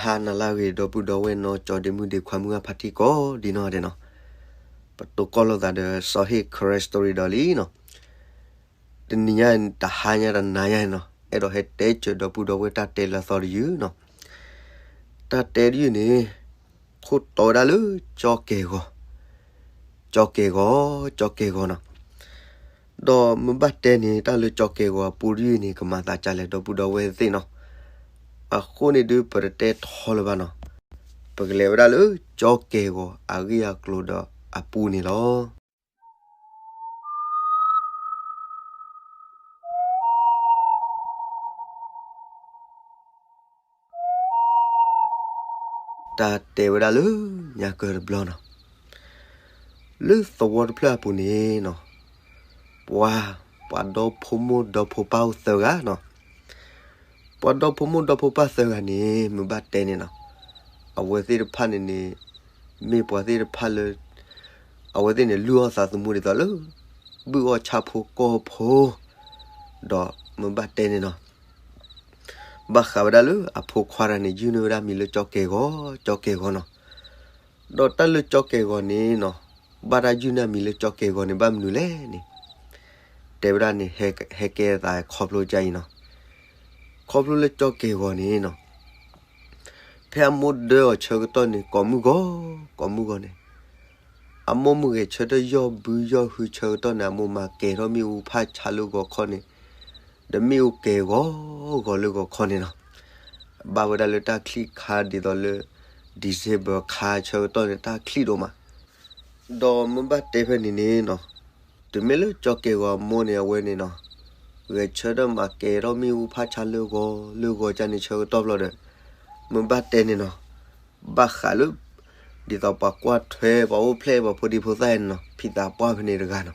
ဟါနၤလၢအဂ့ၤ ဒီပုၢ်ဒီဝဲၢ်နီၢ်ကၠီဒ့မုၣ်ဒ့ခွါမုၢ်ဂၢ်ဖါတံၢ်ကိးဒံနီၢ်ဒဲးနီၤ, ပတိၢ်ကီၢ်လိာ်သးဒီးစီၤဟ့ၣ် Karen Story ဒီးလံနီၤ. တနံၤညါတဟါညါတနၤညါနီၤ အဲၣ်ဒိးဟဲတဲစၢၤဒီပုၢ်ဒီဝဲၢ်တၢ်တဲလၢအသီတယုၢ်နီၤ. တၢ်တဲတယုၢ်န့ၣ် ခိၣ်တီဝဲဒၣ်လၢကၠီကဲၤဂီၤ, ကၠီကဲၤဂီၤ, ကၠီကဲၤဂီၤနီၤ. ဒီးမ့ၢ်ဘၣ်တဲန့ၣ် တၢ်လၢကၠီကဲၤဂီၤအပူတယုၢ်န့ၣ် ကမၤသးဒ်လဲၣ် ဒီပုၢ်ဒီဝဲၢ်သ့ၣ်နီၤ. အဃိန့ၣ်ဒုးပတတဲထီလၢၤဘၣ်နီၤ, ပကလဲၤဝဲဒၣ်လၢကၠီကဲၤဂီၤအဂ့ၢ်အကျိၤဒီးအပူန့ၣ်လီၤ. တၢ်တဲဝဲဒၣ်လၢညါကၢတဘျီနီၤ, လၢသဝီတဖျၢၣ်အပူၤန့ၣ်နီၤ, ပှၤ, ပှၤဒီဖိမိၢ်ဒီဖိပၢ်အိၣ်သၢဂၤနီၤ. ပှၤဒီဖိမိၢ်ဒီဖိပၢ်သၢဂၤန့ၣ် မ့ၢ်ဘၣ်တဲန့ၣ်နီၤ, အဝဲသ့ၣ်တဖၣ်န့ၣ်န့ၣ် မ့ၢ်ပှၤသ့ၣ်တဖၣ်လၢ အဝဲသ့ၣ်န့ၣ် လုၢ်အီၣ်သးသမူဒ်သိးလၢ ဘုၣ်အီၣ်ဆၣ်ဖိကီၢ်ဖိ, ဒီးမ့ၢ်ဘၣ်တဲန့ၣ်နီၤ, ဘၣ်ဃးဝဲဒၣ်လၢအဖိခွါတဂၤန့ၣ် ယုၢ်န့ၢ်ဝဲဒၣ်မံၤလၢကၠီကဲၤဂီၤ, ကၠီကဲၤဂီၤနီၤ. ဒီးတၢ်လၢကၠီကဲၤဂီၤန့ၣ်နီၤ, ဘၣ်တၢ်ယုၢ်န့ၢ်မံၤလၢကၠီကဲၤဂီၤန့ၣ် ဘၣ်မနုၤလဲၣ်န့ၣ်, တဲဝဲဒၣ်န့ၣ် ဟဲကဲအသးခီဖျိကအံၤနီၤ. ခီဖျိလၢကၠီကဲၤဂီၤန့ၣ်နီၤ, ဖဲအမိၢ်ဒၢအီၤဆၢကတီၢ်န့ၣ် ကိးမုၢ်ဂီၤ, ကိးမုၢ်ဂီၤန့ၣ်, အမိၢ်မုၢ်ဂဲၤဆၢထၢၣ်ယီၢ်ဘုယီၢ်ဟုဆၢကတီၢ်န့ၣ် အမိၢ်မၤကဲၤထီၣ်မ့ၣ်အူဖးဆါလၢဂီၤခီန့ၣ်, ဒီးမ့ၣ်အူကဲၤဂီၤဂီၤလၢဂီၤခီန့ၣ်နီၤ. ဘၣ်ဝဲဒၣ်လၢတၢ်ချံၣ်ခါဒ်သိးလၢ December ခါဆၢကတီၢ်န့ၣ် တၢ်ချံၣ်ဒိၣ်မး. ဒီးမ့ၢ်ဘၣ်တဲဖဲန့ၣ်န့ၣ်နီၤ, တုၤမ့ၢ်လၢကၠီကဲၤဂီၤအမိၢ်န့ၣ် အဝဲန့ၣ်နီၤ, ဂဲၤဆၢထၢၣ်မၤကဲၤထီၣ်မ့ၣ်အူဖးဆါလၢဂီၤလၢဂီၤကန့ၣ်ဆၢကတီၢ်ဘျီဒီး, မ့ၢ်ဘၣ်တဲန့ၣ်နီၤ, ဘၣ်ဃးလၢ ဒ်သိးပှၤကွၢ်ထွဲပှၤအိၣ်ဖျဲၣ်ပှၤဖိဒံဖိသၣ်န့ၣ်နီၤ, ဖံသးပှၢ်ဖဲန့ၣ်တဂၤနီၤ.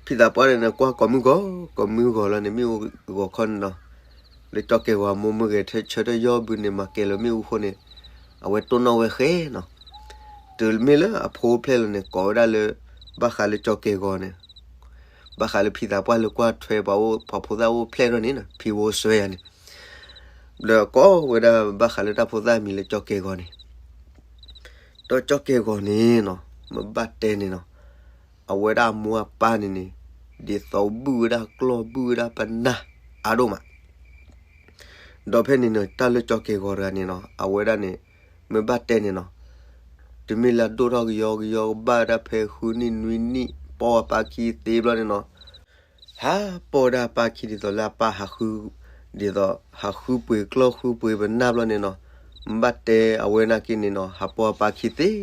ဖံသးပှၢ်န့ၣ်န့ၣ် ကွၢ်ကိးမုၢ်ဂီၤ, ကိးမုၢ်ဂီၤလီၤန့ၣ် မ့ၣ်အူဂီၤခီန့ၣ်နီၤ, လၢကၠီကဲၤဂီၤအမိၢ်မုၢ်ဂဲၤဆၢထၢၣ်ယီၢ်ဘုန့ၣ် မၤကဲၤလီၤမ့ၣ်အူဃိန့ၣ်, အဝဲတိၢ်နီၣ်ဝဲဃဲနီၤ. တုၤမ့ၢ်လၢအဖိအိၣ်ဖျဲၣ်လီၤန့ၣ် ကိးဝဲဒၣ်လၢ ဘၣ်ဃးလၢကၠီကဲၤဂီၤန့ၣ်, ဘၣ်ဃးလၢဖံသးပှၢ်လၢကွၢ်ထွဲပှၤအိၣ် ပှၤဖိသၣ်အိၣ်ဖျဲၣ်ထီၣ်န့ၣ်နီၤ, ဖံဝိစွဲယၤန့ၣ် ဒီးကိးဝဲဒၣ်ဘၣ်ဃးလၢတၢ်ဖိသၣ်အမံၤလၢကၠီကဲၤဂီၤန့ၣ်, ဒီးကၠီကဲၤဂီၤန့ၣ်နီၤ, မ့ၢ်ဘၣ်တဲန့ၣ်နီၤ, အဝဲဒၣ်အမိၢ်အပၢ်န့ၣ်န့ၣ်, ဒ်သိးဘုၣ်ဝဲဒၣ်ကျီၢ်ဘုၣ်ဝဲဒၣ်ပနၢ်အါဒိၣ်မး. ဒီးဖဲန့ၣ်န့ၣ် တၢ်လၢကၠီကဲၤဂီၤတဂၤန့ၣ်နီၤ, အဝဲဒၣ်န့ၣ် မ့ၢ်ဘၣ်တဲန့ၣ်နီၤ, တုၤမ့ၢ်လၢအဒိၣ်ထီၣ်ကယီကယီကဘၣ်ဝဲဒၣ်ဖဲဃုနံၣ်နွံနံၣ် ပိာ်အပၢ်ခံသ့ဘျီန့ၣ်နီၤ, ဟးပိာ်ဝဲဒၣ်အပၢ်ခံဒ်သိးလၢအပၢ်ဟးဃု, ဒ်သိး ဟးဃုပှ့ၤကျီၢ်ဃုပှ့ၤပနၢ်ဘျီန့ၣ်နီၤ, မ့ၢ်ဘၣ်တဲအဝဲနာ်က့န့ၣ်နီၤ, ဟးပိာ်အပၢ်ခံသ့ကယီကယီ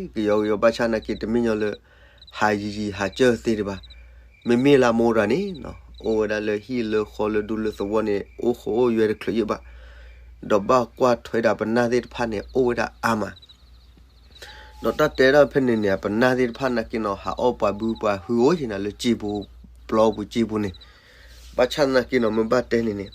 ဘၣ်ဆၣ်နာ်က့ တမ့ၢ်ညီလၢ ဟးယံာ်ယံာ်ဟးစၢၢ်သ့ဒံးဘၣ်. မ့မ့ၢ်လၢအမိၢ်တဂၤန့ၣ်နီၤ, အိၣ်ဝဲဒၣ်လၢဟံၣ်လၢဃီလၢဒူလၢသဝီန့ၣ် အိၣ်ဃိအိၣ်ယွဲတချုးယံာ်ဘၣ်. ဒီးဘၣ်ကွၢ်ထွဲဒၣ်ပနၢ်သ့ၣ်တဖၣ်န့ၣ် အိၣ်ဝဲဒၣ်အါမး. ဒီးတၢ်တဲဒၣ်ဖဲန့ၣ်န့ၣ် ပနၢ်သ့ၣ်တဖၣ်နာ်က့နီၤ ဟးအီၣ်ပှၤဘုပှၤဟုအိၣ်ယံၤနၤလၢစံာ်ပူၤ ပျီပူၤစံာ်ပူၤန့ၣ်, ဘၣ်ဆၣ်နာ်က့နီၤ မ့ၢ်ဘၣ်တဲန့ၣ်န့ၣ်,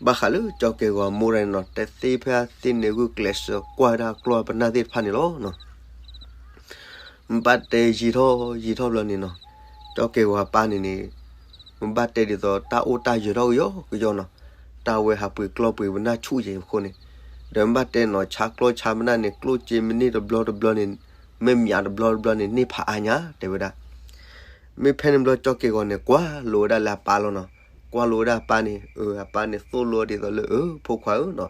ဘၣ်ဃးလၢကၠီကဲၤဂီၤအမိၢ်တဂၤန့ၣ်နီၤ တသ့ဖဲအသ့န့ၣ်ဂုာ်ကျဲးစၢးကွၢ်ဝဲဒၣ်ကျီၢ်ပနၢ်သ့ၣ်တဖၣ်န့ၣ်လီၤနီၤ. မ့ၢ်ဘၣ်တဲယံာ်ထီၣ်ယံာ်ထီၣ်ဘျီန့ၣ်နီၤ, ကၠီကဲၤဂီၤအပၢ်န့ၣ်န့ၣ်, မ့ၢ်ဘၣ်တဲဒ်သိးတၢ်အိၣ်တၢ်ယၢၤထီၣ်ကယီကယီနီၤ, တၢ်ဝဲဟးပှ့ၤကျီၢ်ပှ့ၤပနၢ်ဆူၣ်ယံၤအဃိန့ၣ်, ဒီးမ့ၢ်ဘၣ်တဲနီၤ ဆါကျီၢ်ဆါပနၢ်န့ၣ် ကျိၣ်စ့မ့ၢ်န့ၢ်တဘျီတဘျီန့ၣ်, မ့ၢ်မၠးတဘျီတဘျီန့ၣ် န့ၢ်ဖးအါညါ တဲဝဲဒၣ်. မ့ၢ်ဖဲန့ၣ်ဘျီကၠီကဲၤဂီၤန့ၣ် ကွၢ်လိဝဲဒၣ်လၢအပၢ်လီၤနီၤ, ကွၢ်လိဝဲဒၣ်အပၢ်န့ၣ်, အပၢ်န့ၣ်သိၣ်လိဒ်သိးလၢ အၢ ဖိခွါဧၢနီၤ,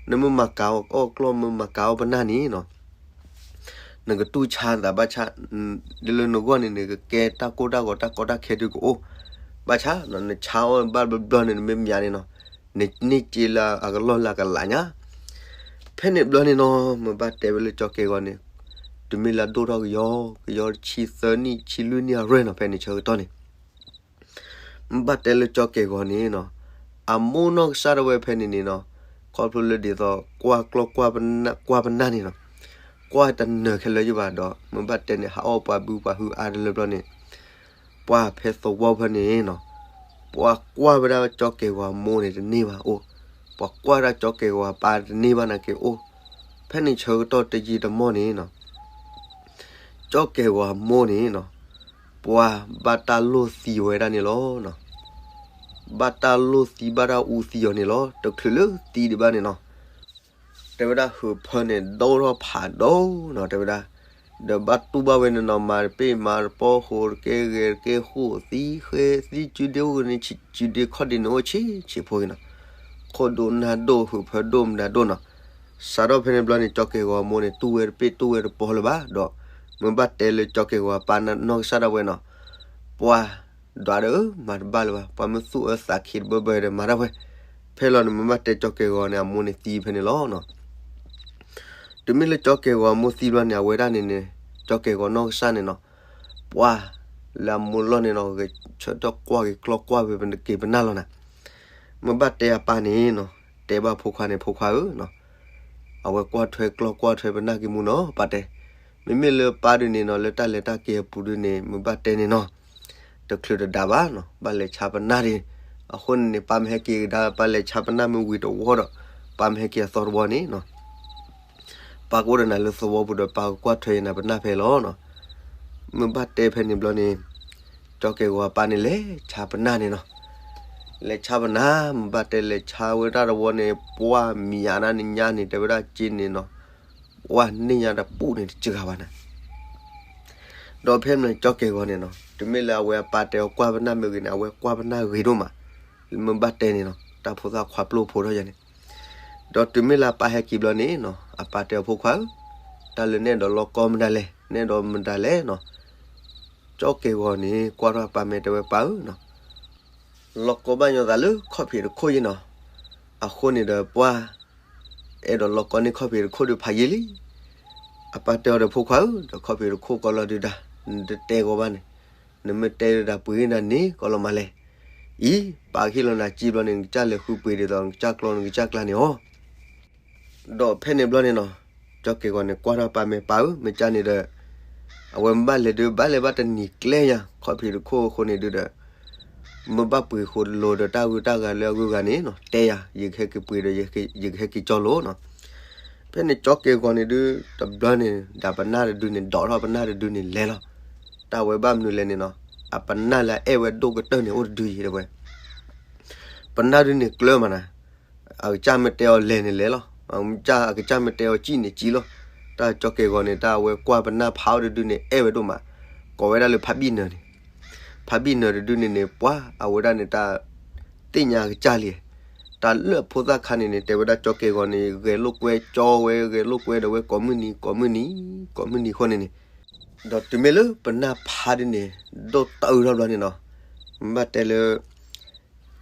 နမ့ၢ်မၤကၤအီၣ်ကျီၢ် မ့ၢ်မၤကၤအီၣ်ပနၢ်န့ၣ်နီၤ နကတူၢ်ဆါသးဘၣ်ဆၣ်, ဒ်လၢနဂီၢ်န့ၣ် နကကဲတၢ်ကိၢ်တၢ်ဂီၤတၢ်ကီတၢ်ခဲဒုးကအိၣ်, ဘၣ်ဆၣ်နီၤ နဆါအီၣ်ဘၣ်တဘျီဘျီန့ၣ် နမ့ၢ်မၠးန့ၣ်နီၤ, နန့ၢ်စ့လၢအကလီၢ်လၢအကလးညါ. ဖဲန့ၣ်ဘျီန့ၣ်နီၤ မ့ၢ်ဘၣ်တဲဝဲလၢကၠီကဲၤဂီၤန့ၣ်, တုၤမ့ၢ်လၢအဒိၣ်ထီၣ်ကယီကယီတဆံသၢနံၣ်ဆံလွံၢ်နံၣ်အရွဲၢ်နီၤ ဖဲန့ၣ်ဆၢကတီၢ်န့ၣ် မ့ၢ်ဘၣ်တဲလၢကၠီကဲၤဂီၤန့ၣ်နီၤ, အမိၢ်နီၢ်ကစၢ်ဒၣ်ဝဲဖဲန့ၣ်န့ၣ်နီၤ, ခီဖျိလၢဒ်သိးကွၢ်ကျီၢ်ကွၢ်ပနၢ်, ကွၢ်ပနၢ်န့ၣ်နီၤ, ကွၢ်တနၢၤခဲလၢာ်ယဘၣ်ဒီး မ့ၢ်ဘၣ်တဲန့ၣ် ဟးအီၣ်ပှၤဘုပှၤဟုအါတလၢဘျီန့ၣ်, ပှၤဖဲသဝီဖဲန့ၣ်နီၤ, ပှၤကွၢ်ဝဲဒၣ်ကၠီကဲၤဂီၤအမိၢ်န့ၣ်တန့ၢ်ဘၣ်အိၣ်, ပှၤကွၢ်ဒၣ်ကၠီကဲၤဂီၤအပၢ်တန့ၢ်ဘၣ်နာ်က့အိၣ်, ဖဲန့ၣ်ဆၢကတီၢ်တယံာ်တမီၢ်န့ၣ်နီၤ ကၠီကဲၤဂီၤအမိၢ်န့ၣ်နီၤ, ပှၤဘၣ်တၢ်လိၣ်သံဝဲဒၣ်န့ၣ်လီၤ. ဘၣ်တၢ်လိၣ်သံဘၣ်တၢ်အူသံအီၤန့ၣ်လီၤ. တချုးလၢသံဒံးဘၣ်န့ၣ်နီၤ, တဲဝဲဒၣ်ဟုးဖၢန့ၣ် ဒိၣ်ထီၣ်ဖးဒိၣ်နီၤ တဲဝဲဒၣ်, ဒီးဘၣ်တူၢ်ဘၣ်ဝဲန့ၣ်နီၤ မၤတပ့ၢ်မၤတပီၢ် ဃိးတကဲဂဲၤတကဲဃိး သံဃဲသံ စုဒ့အိၣ်န့ၣ် စုဒ့ခီၣ်ဒ့န့ၣ်အိၣ်ဆံးဆံးဖိဂ့ၤနီၤ, ခိၣ်ဒိၣ်နၢ်ဒိၣ် ဟုးဖၢဒိၣ်မတၤဒိၣ်နီၤ. စးထီၣ်ဖဲန့ၣ်ဘျီန့ၣ် ကၠီကဲၢ်ဂီၤအမိၢ်န့ၣ် တူၢ်ဝဲတပ့ၢ်တူၢ်ဝဲတပီၢ်လၢၤဘၣ်ဒီး မ့ၢ်ဘၣ်တဲလၢကၠီကဲၢ်ဂီၤအပၢ်နီၢ်ကစၢ်ဒၣ်ဝဲနီၤ, ပှၢ်ဒွးဒီး မၤတဘၣ်လၢၤဘၣ်, ပှၤမ့ၢ်သူၣ်အၢသးခံတဘၢဘၢဒီးမၤတၢ်ဝဲ. ဖဲလီၤန့ၣ် မ့ၢ်ဘၣ်တဲကၠီကဲၢ်ဂီၤန့ၣ် အမိၢ်န့ၣ်သံဖဲန့ၣ်လီၤ. တုၤမ့ၢ်လၢကၠီကဲၢ်ဂီၤအမိၢ်သံဘျီန့ၣ် အဝဲဒၣ်န့ၣ်န့ၣ် ကၠီကဲၢ်ဂီၤနီၢ်ကစၢ်န့ၣ်နီၤ, ပှၢ်လၢအမိၢ်လီၢ်န့ၣ်နီၤ ဂဲၤဆၢထၢၣ်ကွၢ်က့ၤကျီၢ်ကွၢ်ဝဲပက့ၤပနၢ်လီၤနၤ. မ့ၢ်ဘၣ်တဲအပၢ်န့ၣ်နီၤ, တဲဘၣ်ဖိခွါန့ၣ် ဖိခွါဧၢနီၤ, အဝဲကွၢ်ထွဲကျီၢ်ကွၢ်ထွဲပနၢ်က့ၤမူနီၤ ပၢ်တဲ. မ့မ့ၢ်လၢပၢ်ဒုန့ၣ်နီၤ လၢတၢ်လဲၤတၢ်က့ၤအပူၤဒုန့ၣ် မ့ၢ်ဘၣ်တဲန့ၣ်နီၤ တချုးတဒါဘၣ်နီၤ ဘၣ်လဲၤဆါပနၢ်ဒံး. အဃိန့ၣ်န့ၣ် ပၢ်မ့ၢ်ဟဲက့ၤကဒါ ပၢ်လဲၤဆါပနၢ်မ့ၢ်ဝံၤတဝီဒီး ပၢ်မ့ၢ်ဟဲက့ၤအသီတဝီန့ၣ်နီၤ ပၢ်ကအိၣ်ဒီးနၤလၢသဝီပူၤဒီး ပၢ်ကကွၢ်ထွဲယနၤပနၢ်ဖဲလီၤနီၤ. မ့ၢ်ဘၣ်တဲဖဲန့ၣ်ဘျီန့ၣ် ကၠီကဲၢ်ဂီၤအပၢ်န့ၣ်လဲၤဆါပနၢ်န့ၣ်နီၤ. လဲၤဆါပနၢ် မ့ၢ်ဘၣ်တဲလဲၤဆါဝဲတၢ်တဝီန့ၣ် ပှၢ်မံၤအါဒၣ်န့ၣ်ညါန့ၣ် တဲဝဲဒၣ်က့န့ၣ်နီၤ ပှၢ်န့ၢ်ညါတပူၤန့ၣ်တစှၤဘၣ်နၤ. ဒီးဖဲမ့ၢ်ကၠီကဲၢ်ဂီၤန့ၣ်နီၤ တုၤမ့ၢ်လၢအဝဲအပၢ်တဲအီၤကွၢ်ပနၢ်မ့ၢ်ဂ့ၤန့ၣ် အဝဲကွၢ်ပနၢ်ဂ့ၤဒိၣ်မး. မ့ၢ်ဘၣ်တဲန့ၣ်နီၤ တၢ်ဖိသၣ်ခွါပျိၢ်ဖိထီၣ်ယၤန့ၣ် ဒီးတုၤမ့ၢ်လၢအပၢ်ဟဲက့ၤဘျီန့ၣ်နီၤ အပၢ်တဲအီၤဖိခွါဧၢ, တၢ်လၢနဲဒိးလီၢ်ကီမတၤလဲၣ် နဲဒိးမတၤလဲၣ်နီၤ. ကၠီကဲၢ်ဂီၤန့ၣ် ကွၢ်ထီၣ်အပၢ်မဲာ်တဲဝဲပၢ်ဧၢနီၤ လီၢ်ကီဘၣ်ညီသးလၢခီၣ်ဖံးတခိၣ်ယဲနီၤ. အဃိန့ၣ်ဒီးပှၢ် အဲၣ်ဒိးလီၢ်ကီန့ၢ်ခီၣ်ဖံးတခိၣ်ဒီးဖးယံာ်လံ. အပၢ်တဲအီၤဒီးဖိခွါဧၢ, ဒီးခီၣ်ဖံးတခိၣ်ကီလီၤဒုဒၣ်, နတတဲဂီၤဘၣ်န့ၣ်, နမ့ၢ်တဲဒုဒၣ်ပှ့ၤနၤန့ၢ်ကီလီၤမးလဲၣ်. အံၤ ပၢ်ကဟ့ၣ်လီၤနၤကံဘျီန့ၣ် နကစၢ်လဲၤဃုပှ့ၤဒ်သိး နကစၢ်ကျီနကစၢ်ကျါန့ၣ်အီၤ ဒီးဖဲန့ၣ်ဘျီန့ၣ်နီၤ, ကၠီက့ၤဂီၤန့ၣ် ကွၢ်ထီၣ်ပၢ်မဲာ်ပၢ်ဧၢ, မ့ၢ်ကၢ်န့ၣ်ဒီး အဝဲမ့ၢ်ဘၣ်လဲၤဒုး ဘၣ်လဲၤဘၣ်တနံၤကျဲညါ ခီၣ်ဖံးတခိၣ်အဃိန့ၣ်ဒုဒီး မ့ၢ်ဘၣ်ပှ့ၤဃိလိၤဒီးတၢ်ဂုၤတၢ်ဂၤလၢအဂုၤအဂၤန့ၣ်နီၤ, တဲယၤ ယကဟဲက့ၤပှ့ၤဒီး ယကဟဲက့ၤကၠီလိၤနီၤ. ဖဲန့ၣ်ကၠီက့ၤဂီၤန့ၣ်ဒု တဘျီန့ၣ် ဒၣ်ပနၢ်တဒုန့ၣ် ဒိးထီၣ်ပနၢ်တဒုန့ၣ်လဲၤလီၤ. တၢ်ဝဲဘၣ်မနုၤလဲၣ်န့ၣ်နီၤ, အပနၢ်လၢအအဲၣ်ဝဲဒိၣ်ကတၢၢ်န့ၣ်အိၣ်တဒုယံၤတဲဝဲ ပနၢ်ဒုန့ၣ်ကျၢၤမးနၤ, အကစၢ်မ့ၢ်တဲအီၤလဲၤန့ၣ်လဲၤလီၤ, အကစၢ်မ့ၢ်တဲအီၤစံၣ်န့ၣ်စံၣ်လီၤ. တၢ်ကၠီက့ၤဂီၤန့ၣ် တၢ်အဝဲကွၢ်ပနၢ်ဖးအိၣ်တဒုန့ၣ် အဲၣ်ဝဲဒိၣ်မး, ကိးဝဲဒၣ်လၢဖးဘံၣ်နၢၤန့ၣ်, ဖးဘံၣ်နၢၤတဒုန့ၣ်န့ၣ် ပှၤအဝဲဒၣ်န့ၣ် တၢ်သ့ၣ်ညါအကစၢ်လံ, တၢ်လၢအဖိသၣ်ခါန့ၣ်န့ၣ် တဲဝဲဒၣ်ကၠီက့ၤဂီၤန့ၣ် ဂဲၤလိာ်ကွဲကၠီဝဲ ဂဲၤလိာ်ကွဲဒီးဝဲကိးမုၢ်နံၤ ကိးမုၢ်နံၤ ကိးမုၢ်နံၤအဃိန့ၣ်န့ၣ် ဒီးတုၤမ့ၢ်လၢပနၢ်ဖးဒုန့ၣ် ဒိၣ်တအုးထီၣ်ဘျီန့ၣ်နီၤ, မ့ၢ်ဘၣ်တဲလၢ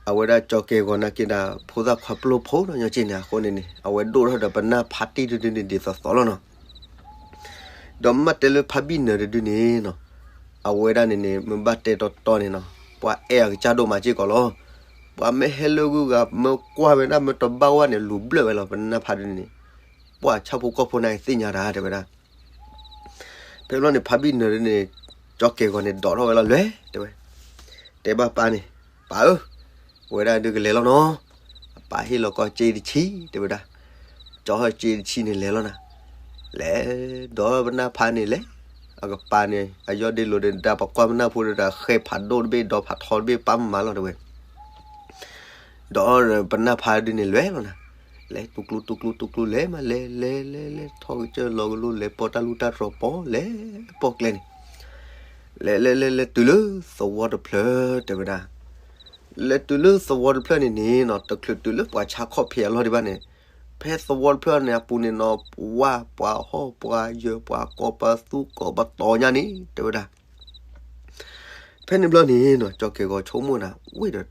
အဝဲဒၣ်ကၠီက့ၤဂီၤနာ်က့ၤဒၣ် ဖိသၣ်ခွါပျိၢ်ဖိနီၤညီက့ၤန့ၣ် အဃိန့ၣ်န့ၣ် အဝဲဒိၣ်ထီၣ်ဒီးပနၢ်ဖးတံၢ်တဒုန့ၣ်ဒ်သိးသိးလီၤနီၤ. ဒီးမ့ၢ်ဘၣ်တဲလၢဖးဘံၣ်နၢၤတဒုန့ၣ်နီၤ, အဝဲဒၣ်န့ၣ်န့ၣ် မ့ၢ်ဘၣ်တဲတီတီန့ၣ်နီၤ, ပှၤအဲၣ်အကစၢ်ဒိၣ်မးစ့ၢ်ကီးလီၤ. ပှၤမ့ၢ်ဟဲလၢဂုၤဂၤ မ့ၢ်ကွၢ်ဝဲဒၣ် မ့ၢ်တဘၣ်ဝဲန့ၣ် လူၤဘျၢၣ်ဝဲလီၤ ပနၢ်ဖးဒုန့ၣ်, ပှၤဆၣ်ဖိကီၢ်ဖိန့ၣ်သ့ၣ်ညါတၢ်တဲဝဲဒၣ် ဖဲဘျီန့ၣ် ဖးဘံၣ်နၢၤဒုန့ၣ် ကၠီက့ၤဂီၤန့ၣ် ဒိးထီၣ်ဝဲလီၤလဲၤတဲဝဲ, တဲဘၣ်ပၢ်န့ၣ်, ပၢ်ဧၢ, ဝဲဒၣ်ဒုကလဲၤလီၤနီၤ, အပၢ်ဟ့ၣ်လီၤကီးစ့တဆံတဲဝဲဒၣ်, ကၠီဟီၣ်စ့တဆံန့ၣ်လဲၤလီၤနၤ, လဲၤဒီးပနၢ်ဖးန့ၣ်လဲၤ, အကပၤန့ၣ် အယီၢ်ဒ့လိာ်ဒီး တၢ်ပကွၢ်ပနၢ်ဖိဒီး တၢ်ဃဲဖးဒိၣ်တဘ့ၣ် ဒီးဖးထီတဘ့ၣ် ပၢ်မၤလီၤတဲဝဲ ဒီးပနၢ်ဖးဒုန့ၣ်လဲၤလီၤနၤ, လဲၤတူၢ်ကျူတူၢ်ကျူတူၢ်ကျူလဲၤမး လဲၤလဲၤလဲၤလဲၤ ထီၣ်ကစၢၢ်လီၤကလိလဲၤ ပီၢ်တၢ်လူၢ်တၢ်တြီၤပီၢ် လဲၤပီၢ်ကျဲန့ၣ်, လဲၤလဲၤလဲၤလဲၤတုၤလၢသဝီတဖျၢၣ်တဲဝဲဒၣ်, လဲၤတုၤလၢသဝီတဖျၢၣ်န့ၣ်န့ၣ်နီၤ တချုးတုၤလၢပှၤဆါခီၣ်ဖံးအလီၢ်ဒံးဘၣ်န့ၣ်, ဖဲသဝီတဖျၢၣ်န့ၣ်အပူၤန့ၣ်နီၤ ပှၤပှၤဟီၣ်ပှၤယၢၤ ပှၤကိးပသူကိးပသီညါန့ၣ်တဲဝဲဒၣ် ဖဲန့ၣ်ဘျီန့ၣ်နီၤ ကၠီက့ၤဂီၤဆိကမိၣ်နၤ ဝ့ၢ်ဒီး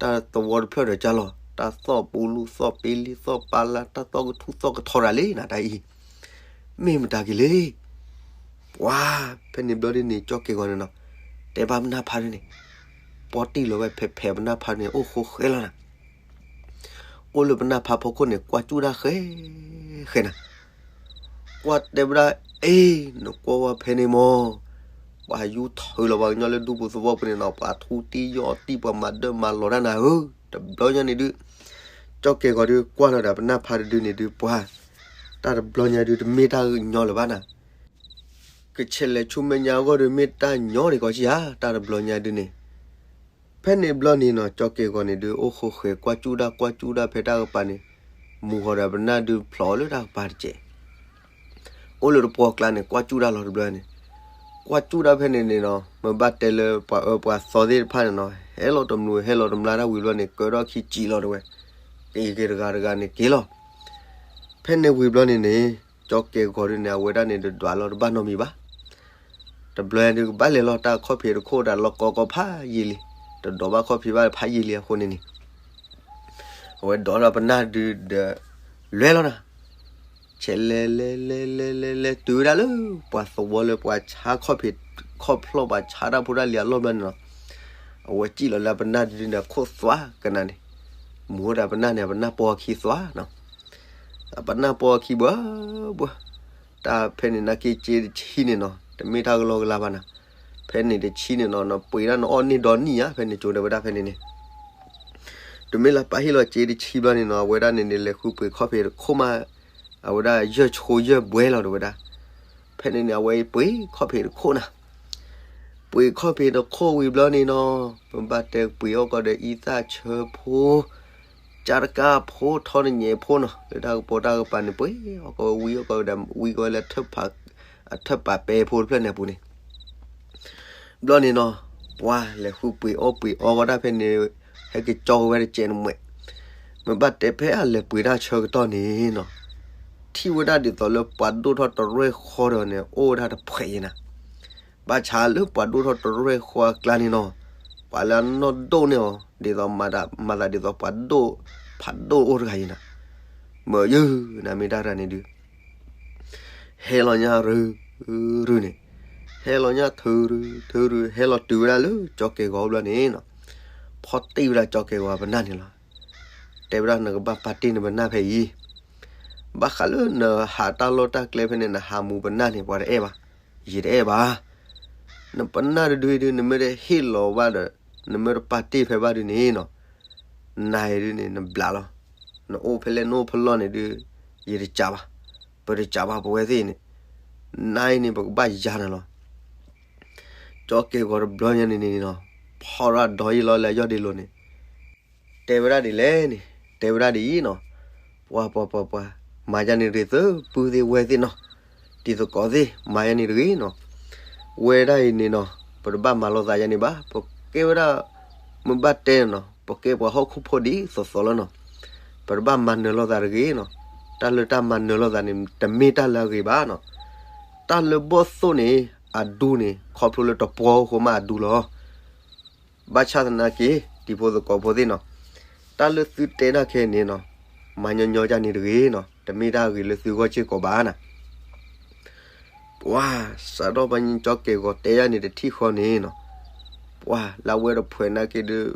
တၢ်သဝီတဖျၢၣ်ဒီးကၢ်လီၤ တၢ်သီၣ်ပူလူသီၣ်ပ့လံသီၣ်ပာ်လၢ တၢ်သီၣ်ကထူသီၣ်ကထီတၢ်လံနၤတၢ်အံၤ, မ့ၢ်မတၤက့ၤလံ, ပှၤ ဖဲန့ၣ်ဘျီဒ်န့ၣ် ကၠီက့ၤဂီၤန့ၣ်နီၤ, တဲဘၣ်ပနၢ်ဖးဒ်န့ၣ်, ပီၢ်တံၢ်လီၤဝဲဖဲးဖဲးပနၢ်ဖးန့ၣ် အိၣ်ဃိဃဲလီၤနၤ အိၣ်လၢပနၢ်ဖးဖီခိၣ်န့ၣ် ကွၢ်စူၣ်ဒၣ်ဃဲ ဃဲနၤ, ကွၢ်တဲဝဲဒၣ်, အ့ နကွၢ်ဝဲဖဲန့ၣ်မး, ပှၤယူၢ်ထုးလီၤပှၤကညီလၢဒူပူၤသဝီပူၤန့ၣ်နီၤ ပှၤထူတံၢ်ယီၢ်တံၢ် ပှၤမၤဒၢမၤလီၤတၢ်နၤဧၢ, တဘျီညါန့ၣ်ဒုး, ကၠီက့ၤဂီၤဒုး ကွၢ်လီၤဒီးပနၢ်ဖးတဒုန့ၣ်ဒုး ပှၤ တၢ်တဘျီညါဒုး တမ့ၢ်တၢ်ညီလၢၤဘၣ်နၤ ကဆဲးလဲၤဆူမဲာ်ညါအဂီၢ်ဒီး မ့ၢ်တၢ်ညီန့ၣ်ကီးဆံဧါ တၢ်တဘျီညါဒုးန့ၣ်, ဖဲန့ၣ်ဘျီန့ၣ်နီၤ ကၠီက့ၤဂီၤန့ၣ်ဒုး အိၣ်ဃိဃဲၤ ကွၢ်စူၣ်ဒၣ်ကွၢ်စူၣ်ဒၣ်ဖဲတၢ်ကပၤန့ၣ်, မူၤဃီၤဒီးပနၢ်ဒုးဖျိးလၢတၢ်ကပၤတစဲး အိၣ်လၢတပှီၢ်ကျါန့ၣ် ကွၢ်ကၠူၣ်တၢ်လီၤတဘျီန့ၣ်, ကွၢ်ကၠူၣ်တၢ်ဖဲန့ၣ်န့ၣ်နီၤ မ့ၢ်ဘၣ်တဲလၢပှၤအၢပှၤသီသ့ၣ်တဖၣ်န့ၣ်နီၤ ဟဲလီၤတမျိးဟဲလီၤတမျာ်တၢ်ဝံၤဘျီန့ၣ် ကၢထီၣ်ခံစံးလီၤတဲဝဲ, က့ၤက့ၤတဂၤတဂၤန့ၣ်က့ၤလီၤ. ဖဲန့ၣ်ဝံၤဘျီန့ၣ်န့ၣ် ကၠီကဲၤဂီၤဒုန့ၣ် အဝဲဒၣ်န့ၣ် တဒွးလီၤတဘၣ်နီတမံၤဘၣ်. တဘျီဒုးကဘၣ်လဲၤလီၤတၢ်ခီၣ်ဖံးတခိၣ်ဒီးလီၢ်ကီကီဖးယံာ်လံ, တဒိးဘၣ်ခီၣ်ဖံးဘၣ်ဖးယံာ်လံအဃိန့ၣ်န့ၣ် အဝဲဒိးထီၣ်ပနၢ်ဒုဒီး လဲၤလီၤနၤ, ဆဲးလဲၤလဲၤလဲၤလဲၤလဲၤလဲၤတုၤဝဲဒၣ်လၢ ပှၤသဝီလၢပှၤဆါခီၣ်ဖံး ခီၣ်ဖျီၣ်ပှၤဆါတၢ်ဖိတၢ်လံၤအလီၢ်ဘျီန့ၣ်လီၤ. အဝဲစံၣ်လီၤလၢပနၢ်ဒုန့ၣ်အခိၣ်သွါကနၤန့ၣ်, မူၤဝဲဒၣ်ပနၢ်န့ၣ် ပနၢ်ပီအခံသွါနီၤ, ပနၢ်ပီအခံဘၣ်ဘၣ်, တၢ်ဖဲန့ၣ်နာ်က့စ့တဆံန့ၣ်နီၤ တမ့ၢ်တၢ်ကလီကလီဘၣ်နၤ, ဖဲန့ၣ်တဆံန့ၣ်နီၤ နပှ့ၤဒၣ်နအီၣ်န့ၢ်ဒီနံၣ်ဧါ ဖဲန့ၣ်ကၠိဒီးဝဲဒၣ်ဖဲန့ၣ်န့ၣ် တမ့ၢ်လၢပၢ်ဟ့ၣ်လီၤစ့တဆံဘျီန့ၣ်နီၤ အဝဲဒၣ်န့ၣ်န့ၣ် လဲၤဃုပှ့ၤခီၣ်ဖံးတခိၣ်မး, အဝဲဒၣ်ယဲၢ်ဆိယဲၢ်ဘှဲလီၤတဲဝဲဒၣ်. ဖဲန့ၣ်န့ၣ် အဝဲပှ့ၤခီၣ်ဖံးတခိၣ်နၤ, ပှ့ၤခီၣ်ဖံးတခိၣ်ဝံၤဘျီန့ၣ်နီၤ ပဘၣ်တဲပှ့ၤအီၣ်ကီးဒီးအံသၣ်ဆၢဖိ ကၠၢတကါဖိထီတညဲးဖိနီၤ လၢတၢ်ကပီၤတၢ်ကပၤန့ၣ် ပှ့ၤအီၣ်ကီးဝံအီၣ်ကီးဝံဒီး ဝံကီးဝဲလၢ အထၢၣ်ပာ်ပဲဖိတဖျၢၣ်န့ၣ်အပူၤန့ၣ် ဘျီန့ၣ်နီၤ ပှၤလဲၤဃုပှ့ၤအီၣ်ပှ့ၤအီဝဲဒၣ်ဖဲန့ၣ် ဟဲက့ၤကၠီက့ၤဝဲတစဲးန့ၣ်မး, မ့ၢ်ဘၣ်တဲဖဲအလဲၤပှ့ၤတၢ်ဆၢကတီၢ်န့ၣ်နီၤ ထံၣ်ဝဲဒၣ်ဒ်သိးလၢပှၤဒိၣ်ထီၣ်တရဲၣ်ဃီဒီးန့ၣ် အိၣ်ဝဲဒၣ်တဖှဲးအံၤနၤ, ဘၣ်ဆၣ်လၢပှၤဒိၣ်ထီၣ်တရဲၣ်ဃီအကျါန့ၣ်နီၤ ပှၤလၢအနီၢ်ဒိၣ်န့ၢ်အီၤ ဒ်သိးမၤသးဒ်သိးပှၤဒိၣ်ဖးဒိၣ်အိၣ်တဂၤအံၤနၤ, မ့ၢ်ယုၢ်နၤမ့ၢ်တၢ်တဂၤန့ၣ်ဒုး ဟဲလီၤညါရုရုန့ၣ်, ဟဲလီၤညါထုရုထုရု ဟဲလီၤတုၤဝဲဒၣ်လၢကၠီကဲၤဂီၤဘျီန့ၣ်နီၤ, ဖီၣ်တံၢ်ဝဲဒၣ်ကၠီကဲၤဂီၤပနၢ်န့ၣ်လီၤ. တဲဝဲဒၣ်နကဘၣ်ပာ်တ့ၢ်နပနၢ်ဖဲအံၤ, ဘၣ်ဃးလၢနဟးတၢ်လီၢ်တၢ်ကျဲဖဲန့ၣ် နဟးမူၤပနၢ်န့ၣ် ပှၤတအဲၣ်ဘၣ်, ယတအဲၣ်ဘၣ်. နပနၢ်တဒုဒု နမ့ၢ်တဟ့ၣ်လီၤဘၣ်ဒီး နမ့ၢ်တပာ်တ့ၢ်ဖဲဘၣ်ဒုန့ၣ်နီၤ နၤအံၤဒုန့ၣ် နဘျးလီၤ. နအိၣ်ဖဲလဲၣ်နအိၣ်ဖဲလဲၣ်န့ၣ်ဒုး ယတစံးဘၣ်, ပတစံးဘၣ်ပဝဲသ့ၣ်န့ၣ်, နၤအံၤန့ၣ် ပကဘၣ်ယၤနၤလီၤ. ကၠီကဲၤဂီၤတဘျီညါန့ၣ်န့ၣ်နီၤ, ဖီၣ်ရၣ်ဒီယံၤလီၤလၢယီၢ်ဒ့လိၤန့ၣ်, တဲဝဲဒၣ်ဒ်လဲၣ်န့ၣ်, တဲဝဲဒၣ်ဒ်အံၤနီၤ, ပှၤပှၤပှၤပှၤ, မၤယၤန့ၣ်တဂ့ၤ သုပုၢ်သ့ၣ်ဝဲၢ်သ့ၣ်နီၤ, တံၤသကိးသ့ၣ် မၤယၤန့ၣ်တဂ့ၤနီၤ, ဝဲဒၣ်အံၤန့ၣ်နီၤ ပတဘၣ်မၤလိာ်သးယၤန့ၣ်ဘၣ်, ပကဲဝဲဒၣ် မ့ၢ်ဘၣ်တဲနီၤ ပကဲပှၤဟီၣ်ခိၣ်ဖိဒ်သိးသိးလီၤနီၤ, ပတဘၣ်မၤနၢၤလိာ်သးတဂ့ၤနီၤ, တၢ်လၢတၢ်မၤနၢၤလိာ်သးန့ၣ် တမ့ၢ်တၢ်လၢအဂ့ၤဘၣ်နီၤ, တၢ်လၢဘီၣ်သိၣ်န့ၣ် အဒူန့ၣ် ခီဖျိလၢတပှီၢ်အဃိမးအဒူလီၤ. ဘၣ်ဆၣ်သနာ်က့ တံၤဖိသကိးဖိသ့ၣ်နီၤ, တၢ်လၢသုတဲတၢ်ခဲအံၤန့ၣ်နီၤ, မၤညီညီယၤန့ၣ်တဂ့ၤနီၤ, တမ့ၢ်တၢ်အဂ့ၤလၢသုဂီၢ်စ့ၢ်ကီးဘၣ်နၤ. ပှၤ စးထီၣ်ပှၤကၠီကဲၤဂီၤတဲယၤန့ၣ်တထံၣ်ဃီန့ၣ်နီၤ, ပှၤလၢအဝဲတဖှဲးနာ်က့ဒုး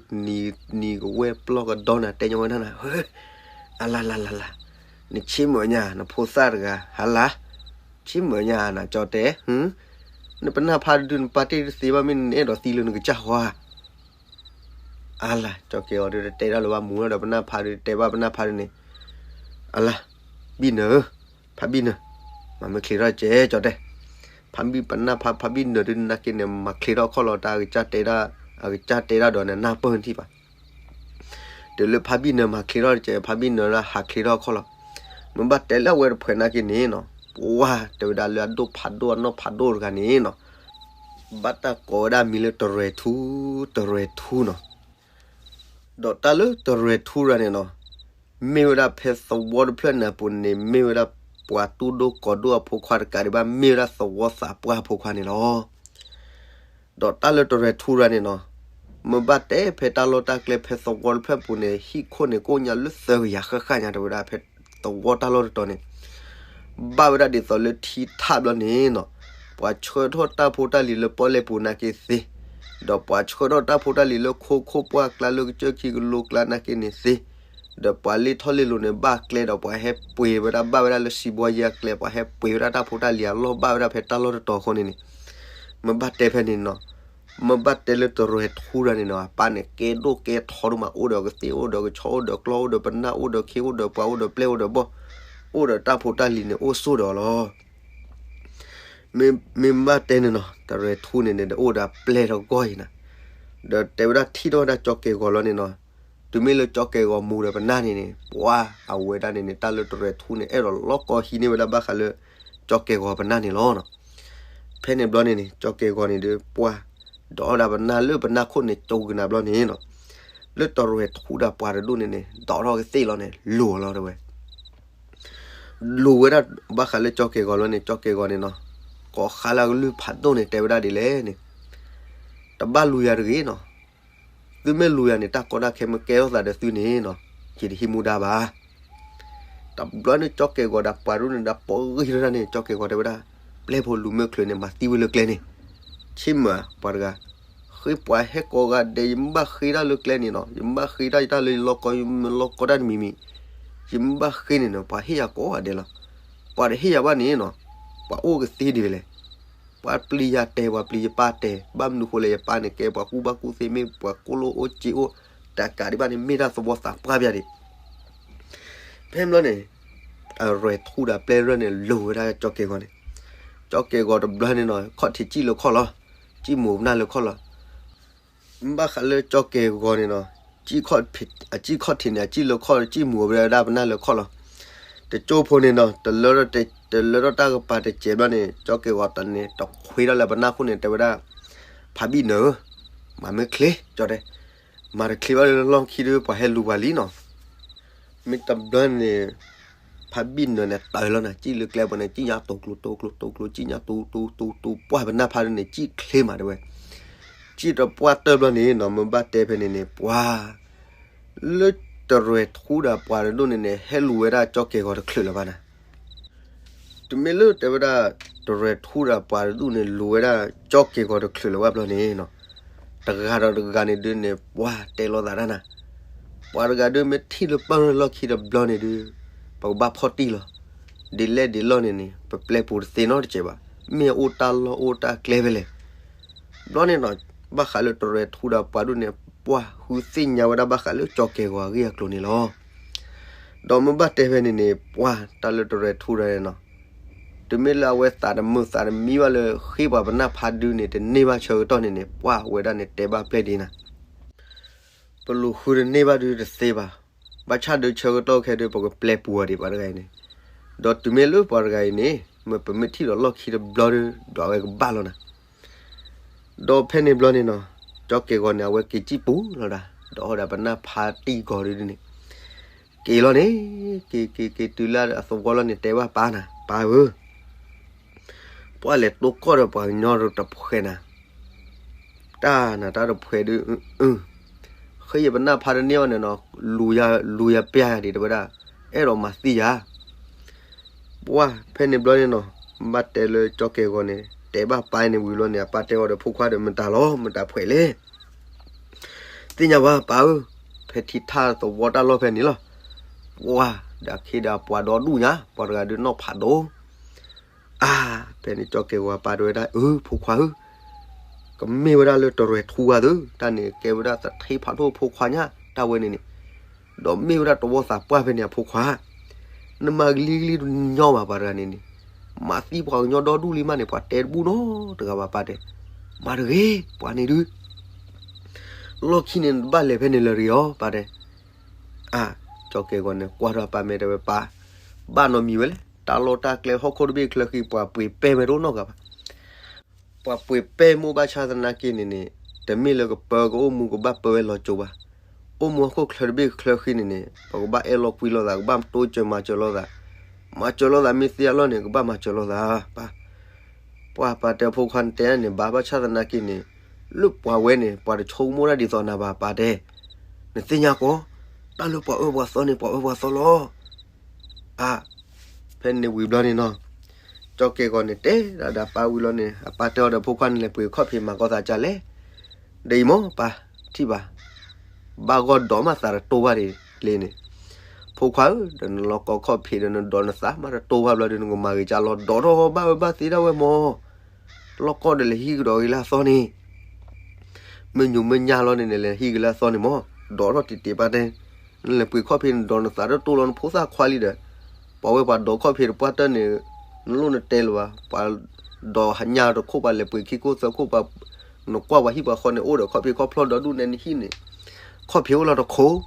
နံၤကဝဲၢ်ပျီၢ်ကဒီနၤ တဲညီဝဲဒၣ်နၤ, အလၤလၤလၤလၤ, နဆ့မုာ်ညါ နဖိသၣ်တဂၤ ဟါလၤ, ဆ့မုာ်ညါနၤ ကၠီတဲ, နပနၢ်ဖးဒုး နပာ်တ့ၢ်တသ့ဘၣ် မ့ၢ်နအဲၣ်ဒိးသံလၢနကစၢ်ဃီဧါ. အလၤ ကၠီကဲၤဂီၤဒုးတတဲတၢ်လၢၤဘၣ် မူၤလီၤဒီးပနၢ်ဖးဒုး တဲဘၣ်ပနၢ်ဖးဒုးန့ၣ်, အလၤ ဘံၣ်နၢၤဧၢ, ဖးဘံၣ်နၢၤ, မၤမ့ၢ်ချ့ထီၣ်ကဲ ကၠီတဲ, ဖးဘံၣ်ပနၢ်ဖး ဖးဘံၣ်နၢၤဒုးနာ်က့န့ၣ် မၤချ့ထီၣ်ခီၣ်လီၤတၢ်အကစၢ်တဲဒၣ်, အကစၢ်တဲဒၣ်ဒီးန့ၣ် နၢ်ပၢၢ်နထံၣ်ဘၣ် တုၤလၢဖးဘံၣ်နၢၤမၤချ့ထီၣ်တကဲ ဖးဘံၣ်နၢၤလၢဟးချ့ထီၣ်ခီၣ်လီၤ. မ့ၢ်ဘၣ်တဲလၢအဝဲတဖှဲးနာ်က့န့ၣ်နီၤ, ပှၤတဲဝဲဒၣ်လၢအဒိၣ်ဖးဒိၣ်အနီၢ်ဖးဒိၣ်တဂၤန့ၣ်နီၤ, ဘၣ်တၢ်ကိးဝဲဒၣ်မံၤလၢတရဲၤထူ, တရဲၤထူနီၤ. ဒီးတၢ်လၢတရဲၤထူတဂၤန့ၣ်နီၤ, မ့ၢ်ဝဲဒၣ်ဖဲသဝီတဖျၢၣ်န့ၣ်အပူၤန့ၣ် မ့ၢ်ဝဲဒၣ်ပှၤတူၢ်ဒိၣ်ကီၤဒိၣ်အဖိခွါတကးဒံးဘၣ် မ့ၢ်ဝဲဒၣ်သဝီသးပှၢ်အဖိခွါန့ၣ်လီၤ. ဒီးတၢ်လၢတရဲၤထူတဂၤန့ၣ်နီၤ, မ့ၢ်ဘၣ်တဲဖဲတၢ်လီၢ်တၢ်ကျဲဖဲသဝီတဖျၢၣ်ပူၤန့ၣ် ဟံၣ်ခိၣ်န့ၣ် ကိၣ်ညါလၢသၢကယၤဃၣ်ဃၣ်ညါတဲဝဲဒၣ် ဖဲသဝီတၢ်လီၢ်တတီၤန့ၣ် ဘၣ်ဝဲဒၣ်ဒ်သိးလၢထံထၣ်ဘျီန့ၣ်နီၤ, ပှၤဆှၢထီၣ်တၢ်ဖိတၢ်လံၤလၢပီၣ်လဲၣ်ပူၤနာ်က့သ့, ဒီးပှၤဆှၢထီၣ်တၢ်ဖိတၢ်လံၤလၢခိခိၣ်ပှၢ်ကျါလၢကစၢၢ်ခံကလိကျါနာ်က့န့ၣ်သ့, ဒီးပှၤလ့ၢ်ထီၣ်လ့ၢ်လီၤန့ၣ် ဘၣ်ကျဲဒီးပှၤဟဲပှ့ၤဝဲဒၣ် ဘၣ်ဝဲဒၣ်လၢစံးဘီယံၤအကျဲ ပှၤဟဲပှ့ၤဝဲဒၣ်တၢ်ဖိတၢ်လံၤအလီၢ် ဘၣ်ဝဲဒၣ်ဖဲတၢ်လီၢ်တတီၤအဃိန့ၣ်န့ၣ်, မ့ၢ်ဘၣ်တဲဖဲန့ၣ်နီၤ, မ့ၢ်ဘၣ်တဲလၢတရဲၤထူတဂၤန့ၣ်နီၤ အပၢ်န့ၣ် ကဲဒိၣ်ကဲထီဒိၣ်မး အိၣ်ဒီးကသ့ၣ် အိၣ်ဒီးကဆီ အိၣ်ဒီးကျီ အိၣ်ဒီးပနၢ် အိၣ်ဒီးခ့ အိၣ်ဒီးပှၤ အိၣ်ဒီးပျဲၢ် အိၣ်ဒီးဘီၣ်, အိၣ်ဒီးတၢ်ဖိတၢ်လံၤန့ၣ် အိၣ်ဆိၣ်ဒီးအီၤလီၤ. မ့ၢ်ဘၣ်တဲန့ၣ်နီၤ တရဲၤထူန့ၣ်န့ၣ် ဒီးအိၣ်ဒီးပျဲၢ်တဂီၢ်အံၤနၤ, ဒီးတဲဝဲဒၣ်ထံၣ်ထီၣ်ဝဲဒၣ်ကၠီကဲၤဂီၤလီၤန့ၣ်နီၤ, တုၤမ့ၢ်လၢကၠီကဲၣ်ဂီၤမူဒီးပနၢ်န့ၣ်န့ၣ် ပှၤအဝဲဒၣ်န့ၣ်န့ၣ် တၢ်လၢတရဲၣ်ထူန့ၣ် အဲၣ်ဒိးလီၢ်ကီဟံးန့ၢ်ဝဲဒၣ်ဘၣ်ဃးလၢ ကၠီကဲၣ်ဂီၤပနၢ်န့ၣ်လီၤ. ဖဲန့ၣ်ဘျီန့ၣ်န့ၣ် ကၠီကဲၣ်ဂီၤန့ၣ်ဒီး ပှၤ ဒီးအီၣ်ဒၣ်ပနၢ်လၢပနၢ်ခိၣ်န့ၣ် ကၠိကနၤဘျီန့ၣ်နီၤ, လၢတရဲၣ်ထူဒၣ်ပှၤတဒူၣ်န့ၣ်န့ၣ် ဒီးထီၣ်ကသ့ၣ်လီၤန့ၣ် လိၤလီၤတဲဝဲ လူၤဝဲဒၣ်ဘၣ်ဃးလၢကၠီကဲၣ်ဂီၤလီၤန့ၣ် ကၠီကဲၣ်ဂီၤန့ၣ်နီၤ, ကိးဃါလၢအကလုၢ်ဖးဒိၣ်န့ၣ် တဲဝဲဒၣ်ဒ်လဲၣ်န့ၣ်, တဘၣ်လူၤယၤတဂ့ၤနီၤ, သုမ့ၢ်လူၤယၤန့ၣ် တၢ်ကီတၢ်ခဲမ့ၢ်ကဲထီၣ်သးဒီးသုန့ၣ်နီၤ, ယတဟံးမူဒါဘၣ်. တဘျီန့ၣ် ကၠီကဲၣ်ဂီၤဒီးပှၤဒူၣ်န့ၣ်ဒီး ပိာ်ဂံၢ်ထီၣ်တၢ်န့ၣ် ကၠီကဲၣ်ဂီၤတဲဝဲဒၣ်, ပျဲၢ်ဖိလူၤမ့ၢ်ချုးန့ၣ် မၤသံဝဲလၢကျဲန့ၣ်, ဆ့ၣ်မုၢ်ပှၤတဂၤ ဃ့ပှၤဟဲကိးဂၤဒဲး ယမ့ၢ်ဘၣ်ဃ့တၢ်လၢကျဲန့ၣ်နီၤ, ယမ့ၢ်ဘၣ်ဃ့တၢ်ယတၢ်လၢယလီၢ်ကီ ယမ့ၢ်လီၢ်ကီတၢ်တမံၤမံၤ, ယမ့ၢ်ဘၣ်ဃ့န့ၣ်နီၤ ပှၤဟ့ၣ်ယၤကိးဂၤဒဲးလီၤ. ပှၤတဟ့ၣ်ယၤဘၣ်န့ၣ်နီၤ, ပှၤအိၣ်ကသ့ဒ်လဲၣ်, ပှၤပျံၤယၤတဲာ် ပှၤပျံၤယပၢ်တဲာ်, ဘၣ်မနုၤဃိလဲၣ် ယပၢ်န့ၣ်ကဲပှၤကူၣ်ဘၣ်ကူၣ်သ့ မ့ၢ်ပှၤကိၣ်လိၣ်အိၣ်စ့အိၣ်, တကးဒံးဘၣ်န့ၣ် မ့ၢ်တၢ်သဝီသးပှၢ်ပျၢ်ဒံး ဖဲဘျီန့ၣ် အရဲၣ်ထူဒီးပျဲၢ်ရၢၢ်န့ၣ် လူၤဝဲဒၣ်ကၠီကဲၢ်ဂီၤန့ၣ်, ကၠီကဲၢ်ဂီၤတဘျီန့ၣ်နီၤ ခီၣ်ထံးစံၣ်လၢခီၣ်လီၤ, စံၣ်မူၤပနၢ်လၢခီၣ်လီၤ. ဘၣ်ဃးလၢကၠီကဲၢ်ဂီၤန့ၣ်နီၤ, အစံၣ်ခီၣ်ထံးန့ၣ် အစံၣ်လၢခီၣ် စံၣ်မူၤဝဲဒၣ်ပနၢ်လၢခီၣ်လီၤ. တကၠိဖိန့ၣ်နီၤ တလၢထီၣ်တၢ်ကပၤတစဲးဘျီန့ၣ် ကၠီကဲၢ်ဂီၤတၢ်န့ၣ် တခွ့ထီၣ်လၢပနၢ်ခိၣ်န့ၣ် တဲဝဲဒၣ်, ဖးဘံၣ်နၢၤဧၢ, မၤမ့ၢ်ချ့ ကၠီတဲ မၤတချ့ဘၣ်လၢလီၢ်ခံဒီး ပှၤဟဲလူၤပှၤလံနီၤ. မ့ၢ်တဘျီန့ၣ် ဖးဘံၣ်နၢၤန့ၣ်တၢ်လီၤနၤ စံၣ်လၢကျဲပူၤန့ၣ် စံၣ်ညါတိၤကျိၤတိၤကျိၤတိၤကျိၤ စံၣ်ညါတိၤတိၤတိၤတိၤ ပှၢ်ပနၢ်ဖးဒိၣ်န့ၣ် စံၣ်ချ့မးတဲဝဲ. စံၣ်တပှၢ်တၢၢ်ဘျီန့ၣ်နီၤ မ့ၢ်ဘၣ်တဲဖဲန့ၣ်န့ၣ် ပှၤ လၢတရဲၣ်ထူဒီးပှၤတဒူၣ်န့ၣ်န့ၣ် ဟဲလူၤဝဲဒၣ်ကၠီကဲၢ်ဂီၤတချုးလၢၤဘၣ်နၤ. တုၤမ့ၢ်လၢတဲဝဲဒၣ် တရဲၣ်ထူဒီးပှၤတဒူၣ်န့ၣ် လူၤဝဲဒၣ်ကၠီကဲၢ်ဂီၤတချုးလၢၤဘၣ်ဘျီန့ၣ်နီၤ, တဂၤဒီးတဂၤန့ၣ်ဒုးန့ၣ် ပှၤတဲလိာ်သးတၢ်နၤ, ပှၤတဂၤဒုးမ့ၢ်ထံၣ်လၢပၢၢ်လီၢ်ခံတဘျီန့ၣ်ဒုး ပကဘၣ်ဖီၣ်တံၢ်လီၤ. ဒ်လဲၣ်ဒ်လဲၣ်န့ၣ်န့ၣ် ပပျဲပူၤတသ့နီတစဲးဘၣ်, မ့ၢ်အအိၣ်တၢ်လီၢ်အိၣ်တၢ်ကျဲဖဲလဲၣ်. ဘျီန့ၣ်နီၤ ဘၣ်ဃးလၢတရဲၣ်ထူဒီးပှၤဒူၣ်န့ၣ် ပှၤဃုသ့ၣ်ညါဝဲဒၣ်ဘၣ်ဃးလၢကၠီကဲၢ်ဂီၤအဂ့ၢ်အကျိၤန့ၣ်လီၤ. ဒီးမ့ၢ်ဘၣ်တဲဖဲန့ၣ်န့ၣ် ပှၤတၢ်လၢတရဲၣ်ထူဒီးနီၤ, တုၤမ့ၢ်လၢအဝဲသးတမုာ်သးတမံဘၣ်လၢ ဃ့ပှၤပနၢ်ဖးဒိၣ်န့ၣ် တန့ၢ်ဘၣ်ဆၢကတီၢ်န့ၣ်န့ၣ် ပှၤဝဲဒၣ်န့ၣ်တဲဘၣ်ပျဲၢ်ဒ်နၤ, ပလူၤဃုတန့ၢ်ဘၣ်ဒုးတသ့ဘၣ်. ဘၣ်ဆၣ်ဒုးဆၢကတီၢ်ခဲဒုး ပကပျဲပူၤအီၤဒံးပှၤတဂၤအံၤန့ၣ်, ဒီးတုၤမ့ၢ်လၢပှၤတဂၤအံၤန့ၣ် မ့ၢ်ပမ့ၢ်ထံၣ်ဒီးလီၢ်ခံတဘျီဒုး ဒွးဝဲကဘၣ်လီၤနၤ. ဒီးဖဲန့ၣ်ဘျီန့ၣ်နီၤ, ကၠီကဲၢ်ဂီၤန့ၣ် အဝဲက့ၤစံၣ်ပူၤလီၤဒၣ်, ဒီးအီၣ်ဒၣ်ပနၢ်ဖးတံၢ်ဂီၤဒုးန့ၣ် က့ၤလီၤန့ၣ်, က့ၤက့ၤက့ၤတုၤလၢအသဝီလီၤန့ၣ် တဲဘၣ်ပၢ်နၤ, ပၢ်ဧၢ, ပှၤလဲၤတိၢ်ကီၢ်ဒီးပှၤကညီတဖှဲးနၤ, တၢ်နၤတၢ်တဖှဲးဒုး, ဃ့ယပနၢ်ဖးတန့ၢ်အီၤန့ၣ်နီၤ, လူၤယၤပျဲယၤဒံးတဲဝဲဒၣ်, အဲၣ်ဒိးမၤသံယၤ ပှၢ်ဖဲန့ၣ်ဘျီန့ၣ်နီၤ, ဘၣ်တဲလၢကၠီကဲၢ်ဂီၤန့ၣ် တဲဘၣ်ပၢ်န့ၣ်ဝံၤဘျီန့ၣ် အပၢ်တဲအီၤဒီးဖိခွါဒီး မတၤလီၤ မတၤဖှဲးလဲၣ်, သ့ၣ်ညါဘၣ်ပၢ်ဧၢ, ဖဲထံထၣ်သဝီတၢ်လီၢ်ဖဲန့ၣ်လီၤ, ပှၢ်ဒီးခ့ဒီးပှၤဒီဒူၣ်ညါ ပှၤတဂၤဒုးနီၣ်ဖးဒိၣ် အါ, ဖဲန့ၣ်ကၠီကဲၢ်ဂီၤအပၢ်တဲဝဲဒၣ်, အၢ ဖိခွါဧၢ, ကမ့ၢ်ဝဲဒၣ်လၢတရဲၣ်ထူဝါသု, တၢ်န့ၣ်ကဲဝဲဒၣ်သထ့ဖးဒိၣ်ဖိခွါညါ, တၢ်ဝဲန့ၣ်န့ၣ်, ဒီးမ့ၢ်ဝဲဒၣ်တဝီသးပှၢ်ဖဲန့ၣ်အဖိခွါ, နမၤကလံၤကလံၤတညီဘၣ်ပှၤတဂၤန့ၣ်န့ၣ်, မၤသံပှၤကညီဒီဒူၣ်လံမးန့ၣ် ပှၤတဲတဘူၣ်နီတဂၤဘၣ်ပၢ်တဲ, မၤတဂ့ၤ ပှၤန့ၣ်ဒုး လီၢ်ခံန့ၣ်နတဘၣ်လဲၤဖဲန့ၣ်လၢၤတဂ့ၤအီၤ ပၢ်တဲ, အါ, ကၠီကဲၢ်ဂီၤန့ၣ် ကွၢ်ထီၣ်အပၢ်မဲာ်တဲဝဲပၢ်, ဘၣ်နီတမံၤဝဲလဲၣ်, တၢ်လီၢ်တၢ်ကျဲဟီၣ်ခိၣ်တဘ့ၣ်ချၢဃံ ပှၤပှ့ၤပဲမ့ၢ်တအိၣ်နီတဂၤဘၣ် ပှၤပှ့ၤပဲမ့ၢ်ဘၣ်ဆၣ်သနာ်က့န့ၣ်န့ၣ်, တမ့ၢ်လၢကပၢကအိၣ်မူကဘၣ်ပၢဝဲလီၤစိၤဘၣ်. အိၣ်မူဟီၣ်ခိၣ်ချၢတဘ့ၣ်ချၢဃံန့ၣ်န့ၣ် ပကဘၣ်အဲၣ်လိာ်ကွံလိာ်သး, ကဘၣ်တိစၢၤမၤစၢၤလိာ်သး, မၤစၢၤလိာ်သးမ့ၢ်သ့အလီၢ်န့ၣ် ကဘၣ်မၤစၢၤလိာ်သး, ပၢ်, ပှၢ်ပၢ်တဲဖိခွါန့ၣ်တဲန့ၣ် ဘၣ်ဘၣ်ဆၣ်သနာ်က့န့ၣ်, လၢပှၤဝဲန့ၣ် ပှၤတဆိကမိၣ်တၢ်ဒ်သိးနၤဘၣ်ပၢ်တဲ, နသ့ၣ်ညါကီး, တၢ်လၢပှၤအၢပှၤသီန့ၣ် ပှၤအၢပှၤသီလီၤ အါ, ဖဲန့ၣ်ဝံၤဘျီန့ၣ်နီၤ, ကၠီကဲၢ်ဂီၤန့ၣ် တဲဒၣ်ဒီးပၢ်ဝံၤလီၤန့ၣ် အပၢ်တဲအီၤဒီးဖိခွါန့ၣ် လဲၤပှ့ၤခီၣ်ဖံးမၤကီၢ်သးကလဲၣ်, ဒီးအံၤမ့ၢ်ပၢ်, ထံၣ်ဘၣ်, ဘၣ်ဂီၢ်ဒီးမးသးတတိၢ်ဘၣ်ဒ်လဲၣ်န့ၣ်, ဖိခွါဧၢ, ဒီးနလီၢ်ကီၢ်ခီၣ်ဖံးဒီးနဒိးနသးမးတတိၢ်ဘၣ်ဘျီဒီး နကမၤဂ့ၤကၢ်လီၤ ဒီးထီၣ်ဘၣ်ဝဲဘၣ်သ့ဒၣ်ဝဲမၢ် လီၢ်ကီၢ်ဒီးလဲၤဟံၣ်ကဒီးဂ့ၤလၢအသီန့ၣ်, မ့ၢ်ညိမ့ၢ်ညါလီၤန့ၣ်န့ၣ် လဲၤဟံၣ်က့ၤလၢအသီန့ၣ်မၢ်, ဒီးထီၣ်တံၢ်တံၢ်ပၢ်တဲ, နလဲၤပှ့ၤခီၣ်ဖံး နဒိးနသးတတိၢ်လီၤ နဖိသၣ်ခွါလံဒီး, ပှၤဝဲပှၤဒိးခီၣ်ဖံးတပှၢ်တၢၢ်န့ၣ်, နလိၣ်နတဲလၢၤဘၣ်, ပှၤဒိးဟါညါတခိၣ် ပှၤလဲၤပှ့ၤခံခိၣ်သၢခိၣ် ပှၤ, နကွၢ်ပှၤဟံၣ်ပှၤဃီန့ၣ် အိၣ်ဒီးခီၣ်ဖံးခီၣ်ဖျီၣ်ဒီဒူၣ်န့ၣ် နဟံၣ်န့ၣ်, ခီၣ်ဖံးအိၣ်လီၤတခိၣ်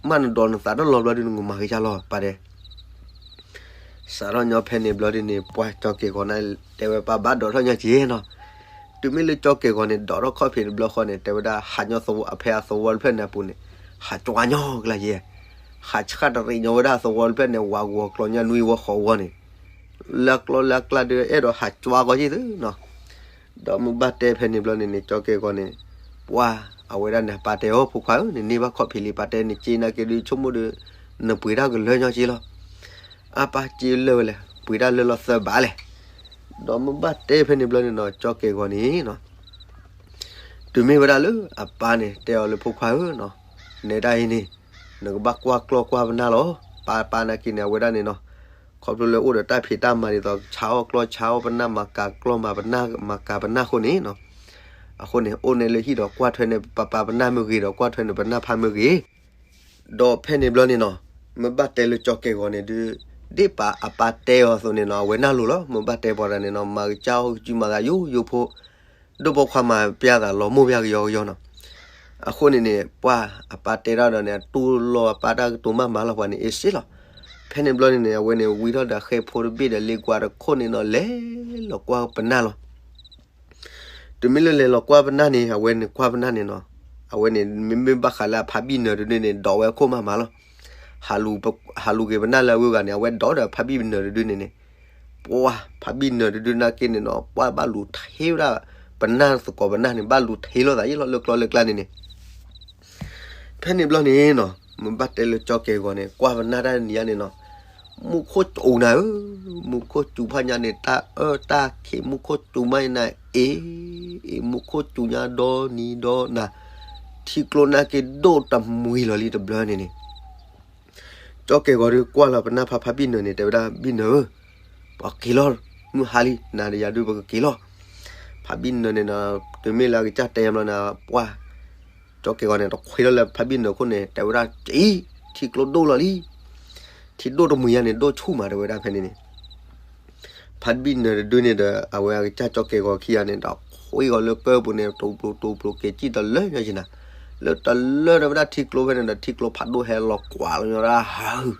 မ့ၢ်နဒိးနသးတလီၤဘျီဒုး နကမၤက့ၤကၢ်လီၤ ပၢ်တဲ. စးထီၣ်ညီဖဲန့ၣ်ဘျီဒုးန့ၣ် ပှၢ်ကၠီကဲၢ်ဂီၤန့ၣ် တဲဝဲပၢ်ဘၣ်ဒိးထီၣ်ညီက့ၤနီၤ. တုၤမ့ၢ်လၢကၠီကဲၢ်ဂီၤန့ၣ် ဒိးထီၣ်ခီၣ်ဖံးတဘျီဃီန့ၣ် တဲဝဲဒၣ် ဟးညီသဝီ အဖဲအသဝီတဖျၢၣ်န့ၣ်အပူၤန့ၣ် ဟးကွၢ်ညီကလၢ်ယဲ, ဟးဆှၣ်တရံးညီဝဲဒၣ်အသဝီတဖျၢၣ်န့ၣ် ဝးဂီၤကျီညီနွံဝီဃိးဝီန့ၣ် လၢအကျီလၢအကျါဒုး အဲၣ်ဒိးဟးကွၢ်ကီက့ၤသုနီၤ. ဒီးမ့ၢ်ဘၣ်တဲဖဲန့ၣ်ဘျီန့ၣ်န့ၣ် ကၠီကဲၢ်ဂီၤန့ၣ် ပှၢ်အဝဲဒၣ်န့ၣ် ပၢ်တဲအီၤ ဖိခွါဧၢ, နန့ၢ်ဘၣ်ခီၣ်ဖံးလံ ပၢ်တဲန့ၣ် က့ၤနာ်က့ၤဒုး ဆိကမိၣ်ဒီး နပှ့ၤတၢ်ကလၢာ်ညီက့ၤလီၤ. အပၢ်က့ၤလၢာ်ဝဲလဲၣ်, ပှ့ၤတၢ်လၢာ်လီၤသၢဘးလဲၣ်. ဒီးမ့ၢ်ဘၣ်တဲဖဲန့ၣ်ဘျီန့ၣ်နီၤ ကၠီကဲၢ်ဂီၤန့ၣ်နီၤ တုၤမ့ၢ်ဝဲဒၣ်လၢအပၢ်န့ၣ် တဲအီၤလၢ ဖိခွါဧၢနီၤ, နဲဒၣ်အံၤန့ၣ် နကဘၣ်ကွၢ်ကျီၢ်ကွၢ်ပနၢ်လီၤ. ပၢ်ပၢ်နာ်က့ၤန့ၣ် အဝဲဒၣ်န့ၣ်နီၤ ခီဖျိလၢအိၣ်ဒီးတၢ်ဖံးတၢ်မၤဒ်သိး ဆါအီၣ်ကျီၢ်ဆါအီၣ်ပနၢ် မၤကၤကျီၢ်မၤပနၢ် မၤကၤပနၢ်အဃိန့ၣ်နီၤ, အဃိန့ၣ် အိၣ်န့ၣ်လၢဟံၣ်ဒီးကွၢ်ထွဲန့ၣ် ပၢ်ပၢ်ပနၢ်မ့ၢ်ဂ့ၤ ဒီးကွၢ်ထွဲန့ၣ်ပနၢ်ဖါမ့ၢ်ဂ့ၤ ဒီးဖဲန့ၣ်ဘျီန့ၣ်နီၤ မ့ၢ်ဘၣ်တဲလၢကၠီကဲၢ်ဂီၤန့ၣ်ဒုး ဒ်ပၢ်အပၢ်တဲအီၤအသိးန့ၣ်နီၤ အဝဲနၢ်လိၤလီၤ. မ့ၢ်ဘၣ်တဲပှၤတဂၤန့ၣ်နီၤ မၤကစၢ်အီၣ်ကစုမၤသးယိယိဖိ ဒိၣ်ပိာ်ခွါမၤပျၢ်သးလီၤမိၢ်ပျၢ်ကယီကယီနီၤ. အဃိန့ၣ်န့ၣ် ပှၢ်အပၢ်တဲဒၣ်ဒီးန့ၣ် အတူၢ်လိာ်အပၢ်တၢ်ကတိၤမးမးလီၤ ပှၤန့ၣ်အ့ၣ်စ့လီၤ. ဖဲန့ၣ်ဘျီန့ၣ်န့ၣ် အဝဲန့ၣ်ဝံထီၣ်ဒီးဃဲဖိတဘ့ၣ်ဒီးလ့ကွၢ်တခိၣ်န့ၣ်နီၤ လဲၤလီၤကွၢ်ပနၢ်လီၤ. တုၤမ့ၢ်လၢလဲၤလီၤကွၢ်ပနၢ်န့ၣ် အဝဲန့ၣ်ကွၢ်ပနၢ်န့ၣ်နီၤ, အဝဲန့ၣ်မ့မ့ၢ်ဘၣ်ဃးလၢအဖါဘံၣ်နၢၤတဒုန့ၣ် ဒိးဝဲအခိၣ်မးမးလီၤ. ဟးလူၤက့ၤပနၢ်လၢအဂုၤအဂၤန့ၣ် အဝဲဒိးဒီးဖါဘံၣ်နၢၤတဒုန့ၣ်န့ၣ်, ပှၢ်ဖါဘံၣ်နၢၤတဒုနာ်က့န့ၣ်နီၤ ပှၢ်ဘၣ်လူၤထ့ဝဲဒၣ် ပနၢ်သကိးပနၢ်န့ၣ် ဘၣ်လူၤထ့လိာ်သးယ့ၣ်လီၤလၢကျီလၢကျါန့ၣ်န့ၣ် ဖဲန့ၣ်ဘျီန့ၣ်နီၤ မ့ၢ်ဘၣ်တဲလၢကၠီကဲၢ်ဂီၤန့ၣ် ကွၢ်ပနၢ်တၢ်နံၤညါန့ၣ်နီၤ, မူခိၣ်စူၤနၤဧၢ, မူခိၣ်စူၤဖးညါန့ၣ် တၢ်အၢတၢ်ခံး မူခိၣ်စူၤမးနၤအ့ၣ်, အ့ၣ် မူခိၣ်စူၤညါဒီနံၤဒီနၤ, ထံကျိနာ်က့ဒိၣ်တမှံၤလီၤလံတဘျီန့ၣ်န့ၣ် ကၠီကဲၢ်ဂီၤဒုးကွၢ်လီၤပနၢ်ဖါ ဖါဘံၣ်နၢၤန့ၣ် တဲဝဲဒၣ် ဘံၣ်နၢၤဧၢ, ပှၤက့ၤလီၤ, မုၢ်ဟါလံ နၤဒီးယၤဒုးပကက့ၤလီၤ. ဖါဘံၣ်နၢၤန့ၣ်နီၤ တုၤမ့ၢ်လၢအကစၢ်တဲဘျီန့ၣ် ပှၢ် ကၠီကဲၢ်ဂီၤန့ၣ် တခွ့လီၤလၢဖါဘံၣ်နၢၤခိၣ်န့ၣ် တဲဝဲဒၣ် က့ၤ, ထံကျိဒိၣ်လီၤလံ. ထံဒိၣ်တမှံၤညါန့ၣ် ဒိၣ်ဆူၣ်မး တဲဝဲဒၣ်ဖဲန့ၣ်န့ၣ် ဖါဘံၣ်နၢၤတဒုန့ၣ်ဒီး အဝဲအကစၢ်ကၠီကဲၢ်ဂီၤခံဂၤန့ၣ်ဒီး ခွ့ဂီၤလၢကၢၢ်ပူၤန့ၣ် တိၤပျိၤတိၤပျိၤ က့ၤစံၣ်တလၢညါက့ၤနၤ, လၢတလၢဒီးဝဲဒၣ်ထံကျိဖဲန့ၣ်ဒီး ထံကျိဖးဒိၣ်ဟဲလီၤကွၢ်လီၤညီဒၣ်ဟးဟု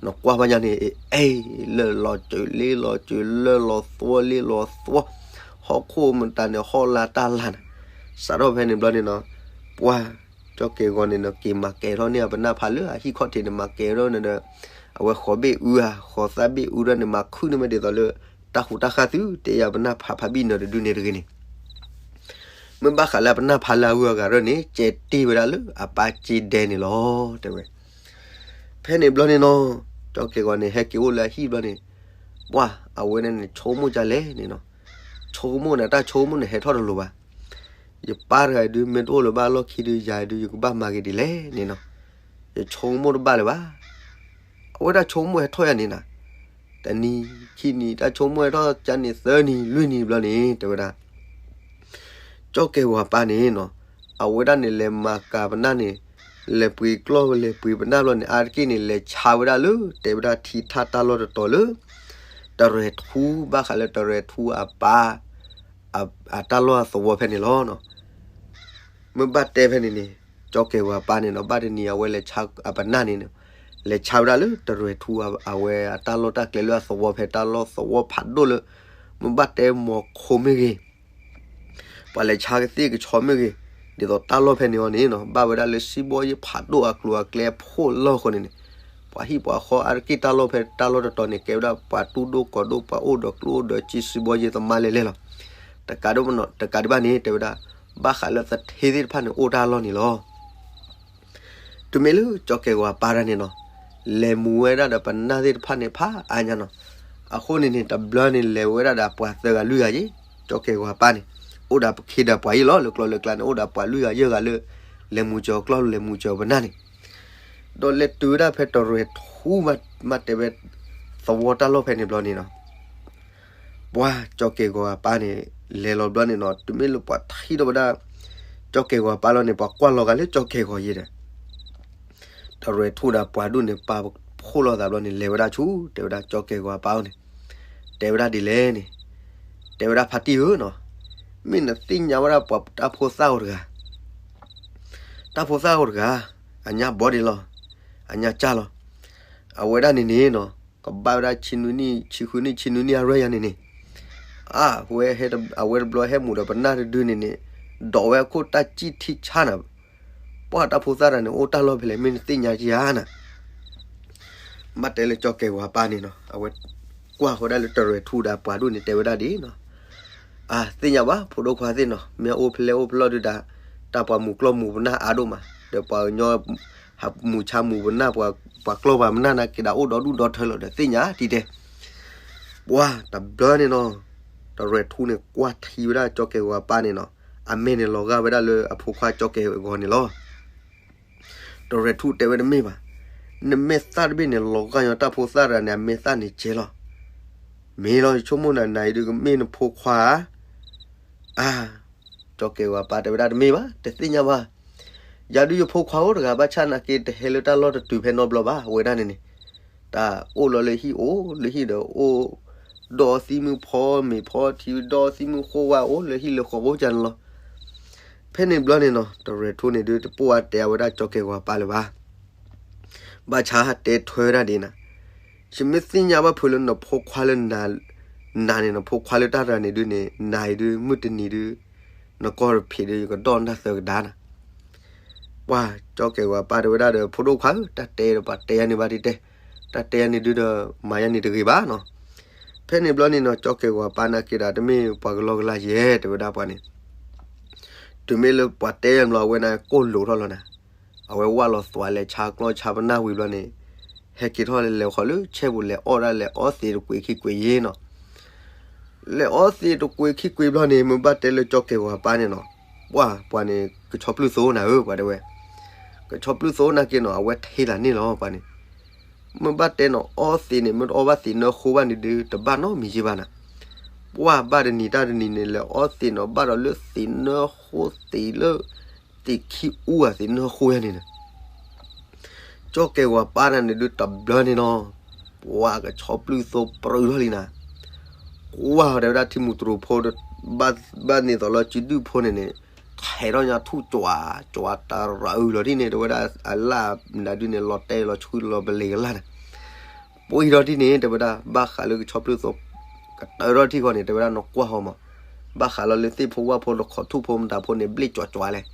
နကွၢ်ဘၣ်ညါန့ၣ် အ့ၣ် လၢၢ်လီၤစၢၤ လ့လီၤစၢၤ လၢၢ်လီၤသွီ လ့လီၤသွီ, ဟီၣ်ခိၣ်မတၤန့ၣ် ဟီၣ်လာ်တၢ်လာ်န့ၣ်, စးထီၣ်ဖဲန့ၣ်ဘျီန့ၣ်နီၤ, ပှၢ်ကၠီကဲၢ်ဂီၤန့ၣ်နီၤ က့ၤမၤကဲၤထီၣ်န့ၢ်အပနၢ်ဖါလၢအဟံၣ်ခီၣ်ထံးန့ၣ် မၤကဲၤထီၣ်န့ၣ်ဒီး အဝဲဃီၤဘ့ၣ်အူဧါ ဃီၤသၣ်ဘ့ၣ်အူဒၣ်န့ၣ် မၤခုၣ်န့ၢ်ဝဲဒ်သိးလၢ တၢ်ဟူးတၢ်ဃၣ်သု တဲယၤပနၢ်ဖါ ဖါဘံၣ်နၢၤတဒုန့ၣ်တဂ့ၤန့ၣ် မ့ၢ်ဘၣ်ဃးလၢအပနၢ်ဖါလၢအဂုၤအဂၤရၢၢ်န့ၣ် ကဲတ့ၢ်ဝဲဒၣ်လၢအပၢ်က့ဒဲန့ၣ်လီၤ တဲဝဲ. ဖဲန့ၣ်ဘျီန့ၣ်နီၤ, ကၠီကဲၢ်ဂီၤန့ၣ် ဟဲက့ၤအိၣ်လၢအဟံၣ်ဘျီန့ၣ်, ပှၢ်အဝဲန့ၣ်န့ၣ် ဆိကမိၣ်ဒ်လဲၣ်န့ၣ်နီၤ, ဆိကမိၣ်န့ၣ် တၢ်ဆိကမိၣ်န့ၣ်ဟဲထီၣ်တလိၤဘၣ်. ယပၢ်တဂၤအံၤဒုး မ့ၢ်တအိၣ်လၢၤဘၣ်အလီၢ်ခံဒုး ယၤအံၤဒုး ယကဘၣ်မၤက့ၤဒ်လဲၣ်န့ၣ်နီၤ, ယဆိကမိၣ်တဘၣ်လၢၤဘၣ်. အဝဲဒၣ်ဆိကမိၣ်ဟဲထီၣ်ယၤန့ၣ်နၤ, တနံၤခံနံၤ တၢ်ဆိကမိၣ်ဟဲထီၣ်ကန့ၣ် သၢနံၤလွံၢ်နံၤဘျီန့ၣ် တဲဝဲဒၣ် ကၠီကဲၢ်ဂီၤအပၢ်န့ၣ်နီၤ, အဝဲဒၣ်န့ၣ် လဲၤမၤကၤပနၢ်န့ၣ်, လဲၤပှ့ၤကျီၢ် လဲၤပှ့ၤပနၢ်ဘျီန့ၣ် အါတက့ၢ်န့ၣ် လဲၤဆါဝဲဒၣ်လၢ တဲဝဲဒၣ်ထံထၣ်တၢ်လီၢ်တတီၤလၢ တရဲၣ်ထူ ဘၣ်ဃးလၢတရဲၣ်ထူအပၢ် အတၢ်လီၢ်အသဝီဖဲန့ၣ်လီၤ. မ့ၢ်ဘၣ်တဲဖဲန့ၣ်န့ၣ်, ကၠီကဲၢ်ဂီၤအပၢ်န့ၣ်နီၤ ဘၣ်တနံၤအဝဲလဲၤဆါအပနၢ်န့ၣ်, လဲၤဆါဝဲဒၣ်လၢတရဲၣ်ထူ အဝဲအတၢ်လီၢ်တၢ်ကျဲလၢအသဝီဖဲတၢ်လီၢ်သဝီဖးဒိၣ်လၢ မ့ၢ်ဘၣ်တဲမီၤခိမ့ၢ်ဂ့ၤ ပှၤလဲၤဆါကသ့ၣ်ကဆီမ့ၢ်ဂ့ၤ, ဒ်သိးတၢ်လီၢ်ဖဲန့ၣ်အီၤန့ၣ်နီၤ ဘၣ်ဝဲဒၣ်လၢစံးဘီယ့ၣ်ဖးဒိၣ်အကျိၤအကျဲအဖှိၣ်လီၢ်အဃိန့ၣ်န့ၣ်, ပှၤဟံၣ်ပှၤဃီအါတက့ၢ်တၢ်လီၢ်ဖဲတၢ်လီၢ်တတီၤန့ၣ် ကဲဝဲဒၣ်ပှၤတူၢ်ဒိၣ်ကီၤဒိၣ် ပှၤအိၣ်ဒီးကျိအိၣ်ဒီးစ့စံးဘီယ့ၣ်သမါလဲၣ်လဲၣ်လီၤ. တကးဒိၣ်မးနီၤ တကးဒံးဘၣ်န့ၣ် တဲဝဲဒၣ် ဘၣ်ဃးလၢသထ့သ့ၣ်တဖၣ်န့ၣ် အိၣ်တၢ်လီၢ်န့ၣ်လီၤ. တုၤမ့ၢ်လၢကၠီကဲၢ်ဂီၤအပၢ်တၢ်န့ၣ်နီၤ, လဲၤမူဝဲဒၣ်ဒီးပနၢ်သ့ၣ်တဖၣ်န့ၣ် ဖးအါညါနီၤ, အဃိန့ၣ်န့ၣ် တဘျီန့ၣ် လဲၤဝဲဒၣ်ဒီးပှၤသၢဂၤလွံၢ်ဂၤယ့ၣ်, ကၠီကဲၢ်ဂီၤအပၢ်န့ၣ် အိၣ်ဒီးပခ့ဒီးပှၤယ့ၣ်လီၤ လၢကျီလၢကျါန့ၣ် အိၣ်ဒီးပှၤလွံၢ်ဂၤယဲၢ်ဂၤလၢ လဲၤမူကၠီၤကျီၢ်လဲၤမူကၠီၤပနၢ်န့ၣ်, ဒီးလဲၤတုၤဝဲဒၣ်ဖဲတရဲၣ်ထူ မ့ၢ်တဲဝဲ သဝီတၢ်လီၢ်ဖဲန့ၣ်ဘျီန့ၣ်နီၤ ပှၤကၠီကဲၢ်ဂီၤအပၢ်န့ၣ် လဲၤလီၤဘျီန့ၣ်နီၤ တုၤမ့ၢ်လၢပှၤထံၣ်ထီၣ်ဝဲဒၣ် ကၠီကဲၢ်ဂီၤအပၢ်လီၤန့ၣ် ပှၤကွၢ်လီၤဂာ်လၢကၠီကဲၢ်ဂီၤယဲၢ်ဒီး တရဲၣ်ထူဒီးပှၤဒိၣ်န့ၣ် ပာ်ဖှိၣ်လိာ်သးဘျီန့ၣ် လဲၤဝဲဒၣ်ဆူ တဲဝဲဒၣ်ကၠီကဲၢ်ဂီၤအပၢ်အအိၣ်န့ၣ်, တဲဝဲဒၣ်ဒ်လဲၣ်န့ၣ်, တဲဝဲဒၣ်ဖါတံၢ်ဧၢနီၤ, မ့ၢ်နသ့ၣ်ညါဝဲဒၣ်ပှၤတၢ်ဖိသၣ်အိၣ်တဂၤ တၢ်ဖိသၣ်အိၣ်တဂၤ, အညါဘီဒံးလီၤ, အညါကၢ်လီၤ. အဝဲဒၣ်န့ၣ်န့ၣ်နီၤ ကဘၣ်ဝဲဒၣ်ဆံနွံနံၣ် ဆံဃုနံၣ် ဆံနွံနံၣ်အရွဲၢ်ယၤန့ၣ်န့ၣ်, အဝဲ အဝဲတဘျီဟဲမူးဒီးပနၢ်တဒုန့ၣ်န့ၣ်, ဒိးဝဲအခိၣ်တၢ်စံၣ်ထံဆါနၤ, ပှၢ်တၢ်ဖိသၣ်တဂၤန့ၣ် အိၣ်တၢ်လီၢ်ဖဲလဲၣ် မ့ၢ်နသ့ၣ်ညါကယၤနၤ ဘၣ်တဲလၢကၠီကဲၤဝၤပၢ်န့ၣ်နီၤ အဝဲကွၢ်ဃီဒၣ်လၢတရဲၣ်ထူဒီးပှၤဒိၣ်န့ၣ် တဲဝဲဒၣ်ဒ်နီၤ, အသ့ၣ်ညါဘၣ် ဖိဒိၣ်ခွါသ့ၣ်နီၤ မ့ၢ်အိၣ်ဖဲလဲၣ်အိၣ်ဖဲလဲၣ်ဒုးဒီး တၢ်ပှၤမူးကျီၢ်မူးပနၢ်အါဒိၣ်မး ဒီးပှၤကညီ ဟးမူးဆါမူးပနၢ် ပှၤကျီၢ်ပှၤပနၢ်နာ်က့ဒီး အိၣ်ဒီဒူၣ်ဒီထၢလီၤဒီးသ့ၣ်ညါတံၢ်တဲ, ပှၢ်တဘျီန့ၣ်နီၤ တရဲၣ်ထူန့ၣ်ကွၢ်ထံဝဲဒၣ်ကၠီကဲၤဝၤပၢ်န့ၣ်နီၤ, အမဲာ်န့ၣ်လီၤဂာ်ဝဲဒၣ်လၢအဖိခွါကၠီကဲၤဝၤအဂီၢ်န့ၣ်လီၤ. တရဲၣ်ထူတဲဝဲတမ့ၢ်ဘၣ်, နမဲာ်သၣ်တဘ့ၣ်န့ၣ် လီၤဂာ်ညီတၢ်ဖိသၣ်တဂၤန့ၣ် အမဲာ်သၣ်န့ၣ်ကဲလီၤ. မ့ၢ်လီၤ ယဆိကမိၣ်နၤနၤအံၤဒုးကမ့ၢ်နဖိခွါဧါ. အါ, ကၠီကဲၤဝၤပၢ်တဲဝဲဒၣ်တမ့ၢ်ဘၣ် တသ့ၣ်ညါဘၣ်. ယၤဒုးယဖိခွါအိၣ်တဂၤဘၣ်ဆၣ်နာ်က့ တဟဲလၢတၢ်လီၢ်တတုၤဖဲနီတဘျီဘၣ် အဝဲဒၣ်န့ၣ်န့ၣ်, တၢ်အိၣ်လီၤလၢဟံၣ်အိၣ်လၢဟံၣ်ဒီးအိၣ်, ဒီးသံမုၢ်ဖီမ့ၤဖီထံ ဒီးသံမုၢ်ဃိဝါအိၣ်လၢဟံၣ်လၢဃီဖိကန့ၣ်လီၤ. ဖဲန့ၣ်ဘျီန့ၣ်နီၤ တရဲၣ်ထူန့ၣ်ဒုးတပိၢ်အါတဲအဝဲဒၣ်ကၠီကဲၤဝၤပၢ်လၢၤဘၣ်. ဘၣ်ဆၣ်တဲထွဲဝဲဒၣ်ဒ်နၤ, ယမ့ၢ်သ့ၣ်ညါဘၣ်ဖုးလၢနဖိခွါလၢ နၤန့ၣ် နဖိခွါလၢတၢ်တဂၤန့ၣ်ဒုးန့ၣ် နၤအံၤဒုး မုၢ်တနံၤဒုး နကီၢ်တဖံးဒုး ယကဒီၣ်နတၢ်သၢကဒါနၤ. ပှၢ်ကၠီကဲၤဝၤပၢ်တဲဝဲဒၣ်ဒီး ဖိဒိၣ်ခွါဧၢ တၢ်တဲဒီးပှၤတဲယၤန့ၣ်ဘၣ်တတဲ, တၢ်တဲယၤန့ၣ်ဒုးဒီး မၤယၤန့ၣ်တဂ့ၤဘၣ်နီၤ. ဖဲန့ၣ်ဘျီန့ၣ်နီၤ ကၠီကဲၤဝၤပၢ်နာ်က့ဒီး တမ့ၢ်ပှၤကလီကလီယဲ တဲဝဲဒၣ်ပှၤန့ၣ် တုၤမ့ၢ်လၢပှၤတဲယၤဘျီ အဝဲန့ၣ်ကိၢ်လိာ်ထီၣ်လီၤနၤ, အဝဲဝၢ်လီၤသွးလဲၤဆါကျီၢ်ဆါပနၢ်ဝံၤဘျီန့ၣ်, ဟဲက့ၤထီၣ်လဲၤလဲၤဃီၤလၢဆဲပူၤ လဲၤအီၣ်ဒၣ်လဲၤအီသံးတကွံာ်ခံကွံာ်ယဲနီၤ. လဲၤအီသံးတကွံာ်ခံကွံာ်ဘျီန့ၣ် မ့ၢ်ဘၣ်တဲလၢကၠီကဲၤဝၤပၢ်န့ၣ်နီၤ, ပှၢ်ပှၤန့ၣ် ကဆီပျုၢ်သိနၤဧၢ ပှၤတဲဝဲ, ကဆီပျုၢ်သိနာ်က့နီၤ အဝဲထံၣ်တၢ်န့ၣ်လီၤပှၤန့ၣ် မ့ၢ်ဘၣ်တဲနီၤ အီသံးန့ၣ် မ့ၢ်တအီဘၣ်သံးနၢဃိဘၣ်န့ၣ်ဒုး တဘၣ်နီတမံၤယဲဘၣ်နၤ. ပှၢ်ဘၣ်တနံၤတၢ်တနံၤန့ၣ် လဲၤအီသံးနီၤ ဘၣ်ဒီးလၢသံးနၢဃိသံးလၢ သံးခံအူဧါ သံးနၢဃိယါန့ၣ်နၤ. ကၠီကဲၤဝၤပၢ်န့ၣ်ဒုးတဘျီန့ၣ်နီၤ, ပှၢ်ကဆီပျုၢ်သိပြူထီၣ်လံနၤ. ကွၢ်တဲဝဲဒၣ်ထံမူတရူးဖိ ဘၣ်န့ၣ်သိးလီၤစုဒုၣ်ဖိန့ၣ်န့ၣ်, ထဲးထီၣ်ညါထူၣ်ကွၢ်ကွၢ်တရၢအုလီၤဒ်န့ၣ် တဲဝဲဒၣ်အလၢ်နၤဒုးန့ၣ် လီၤတဲာ်လီၤဆှုလီၤပလ့ၤကလၢ်န့ၣ် ပှံၤထီၣ်ဒ်န့ၣ် တဲဝဲဒၣ် ဘၣ်ဃးလၢကဆီပျုၢ်သိ ကတၢၢ်ထီၣ်ထံၣ်ဃီန့ၣ် တဲဝဲဒၣ်နကွၢ်ဃီမး, ဘၣ်ဃးလီၤလၢသ့ၣ်ဖိဝၣ်ဖိဒီးခီၣ်ထူၣ်ဖိမတၤဖိန့ၣ် ဘျ့ၣ်ကွၢ်ကွၢ်လဲၣ်.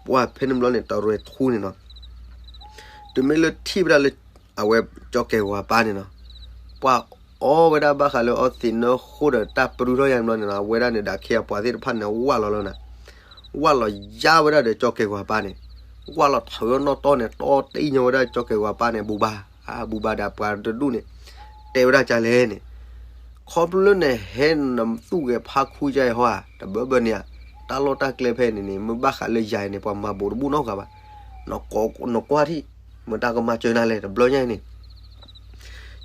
ပှၢ်ဖဲန့ၣ်ဘျီန့ၣ် တရဲၣ်ထူန့ၣ်နီၤ တုၤမ့ၢ်လၢထံၣ်ဝဲဒၣ်လၢ အဝဲကၠီကဲၤဝၤပၢ်န့ၣ်နီၤ, ပှၢ်အီဝဲဒၣ်ဘၣ်ဃးလၢအီသံးနၢဃိဒီးတၢ်ပြူထီၣ်ယါန့ၣ်ဘျီန့ၣ်နီၤ အဝဲဒၣ်န့ၣ်ဒီးအခ့အပှၤသ့ၣ်တဖၣ်န့ၣ် ဝၢ်လီၤလီၤနၤ, ဝၢ်လီၤယါဝဲဒၣ်ဒီးကၠီကဲၤဝၤပၢ်န့ၣ်, ဝၢ်လီၤထၢအီၤနီၣ်တီၢ်န့ၣ် တီတ့ၢ်ညီဝဲဒၣ်ကၠီကဲၤဝၤပၢ်န့ၣ် ဘူဘါ, ဘူဘါဒီးပှၤတဒူၣ်န့ၣ်, တဲဝဲဒၣ်ကလဲၣ်န့ၣ်, ခီဖျိလၢနဟဲနသူၣ်ဂဲၤဖးခူယါအံၤဟီဧါ, တဘျီဘျီန့ၣ်ဧါ, တၢ်လီၢ်တၢ်ကျဲဖဲန့ၣ်န့ၣ် မ့ၢ်ဘၣ်ဃးလၢယၤအံၤန့ၣ် ပှၤမၤဘူးတဘူၣ်နီတဂၤဘၣ်, နကွၢ်ထံၣ်, မတၤကမၤစၢၤနၤလဲၣ် တဘျီညါအံၤန့ၣ်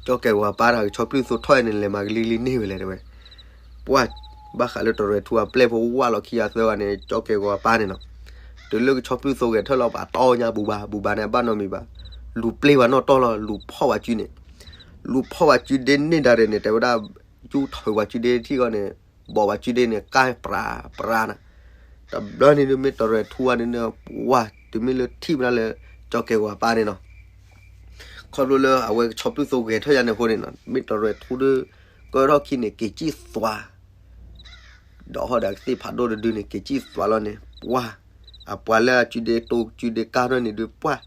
ကၠီကဲၤဝၤပၢ်တၢ်ကဆီပျုၢ်သိထီၣ်အံၤန့ၣ် လဲၤမၤကလံၤကလံၤန့ၢ်ဝဲလဲၣ်တဲဝဲ, ပှၢ်, ဘၣ်ဃးလၢတရဲၣ်ထူအပျဲၢ်ဖိဝၢ်လီၤခံဂၤသၢဂၤန့ၣ် ကၠီကဲၤဝၤပၢ်န့ၣ်နီၤ, တုၤလၢကဆီပျုၢ်သိဂဲၤထၢၣ်လီၤ ပှၤတီညါဘူဘါ, ဘူဘါန့ၣ် အဘၣ်နီတမံၤဘၣ်, လူၤပျ့ၤဝဲနီၣ်တီၢ်လီၤ လူၤဖီၣ်ဝဲစုန့ၣ်, လူၤဖီၣ်ဝဲစုဒ့န့ၢ်ဒၣ်ရဲၣ်န့ၣ် တဲဝဲဒၣ်, ယူထၢဝဲစုဒ့ထံၣ်ဂီၢ်န့ၣ်, ဘီးဝဲစုဒ့န့ၣ် ကါပြးပြးနၤ, တဘျီန့ၣ်ဒုးမ့ၢ်တရဲၣ်ထူဝဲန့ၣ် ပှၢ်တုၤမ့ၢ်လၢထံၣ်ဝဲဒၣ်လၢ ကၠီကဲၤဝၤပၢ်န့ၣ်နီၤ ခီဖျိလၢအဝဲကဆီပျုၢ်သိဂဲၤထၢၣ်ယါန့ၣ်အဃိန့ၣ်နီၤ မ့ၢ်တရဲၣ်ထူဒီး ကၢထီၣ်ခံန့ၣ် က့ၤစံၣ်သွါ, ဒီးဟီၣ်ဒီးကသ့ၣ်ဖးဒိၣ်တဒုန့ၣ် က့ၤစံၣ်သွါလီၤန့ၣ် ပှၢ်, အပှၤလၢအစုဒ့တိစုဒ့ကါထီၣ်န့ၣ်ဒုးပှၢ်,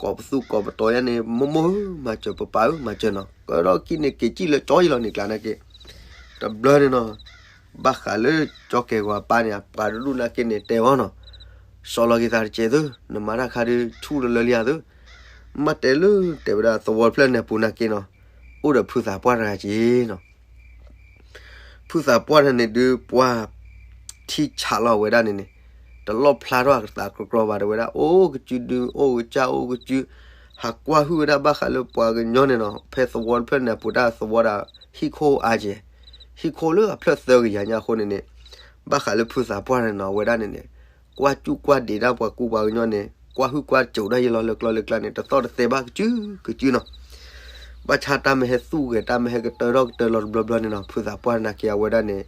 ကိးပသူကိးပတီၤယါန့ၣ် မိၢ်မိၢ်ဧၢ မၤစၢၤပပၢ်ဧၢ မၤစၢၤနီၤ ကၢထီၣ်ခံန့ၣ် က့ၤစံၣ်လၢကၠီယံလီၤန့ၣ်ကျါနာ်က့, တဘျီန့ၣ်နီၤ ဘၣ်ဃးလၢကၠီကဲၤဝၤပၢ်န့ၣ် အပှၤတဒူၣ်နာ်က့န့ၣ် တဲအီၤနီၤ, စီၤလီၤက့ၤသးတစဲးသု, နမၤတၢ်ခါဒုးဆူၣ်လၢလၢလံဧါသု, မ့ၢ်တဲလၢတဲဝဲဒၣ်သဝီတဖျၢၣ်န့ၣ်အပူၤနာ်က့နီၤ, အိၣ်ဒီးဖုသးပှၢ်တဂၤက့ၤနီၤ ဖုသးပှၢ်န့ၣ်ဒုးပှၢ် ထံဆးလီၤဝဲဒၣ်န့ၣ်န့ၣ်, တလီၣ်ဖျါထီၣ်အသးကြီကြီဘၣ် တဲဝဲဒၣ် အိၣ်ကစုဒု အိၣ်ကစၢ်အိၣ်ကစု, ဟးကွၢ်ဟုၣ်ဝဲဒၣ်ဘၣ်ဃးလၢပှၤကညီန့ၣ်နီၤ ဖဲသဝီတဖျၢၣ်န့ၣ်အပူၤတၢ်သဝီဒီး ဟံၣ်ခိၣ်အါကဲ, ဟံၣ်ခိၣ်လၢအဖျၢၣ်သၢကယၤညါအဃိန့ၣ်န့ၣ်, ဘၣ်ဃးလၢဖုသးပှၢ်န့ၣ်နီၤ အဝဲဒၣ်န့ၣ်န့ၣ်, ကွၢ်စူၣ်ကွၢ်ဒံးဒၣ်ပှၤကူပှၤကညီန့ၣ် ကွၢ်ဟုၣ်ကွၢ်စူၣ်ဒၣ်ယံလီၤလၢကျီလၢကျါန့ၣ် တသီၣ်တသဲဘၣ်ကစုကစုနီၤ ဘၣ်ဆၣ်တၢ်မ့ၢ်ဟဲသူၣ်ဂဲၤ တၢ်မ့ၢ်ဟဲကတၢၢ်ထီၣ်ကတၢၢ်လီၤတဘျီဘျီန့ၣ်နီၤ ဖုသးပှၢ်နာ်က့အဝဲဒၣ်န့ၣ်,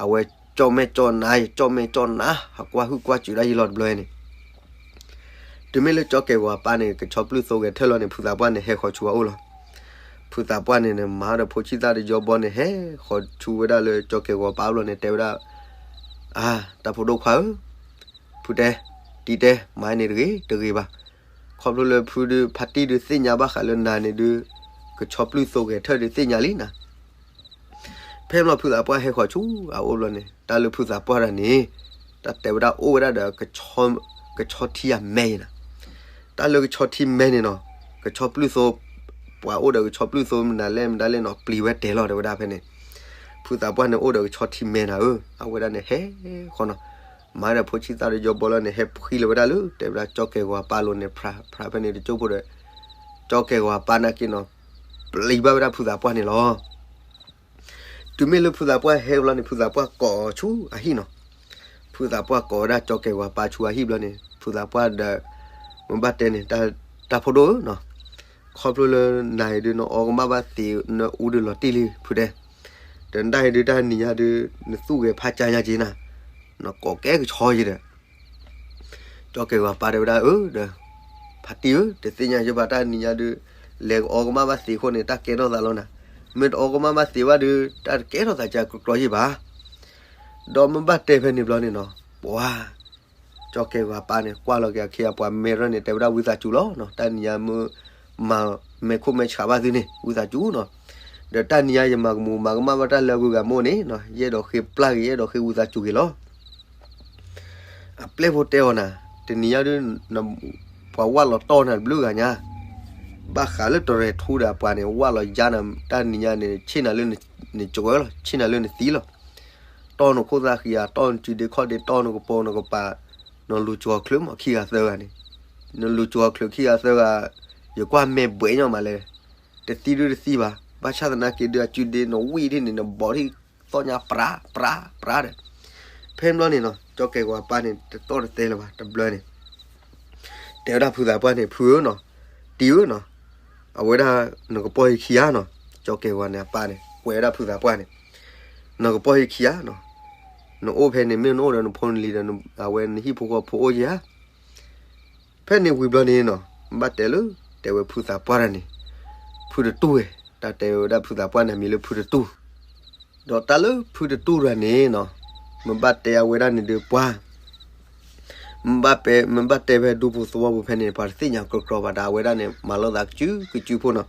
အဝဲကၠီၣ်မဲာ်ကၠီၣ်နါ ကၠီၣ်မဲာ်ကၠီၣ်နါ ဟးကွၢ်ဟုၣ်ကွၢ်စူၣ်ဒၣ်ယံလီၤတဘျီန့ၣ်, တုၤမ့ၢ်လၢကၠီကဲၣ်ဂီၤပၢ်န့ၣ် ကဆီပျုၢ်သိဂဲၤထၢၣ်လီၤန့ၣ် ဖုသးပှၢ်န့ၣ်ဟဲဃီၤဆူအအိၣ်လီၤ. ဖုသးပှၢ်န့ၣ်န့ၣ် မၤဒီးဖိဆံၣ်သၣ်တယီဘီန့ၣ် ဟဲဃီၤဆူဝဲဒၣ်လၢကၠီကဲၣ်ဂီၤပၢ်အအိၣ်လီၤန့ၣ် တဲဝဲဒၣ်, အါ, တၢ်ဖိဒိၣ်ခွါဧၢ, ဖုတဲ, တံၤတဲ, မၤန့ၣ်တဂ့ၤတဂ့ၤဘၣ်. ခီဖျိလၢဖုဒုး ဖါတံၢ်ဒုးသ့ၣ်ညါဘၣ်ဃးလၢနၤန့ၣ်ဒုး ကဆီပျုၢ်သိဂဲၤထၢၣ်ဒုးသ့ၣ်ညါလံနၤ. ဖဲဘျီဖုသးပှၢ်ဟဲဃီၤဆူအအိၣ်ဘျီန့ၣ် တၢ်လၢဖုသးပှၢ်တၢ်န့ၣ် တၢ်တဲဝဲဒၣ်အိၣ်ဝဲဒၣ်ဒီး ကဆီထံအမဲအံၤနၤ. တၢ်လၢကဆီထံမဲန့ၣ်နီၤ, ကဆီပျုၢ်သိ, ပှၤအိၣ်ဒီးကဆီပျုၢ်သိမနုၤလဲၣ်မနုၤလဲၣ်နီၤ ပျံၤဝဲတဲာ်လီၤတဲဝဲဒၣ်ဖဲန့ၣ်. ဖုသးပှၢ်န့ၣ်အိၣ်ဒီးကဆီထံမဲနၤဧၢ, အဝဲဒၣ်န့ၣ်ဟဲဃီၤနီၤ, မၤဒီးဖိဆံၣ်သၣ်တယီဘီလီၤန့ၣ် ဟဲဖှံလီၤဝဲဒၣ်လၢ တဲဝဲဒၣ်ကၠီကဲၣ်ဂီၤပၢ်လိၤန့ၣ် ဖြးဖြးဖဲန့ၣ်တကၠိဖိဒီး ကၠီကဲၣ်ဂီၤပၢ်နာ်က့နီၤ ပျံၤဘၣ်ဝဲဒၣ်ဖုသးပှၢ်န့ၣ်လီၤ. တုၤမ့ၢ်လၢဖုသးပှၢ်ဟဲဘျီန့ၣ် ဖုသးပှၢ်ကိးဆူအဟံၣ်နီၤ. ဖုသးပှၢ်ကိးဝဲဒၣ်ကၠီကဲၣ်ဂီၤပၢ်ဆူအဟံၣ်ဘျီန့ၣ် ဖုသးပှၢ်ဒီး မ့ၢ်ဘၣ်တဲန့ၣ် တၢ်ဖိဒိၣ်ဧၢနီၤ, ခီဖျိလၢနၤအံၤဒုး နအီကမၣ်ဘၣ်သ့ နအူဒုးလီၤတံၢ်လံဖုတဲ, ဒီးနတၢ်အံၤဒုးတၢ်နံၤညါဒုး နသူၣ်ဂဲၤဖးကၢညါက့ၤနၤ, နကိးကဲကဆီယံၤဒီး ကၠီကဲၣ်ဂီၤပၢ်တဲဝဲဒၣ်အၢဒီး ဖါတံၢ်ဧၢ, တသ့ၣ်ညါယဘၣ်တၢ်နံၤညါဒုး လဲၤကအီကမၣ်ဘၣ်သ့အဃိန့ၣ် တၢ်ကဲထီၣ်သးလီၤနၤ, မ့ၢ်တအီကမၣ်ဘၣ်သ့ဘၣ်ဒုး တၢ်တကဲထီၣ်သးကကကျီယံၤဘၣ်. ဒီးမ့ၢ်ဘၣ်တဲဖဲန့ၣ်ဘျီန့ၣ်နီၤ ပှၤ ကၠီကဲၣ်ဂီၤပၢ်န့ၣ် ကွၢ်လီၤက့ၤအခ့အပှၤမဲရၢ်န့ၣ် တဲဝဲဒၣ်ဝံသးစူၤလီၤနီၤ, တၢ်နံၤညါမ့ၢ် မၤမဲာ်ခိၣ်မဲာ်ဆှးဘၣ်သုန့ၣ် ဝံသးစူၤနီၤ, ဒီးတၢ်နံၤညါယမၤကမူးမၤကမၣ်ဘၣ်တၢ်လၢအဂုၤအဂၤမိၢ်န့ၣ်နီၤ ယအဲၣ်ဒိးဃ့ပျၢ်က့ၤ ယအဲၣ်ဒိးဃ့ဝံသးစူၤက့ၤလီၤ. အပျဲၢ်ဖိတဲအီၤနၤ, တနံၤညါဒုး ပှၤဝၣ်လီၤတီၢ်နၤတဘျုးဂၤညါ, ဘၣ်ဃးလၢတရဲၣ်ထူဒီးအပှၤန့ၣ် ဝၣ်လီၤယါနၤ တၢ်နံၤညါန့ၣ် ဆ့ၣ်နၤလၢနစှၤလီၤ ဆ့ၣ်နၤလၢနသံလီၤ. တီၢ်နခိၣ်သၣ်ဃံဧါ, တီၢ်နစုဒ့ခီၣ်ဒ့, တီၢ်နကပိာ်နကပၤ, နလူၤစှီၤချၢမးခံဂၤသၢဂၤန့ၣ်, နလူၤစှီၤချၢခံဂၤသၢဂၤ, ယကွၢ်မဲာ်ဘှဲးညီမးလဲၣ်, တသံဒုတသံဘၣ်, ဘၣ်ဆၣ်သနာ်က့ဒုးအစုဒ့နဝံၣ်ထံၣ်န့ၣ် နဘီထံၣ်သီၣ်ညါပြး ပြး ပြးဒီး ဖဲဘျီန့ၣ်နီၤ ကၠီကဲၣ်ဂီၤပၢ်န့ၣ် တတီၢ်တတဲလၢၤဘၣ် တဘျီန့ၣ် တဲဝဲဒၣ်ဖုသးပှၢ်န့ၣ် ဖုဧၢနီၤ, တံၤဧၢနီၤ, အဝဲဒၣ်နကပီၢ်ဟံးခံဂၤနီၤ, ကၠီကဲၣ်ဂီၤန့ၣ်အပၢ်န့ၣ် ကွဲးဝဲဒၣ်ဖုသးပှၢ်န့ၣ်, နကပီၢ်ဟံးခံဂၤနီၤ, နအိၣ်ဖဲန့ၣ် မ့ၢ်နအိၣ်ဒီးနဖိနလံၤဒီး အဝဲနဟံၣ်ဖိဃီဖိအိၣ်ဧါ. ဖဲန့ၣ်ဝံၤဘျီန့ၣ်နီၤ ဘၣ်တဲလၢ တဲဝဲဖုသးပှၢ်တၢ်န့ၣ် ဖုတတူၢ်ဝဲ, တၢ်တဲဝဲဒၣ်ဖုသးပှၢ်န့ၣ် မံၤလၢဖုတတူၢ်, ဒီးတၢ်လၢဖုတတူၢ်တၢ်န့ၣ်နီၤ မ့ၢ်ဘၣ်တဲအဝဲဒၣ်န့ၣ်ဒီးပှၤ မ့ၢ်ဘၣ်တဲဖဲဒူပူၤသဝီပူၤဖဲန့ၣ် ပှၤတသ့ၣ်ညါကြၢးကြၢးဘၣ်ဒီး အဝဲဒၣ်န့ၣ် မၤလိာ်သးကစုကစုဖိနီၤ.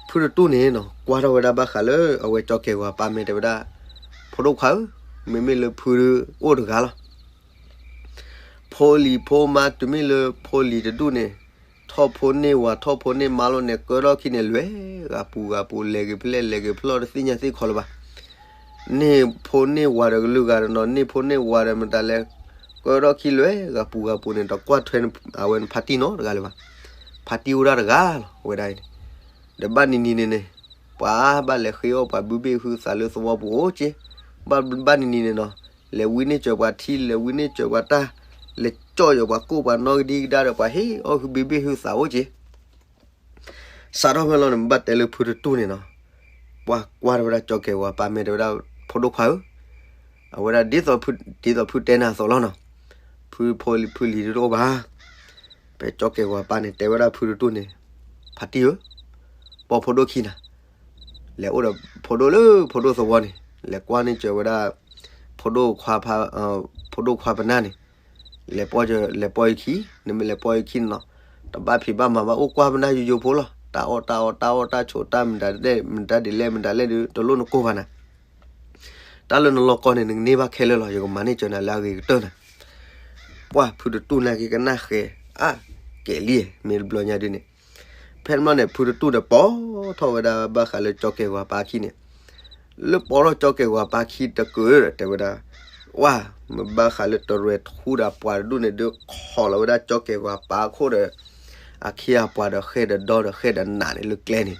ဖုတတူၢ်န့ၣ်နီၤ ကွၢ်ထီၣ်ဝဲဒၣ်ဘၣ်ဃးလၢအဝဲကၠီကဲၢ်ဂီၤပၢ်မ့ၢ်တဲဝဲဒၣ် ဖိဒိၣ်ခွါဧၢ, မ့မ့ၢ်လၢဖုအိၣ်တဂၤလီၤ. ဖိလံၤဖိမါတုၤမ့ၢ်လၢဖိလံၤတဒူၣ်န့ၣ် ထီၣ်ဖိန့ၢ်ဝၤ ထီၣ်ဖိန့ၢ်မါလီၤန့ၣ် ကၢထီၣ်ခံန့ၣ် လဲၤဂၤပူၤဂၤပူၤ လဲၤဂ့ၤဖဲလဲၣ် လဲၤဂ့ၤဖဲလဲၣ် တသ့ၣ်ညါသ့ၣ်ခီလၢၤဘၣ်. န့ၢ်ဖိန့ၢ်ဝၤဒီးကလုာ်ဂၤဒီးနီၤ န့ၢ်ဖိန့ၢ်ဝၤဒီးမတၤလဲၣ် ကၢထီၣ်ခံလဲၤဂၤပူၤဂၤပူၤန့ၣ် တကွၢ်ထွဲအဝဲနဖါတံၢ်နီတဂၤလၢၤဘၣ်. ဖါတံၢ်အိၣ်ဒၣ်တဂၤလီၤ အဝဲဒၣ်အံၤန့ၣ်. ဒီးဘၣ်နံၤနံၤန့ၣ်န့ၣ် ပှၤဘၣ်လဲၤဃ့အီၣ်ပှၤဘုဘ့ၣ်ဟုသးလၢသဝီပူၤအိၣ်က့, ဘၣ်ဘၣ်နံၤနံၤန့ၣ်နီၤ လဲၤဝံန့ၢ်စၢၤပှၤထံ လဲၤဝံန့ၢ်စၢၤပှၤတၢ်, လဲၤကၠီၣ်ယီၤပှၤကိၣ်ပှၤနီၣ်ကဒံကဒါဒီး ပှၤဟ့ၣ်အီၣ်ဟုဘုဘ့ၣ်ဟုသးအိၣ်က့. စးထီၣ်ဖဲလီၤန့ၣ် ဘၣ်တဲလၢဖုတတူၢ်န့ၣ်နီၤ, ပှၤကွၢ်ထီၣ်ဝဲဒၣ်ကၠီကဲၢ်ဝၤပၢ်မ့ၢ်တဲဝဲဒၣ် ဖိဒိၣ်ခွါဧၢ, အဝဲဒၣ်ဒ်သိးဖုတဲနၤအသိးလီၤနီၤ, ဖုဖိလံၤဖုလံၤတအိၣ်ဘၣ်. ဖဲကၠီကဲၢ်ဝၤပၢ်န့ၣ် တဲဝဲဒၣ်ဖုတတူၢ်န့ၣ်, ဖါတံၢ်ဧၢ, ပိာ်ဖိဒိၣ်ခံနၤ, လဲၤအိၣ်ဒီးဖိဒိၣ်လၢဖိဒိၣ်သဝီန့ၣ် လဲၤကွၢ်န့ၢ်စၢၤဝဲဒၣ် ဖိဒိၣ်ခွါ ဖိဒိၣ်ခွါပနၢ်န့ၣ်, လဲၤပီၢ် လဲၤပီၢ်ယခံ, နမ့ၢ်လဲၤပီၢ်ယခံန့ၣ်နီၤ, တဘၣ်ဖံးဘၣ်မၤဘၣ် အိၣ်ကွၢ်ပနၢ်ယိယိဖိလီၤ. တၢ်အီၣ်တၢ်အီ တၢ်အီၣ်တၢ်ဆိး တၢ်မတၤဒ်လဲၣ် မတၤဒ်လဲၣ် မတၤလဲၣ်ဒီး တလိၣ်နကိၢ်ဘၣ်နၤ. တၢ်လၢနလီၢ်ကီၢ်န့ၣ် နကန့ၢ်ဘၣ်ခဲလၢာ်လီၤ. ယကမၤန့ၢ်စၢၤနၤလၢအဂ့ၤကတၢၢ်နၤ. ပှၢ်ဖုတတူၢ်နာ်က့ၤကနၣ်ဃဲၤ, အါ, ကဲၤလံ, မ့ၢ်တဘျီညါဒ်န့ၣ် ဖဲန့ၣ်ဘျီန့ၣ် ဖုတတူၢ်ဒီးပိာ်ထီၣ်ဝဲဒၣ်ဘၣ်ဃးလၢကၠီကဲၢ်ဝၤပၢ်ခံန့ၣ်, လၢပိာ်ထီၣ်ကၠီကဲၢ်ဝၤပၢ်ခံတကုာ်ဒီး တဲဝဲဒၣ်, ဝါ, မ့ၢ်ဘၣ်ဃးလၢတရဲၣ်ထူဒီးပှၤတဒူၣ်န့ၣ် ဒုးခိးလီၤဝဲဒၣ်ကၠီကဲၢ်ဝၤပၢ်အခိၣ်ဒီး အခ့အပှၤဒီးဃဲၢ်ဒီးဒီဒီးဃဲၢ်ဒီးနးန့ၣ်လၢကျဲန့ၣ်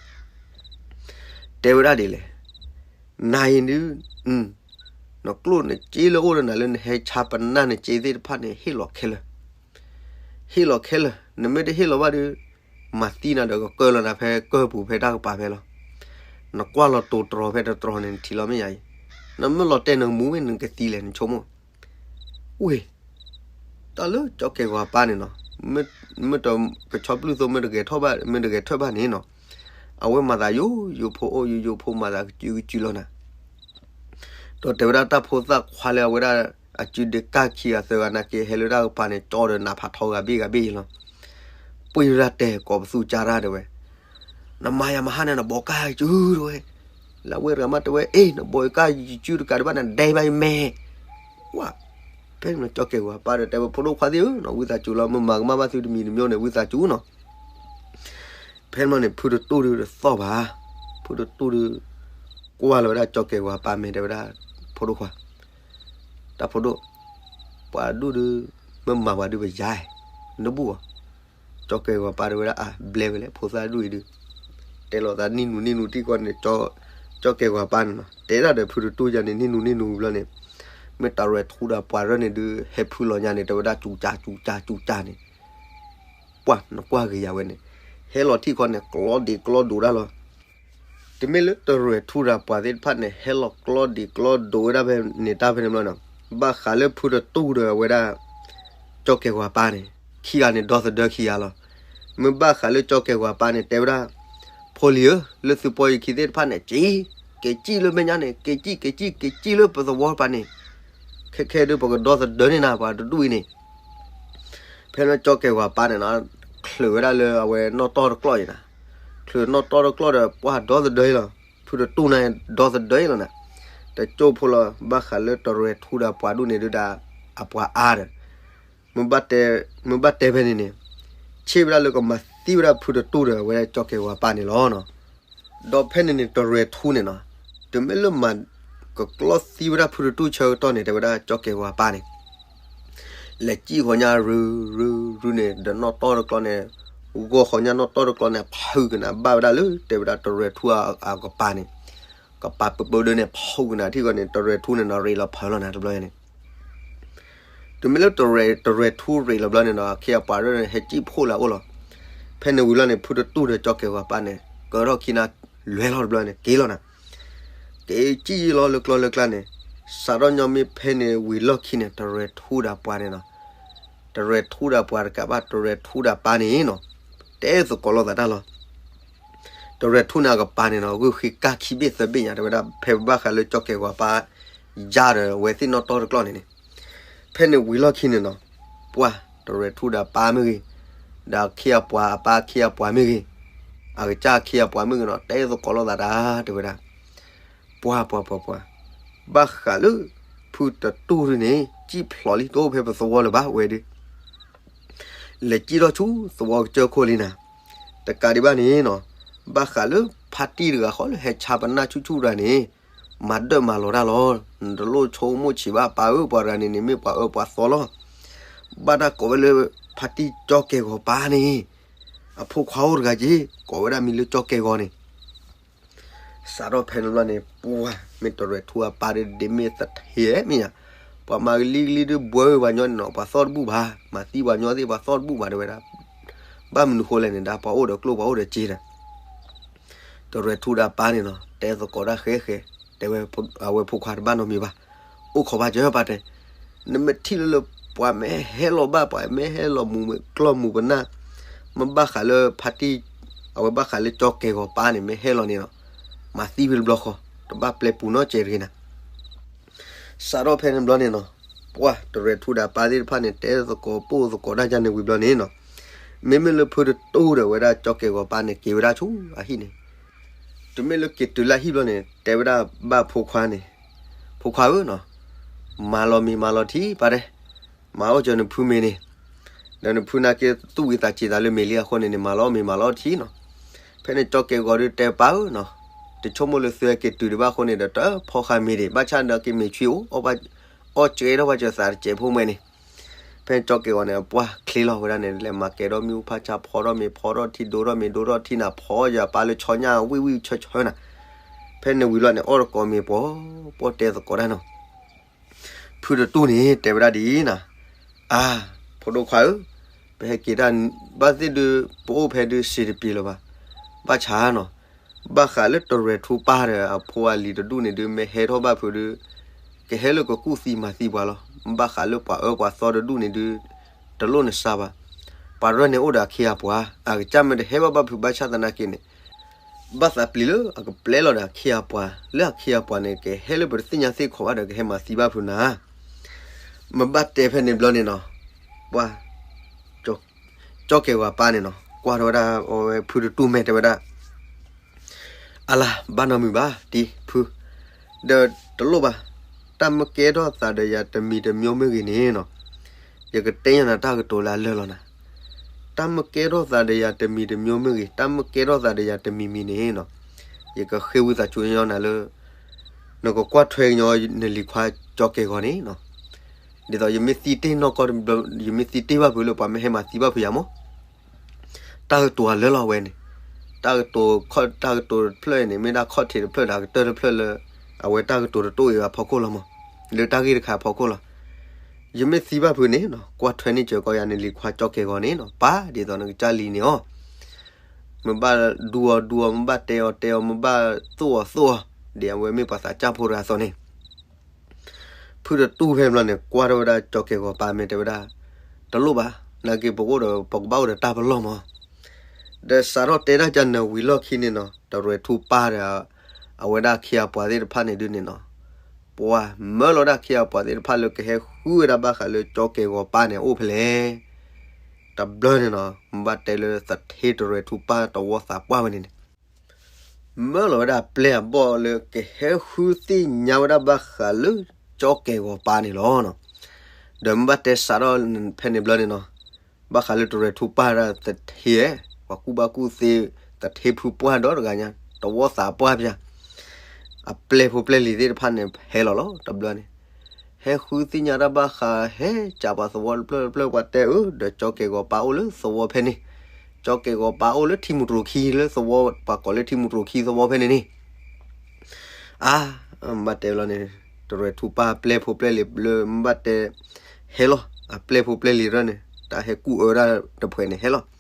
တဲဝဲဒၣ်ဒ်လဲၣ်. နၤအံၤဒုး, နကျိၣ်နစ့လၢအိၣ်ဒီးနၤလၢနဟဲဆါပနၢ်နစ့သ့ၣ်တဖၣ်န့ၣ် ဟ့ၣ်လီၤခဲလၢာ်, ဟ့ၣ်လီၤခဲလၢာ်. နမ့ၢ်တဟ့ၣ်လီၤဘၣ်ဒီး မၤသံနၤဒီးကကၢၢ်လီၤနၤဖဲကၢၢ်ပူၤဖဲတၢ်ကပၤဖဲလီၤ. နကွၢ်လီၤတိၤတြီၤဖဲတတြီၤန့ၣ် နထံၣ်လီၤမ့ၢ်ယၤအံၤ, နမ့ၢ်လီၤတဲာ်နကမူၤမ့ၢ်နကသံလဲၣ် နဆိကမိၣ်. ဝ့ၢ်, တၢ်လၢကၠီကဲၢ်ဝၤပၢ်န့ၣ်နီၤ, မ့ၢ်တကဆီပျုၢ်သိ မ့ၢ်တဂဲၤထၢၣ်ဘၣ်, မ့ၢ်တဂဲၤထၢၣ်ဘၣ်န့ၣ်နီၤ, အဝဲမၤသးယိယိဖိအိၣ်ယိယိဖိမၤသးကစုကစုလီၤနၤ. ဒီးတဲဝဲဒၣ်တၢ်ဖိသၣ်ခွါလၢအဝဲဒၣ် အစုဒ့ကၢ်ခံဂၤသၢဂၤနာ်က့ ဟဲလၢတၢ်ကပၤန့ၣ် ကၠီဒီးနးဖးထီဂၤဘ့ၣ်ဂၤဘ့ၣ်လီၤ. ပှ့ၤရၢ်တဲကိးပသူကၢ်တၢ်တဲဝဲ, နမၤယၤမဟါန့ၣ် နဘီးကၢ်ယစုတဲဝဲ, လၢအဝဲတဂၤမးတဲဝဲ အ့ နဘီးယကၢ်ယစုတကးဒံးဘၣ်န့ၣ် ဒဲဘၣ်ယမဲ ဝါ, ဖဲန့ၣ်ကၠီကဲၢ်ဂီၤပၢ်ဒီးတဲဝဲ ဖိဒိၣ်ခွါသ့ၣ်ဧၢနီၤ ဝံသးစူၤလီၤ မ့ၢ်မၤကမၣ်ဘၣ်သုတမံၤတမံၤန့ၣ် ဝံသးစူၤနီၤ. ဖဲန့ၣ်န့ၣ် ဖုတတူၢ်ဒုးတသီၣ်ဘၣ်, ဖုတတူၢ်ဒုး ကွၢ်လီၤဝဲဒၣ်ကၠီကဲၢ်ဂီၤပၢ်မဲာ်တဲဝဲဒၣ်, ဖိဒိၣ်ခွါ, တၢ်ဖိဒိၣ်, ပှၤဒူၣ်ဒုး မ့ၢ်မၤပှၤဒုးပယါ, နဘူၣ်အီၤ, ကၠီကဲၢ်ဂီၤပၢ်တဲဝဲဒၣ် အါ ဘျဲဝဲလဲၣ် ဖိသၣ်ဒူၣ်အံၤဒုး, တဲလီၤသးနံၣ်နူနံၣ်နူတံၢ်ကီန့ၣ် ကၠီကဲၢ်ဂီၤပၢ်န့ၣ်နီၤ တဲဒၣ်ဒီးဖုတတူၢ်ယၤန့ၣ် နံၣ်နူနံၣ်နူဘျီန့ၣ်, မ့ၢ်တရဲၣ်ထူဒီးပှၤရၢၢ်န့ၣ်ဒုး ဟဲဖုလီၤညါန့ၣ် တဲဝဲဒၣ်ကၠူကၠူကၠူကၠူန့ၣ် ပှၢ်နကွၢ်ဂ့ၤယၤဝဲန့ၣ်, ဟဲလီၤထံၣ်ခီန့ၣ် ကျီဒံးကျီဒိးဒၣ်လီၤ. တမ့ၢ်လၢတရဲၣ်ထူဒီးပှၤသ့ၣ်တဖၣ်န့ၣ် ဟဲလီၤကျီဒံးကျီဒိးဝဲဒၣ်ဖဲန့ၣ်တၢ်ဖဲန့ၣ်ဘျီန့ၣ်, ဘၣ်ဃးလၢဖုတတူၢ်ဒီးဝဲဒၣ် ကၠီကဲၢ်ဂီၤပၢ်န့ၣ် ခံဂၤန့ၣ်ဒီသဒၢခံဂၤလီၤ. မ့ၢ်ဘၣ်ဃးလၢကၠီကဲၢ်ဂီၤပၢ်န့ၣ် တဲဝဲဒၣ်, ဖိလံၤဧၢ, လၢသုပီယခံသ့ၣ်တဖၣ်န့ၣ် က့ၤ, က့ၤစံၣ်လၢမဲာ်ညါန့ၣ် က့ၤစံၣ် က့ၤစံၣ် က့ၤစံၣ်လၢပသဝီပၢ်န့ၣ်, ခဲခဲဒုးပကဒီသဒၢန့ၢ်နၤ ပှၤတဒူၣ်အံၤန့ၣ် ဖဲန့ၣ်ကၠီကဲၢ်ဂီၤပၢ်န့ၣ်နီၤ, ချုးဝဲဒၣ်လၢအဝဲနီၣ်တီၢ်တကျီၢ်အံၤနၤ, ချုးနီၣ်တီၢ်တကျီၢ်ဒီး ပှၢ်ဒီသဒၢအံၤလီၤ. ဖုတတူၢ်န့ၣ် ဒီသဒၢအံၤလီၤနၤ, တကၠိဖိလီၤ. ဘၣ်ဃးလၢတရဲၣ်ထူဒီးပှၤဒူၣ်န့ၣ်ဒုးဒၣ် အပှၤအါဒီး မ့ၢ်ဘၣ်တဲဖဲန့ၣ်န့ၣ်, ဆ့ၣ်ဝဲဒၣ်လၢကမၤသံဝဲဒၣ်ဖုတတူၢ်ဒီးအဝဲကၠီကဲၢ်ဂီၤပၢ်န့ၣ်လီၤနီၤ. ဒီးဖဲန့ၣ်န့ၣ် တရဲၣ်ထူန့ၣ်နီၤ, တမ့ၢ်လၢမၤကကျီသံဝဲဒၣ်ဖုတတူၢ်ဆၢကတီၢ်န့ၣ် တဲဝဲဒၣ်ကၠီကဲၢ်ဂီၤပၢ်န့ၣ် လဲၤစံၣ်ဃီညါ ရုရုရုန့ၣ် ဒီးနီၣ်တီၢ်တကျီၢ်န့ၣ်, ဂီၢ်ဃီညါနီၣ်တီၢ်တကျီၢ်န့ၣ် ဖုကနၣ်ဘၣ်ဝဲဒၣ်လၢ တဲဝဲဒၣ်တရဲၣ်ထူအကပၤန့ၣ်, ကပၤပၢပၢဒၢန့ၣ် ဖုကနၣ်ထံၣ်ဃီန့ၣ် တရဲၣ်ထူန့ၣ်နီၤ ရ့းလီၤဖုလီၤနၤတဘျီန့ၣ် တုၤမ့ၢ်လၢတရဲၣ်ထူရ့းလီၤဘျီန့ၣ်နီၤ အခ့အပှၤရၢၢ်န့ၣ် ဟဲစံၣ်ဖှိၣ်လၢအအိၣ်လီၤ. ဖဲန့ၣ်ဝံၤလီၤန့ၣ် ဖုတတူၢ်ဒီးကၠီကဲၢ်ဂီၤပၢ်န့ၣ် ကၢထီၣ်ခံနၤ လွဲလီၤတဘျီန့ၣ် က့ၤလီၤနၤ, က့ၤစံၣ်လီၤလၢကျီလၢကျါန့ၣ်, စးထီၣ်ညီမ့ၢ်ဖဲန့ၣ်ဝံၤလီၢ်ခံန့ၣ် တရဲၣ်ထူဒီးပှၤန့ၣ်နီၤ, တရဲၣ်ထူဒီးပှၤတကးဘၣ် တရဲၣ်ထူဒီးပၢ်န့ၣ်နီၤ, တဲသကိးလိာ်သးတၢ်လီၤ. တရဲၣ်ထူန့ၣ်အကပၤန့ၣ်နီၤ ဂုာ်ဃ့ကၢ်ခံဘ့ၣ်သၢဘ့ၣ်ညါ တဲဝဲဒၣ် ဖဲဘၣ်ဃးလၢကၠီကဲၢ်ဂီၤပၢ် ယါဒီးအဝဲသ့ၣ်နီၣ်တီၢ်တကျီၢ်န့ၣ်န့ၣ်, ဖဲန့ၣ်ဝံၤလီၢ်ခံန့ၣ်နီၤ, ပှၢ်တရဲၣ်ထူဒီးပၢ်မ့ၢ်ဂ့ၤ, ဒီးအခ့အပှၤအပၢ်အခ့အပှၤမ့ၢ်ဂ့ၤ, အကစၢ်အခ့အပှၤမ့ၢ်ဂ့ၤနီၤ တဲသကိးလိာ်သးတၢ် တဲဝဲဒၣ် ပှၢ်ပှၢ်ပှၢ်ပှၢ်, ဘၣ်ဃးလၢ ဖုတတူၢ်ဒုန့ၣ် စံၣ်ဖျိးလံတအိၣ်ဖဲပသဝီလၢၤဘၣ်ဝဲဒီး လဲၤစံၣ်ထီၣ်ဆူသဝီကစၢၢ်ခိၣ်လံနၤ, တကးဒံးဘၣ်န့ၣ်နီၤ, ဘၣ်ဃးလၢဖါတံၢ်တဂၤဃီလၢဟဲဆါပနၢ်ဆူၣ်ဆူၣ်တဂၤန့ၣ်, မၤဒၢၣ်မၤလီၤတၢ်လီၤ. နတလိၣ်ဆိကမိၣ်ဆံးဘၣ်ပၢ်ဧၢ ပှၤတဂၤန့ၣ်န့ၣ် မ့ၢ်ပှၤအၢပှၤသီလီၤ. ဘၣ်တၢ်ကိးဝဲလၢ ဖါတံၢ်ကၠီကဲၢ်ဂီၤပၢ်န့ၣ်, အဖိခွါအိၣ်တဂၤက့ၤ ကိးဝဲဒၣ်မံၤလၢကၠီကဲၢ်ဂီၤန့ၣ် စးထီၣ်ဖဲန့ၣ်ဘျီန့ၣ် ပှၢ်မ့ၢ်တရဲၣ်ထူအပၢ်ဒီး ဒ့မ့ၢ်သထ့မ့ၢ်ညါ, ပှၤမၤကလံကလံဒုးဘှၢဝဲပှၤညီန့ၣ်နီၤ ပှၤသီၣ်တဘူၣ်ဘၣ်, မၤသံပှၤညီသ့ၣ် ပှၤသီၣ်တဘူၣ်ဘၣ် တဲဝဲဒၣ်, ဘၣ်မနုၤဃိလဲၣ်န့ၣ် ဒၣ်ပှၤအိၣ်ဒီးကျိၣ်ပှၤအိၣ်ဒီးစ့ဒီး တရဲၣ်ထူဒီးအပၢ်န့ၣ်နီၤ တဲသကိးတၢ်ဃဲဃဲ, တဲဝဲအဝဲဖိခွါတဘၣ်နီတမံၤဘၣ်, အိၣ်ခိးဘၣ်စၢၤပၢ်တဲ, နမ့ၢ်ထံၣ်လၢလၢပှၤမ့ၢ်ဟဲလီၤဘၣ် ပှၤမ့ၢ်ဟဲလီၤမူၤကျီၢ်မူၤပနၢ်, မ့ၢ်ဘၣ်ဃးလၢဖါတံၢ်, အဝဲဘၣ်ဃးလၢကၠီကဲၢ်ဂီၤပၢ်န့ၣ် မ့ၢ်ဟဲလီၤန့ၣ်နီၤ, မၤသံဝဲတဘျီဃီ, တဘၣ်ပျဲပူၤနီတစဲးတဂ့ၤနၤ စးထီၣ်ဖဲန့ၣ်ဘျီန့ၣ်နီၤ, ပှၢ်တရဲၣ်ထူဒီးအပၢ်သ့ၣ်တဖၣ်န့ၣ် တဲသကိးပိၢ်သကိးတၢ်ယါန့ၣ်ဝံၤဘျီန့ၣ်နီၤ, မ့မ့ၢ်လၢဖုတတူၢ်ဒီးဝဲဒၣ်ကၠီကဲၢ်ဂီၤပၢ်န့ၣ် က့ၤဝဲဒၣ်ဆူအဟံၣ်န့ၣ်, တုၤမ့ၢ်လၢက့ၤတုၤလၢဟံၣ်ဘျီန့ၣ် တဲဝဲဒၣ်ဘၣ်ဖိခွါန့ၣ်, ဖိခွါဧၢနီၤ, မၤလီၤမ့ၤမၤလီၤထံပၢ်တဲ, မၤအီၣ်စၢၤနဖုမ့ၤန့ၣ်, ဒီးနဖုနာ်က့သူၣ်ဝံသးစူၤသးလၢမ့ၤလံအဃိန့ၣ်န့ၣ် မၤလီၤမ့ၤမၤလီၤထံနီၤ, ဖဲန့ၣ်ကၠီကဲၢ်ဂီၤဒုးတဲပၢ်ဧၢနီၤ, တဆိကမိၣ်လၢသုဟဲက့ၤတုၤဒံးဘၣ်အဃိန့ၣ်ဒီး တဖီဃာ်မ့ၤဒံး ဘၣ်ဆၣ်ဒီးက့ၤမ့ၤဆှံအိၣ်, အီၣ်ကဲထီၣ်ဘၣ်စၢၤသးတစဲးဖိမှဲန့ၣ်, ဖဲန့ၣ်ကၠီကဲၢ်ဂီၤန့ၣ် ပှၢ်ချ့လီၤဝဲဒၣ်န့ၣ် လဲၤမၤကဲထီၣ်မ့ၣ်အူဖးဆါ ဖီထီၣ်မ့ၤ ဖီထီၣ်ထံ ဒိထီၣ်မ့ၤ ဒိထီၣ်ထံနၤ ဖီယၤပၢ်လၢဆီညၣ်ဝံၣ်ဝံၣ်ဆၢဆၢနၤ, ဖဲန့ၣ်ဝံၤလီၤန့ၣ် အီၣ်တကိးမ့ၤပှီၤပှီၢ်တဲသကိးတၢ်နီၤ ဖုတတူၢ်န့ၣ် တဲဝဲဒၣ်ဒ်အံၤနီၤ, အါ, ဖိဒိၣ်ခွါဧၢ, ပဟဲက့ၤတၢ်ဘၣ်သ့ၣ်ဒုး ပအိၣ်ဖဲဒုးစံးတပံၤလၢၤဘၣ်, ဘၣ်ဆၣ်နီၤ, ဘၣ်ဃးလၢတရဲၣ်ထူပၢ်ဒီးအဖိအလံၤတဒူၣ်န့ၣ်ဒုး မ့ၢ်ဟဲထီၣ်ဘၣ်ဖုးဒုး, ကဟဲလၢကကူၣ်သံမၤသံပှၤလီၤ, ဘၣ်ဃးလၢပှၤအၢပှၤသီတဒူၣ်န့ၣ်ဒုး, တလိၣ်နစၢ်ဘၣ်, ပှၤရၢၢ်န့ၣ်အိၣ်ဒီးအခ့အပှၤ, အကစၢ်မ့ၢ်တဟဲဘၣ်ဘၣ်ဖုးဘၣ်ဆၣ်သနာ်က့န့ၣ်, ဘၣ်သးပျံၤလၢအကပျဲလီၤဒီးအခ့အပှၤ, လၢအခ့အပှၤန့ၣ် ကဟဲလၢပတသ့ၣ်ညါသ့ၣ်ခိးဘၣ်ဒီးကဟဲမၤသံဘၣ်ဖုးနၤ. မ့ၢ်ဘၣ်တဲဖဲန့ၣ်ဘျီန့ၣ်နီၤ, ပှၤ ကၠီကဲၢ်ဂီၤပၢ်န့ၣ်နီၤ ကွၢ်ထီၣ်ဝဲဒၣ်အဝဲဖုတတူၢ်မဲာ်တဲဝဲဒၣ်, အလၤ ဘၣ်နီတမံၤဘၣ် တံၤဖု, ဒီးတလိၣ်ဘၣ်, တၢ်မ့ၢ်ကဲထီၣ်သးဒီးယၤတမံၤတမံၤမ့ၢ်ဂ့ၤန့ၣ်နီၤ, ယကတဲညါနၤတၢ်ကတိၤလၢအလၢာ်လီၤနၤ. တၢ်မ့ၢ်ကဲထီၣ်သးဒီးယၤတမံၤတမံၤမ့ၢ်ဂ့ၤ, တၢ်မ့ၢ်ကဲထီၣ်သးဒီးယၤတမံၤမံၤန့ၣ်နီၤ, ယကဃ့ဝံသးစူၤညီနၤလၢ နကကွၢ်ထွဲကညီနလံၤခွါကၠီကဲၢ်ဂီၤန့ၣ်နီၤ, ဒ်သိးယမ့ၢ်သံတ့ၢ်နီၢ်ကီၢ်တဘျီ, ယမ့ၢ်သံတ့ၢ်ဘၣ်ဖုးလၢပှၤမ့ၢ်ဟဲမၤသံဘၣ်ဖုးယၤမး, တၢ်ကတိၤအလၢာ်လီၤဝဲန့ၣ်, တၢ်ကတိၤခီၣ် တၢ်ကတိၤတဖျၢၣ်န့ၣ် မ့ၢ်ဒၣ်ခီၣ်ထံးတဖျၢၣ်ဒီးအကတၢၢ်တဖျၢၣ်လၢ အဝဲတၢ်ကတိၤတတိၢ်အံၤအဖီခိၣ်လီၤမး, လၢတၢ်ဂ့ၢ်တခါအဖီခိၣ်လီၤ. ယမ့ၢ်သံဘၣ်ဖုးန့ၣ်နီၤ ကွၢ်ထွဲန့ၢ်စၢၤကီးယၤနလံၤခွါကၠီကဲၢ်ဂီၤန့ၣ်နီၤ, ပၢ်ဒ်သိးနကစၢ်လံန့ၣ်အီၤ, မ့ၢ်ဘၣ်ဒူအီၤဒူအီၤ, မ့ၢ်ဘၣ်တဲအီၤတဲအီၤ, မ့ၢ်ဘၣ်သိၣ်အီၤသိၣ်အီၤ, ဒ်အဝဲမ့ၢ်ပှၤသးစၢ်ဖိတဂၤအသိးန့ၣ် ဖုတတူၢ်ဖဲဘျီန့ၣ် ကွၢ်ထီၣ်ဝဲဒၣ်ကၠီကဲၢ်ဂီၤပၢ်မဲာ်တဲဝဲဒၣ်, တလိၣ်ဘၣ်, နာ်က့ပအိၣ်ဒီး ပကဘၣ်အိၣ်ဒီးတၢ်ပလီၢ်မး, ဒီးစးထီၣ်တဲဒၣ်ကနၢၤဝံၤလီၢ်ခံန့ၣ်နီၤ တရဲၣ်ထူပၢ်ဒီး အဝဲဒၣ်အခ့အပှၤသ့ၣ်တဖၣ်န့ၣ်ဒုးန့ၣ်နီၤ, ပှၤမၢလီၤဒၣ်အခ့အပှၤသ့ၣ်တဖၣ်လၢကဟဲဃုဝဲဒၣ်ဘၣ်ဃးလၢကၠီကဲၢ်ဂီၤပၢ်န့ၣ်အိၣ်ဖဲလဲၣ် တဘျီန့ၣ်နီၤ မ့ၢ်ဘၣ်တဲလၢသထ့တရဲၣ်ထူပၢ်တဝီသးပှၢ်ဝဲန့ၣ်န့ၣ် မၢလီၤဝဲဒၣ်ပျဲၢ်အဘီၣ်လၢကဟဲဃုသ့ၣ်ညါဝဲဒၣ်ဘၣ်ဃးလၢကၠီကဲၢ်ဂီၤပၢ်န့ၣ်လီၤ. ဒီးမ့ၢ်ဘၣ်တဲစးထီၣ်ဖဲန့ၣ်ဘျီန့ၣ်နီၤ, ဘၣ်ဃးလၢတရဲၣ်ထူပၢ်ဒၣ်သထ့, ပှၤကူၣ်ဘၣ်ကူၣ်သ့, သထ့ဖုပှၢ်ဒီတဂၤညါ, တဝီသးပှၢ်ပျၢ်, အပျဲၢ်ဖိပျဲၢ်လံၤသ့ၣ်တဖၣ်န့ၣ် ဟဲလီၤလီၤ တဘျီန့ၣ် ဟဲဃုသ့ၣ်ညါတၢ်ဘၣ်ဃး ဟဲကးပှၤသဝီတဖျၢၣ်တဖျၢၣ် ပှၤတဲအၢ ဒီးကၠီကဲၢ်ဂီၤပၢ်အိၣ်လၢသဝီဖဲန့ၣ်, ကၠီကဲၢ်ဂီၤပၢ်အိၣ်လၢထံမူတြိၤခံလၢသဝီ ပှၤကိးလၢထံမူတြိၤခံသဝီဖဲန့ၣ်န့ၣ်, အါ, ဘၣ်တဲဘျီန့ၣ်, တရဲၣ်ထူပၢ်ပျဲၢ်ဖိပျဲၢ်လံၤလၢမ့ၢ်ဘၣ်တဲ, ဟဲလီၤ အပျဲၢ်ဖိပျဲၢ်လံၤရၢၢ်န့ၣ် တၢ်ဟဲကူၣ်အၢဒၣ်တဖှဲးန့ၣ်ဟဲလီၤ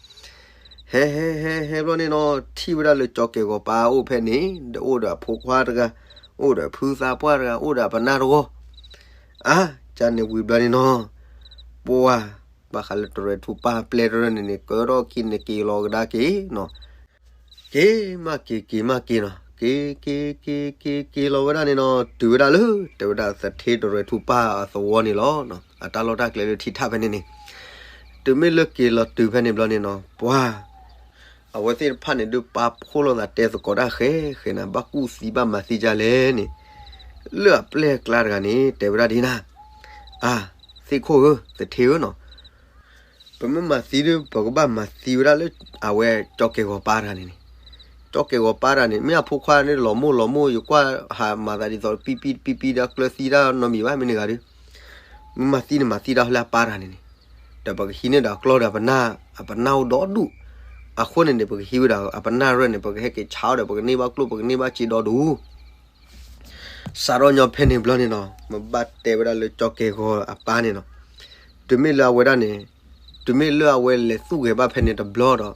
ဟဲဟဲဟဲဟဲဘျီန့ၣ်နီၤ ထံၣ်ဝဲဒၣ်လၢကၠီကဲၢ်ဂီၤပၢ်အိၣ်ဖဲန့ၣ် ဒီးအိၣ်ဒီးအဖိခွါတဂၤ, အိၣ်ဒီးဖုသးပှၢ်တဂၤ, အိၣ်ဒီးအပနၢ်တဂီၢ်, အါ, ကန့ၣ်ဝံၤဘျီန့ၣ်နီၤ, ပှၤ, ဘၣ်ဃးလၢတရဲၣ်ထူပၢ်ပျဲၢ်တရၢၢ်န့ၣ်န့ၣ် ကၢထီၣ်ခံန့ၣ်က့ၤလီၤကဒါက့ၤနီၤ က့ၤမးက့ၤ က့ၤမးက့ၤနီၤ က့ၤက့ၤက့ၤက့ၤက့ၤလီၤဝဲဒၣ်န့ၣ်နီၤ တုၤဝဲဒၣ်လၢတဲဝဲဒၣ်သထ့တရဲၣ်ထူပၢ်အသဝီန့ၣ်လီၤ. အတၢ်လီၢ်တၢ်ကျဲလၢထံထၣ်ဖဲန့ၣ်န့ၣ်, တုၤမ့ၢ်လၢက့ၤလီၤတုၤဖဲန့ၣ်ဘျီန့ၣ်နီၤ ပှၤ အဝဲသ့ၣ်တဖၣ်န့ၣ်ဒုးပာ်ဖှိၣ်လိာ်သးတဲသကိးတၢ်ဃဲဃဲန့ၣ် ဘၣ်ကူၣ်သံဘၣ်မၤသံဒ်လဲၣ်န့ၣ်, လၢအပျဲၢ်အကျါတဂၤန့ၣ် တဲဝဲဒၣ်ဒ်နၤ, အါ, သ့ၣ်ခိၣ်ဧၢ, သထ့ဧၢနီၤ ပမ့ၢ်မၤသံဒုး ပကဘၣ်မၤသံဝဲဒၣ်လၢ အဝဲကၠီကဲၢ်ဂီၤပၢ်တဂၤန့ၣ်န့ၣ်, ကၠီကဲၢ်ဂီၤပၢ်တဂၤန့ၣ် မ့ၢ်အဖိခွါန့ၣ်လီၤမိၢ်လီၤမိၢ် ယကွၢ်ဟးမၤသးဒ်သိး ပံပံပံပံဒီးကျၢၤသံတၢ်နီတမံၤဘၣ် မ့ၢ်န့ၣ်ဂၤဒုး, မ့ၢ်မၤသံန့ၣ် မၤသံဒၣ်လၢအပၢ်တဂၤန့ၣ်န့ၣ်, ဒီးပကဟံးန့ၢ်ဒီးအကျီၢ်ဒီးအပနၢ်, အပနၢ်အိၣ်ဒီဒူၣ်, အဃိန့ၣ်န့ၣ် ပကဟံးဝဲဒၣ်အပနၢ်ရၢၢ်န့ၣ် ပကဟဲက့ၤဆါအီၤဒီး ပကန့ၢ်ဘၣ်ကျိၣ် ပကန့ၢ်ဘၣ်စ့ဒီဒူၣ် စးထီၣ်ညီဖဲန့ၣ်ဘျီန့ၣ်နီၤ မ့ၢ်ဘၣ်တဲဝဲဒၣ်လၢကၠီကဲၢ်ဂီၤအပၢ်န့ၣ်နီၤ, တုၤမ့ၢ်လၢအဝဲဒၣ်န့ၣ်, တုၤမ့ၢ်လၢအဝဲလဲၤသူၣ်ဂဲၤဘၣ်ဖဲန့ၣ်တဘျီဒီး,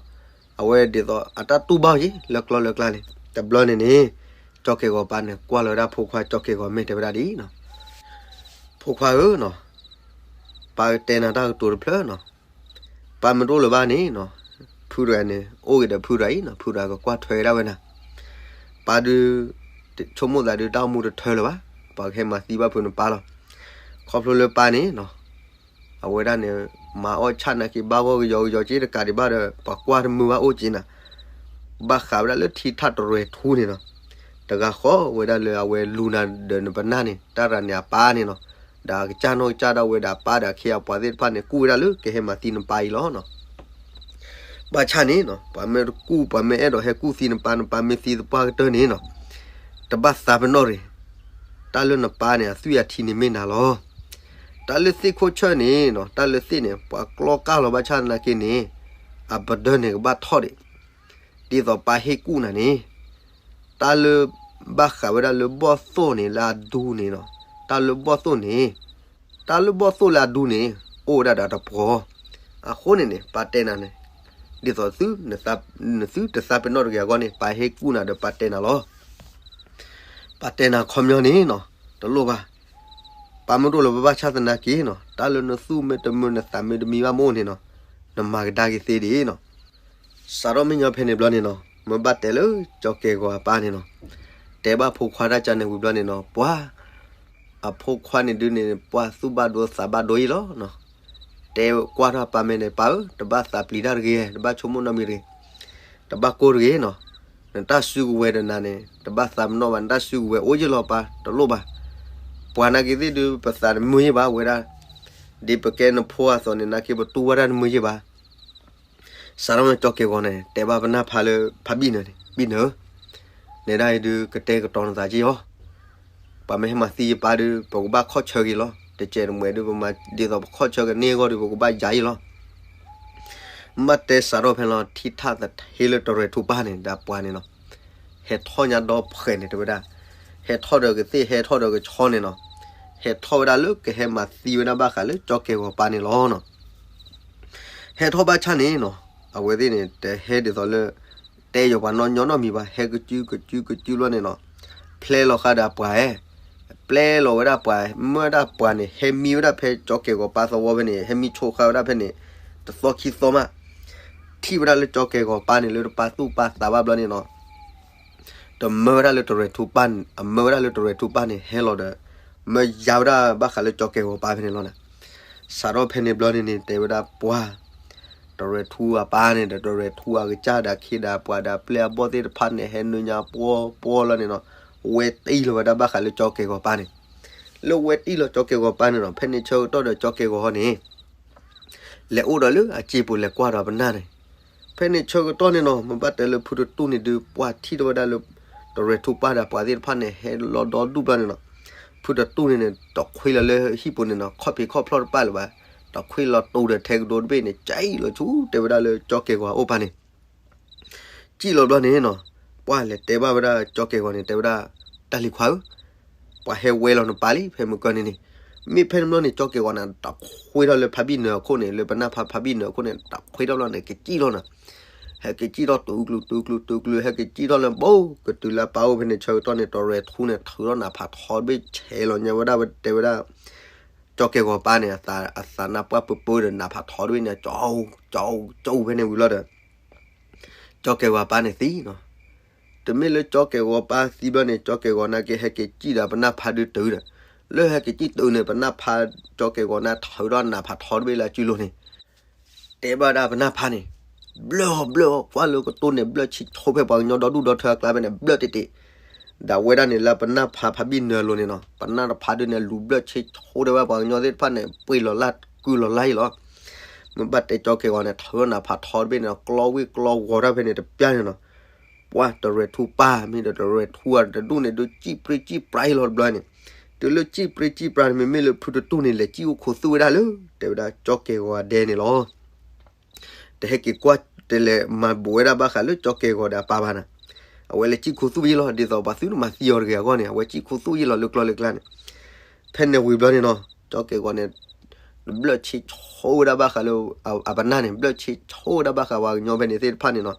အဝဲဒ်သိးအတၢ်တူၢ်ဘၣ်က့ၤလၢကျီလၢကျါန့ၣ်, တဘျီန့ၣ်န့ၣ်, ကၠီကဲၢ်ဂီၤပၢ်န့ၣ် ကွၢ်လီၤဝဲဒၣ်ဖိခွါကၠီကဲၢ်ဂီၤမ့ၢ်တဲဝဲဒၣ်ဒ်နီၤ ဖိခွါဧၢနီၤ, ပၢ်ကတဲနၤတၢ်ကတိၤတဖျၢၣ်နီၤ, ပၢ်မ့ၢ်တအိၣ်လၢၤဘၣ်န့ၣ်နီၤ, ဖုတဂၤန့ၣ် အိၣ်ဂ့ၤဒီးဖုတဂၤအံၤနီၤ, ဖုတဂၤကကွၢ်ထွဲဝဲဒၣ်ဝဲနၤ, ပၢ်ဒုး ဆိကမိၣ်သးဒုးတၢ်အိၣ်မူတထၢလၢၤဘၣ်, ပှၤကဟဲမၤသံဘၣ်ဖုးနပၢ်လီၤ, ခီဖျိလၢပၢ်န့ၣ်နီၤ အဝဲဒၣ်န့ၣ် မၤအီၣ်ဆၣ်နာ်က့ ဘၣ်ဂီၢ်ကယီကယီက့တကးဒံးဘၣ်ဒီး ပှၤကွၢ်တမုာ်ဘၣ်အိၣ်က့နၤ, ဘၣ်ဃးဝဲဒၣ်လၢထံထၣ်တရဲၣ်ထူန့ၣ်နီၤ, တဂၤဃီဝဲဒၣ်လၢအဝဲလူၤနၤဒီးနပနၢ်န့ၣ် တၢ်ရၤန့ၣ်အပၢ်န့ၣ်နီၤ, ဒီးအကစၢ်နီၢ်ကစၢ်ဒၣ်ဝဲဒီးအပၢ်ဒီးအခ့အပှၤသ့ၣ်တဖၣ်န့ၣ် ကူၣ်ဝဲဒၣ်လၢကဟဲမၤသံနပၢ်အံၤလီၤနီၤ ဘၣ်ဆၣ်န့ၣ်နီၤ ပှၤမ့ၢ်တကူၣ် ပှၤမ့ၢ်အဲၣ်ဒိးဟဲကူၣ်သံနပၢ် နပၢ်မ့ၢ်သံသပှၢ်ကတၢၢ်န့ၣ်နီၤ, တဘၣ်သးပ့ၤနီၣ်ရ့ၣ်, တၢ်လၢနပၢ်န့ၣ် အသွံၣ်အထံန့ၣ်မ့ၢ်နၤလီၤ. တၢ်လၢသ့ၣ်ခိၣ်ဆၢၣ်န့ၣ်နီၤ တၢ်လၢသ့ၣ်န့ၣ် ပှၤကျီကၢ်လီၤဘၣ်ဆၣ်သနာ်က့န့ၣ် အပဒၢၢ်န့ၣ်ကဘၣ်ထီၣ်ဒံး ဒ်သိးပၢ်ဟ့ၣ်ကူၣ်နၤန့ၣ်, တၢ်လၢ ဘၣ်ဃးဝဲဒၣ်လၢဘီၣ်သိၣ်န့ၣ် လၢအဒူန့ၣ်နီၤ, တၢ်လၢဘီၣ်သိၣ်န့ၣ်, တၢ်လၢဘီၣ်သိၣ်လၢအဒူန့ၣ် အိၣ်ဝဲဒၣ်ဒီးတပှီၤ, အဃိန့ၣ်န့ၣ် ပၢ်တဲနၤန့ၣ်, ဒ်သိး နသုတသးပ့ၤနီၣ်တဂ့ၤအဂီၢ်န့ၣ် ပၢ်ဟ့ၣ်ကူၣ်နၤဒီးပၢ်တဲနၤလီၤ. ပၢ်တဲနၤခီပညီန့ၣ်နီၤ, တလိၣ်ဘၣ်. ပၢ်မ့ၢ်တအိၣ်လၢၤဘၣ်ဆၣ်သနာ်က့နီၤ, တၢ်လၢနသူၣ်မ့ၢ်တမုာ် နသးမ့ၢ်တမံဘၣ်မ့ၢ်အိၣ်န့ၣ်နီၤ, နမၤကဒါက့ၤသ့ဒ်အံၤနီၤ. စးထီၣ်မ့ၢ်ညီဖဲန့ၣ်ဘျီန့ၣ်နီၤ မ့ၢ်ဘၣ်တဲလၢကၠီကဲၢ်ဂီၤအပၢ်န့ၣ်နီၤ, တဲဘၣ်ဖိခွါတၢ်ကန့ၣ်ဝံၤဘျီန့ၣ်နီၤ ပှၤ အဖိခွါန့ၣ်ဒုးန့ၣ် ပှၤသူၣ်ဘၣ်ဒိသးဘၣ်ဒိအံၤလီၤနီၤ. တဲကွၢ်ထီၣ်အပၢ်မဲာ်န့ၣ် ပၢ်ဧၢ တဘၣ်သးပျံၤတၢ်တဂ့ၤ, တဘၣ်ဆိကမိၣ်နီတမံၤတဂ့ၤ, တဘၣ်ကိၢ်တဂ့ၤနီၤ. နတၢ်စုကဝဲၤဒီးနၤန့ၣ် တဘၣ်သးပ့ၤနီၣ်ဘၣ်, နတၢ်စုကဝဲၤအိၣ်ယ့ၢ်လီၤပၢ် တလိၣ်ဘၣ်. ပှၤနာ်က့သ့ၣ်ဒုး ပသးတမုာ်ယ့ၢ်ဘၣ်ဝဲဒၣ်, ဒ်ပကဲနဖိအသိးန့ၣ် နာ်က့ပတူၢ်ဝဲဒၣ်တမုာ်ယ့ၢ်ဘၣ်. စးထီၣ်မ့ၢ်ကၠီကဲၢ်ဂီၤန့ၣ် တဲဘၣ်ပနၢ်ဖါလၢဖါဘံၣ်နၢၤန့ၣ် ဘံၣ်နၢၤဧၢ, နဲဒၣ်အံၤဒုးကတဲာ်ကတီၤနသးက့ၢ်အီၤ, ပှၤမ့ၢ်ဟဲမၤသံယပၢ်ဒုး ပကဘၣ်ခီၣ်ဆၢက့ၤလီၤ. တစဲးတမှဲးဒုး ပမၤဒ်သိးပခီၣ်ဆၢကန့ၢ်အဂီၢ်ဒုး ပကဘၣ်ယၤအံၤလီၤ. မ့ၢ်တဲစးထီၣ်ဖဲလီၤ ထံထၣ်သထ့လၢတရဲၣ်ထူပၢ်န့ၣ် ဒီးပှၤန့ၣ်နီၤ, ဟဲထီၣ်ညါဒီဖှဲးန့ၣ် တဲဝဲဒၣ်, ဟဲထီၣ်ဒီးကသ့ၣ် ဟဲထီၣ်ဒီးကဆီန့ၣ်နီၤ, ဟဲထီၣ်ဝဲဒၣ်လၢကဟဲမၤသံဝဲဒၣ်ဘၣ်ဃးလၢကၠီကဲၢ်ဂီၤပၢ်န့ၣ်လီၤနီၤ. ဟဲထီၣ်ဘၣ်ဆၣ်န့ၣ်နီၤ, အဝဲသ့ၣ်န့ၣ် တဟဲဒ်သိးလၢ တဲယီၤပှၤနီၢ်ညီနီတမံၤဘၣ်, ဟဲကစုကစုကစုလီၤန့ၣ်နီၤ, ဖျဲလီၤဃာ်ဒီးအပှၤဧၢ, ပျဲလီၤဝဲဒၣ်ပှၤ, မၢဝဲဒၣ်ပှၤန့ၣ် ဟဲမံဝဲဒၣ်ဖဲကၠီကဲၢ်ဂီၤပၢ်သဝီဖဲန့ၣ် ဟဲမံဆိဃာ်ဝဲဒၣ်ဖဲန့ၣ် တသီခံသီမး, ထံၣ်ဝဲဒၣ်လၢကၠီကဲၢ်ဂီၤပၢ်န့ၣ် လၢတပာ်သူၣ်ပာ်သးဘၣ်ဘျီန့ၣ်နီၤ, တမၢဝဲဒၣ်လၢတရဲၣ်ထူပၢ်, အမၢဝဲဒၣ်လၢတရဲၣ်ထူပၢ်န့ၣ် ဟဲလီၤဒီး မၢယၤဝဲဒၣ်ဘၣ်ဃးလၢကၠီကဲၢ်ဂီၤပၢ်ဖဲန့ၣ်လီၤနီၤ. စးထီၣ်ဖဲန့ၣ်ဘျီန့ၣ်န့ၣ် တဲဝဲဒၣ်ပှၤ တရဲၣ်ထူအပၢ်န့ၣ်ဒီး တရဲၣ်ထူအကစၢ်ဒီး ခ့ဒီးပှၤဒီး ပျဲၢ်အဘီၣ်သ့ၣ်တဖၣ်န့ၣ် ဟဲနုာ်ညါပှီၢ်ပှီၢ်လီၤန့ၣ်နီၤ, ဝဲတံၢ်လီၤဝဲဒၣ်ဘၣ်ဃးလၢကၠီကဲၢ်ဂီၤပၢ်န့ၣ်, လၢဝဲတံၢ်လီၤကၠီကဲၢ်ဂီၤပၢ်န့ၣ်နီၤ, ဖဲန့ၣ်ဆၢကတီၢ်ဒီးကၠီကဲၢ်ဂီၤန့ၣ် လဲၤအိၣ်ဒီးလၢအစ့ပူၤ လဲၤကွၢ်ဒီးပနၢ်န့ၣ်, ဖဲန့ၣ်ဆၢကတီၢ်န့ၣ်နီၤ, မ့ၢ်ဘၣ်တဲလၢဖုတတူၢ်န့ၣ်ဒုး ပှၤထံၣ်ထီၣ်ဝဲဒၣ်လၢ တရဲၣ်ထူပၢ်ဒီးပှၤသ့ၣ်တဖၣ်န့ၣ် ဟဲလီၤဒီဒူၣ်ဘျီန့ၣ်နီၤ, ဖုတတူၢ်န့ၣ်န့ၣ် တခွ့လီၤလၢဟံၣ်ပူၤန့ၣ်နီၤ, ခီၣ်ဖံးခီၣ်ဖျီၣ်တပၣ်လၢၤဘၣ်, တခွ့လီၤတူာ်ဒီးထဲကဒိတဘ့ၣ်န့ၣ် ကံၣ်လီၤဆူ တဲဝဲဒၣ်လၢကၠီကဲၢ်ဂီၤအအိၣ်ဖဲန့ၣ် ကံၣ်လီၤဘျီန့ၣ်နီၤ, ပှၤလဲၤတဲဘၣ်ဝဲဒၣ်ကၠီကဲၢ်ဂီၤန့ၣ် တဲဝဲဒၣ်, တၢ်လံၤခွါဧၢ, ပှၤဟဲဝဲလီၤနပၢ်လံ ဖဲမုၢ်ကၢန့ၣ်န့ၣ်, မ့ၢ်ဖဲန့ၣ်ဘျီန့ၣ် ကၠီကဲၢ်ဂီၤန့ၣ် တခွ့ထီၣ်လၢဖါဘံၣ်နၢၤအခိၣ်န့ၣ်, လၢပနၢ်ဖါဖါဘံၣ်နၢၤအခိၣ်န့ၣ် တခွ့ထီၣ်ဘျီန့ၣ် ကစံၣ်ထီၣ်နီၤ, ဟဲကစံၣ်ထီၣ်တုၤကျူၤတုၤကျူၤတုၤကျူၤ ဟဲကစံၣ်ထီၣ်လၢဘိ ကတုၤလၢအပၢ်အိၣ်ဖဲန့ၣ်ဆၢကတီၢ်န့ၣ် တရဲၣ်ထူန့ၣ် ထုးထီၣ်နးဖးထီတဘ့ၣ် ဆဲးလီၤညါဝဲဒၣ် တဲဝဲဒၣ် ကၠီကဲၢ်ဂီၤပၢ်န့ၣ် အသးနၢ်ပှၢ်ပၢပၢဒီးနးဖးထီတဘ့ၣ်န့ၣ် ကၠီကၠီဖဲန့ၣ်ဝံၤလီၤဒီး ကၠီကဲၢ်ဂီၤပၢ်န့ၣ်သံနီၤ, တမ့ၢ်လၢကၠီကဲၢ်ဂီၤပၢ်သံဘျီန့ၣ် ကၠီကဲၢ်ဂီၤနာ်က့ ဟဲက့ၤစံၣ်ဒီးပနၢ်ဖါဒုးတုၤဒီး, လၢဟဲက့ၤစံၣ်တုၤန့ၣ် ပနၢ်ဖါ ကၠီကဲၢ်ဂီၤန့ၣ် ထုးထီၣ်နးဖးထီတဘ့ၣ်လၢအစုလိၤန့ၣ် တဲဘၣ်ဒၣ်ပနၢ်ဖါန့ၣ်, ဘျၢအီၤဘျၢအီၤ ကွၢ်လၢကတိၢ်န့ၣ် ဘျၢဆ့ဆိဖဲပှၤကညီဒီဒူၣ်ဒီထၢအကျါဖဲန့ၣ် ဘျၢတ့ၢ်တ့ၢ်, ဒၣ်ဝဲဒၣ်န့ၣ် လၢပနၢ်ဖါဖါဘံၣ်နၢၤအလိၤန့ၣ်နီၤ, ပနၢ်တဖါဒုးန့ၣ် လူၤဘျၢဆ့ဆိဒၣ်ဝဲပှၤကညီသ့ၣ်တဖၣ်န့ၣ် ပှ့ၤလီၤလၢကုၢ်လီၤလၢအံၤလီၤ. မ့ၢ်ဘၣ်တဲကၠီကဲၢ်ဂီၤန့ၣ် ထုးထီၣ်နးဖးထီတဘ့ၣ်န့ၣ် ကျီဝံၣ်ကျီဂီၤတၢ်ဖဲန့ၣ်တပျၢ်န့ၣ်နီၤ, ပှၤတရဲၣ်ထူပၢ် မ့ၢ်ဒီးတရဲၣ်ထူအတဒူၣ်န့ၣ် ဒုးစံၣ်ပြ့စံၣ်ပြါအံၤလီၤတဘျီန့ၣ်, တုၤလၢစံၣ်ပြ့စံၣ်ပြါန့ၣ် မ့မ့ၢ်လၢဖုတတူၢ်န့ၣ် လဲၤစံၣ်အိၣ်ခိးသူၣ်ဝဲဒၣ်လၢ တဲဝဲဒၣ်ကၠီကဲၢ်ဂီၤအဒဲန့ၣ်လီၤ. တဟဲက့ၤကွၢ်တလဲၤမၤဘူးဝဲဒၣ်ဘၣ်ဃးလၢကၠီကဲၢ်ဂီၤဒီးအပၢ်ဘၣ်နီၤ, အဝဲလဲၤစံၣ်ခိးသူၣ်ယ့ၢ်လီၤ ဒ်သိးပှၤသုတမၤသံအီၤတဂ့ၤအဂီၢ်န့ၣ် အဝဲစံၣ်ခိးသူၣ်ယ့ၢ်လီၤလၢကျီလၢကျါန့ၣ်, ဖဲန့ၣ်ဝံၤဘျီန့ၣ်နီၤ ကၠီကဲၢ်ဂီၤန့ၣ် ဘျၢဆ့ဆိဝဲဒၣ်ဘၣ်ဃးလၢ အပနၢ်န့ၣ် ဘျၢဆ့ဆိဝဲဒၣ်ဘၣ်ဃးပှၤကညီဖဲန့ၣ်သ့ၣ်တဖၣ်န့ၣ်နီၤ,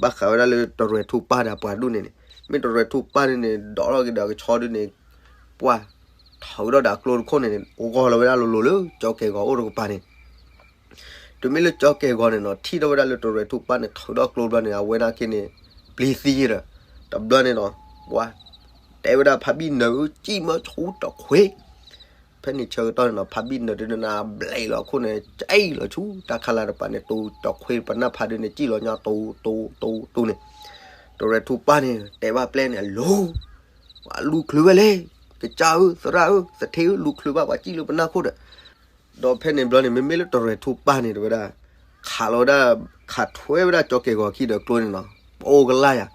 ဘၣ်ဃးဝဲဒၣ်လၢတရဲၣ်ထူပၢ်ဒီးပှၤဒူၣ်န့ၣ်န့ၣ်, မ့ၢ်တရဲၣ်ထူပၢ်န့ၣ်န့ၣ် ဒိးထီၣ်က့ၤဒီးကဆီဒုးန့ၣ် ပှၤ ထုးထီၣ်ဒီးအကျိတခိၣ်န့ၣ် ဂီၤလီၤဝဲဒၣ်လိၤလိၤလၢကၠီကဲၢ်ဂီၤအိၣ်တကပၤန့ၣ်, တုၤမ့ၢ်လၢကၠီကဲၢ်ဂီၤန့ၣ်နီၤ ထံၣ်ထီၣ်ဝဲဒၣ်လၢတရဲၣ်ထူပၢ်န့ၣ် ထုးထီၣ်ကျိဘျီန့ၣ် အဝဲဒၣ်က့န့ၣ် ပျံၤသံဒီး တဘျီန့ၣ်နီၤ ပှၤ တဲဝဲဒၣ်ဖါဘံၣ်နၢၤဧၢ စံၣ်မၢဆူတခွ့, ဖဲန့ၣ်ဆၢကတီၢ်န့ၣ်နီၤ ဖါဘံၣ်နၢၤဒုးနၤဘျဲးလီၤအခိၣ်န့ၣ် ကၠံၣ်လီၤဆူ တၢ်ခါလၢတပၤန့ၣ် တူတခွ့ ပနၢ်ဖါဒုးန့ၣ် စံၣ်လီၤညါတူတူတူတူန့ၣ်, တရဲၣ်ထူပၢ်န့ၣ် တဲဘၣ်ပျဲၢ်န့ၣ် အလူၤ ပှၤလူၤချုးဝဲလဲၣ်, ကစၢ်ဧၢ သရၣ်ဧၢ သထ့ဧၢ လူၤချုးဘၣ်ပှၤစံၣ်လၢပနၢ်ခိၣ်ဒီး, ဒီးဖဲန့ၣ်ဘျီန့ၣ် မ့မ့ၢ်လၢတရဲၣ်ထူပၢ်န့ၣ် တဲဝဲဒၣ် ခးလီၤဝဲဒၣ် ခးထွဲဝဲဒၣ်ကၠီကဲၢ်ဂီၤခံဒီးကျိန့ၣ်နီၤ ပအိၣ်ကလၢ်ယၤ,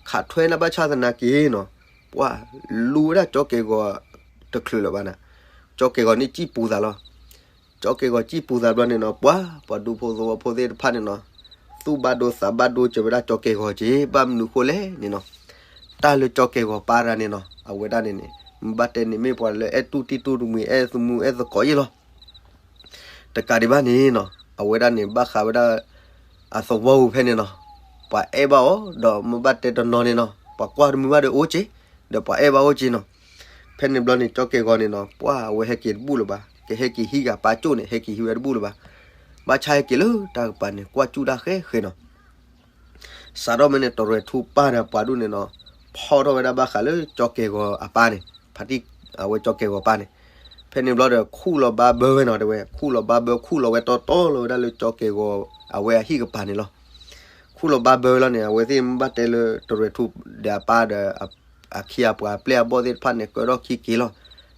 ခးထွဲနၢ်ဘၣ်ဆၣ်သနာ်က့နီၤ ပှၤလူၤဝဲဒၣ်ကၠီကဲၢ်ဂီၤတချုးလၢၤဘၣ်နၤ, ကၠီကဲၢ်ဂီၤန့ၣ်စံၣ်ပူၤသးလီၤ. ကၠီကဲၢ်ဂီၤစံၣ်ပူၤသးဘျီန့ၣ်နီၤ ပှၤ ပှၤဒူဖိသဝီဖိသ့ၣ်တဖၣ်န့ၣ်နီၤ သူၣ်ဘၣ်ဒိသးဘၣ်ဒိစၢၤဝဲဒၣ်ကၠီကဲၢ်ဂီၤက့ၤ ဘၣ်မနုၤဃိလဲၣ်န့ၣ်နီၤ, တၢ်လၢကၠီကဲၢ်ဂီၤပၢ်တဂၤန့ၣ်နီၤ အဝဲဒၣ်န့ၣ်န့ၣ် မ့ၢ်ဘၣ်တဲန့ၣ်မ့ၢ်ပှၤလၢအဲၣ်တူၢ်တံၢ်တူၢ်တမှံၤ အဲၣ်သမူအဲၣ်သကိးယ့ၢ်လီၤ. တကးဒံးဘၣ်န့ၣ်နီၤ အဝဲဒၣ်န့ၣ် ဘၣ်ဃးဝဲဒၣ် အသဝီပူၤဖဲန့ၣ်နီၤ ပှၤအဲၣ်ဘၣ်အီၤ ဒီးမ့ၢ်ဘၣ်တဲတနီၤန့ၣ်နီၤ ပှၤကွၢ်တမုာ်ဘၣ်ဒီးအိၣ်က့ၤ ဒီးပှၤအဲၣ်ဘၣ်အိၣ်က့ၤနီၤ. ဖဲန့ၣ်ဘျီန့ၣ် ကၠီကဲၢ်ဂီၤန့ၣ်နီၤ ပှၤအဝဲဟဲက့ၤတဘူၣ်လၢၤဘၣ် ကဟဲက့ၤဟံးဂၤပၢ်ကၠိၣ်န့ၣ် ဟဲက့ၤဟံးဝဲတဘူၣ်လၢၤဘၣ်. ဘၣ်ဆၣ်ဟဲက့ၤလၢတၢ်ကပၤန့ၣ် ကွၢ်စူၣ်တၢ်ဃဲဃဲနီၤ. စးထီၣ်မ့ၢ်န့ၣ် တရဲၣ်ထူပၢ်ဒီးအပှၤဒူၣ်န့ၣ်နီၤ, ဖီၣ်ထီၣ်ဝဲဒၣ်ဘၣ်ဃးလၢကၠီကဲၢ်ဂီၤအပၢ်န့ၣ်, ဖါတံၢ်အဝဲကၠီကဲၢ်ဂီၤပၢ်န့ၣ်, ဖဲန့ၣ်ဘျီဒီး ခူၣ်လီၤဘါဘၢဝဲနီၤ, တဲဝဲ ခူၣ်လီၤဘါဘၢ ခူၣ်လီၤဝဲတီတီလီၤဝဲဒၣ်လၢကၠီကဲၢ်ဂီၤအဝဲအဟံၣ်ကပၤန့ၣ်လီၤ. ခူၣ်လီၤဘါဘၢဝဲလီၤန့ၣ် အဝဲသ့ၣ်မ့ၢ်ဘၣ်တဲလၢတရဲၣ်ထူဒီးအပၢ်ဒီး အခ့အပှၤအပျဲၢ်အဘီၣ်သ့ၣ်တဖၣ်န့ၣ် ကၢထီၣ်ခံက့ၤလီၤ.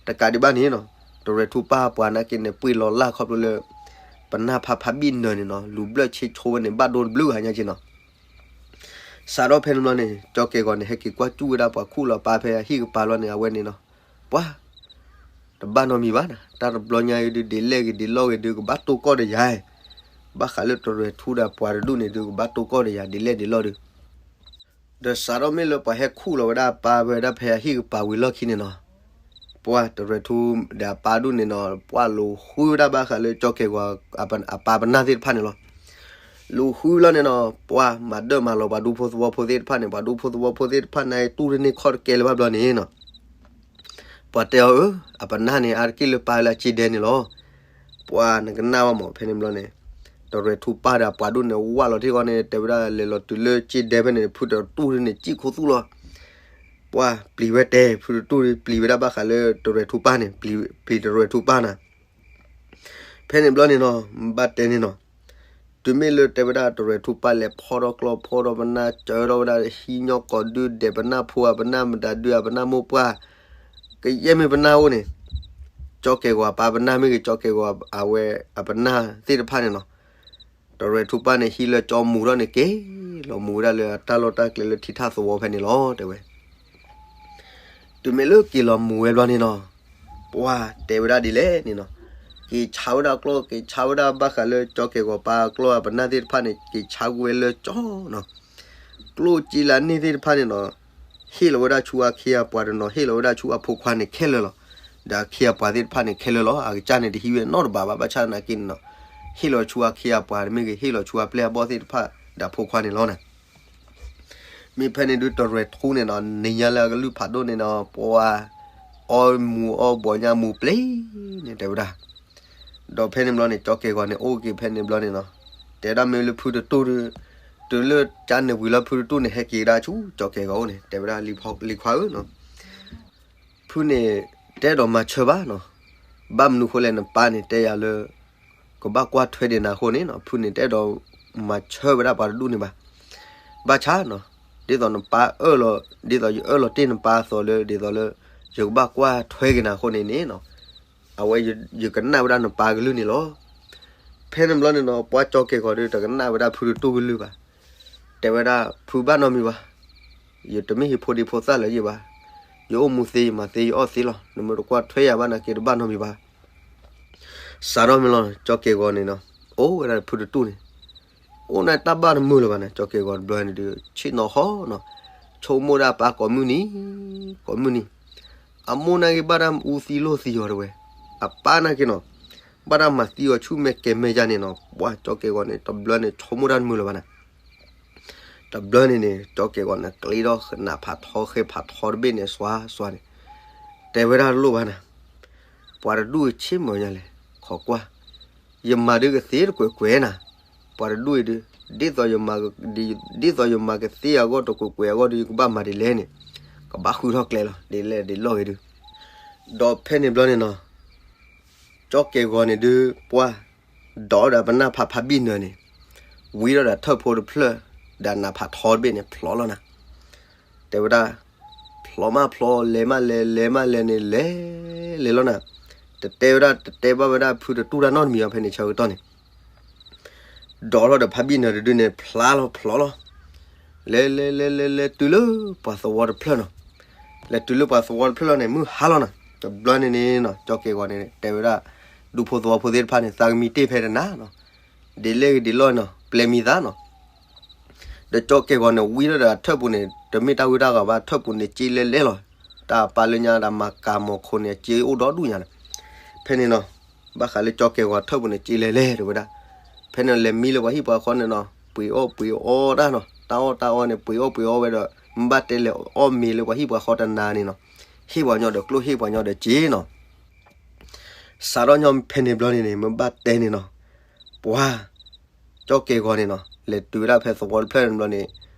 တကးဒံးဘၣ်န့ၣ်နီၤ, တရဲၣ်ထူပၢ်အပှၤနာ်က့န့ၣ် ပှ့ၤလီၤလၢ်ခီဖျိလၢ ပနၢ်ဖးဖးဘံၣ်နၢၤန့ၣ်နီၤ, လူၤဘျၢၣ်ဆ့ဆိဝဲန့ၣ် ဘၣ်ဒိတဘျုးဂၤညါက့နီၤ. စးထီၣ်ဖဲန့ၣ်ဘျီန့ၣ် ကၠီကဲၢ်ဂီၤန့ၣ် ဟဲက့ၤကွၢ်စူၣ်ဝဲဒၣ်ပှၤခူၣ်လီၤပၢ်ဖဲအဟံၣ်ကပၤလီၤန့ၣ် အဝဲန့ၣ်နီၤ, ပှၤ တဘၣ်နီတမံၤဘၣ်နၤ, တၢ်တဘျီညါအံၤဒုး ဒ်လဲၣ်ဂ့ၤဒ်လဲၣ်ဂ့ၤဒုး ကဘၣ်တိၢ်ကီၢ်ဒီးယၤ, ဘၣ်ဃးလၢတရဲၣ်ထူဒီးပှၤတဒူၣ်န့ၣ်ဒုး ကဘၣ်တိၢ်ကီၢ်ဒီးယၤ ဒ်လဲၣ်ဒ်လဲၣ်ဒုး. ဒီးစးထီၣ်မ့ၢ်လၢပှၤဟဲခူၣ်လီၤဝဲဒၣ်အပၢ်ဝဲဒၣ်ဖဲအဟံၣ်ကပၤဝံၤလီၢ်ခံန့ၣ်နီၤ, ပှၤတရဲၣ်ထူဒီးအပၢ်ဒူၣ်န့ၣ်နီၤ, ပှၤလူၤဃုဝဲဒၣ်ဘၣ်ဃးလၢကၠီကဲၢ်ဂီၤ အပၢ်ပနၢ်သ့ၣ်တဖၣ်န့ၣ်လီၤ. လူၤဃုလီၤန့ၣ်နီၤ, ပှၤမၤဒၢၣ်မၤလီၤပှၤဒူဖိသဝီဖိသ့ၣ်တဖၣ်န့ၣ်, ပှၤဒူဖိသဝီဖိသ့ၣ်တဖၣ်န့ၣ် တူၢ်တန့ၢ်ခီၣ်တကဲလၢၤဘၣ်ဘျီန့ၣ်နီၤ, ပှၤတဲအီၤ အၢ အပနၢ်န့ၣ် အါတက့ၢ်လၢပၢ်လၢအစ့ဒဲန့ၣ်လီၤ. ပှၤနကနၣ်ဘၣ်မး ဖဲန့ၣ်ဘျီန့ၣ်, တရဲၣ်ထူပၢ်ဒီးအပှၤဒူၣ်န့ၣ် ဝၢ်လီၤထံၣ်ဃီန့ၣ် တဲဝဲဒၣ် လဲၤလီၤတုၤလၢစ့ဒဲဖဲန့ၣ် ဖုတတူၢ်န့ၣ် စံၣ်ခိၣ်သူၣ်လီၤ. ပှၤပျံၤဝဲတဲ ဖုတတူၢ် ပျံၤဝဲဒၣ်ဘၣ်ဃးလၢတရဲၣ်ထူပၢ်န့ၣ်, ပျံၤတရဲၣ်ထူပၢ်နၤ. ဖဲန့ၣ်ဘျီန့ၣ်နီၤ, ဘၣ်တဲန့ၣ်နီၤ, တုၤမ့ၢ်လၢတဲဝဲဒၣ်တရဲၣ်ထူပၢ်လဲၤဖီၣ်ထီၣ်ကျီၢ်ဖီၣ်ထီၣ်ပနၢ် စၢထီၣ်ဝဲဒၣ်ဟံၣ်ညီၣ်ကိးဒု ဒဲးပနၢ်ဖိ အပနၢ်မတၤဒု အပနၢ်မိၢ်ပှၢ် ကယဲၢ်မ့ၢ်ပနၢ်အိၣ်န့ၣ်, ကၠီကဲၢ်ဂီၤအပၢ်ပနၢ်မ့ၢ်ဂ့ၤ ကၠီကဲၢ်ဂီၤအဝဲအပနၢ်သ့ၣ်တဖၣ်န့ၣ်နီၤ, တရဲၣ်ထူပၢ်န့ၣ် ဟံးလၢကၠီမူၤထီၣ်န့ၣ် က့ၤလီၤမူၤဝဲဒၣ်လၢအတၢ်လီၢ်တၢ်ကျဲလၢထံထၣ်သဝီဖဲန့ၣ်လီၤ တဲဝဲ. တုၤမ့ၢ်လၢက့ၤလီၤမူၤဝဲဘျီန့ၣ်နီၤ, ပှၤတဲဝဲဒၣ်ဒ်လဲၣ်န့ၣ်နီၤ, က့ၤဆါဝဲဒၣ်ကျိ က့ၤဆါဝဲဒၣ်ဘၣ်ဃးလၢကၠီကဲၢ်ဂီၤပၢ်ကျိအပနၢ်သ့ၣ်တဖၣ်န့ၣ် က့ၤဆါကွံာ်ဝဲလၢကၠီနီၤ, ကျိက့လၢန့ၣ်သ့ၣ်တဖၣ်န့ၣ်နီၤ, ဟ့ၣ်လီၤဝဲဒၣ်ဆူအခ့အပှၤတနီၤ ဟ့ၣ်လီၤဝဲဒၣ်ဆူအဖိခွါန့ၣ်ခဲလၢာ်လီၤ. ဒီးအခ့အပှၤသ့ၣ်တဖၣ်န့ၣ်ခဲလၢာ်လီၤ. အကစၢ်န့ၣ်တဟံးဝဲနီတဘ့ၣ်ဘၣ် ဘၣ်ဆၣ်သနာ်က့န့ၣ်နီၤ, ဟ့ၣ်လီၤဆူအခ့အပှၤမ့ၢ်ဂ့ၤ ဟ့ၣ်လီၤဆူအပျဲၢ်အဘီၣ်သ့ၣ်တဖၣ်ဒီးအဖိခွါန့ၣ်လီၤနၤ. မ့ၢ်ဖဲန့ၣ်ဒုးတရဲၣ်ထူန့ၣ်နီၤ နံၤညါလၢအကလုၢ်ဖးဒိၣ်န့ၣ်နီၤ ပှၤအီမူၤအီဘီညါမူၤပျ့ၤန့ၣ်တဲဝဲဒၣ်. ဒီးဖဲန့ၣ်ဘျီန့ၣ် ကၠီကဲၢ်ဂီၤန့ၣ် အိၣ်က့ၤဖဲန့ၣ်ဘျီန့ၣ်နီၤ, တဲဒၣ်မ့ၢ်လၢဖုတတူၢ်ဒုး, တုၤလၢကၠါန့ၣ်ဝံၤလီၤ ဖုတတူၢ်န့ၣ် ဟဲက့ၤကဒါဆူကၠီကဲၢ်ဂီၤအိၣ်န့ၣ် တဲဝဲဒၣ် လံၤခွါဧၢနီၤ, ဖုန့ၣ် တအဲၣ်ဒိးမၤဆၢဘၣ်နီၤ, ဘၣ်မနုၤဃိလဲၣ် နပၢ်န့ၣ်တဲယၤလၢ ကဘၣ်ကွၢ်ထွဲဒံးနၤအဃိန့ၣ်နီၤ ဖုန့ၣ်တအဲၣ်ဒိးမၤဆၢဝဲဒၣ်ပှၤတဒူၣ်န့ၣ်ဘၣ်. ဘၣ်ဆၣ်နီၤ ဒ်သိးနပၢ်အၢၣ်လီၤ ဒ်သိးယအၢၣ်လီၤတ့ၢ်နပၢ်အသိးလၢ ဒ်သိးလၢ ယကဘၣ်ကွၢ်ထွဲက့ၤနၤအဃိန့ၣ်န့ၣ်နီၤ, အဝဲယကနၣ်ဝဲဒၣ်နပၢ်ကလုၢ်န့ၣ်လီၤ. ဖဲန့ၣ်ဘျီန့ၣ်နီၤ ပှၤကၠီကဲၢ်ဂီၤဒီး တကနၣ်ဝဲဒၣ်ဖုတတူၢ်ကလုၢ်ဘၣ်. တဲဝဲဒၣ် ဖုဘၣ်နီတမံၤဘၣ်, ယတမ့ၢ်ဟံးဖိဒံဖိသၣ်လၢၤယဘၣ်, ယအိၣ်မူသ့ယမၤသ့ယအီၣ်သ့လီၤ, နမ့ၢ်တကွၢ်ထွဲယၤဘၣ်နာ်က့ တဘၣ်နီတမံၤဘၣ်. စးထီၣ်မ့ၢ်လီၤ ကၠီကဲၢ်ဂီၤန့ၣ်နီၤ, အိၣ်ဝဲဒၣ်ဖုတတူၢ်န့ၣ် အိၣ်န့ၣ်တၢ်ဘၣ်တမုာ်လၢၤဘၣ်န့ၣ် ကၠီကဲၢ်ဂီၤတဘျီန့ၣ်ဒုး ဆ့ၣ်နီၤဟီၣ်နီၤ, ဆိကမိၣ်ဒၣ်အပၢ်ကိးမုၢ်နံၤ ကိးမုၢ်နံၤ, အမိၢ်နာ်က့ဘၣ်တၢ်အူသံလိာ်သံအီၤတဲဝဲ, အပၢ်နာ်က့နီၤ ဘၣ်တၢ်မၤသံအီၤဆူမဲာ်ကဲၤမဲာ်ယါန့ၣ်နီၤ, ပှၤကၠီကဲၢ်ဂီၤန့ၣ် တဘျီန့ၣ် ဆိကမိၣ်တၢ်တမုာ်လၢၤဘၣ်န့ၣ် တဘျီန့ၣ်န့ၣ် ကၠီကဲၢ်ဂီၤန့ၣ် ကျ့ထီၣ်နးဖးထီဃဲဖးထီတဘ့ၣ်န့ၣ် စွါစွါန့ၣ်, တဲဝဲဒၣ်လိၣ်ဘၣ်နၤ, ပှၤတဒူၣ်အံၤဆ့ၣ်မုာ်ညါလဲၣ်, ခိးကွၢ်, ယမၤဒုးကသ့တကွဲးကွဲးနၤ, ပှၤတဒူၣ်အံၤဒုး ဒ်သိးယမၤ ဒ်သိးယမၤကသ့အဂီၢ်တကွဲးကွဲးအဂီၢ်ဒုး ယကဘၣ်မၤဒ်လဲၣ်န့ၣ်, ကဘၣ်ဃုထီၣ်ကျဲလီၤ ဒ်လဲၣ်ဒ်လဲၣ်ဂ့ၤဒုး, ဒီးဖဲန့ၣ်ဘျီန့ၣ်နီၤ ကၠီကဲၢ်ဂီၤန့ၣ်ဒုး ပှၤ ဒီးဒီးပနၢ်ဖးဖးဘံၣ်နၢၤန့ၣ် ဝံထီၣ်ဒီးထၢၣ်ဖိတဖျၢၣ် ဒီးနးဖးထီတဘ့ၣ်န့ၣ် ဖျိးလီၤနၤ, တဲဝဲဒၣ် ဖျိးမးဖျိး လဲၤမးလဲၤ လဲၤမးလဲၤန့ၣ် လဲၤလဲၤလီၤနၤ, တတဲဝဲဒၣ် တတဲဘၣ်ဝဲဒၣ်ဖုတတူၢ်တၢ်နီတမံၤအီၤ ဖဲန့ၣ်ဆၢကတီၢ်န့ၣ် ဒီးထီၣ်ဒီးဖးဘံၣ်နၢၤတဒုန့ၣ် ဖျါလီၤဖျိးလီၤ, လဲၤလဲၤလဲၤလဲၤလဲၤတုၤလၢပှၤသဝီတဖျၢၣ်နီၤ, လဲၤတုၤလၢပှၤသဝီတဖျၢၣ်လီၤန့ၣ် မုၢ်ဟါလီၤနၤ, တဘျီန့ၣ်န့ၣ်နီၤ ကၠီကဲၢ်ဂီၤန့ၣ် တဲဝဲဒၣ် ဒူဖိသဝီဖိသ့ၣ်တဖၣ်န့ၣ် သးကမံတ့ၢ်ဖဲတနၤနီၤ, ဒ်လဲၣ်ဂ့ၤဒ်လဲၣ်နီၤ ပျဲမံသးနီၤ ဒီးကၠီကဲၢ်ဂီၤန့ၣ် ဝံထီၣ်ဒီးအထၢၣ်ပူၤန့ၣ် တမ့ၢ်တၢ်ဂုၢ်တၢ်ဂီၤဘၣ် ထၢၣ်ပူၤန့ၣ် စ့လဲၤလဲၤလီၤ, တၢ်အပၢ်လၢညါဒီးမၤကၤမီၤခိၣ်န့ၣ် အစ့အိၣ်ဒီဒူၣ်ညါန့ၣ်, ဖဲန့ၣ်နီၤ ဘၣ်ဃးလၢကၠီကဲၢ်ဂီၤထၢၣ်ပူၤန့ၣ် စ့လဲၤလဲၤတဲဝဲဒၣ်, ဖဲန့ၣ်လဲၤမံလၢပှၤဟံၣ်ပှၤဃီန့ၣ်နီၤ ပှ့ၤအီၣ်ပှ့ၤအီတၢ်နီၤ တၢ်အီၣ်တၢ်အီန့ၣ် ပှ့ၤအီၣ်ပှ့ၤအီဝဲဒီး မ့ၢ်ဘၣ်တဲလဲၤအီၣ်မ့ၤလၢပှၤဟံၣ်ပှၤဃီတနၤန့ၣ်နီၤ, ဟ့ၣ်ပှၤညီဒီးကျိၣ်ဟ့ၣ်ပှၤညီဒီးစ့နီၤ စးထီၣ်ညီဖဲန့ၣ်ဘျီန့ၣ်န့ၣ် မ့ၢ်ဘၣ်တဲန့ၣ်နီၤ, ပှၤ ကၠီကဲၢ်ဂီၤန့ၣ်နီၤ လဲၤတုၤဝဲဒၣ်ဖဲသဝီတဖျၢၣ်န့ၣ်ဘျီန့ၣ်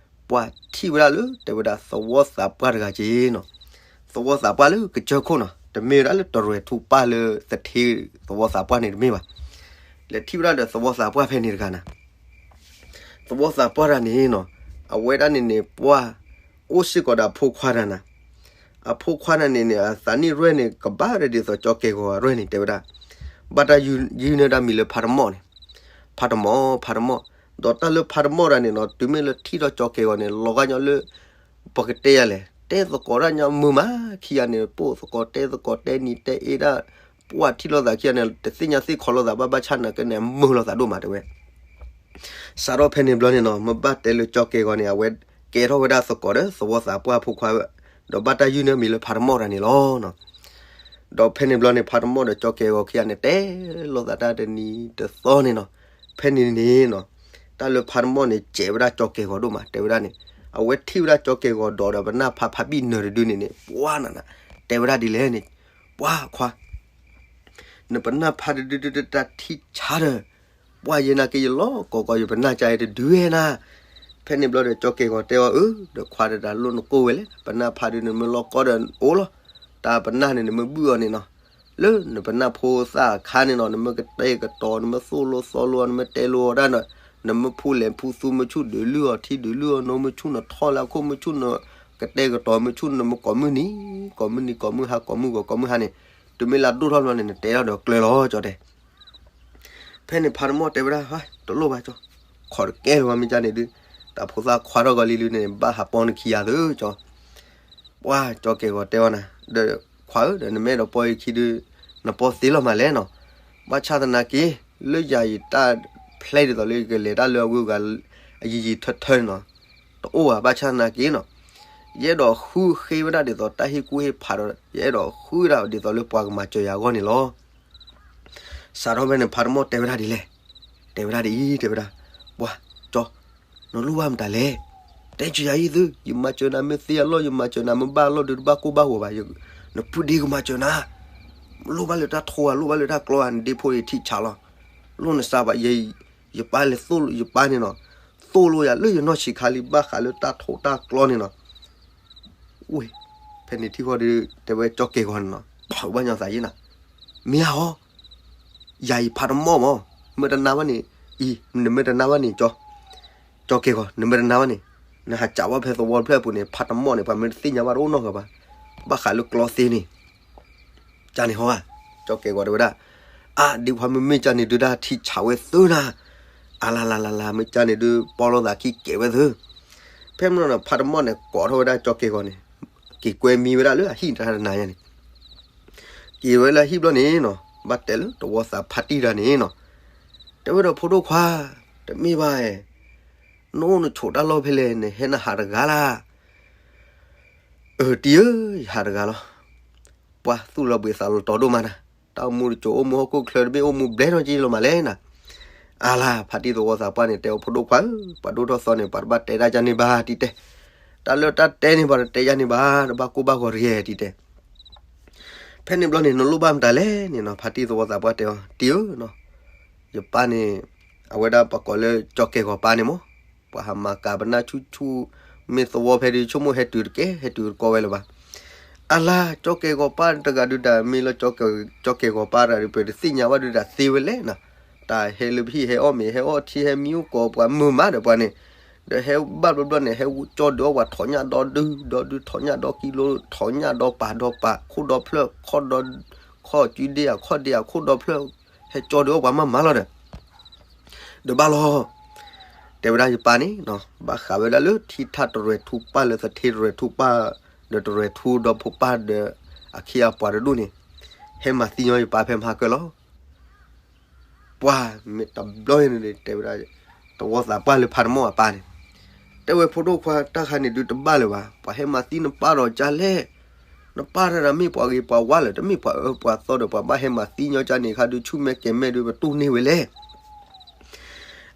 ပှၤထံၣ်ဝဲဒၣ်လၢ တဲဝဲဒၣ်သဝီသးပှၢ်တဂၤက့နီၤ, သဝီသးပှၢ်လၢကစၢၢ်ခိၣ်နီၤ, တမ့ၢ်ဝဲဒၣ်လၢတရဲၣ်ထူပၢ်လၢသထ့သဝီသးပှၢ်န့ၣ်တမ့ၢ်ဘၣ်. လဲၤထံၣ်ဝဲဒၣ်ဒီးသဝီသးပှၢ်ဖဲန့ၣ်တဂၤနီၤ သဝီသးပှၢ်တဂၤန့ၣ်နီၤ, အဝဲဒၣ်န့ၣ်န့ၣ် ပှၤ အိၣ်စ့ၢ်ကီးဒီးအဖိခွါတဂၤနီၤ, အဖိခွါတဂၤန့ၣ်န့ၣ် အသးနံၣ်ရွဲၣ်န့ၣ် ကဘၣ်ဒီးဒ်သိးကၠီကဲၢ်ဂီၤအရွဲၣ်န့ၣ် တဲဝဲဒၣ်, ဘၣ်တၢ်ယုၢ်န့ၢ်တၢ်မံၤလၢဖးတမီၣ်န့ၣ်, ဖးတမီၣ် ဖးတမီၣ်, ဒီးတၢ်လၢဖးတမီၣ်တဂၤန့ၣ်နီၤ တုၤမ့ၢ်လၢထံၣ်ထီၣ်ကၠီကဲၢ်ဂီၤန့ၣ် လီၤဂာ်ညီလၢ ပကတဲယၤလဲၣ် တဲသကိးတၢ်ညီမုာ်မးခံဂၤန့ၣ် ပိာ်သကိးတဲသကိးတဲနံၤတဲအ့ဒၣ်, ပှၤထံၣ်လိာ်သးခံဂၤန့ၣ် တသ့ၣ်ညါသ့ၣ်ခီလိာ်သးဘၣ် ဘၣ်ဆၣ်သနာ်က့န့ၣ် မုာ်လိာ်သးဒိၣ်မးတဲဝဲ စးထီၣ်ဖဲန့ၣ်ဘျီန့ၣ်နီၤ မ့ၢ်ဘၣ်တဲလၢကၠီကဲၢ်ဂီၤန့ၣ် အဝဲကဲထီၣ်ဝဲဒၣ်သကိးဒီးသဝီသးပှၢ်ဖိခွါ, ဒီးဘၣ်တၢ်ယုၢ်န့ၢ်မံၤလၢဖးတမီၣ်တဂၤန့ၣ်လီၤ. ဒီးဖဲန့ၣ်ဘျီန့ၣ် ဖးတမီၣ်ဒီးကၠီကဲၢ်ဂီၤခံဂၤန့ၣ် တဲလိာ်သးတၢ်တနံၤတသီန့ၣ်နီၤ, ဖဲန့ၣ်န့ၣ်နီၤ, တၢ်လၢဖးတမီၣ်န့ၣ် စဲးဝဲဒၣ်ကၠီကဲၢ်ဂီၤဒိၣ်မး တဲဝဲဒၣ်န့ၣ်, အဝဲထံၣ်ဝဲဒၣ်ကၠီကဲၢ်ဂီၤဒီးဒီးပနၢ်ဖးဖးဘံၣ်နၢၤတဒုန့ၣ်န့ၣ် ပှၤနၤနၤ, တဲဝဲဒၣ်ဒ်လဲၣ်န့ၣ်, ပှၤခွါ နပနၢ်ဖးတဒုဒုတၢ်ထံၣ်ဆါဒီး, ပှၤယဲနာ်က့ယလီၤကီးကီး ယပနၢ်ကါအံၤတဒုဝဲနၤ. ဖဲန့ၣ်ဘျီဒီးကၠီကဲၢ်ဂီၤတဲအီၤ, အၢ ဒီးခွါဒီးတၢ်လိၣ်နကိၢ်ဝဲလဲၣ်, ပနၢ်ဖးဒုးနမ့ၢ်လီၤကီဒီးအိၣ်လီၤ, တၢ်ပနၢ်န့ၣ် နမ့ၢ်ဘုၣ်အီၤန့ၣ်နီၤ, လၢနပနၢ်ဖိသၣ်အခါန့ၣ်နီၤ နမ့ၢ်ကတဲာ်ကတီၤ နမ့ၢ်သိၣ်လိသီလိအီၤ နမ့ၢ်တဲလိအီၤဒၣ်နီၤ, နမ့ၢ်ဖူလဲၤဖူသူ မ့ၢ်ဆူၣ်ဒုးလုၢ်အီၤထံဒုးလုၢ်အီၤနိ မ့ၢ်ဆူၣ်နထီၣ်လၢအခိၣ် မ့ၢ်ဆူၣ်နကတဲာ်ကတီၤ မ့ၢ်ဆူၣ်နမ့ၢ်ကိးမုၢ်နံၤ ကိးမုၢ်နံၤ ကိးမုၢ်ဟါ ကိးမုၢ်ဂီၤ ကိးမုၢ်ဟါန့ၣ်, တုၤမ့ၢ်လၢဒိၣ်ထီၣ်ဘျီန့ၣ် နတဲထီၣ်ဒီးကျၢၤလီၤ ကၠီတဲ ဖဲန့ၣ်ဖးတမီၣ်တဲဝဲဒၣ်, တလိၣ်ဘၣ်ကၠီ, ခိးတကဲလၢၤဘၣ်မ့ၢ်ကၢ်န့ၣ်ဒုး, တၢ်ဖိသၣ်ခွါထီၣ်ဂီၤလံလံန့ၣ် ဘၣ်ဟးပီနခံဂၤသုကၠီ, ပှၤကၠီကဲၢ်ဂီၤတဲအီၤနၤ, ဒီးခွါဧၢ ဒီးနမ့ၢ်အဲၣ်ဒိးပီယခံဒုး, နပီသ့လီၤမးလဲၣ်နီၤ, ဘၣ်ဆၣ်သနာ်က့, လၢယၤယတၢ်ဖျဲဒ်သိးလၢယကလဲၤတၢ်လၢအဂုၤအဂၤ အယံာ်ယံာ်ထၢထၢန့ၣ်နီၤ, တအိၣ်ဘၣ် ဘၣ်ဆၣ်သနာ်က့နီၤ, ယအဲၣ်ဒိးဃုဃ့ဝဲဒၣ်ဒ်သိးတၢ်ဟ့ၣ်ကူၣ်ဟ့ၣ်ဖးဒီး ယအဲၣ်ဒိးဃုဝဲဒၣ်ဒ်သိးလၢပှၤကမၤစၢၤယၤအဂီၢ်န့ၣ်လီၤ. စးထီၣ်ဖဲန့ၣ် ဖးတမီၣ်တဲဝဲဒၣ်ဒ်လဲၣ်, တဲဝဲဒၣ်ဒ်အံၤ တဲဝဲဒၣ်, ပှၤကၠီ, နလိၣ်ဘၣ်မတၤလဲၣ်, တဲစၢၤယၤအံၤသု, ယမၤစၢၤနၤမ့ၢ်သ့အလီၢ် ယမၤစၢၤနၤမ့ၢ်ဘၣ်အလီၢ်ဒုး တဘၣ်ကိၢ်ဘၣ်ဂီၤဘၣ်, နဖုဒ့ကမၤစၢၤနၤ, လိၣ်ဘၣ်လၢတၢ်ထိဧါ လိၣ်ဘၣ်လၢတၢ်ကျီဧါ နဒ့ဖိဒ့ထံဆးလီၤ, လိၣ်နစးဘၣ်, ယပၢ်လဲၤသိၣ်လိယပၢ်န့ၣ်နီၤ, သိၣ်လိယၤလၢယနီၢ်ဆံးခါလံ ဘၣ်ဃးလၢတၢ်ထိတၢ်ကျီန့ၣ်နီၤ ဝ့ၢ်, ဖဲန့ၣ်ထံၣ်ဃီဒီး တဲဝဲကၠီကဲၢ်ဂီၤန့ၣ်နီၤ, ထီၣ်ဘၣ်ညီသးယဲနၤ, မ့ၢ်ဧါဟီ, ယၤအံၤဖးတမီၣ်မး, မ့ၢ်တနာ်ဘၣ်န့ၣ်, အံၤ နမ့ၢ်တနာ်ဘၣ်န့ၣ်ကၠီ, ကၠီကဲၢ်ဂီၤ နမ့ၢ်တနာ်ဘၣ်န့ၣ်, နဟးစးဘၣ်ဖဲသဝီတဖျၢၣ်အပူၤန့ၣ် ဖးတမီၣ်န့ၣ် ပှၤမ့ၢ်တသ့ၣ်ညါဘၣ်တအိၣ်နီတဂၤဘၣ်, ဘၣ်ဃးလၢကျီသ့န့ၣ် ကၢ်န့ၣ်ဟီဧါ, ကၠီကဲၢ်ဂီၤတဲဝဲဒၣ်, အါ ဒ်ခွါမ့မ့ၢ်ကၢ်န့ၣ်ဒုး တၢ်ထံဆးဝဲသုနၤ, အါလါလါလါလါ မ့ၢ်ကၢ်န့ၣ်ဒုး ပီလိာ်သးခံကဲးဝဲသု, ဖဲမ့ၢ်နီၤ ဖးတမီၣ်န့ၣ် ကိးထီၣ်ဝဲဒၣ်ကၠီကဲၢ်ဂီၤန့ၣ်, က့ၤကွဲမံဝဲဒၣ်လၢအဟံၣ်တၢ်တနၤညါန့ၣ်, က့ၤဝဲလၢအဟံၣ်ဘျီန့ၣ်နီၤ ဘၣ်တဲလၢတဝီသးဖးတံၢ်တဂၤန့ၣ်နီၤ, တဲဝဲဒီးဖိဒိၣ်ခွါ, တမ့ၢ်ဘၣ်, နအိၣ်နဆိးတၢ်လီၢ်ဖဲလဲၣ် နဟဲနဟးတဂၤလၢ် အၢ တံၤဧၢ, ယဟးတဂၤလီၤ. ပှၤသူၣ်လီၤဘှံးသးလီၤတီၤဒိၣ်မးနၤ, တၢ်အိၣ်မူတစိၤ အိၣ်မူဟီၣ်ခိၣ်ချၢတဘ့ၣ် အိၣ်မူဘျဲၣ်နီၢ်က့လီၤမးလဲၣ်နၤ. အါလါ ဖါတံၢ်သဝီသးပှၢ်န့ၣ် တဲအီၤ ဖိဒိၣ်ခွါဧၢ, ပှၤဒိၣ်ထီၣ်သီန့ၣ် ပှၤတဘၣ်တဲတၢ်ကၢ်န့ၣ်ဘၣ်တံၤတဲ, တၢ်လၢတၢ်တဲန့ၣ် ပှၤတတဲကၢ်န့ၣ်ဘၣ်, တဘၣ်ကိၢ်ဘၣ်ဂီၤတဂ့ၤတံၤတဲ ဖဲန့ၣ်ဘျီန့ၣ် နလိၣ်ဘၣ်မတၤလဲၣ်န့ၣ်နီၤ, ဖါတံၢ်သဝီသးပှၢ်တဲအီၤ, တံၤဧၢနီၤ, ယပၢ်န့ၣ် အဝဲဒၣ်ပှၤကိးလၢကၠီကဲၢ်ဂီၤပၢ်န့ၣ်မး, ပှၤဟးမၤကၤပနၢ်ဆူၣ်ဆူၣ်, မ့ၢ်သဝီဖဲဒုး ဆိကမိၣ်ဟဲတုၤတကဲ ဟဲတုၤတကီဝဲလၢၤဘၣ်. အလါ ကၠီကဲၢ်ဂီၤပၢ်တဂၤဒုးတၢ် မ့ၢ်လၢကၠီကဲၢ်ဂီၤပၢ်တဂၤဒုး ပတသ့ၣ်ညါဘၣ်ဒုးတၢ်သ့ဝဲလဲၣ်နီၤ, တၢ်ဟဲလၢပဟံၣ် ဟဲအီၣ်မ့ၤ ဟဲအီၣ်ထံ ဟဲမံအိၣ်ကိးပှၤမုာ်မးဒီးပှၤန့ၣ်, ဒီးဟဲဘၣ်ဘျီဘျီန့ၣ် ဟဲကၠီဒုးအီၣ်ပှၤထိးညၣ်ဒီဒု ဒီဒုထိးညၣ်ဒီကံလိ ထိးညၣ်ဒီပာ်ဒီပာ် ခိၣ်ဒီဖျၢၣ် ခီၣ်ဒီ ခီၣ်ကုဒ့ဧါ ခီၣ်ဒ့ဧါ ခိၣ်ဒီဖျၢၣ်, ဟဲကၠီဒုးအီၣ်ပှၤမးမးလီၤဒီး ဒီးဘၣ်လီၤ. တဲဝဲဒၣ်ယပၢ်န့ၣ်နီၤ ဘၣ်ဃးဝဲဒၣ်လၢထံထၣ်တရဲၣ်ထူပၢ်လၢသထ့တရဲၣ်ထူပၢ်, ဒီးတရဲၣ်ထူဒီဖိပၢ်ဒီးအခ့အပှၤတဒူၣ်န့ၣ်, ဟဲမၤသံညီယပၢ်ဖဲမဟါကၢၢ်လီၤ. ပှၤမ့ၢ်တဘျီန့ၣ် တဲဝဲဒၣ် သဝီသးပှၢ်လၢဖးတမီၣ်အပၢ်န့ၣ်, တဲဝဲဖိဒိၣ်ခွါ တၢ်ခါန့ၣ်ဒုးတဘၣ်လၢၤဘၣ်, ပှၤဟဲမၤသံနပၢ်ဒီးကၢ်လဲၣ်, နပၢ်တဂၤမ့ၢ်ပှၤဂ့ၤပှၤဝါလၢၤ တမ့ၢ်ပှၤအၢပှၤသီဒီး ပှၤဘၣ်ဟဲမၤသံညီကၢ်န့ၣ်ခါဒုး ဆူၣ်မဲာ်ကဲၤမဲာ်ဒုး ပတူၢ်န့ၢ်ဝဲလဲၣ်.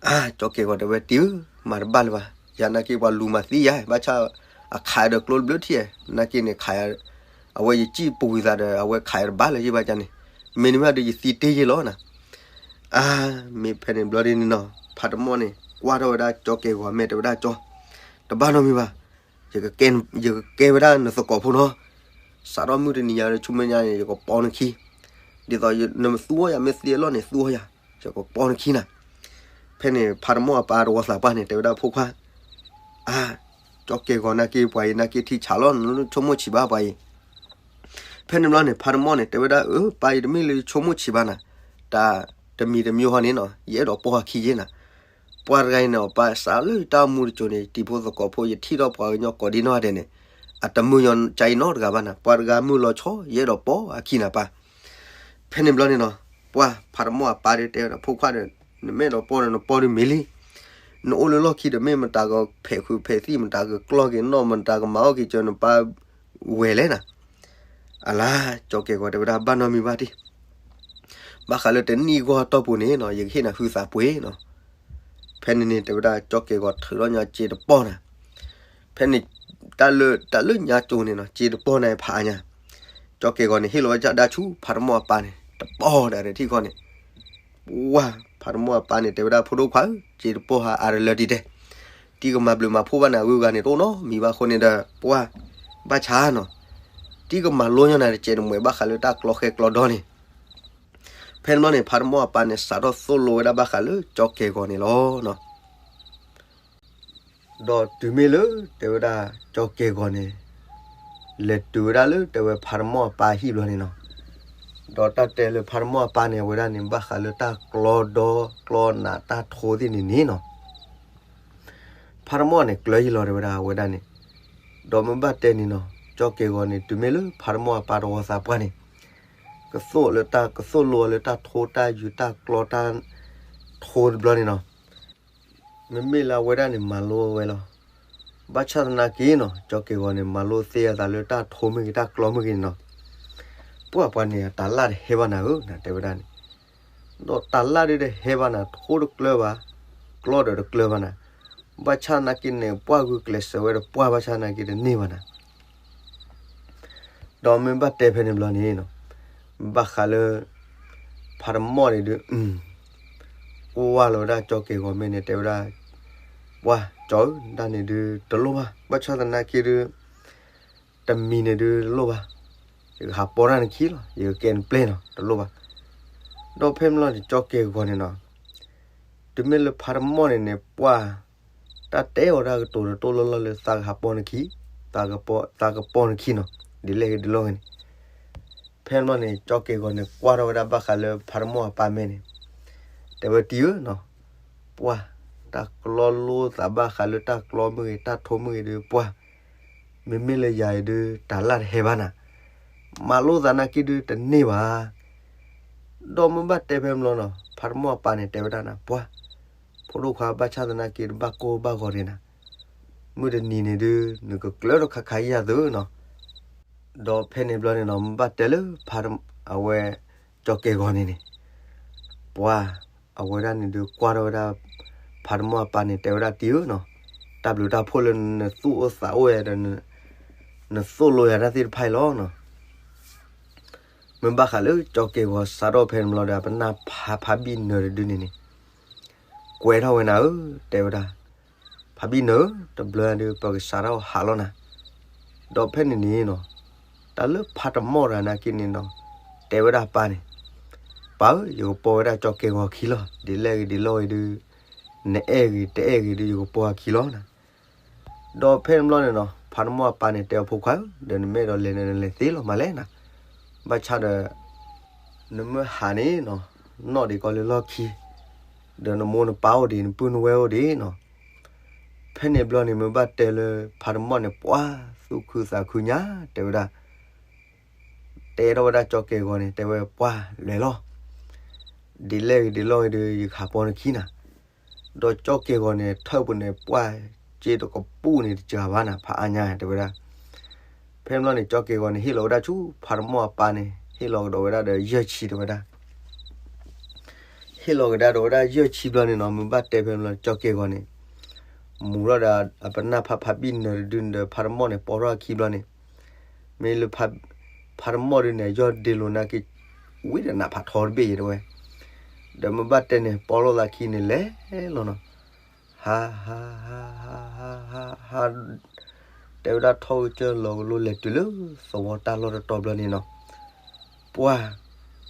အါ ကၠီကဲၢ်ဂီၤတဲဝဲတံၤဧၢ, မၤတဘၣ်လၢၤဘၣ်, ယၤနာ်က့ပှၤလူၤမၤသံယၤ ဘၣ်ဆၣ် အခးဒီးကျိတဘျုးထံၣ်, နာ်က့န့ၣ်ခးယၤ, အဝဲယစံၣ်ပူၤကွံာ်သးဒီး အဝဲခးယၤတဘၣ်လၢၤယဘၣ်ကၢ်န့ၣ်, မ့တမ့ၢ်ဒီးယသံတ့ၢ်ယဲလီၤနၤ. အါ, မ့ၢ်ဖဲန့ၣ်ဘျီဒ်န့ၣ်နီၤ ဖးတမီၢ်န့ၣ် ကွၢ်ထီၣ်ဝဲဒၣ်ကၠီကဲၤဂီၤမဲာ် တဲဝဲဒၣ်ကၠီ, တဘၣ်နီတမံၤဘၣ်, ယကကဲဝဲဒၣ်နသကိးဖိနီၤ, စးထီၣ်မုၢ်တနံၤညါဒီး ဆူမဲာ်ညါန့ၣ် ယကပီနခံ, ဒ်သိးနသူအီၤယၤ မ့ၢ်သ့အလီၢ်န့ၣ် သူအီၤယၤ, ယကပီနခံနၤ. ဖဲန့ၣ် ဖးတမီၢ်အပၢ်တဝီသးပှၢ်န့ၣ် တဲဝဲဒၣ် ဖိခွါ, အါ, ကၠီကဲၤဂီၤနာ်က့ ပှၤအံၤနာ်က့ ထံဆးလီၤ, နဆိကမိၣ်ဆံးဘၣ်ပှၤအံၤ. ဖဲန့ၣ်ဘျီန့ၣ် ဖးတမီၢ်န့ၣ် တဲဝဲဒၣ် အၢ ပၢ်အံၤ တမ့ၢ်လၢယဆိကမိၣ်ဆံးဘၣ်နၤ, တၢ်တမံၤတမံၤဟီန့ၣ်နီၤ ယအဲၣ်ဒိးပီအခံယ့ၢ်နၤ. ပှၤတဂၤအံၤန့ၣ် ပၢ်စးလၢယတၢ်အိၣ်မူတစိၤန့ၣ် တံၤဖိသကိးဖိ ယထံၣ်ထီၣ်ပှၤကညီကိးဒံနီၢ်ဂၤဒဲးန့ၣ် အတမုာ်ညီကၢအံၤနီတဂၤဘၣ်နၤ, ပှၤတဂၤမုာ်လီၤဆီ ယအဲၣ်ဒိးပီအခံနၤပၢ်. ဖဲန့ၣ်ဘျီန့ၣ်နီၤ ပှၢ်ဖးတမီၢ်အပၢ်ဒီးတဲဝဲဒၣ် ဖိခွါဒီး နမ့ၢ်အဲၣ်ဒိးပီဒီး နပီဒီးမ့ၢ်လံ, နအိၣ်လၢလီၢ်ခံဒီး မ့ၢ်မတၤကဖဲးသံၣ် မတၤကကျီၢ်က့ၤနီၣ် မတၤကမၤအီၣ်က့ၤကၢၤ နပၢ်ဝဲလဲၣ်နၤ. အလါ, ကၠီကဲၤဂီၤတဲဝဲဒၣ် ဘၣ်နီတမံၤဘၣ်တံၢ်, ဘၣ်ဃးလၢတနံၣ်ဂီၢ်တီၢ်ပူၤန့ၣ်နီၤ ယကဟ့ၣ်နၤဟုသးပှ့ၤနီၤ. ဖဲန့ၣ်န့ၣ် တဲဝဲဒၣ် ကၠီကဲၤဂီၤထုးထီၣ်ညီစ့တပီၢ်နၤ. ဖဲန့ၣ် တၢ်လၢ တၢ်လၢညါကၠိန့ၣ်နီၤ စ့တပီၢ်န့ၣ်ဖးအါညါ, ကၠီကဲၤဂီၤန့ၣ် ဟ့ၣ်လီၤဝဲဒၣ်ဆူဖးတမီၢ်အပၢ်န့ၣ် တပီၢ်ဒၣ်ဒီးထံၣ်ခီန့ၣ်, ပှၢ်ဖးတမီၢ်အပၢ်န့ၣ် တဲဝဲဒၣ် ဖိဒိၣ်ခွါဧၢ, စ့တပီၢ်ဟါအါတလၢတံၢ်တဲ, တံၢ်ကမၤဘျုးမၤဖှိၣ်ဘၣ်နၤ ဂုၤဂၤန့ၣ် တအိၣ်နီတမံၤဘၣ်အဃိန့ၣ်ဒီး ပှၢ်ဘၣ်ဆၣ်နီၤ တံၢ်ကမၤလိညီနၤတစဲးတမှဲး ဘၣ်ဃးလၢတၢ်ကျီဃဲကျီဒီန့ၣ်. ဖဲန့ၣ်ဘျီန့ၣ် ဖးတမီၢ်အပၢ်န့ၣ် စးထီၣ်သိၣ်လိဝဲဒၣ်ဘၣ်ဃးလၢကၠီကဲၤဂီၤန့ၣ်လီၤ. ဒီးတုၤမ့ၢ်လၢ တဲဝဲဒၣ် ကၠီကဲၤဂီၤန့ၣ် လဲၤတုၤဝဲဒၣ်လၢ တဲဝဲဖးတမီၢ်အပၢ်ဟံၣ်ဘျီန့ၣ်နီၤ, ဒီးတၢ်တဲလၢဖးတမီၢ်အပၢ်န့ၣ် အဝဲဒၣ်န့ၣ် ဘၣ်ဃးလၢတၢ်ကျီဒီကျီနးတၢ်ထိသ့ၣ်န့ၣ်န့ၣ်နီၤ ဖးတမီၢ်န့ၣ် ကျၢၤယံလီၤ တဲဝဲဒၣ် အဝဲဒၣ်န့ၣ်. ဒီးမ့ၢ်ဘၣ်တဲန့ၣ်နီၤ ကၠီကဲၤဂီၤန့ၣ် တုၤမ့ၢ်လၢဖးတမီၢ်အပၢ်တဝီသးပှၢ်န့ၣ် ကသိၣ်လၢတၢ် ကသိၣ်လိအီၤလၢတၢ်ထိတၢ်ယူၤတၢ်ကျီတၢ်ထိတဘျီန့ၣ်နီၤ မ့မ့ၢ်လၢအဝဲဒၣ်န့ၣ် မၤလိဝဲလီၤ. ဘၣ်ဆၣ်သနာ်က့နီၤ ကၠီကဲၤဂီၤန့ၣ် မၤလိသ့အသးလၢတၢ်ထိမ့ၢ်ဂ့ၤ တၢ်ကျီမ့ၢ်ဂ့ၤန့ၣ်နီၤ ပှၢ်ပှၤန့ၣ် တၢ်လၢ်တဟဲဘၣ်နၤဧၢ နတဲဝဲဒၣ်န့ၣ်, ဒီးတၢ်လၢ်ဒုးတဟဲဘၣ်နၤ ထိတကျၢၤဘၣ်, ကျီဒီးတကျၢၤဘၣ်နၤ, ဘၣ်ဆၣ်သနာ်က့န့ၣ် ပှၢ်ဂုာ်ကျဲးစၢးဝဲဒီးပှၢ် ဘၣ်ဆၣ်သနာ်က့တန့ၢ်ဘၣ်နၤ ဒီးမ့ၢ်ဘၣ်တဲဖဲန့ၣ်ဘျီန့ၣ်နီၤ, ဘၣ်ဃးလၢ ဖးတမီၢ်န့ၣ်ဒုး ကွၢ်လီၤဝဲဒၣ်ကၠီကဲၤဂီၤမဲာ်န့ၣ် တဲဝဲဒၣ်, ပှၢ်ကၠီဧၢ တၢ်န့ၣ်ဒုးတလိၣ်ဘၣ်, ဘၣ်ဆၣ်သနာ်က့ဒုး တမံၤန့ၣ်ဒုးတလိၣ်ဘၣ်, ယကဟးပီတၢ်နခံလီၤ, ယကကဲနပျဲၢ်နီၤ တလိၣ်ဘၣ်. ဒီးဖဲမ့ၢ်လီၤန့ၣ် ကၠီကဲၤဂီၤန့ၣ်နီၤ, တုၤမ့ၢ်လၢဖးတမီၢ်န့ၣ်န့ၣ် ပှၢ် တၢ်တဲအီၤတၢ်ကတိၤတတိၢ်လီၢ်လီၢ်လၢ သးကဟးပီနခံ, သးကပီနခံနီၤ, ဒ်လဲၣ်ဂ့ၤဒ်လဲၣ်ဂ့ၤန့ၣ် ဖဲန့ၣ်ဘျီန့ၣ် ကၠီကဲၤဂီၤန့ၣ် ကွၢ်ထီၣ်ဝဲဒၣ်ဘၣ်ဃးလၢဖးတမီၢ်အပၢ်မဲာ်န့ၣ်, တဲဝဲတံၤဧၢနီၤ, ပှၢ် တၢ်ကျီလိသးဘၣ်ဃးလၢတၢ်ကျီမ့ၢ်ဂ့ၤ တၢ်ထိမ့ၢ်ဂ့ၤဒုး ပှၢ် မ့မ့ၢ်လၢယၤအံၤဒုး တၢ်လၢ်တဟဲဘၣ်နၤ, မၤလိသးနာ်က့ဒုးတန့ၢ်ဘၣ်. ဒီးမ့ၢ်ဘၣ်တဲဖဲန့ၣ်ဘျီနီၤ ဖးတမီၢ်အပၢ်န့ၣ် တဲဝဲဒၣ်နၤ ပှၢ် ဖိဒိၣ်ခွါ ဘၣ်ဆၣ်သနာ်က့တဘၣ်ကိၢ်ဘၣ်ဂီၤဒံးနၤ, မုၢ်တနံၤန့ၣ်ဒုး နကကျၢၤထီၣ်ခါခါယၤသုနီၤ. ဒီးဖဲန့ၣ်ဘျီန့ၣ်နီၤ မ့ၢ်ဘၣ်တဲလၢ ဖး အဝဲ ကၠီကဲၤဂီၤန့ၣ်န့ၣ်, ပှၢ် အဝဲဒၣ်န့ၣ်ဒုးကွၢ်ထီၣ်ဝဲဒၣ် ဖးတမီၢ်အပၢ်န့ၣ် တဲဝဲဒၣ်တံၤဧၢနီၤ, တၢ်ဘျုးတၢ်ဖှိၣ်လၢနသူၣ်အိၣ်သးအိၣ်ယၤဒီး နသိၣ်လိယၤတၢ်သ့ၣ်တဖၣ်အံၤလီၤနီၤ. မ့ၢ်ဘၣ်ဃးလၢကၠီကဲၤဂီၤစးထီၣ်ဖဲန့ၣ်ဘျီဒီး အပနၢ်ဖးဖးဘံၣ်နၢၤတဒုန့ၣ်န့ၣ် ကွဲးထီၣ်ဝဲနၤဧၢ တဲဝဲဒၣ်, ဖးဘံၣ်နၢၤဧၢ တဘျီဒုး ပကစးထီၣ်ဟးလီၤနၤ. ဒီးဖဲန့ၣ်န့ၣ်နီၤ တၢ်လၢဖးတမီၢ်တဂၤနာ်က့န့ၣ်နီၤ တဲဝဲဒၣ်ပၢ်န့ၣ်, ပၢ်ဧၢ ယကပီဝဲဒၣ်ကၠီကဲၤဂီၤခံလီၤ, ဒ်လဲၣ်ဂ့ၤဒ်လဲၣ်ဂ့ၤဒုး နအဲၣ်ဂ့ၤတအဲၣ်ဂ့ၤဒုး ယကပီအခံလီၤနၤ. ဒီးဖဲန့ၣ်ဘျီန့ၣ်နီၤ ဖးတမီၢ်အပၢ်န့ၣ် တဲအဖိခွါဧၢ ဒီးနမ့ၢ်အဲၣ်ဒိးလဲၤနလဲၤသ့လီၤမးလဲၣ်နၤ, ဘၣ်ဆၣ်ဒီး နမ့ၢ်ဟးန့ၣ်နီၤ နီၣ်ဒံးကီးလၢလီၢ်ခံ, ဒီးနမိၢ်နပၢ်အိၣ်ဒံး နပုၢ်နဝဲၢ်အိၣ်ဒံးနီၤ. ဖဲန့ၣ်ဘျီန့ၣ် မ့ၢ်ဘၣ်တဲလၢ ဖးတမီၢ်န့ၣ် ပှၢ်သူၣ်ခုသးခုညါ တဲဝဲဒၣ်, တဲထီၣ်ဝဲဒၣ်ကၠီကဲၤဂီၤန့ၣ် တဲဝဲပှၢ်လဲၤလီၤ, ဒ်လဲၣ်ဂ့ၤဒ်လဲၣ်ဂ့ၤဒုး ယကဟးပီနခံနၤ. ဒီးကၠီကဲၤဂီၤန့ၣ် ထၢၣ်ပူၤန့ၣ် ပှၢ်စ့တကပူၣ်န့ၣ် တစှၤဘၣ်နၤ ဖးအါညါတဲဝဲဒၣ်. ဖဲန့ၣ်ဘျီန့ၣ် ကၠီကဲၤဂီၤန့ၣ် ဟ့ၣ်လီၤဝဲဒၣ်ဆူ ဖးတမီၢ်အပၢ်န့ၣ် ဟ့ၣ်လီၤကဒီးဝဲဒၣ်ဒီးယဲၢ်ဆံတဲဝဲဒၣ်. ဟ့ၣ်လီၤကဒါဒီးဝဲဒၣ်ယဲၢ်ဆံဘျီန့ၣ်နီၤ မ့ၢ်ဘၣ်တဲဖဲန့ၣ်ဘျီ ကၠီကဲၤဂီၤန့ၣ် မူၤထီၣ်ဒီးအပနၢ်ဖးဖးဘံၣ်နၢၤတဒုန့ၣ်ဒီး ဖးတမီၢ်န့ၣ် ပိာ်ထီၣ်အခံဘျီန့ၣ် မ့ၢ်လၢ ဖးတမီၢ်ဒုန့ၣ် ယီၢ်ဒ့လိာ်နာ်က့ ဝံၤဒီးနးဖးထီတဘ့ၣ်အံၤတဲဝဲ. ဒီးမ့ၢ်ဘၣ်တဲန့ၣ် ပိာ်လိာ်သးခံန့ၣ်လဲၤလီၤနီၤ. ဟး ဟး ဟး ဟး ဟး ဟး ဟး တဲဝဲဒၣ်ထီၣ်ကစၢၢ်လီၤကလိလဲၤတုၤလၢ သဝီတၢ်လီၢ်တတီၤဘျီန့ၣ်နီၤ. ပှၢ်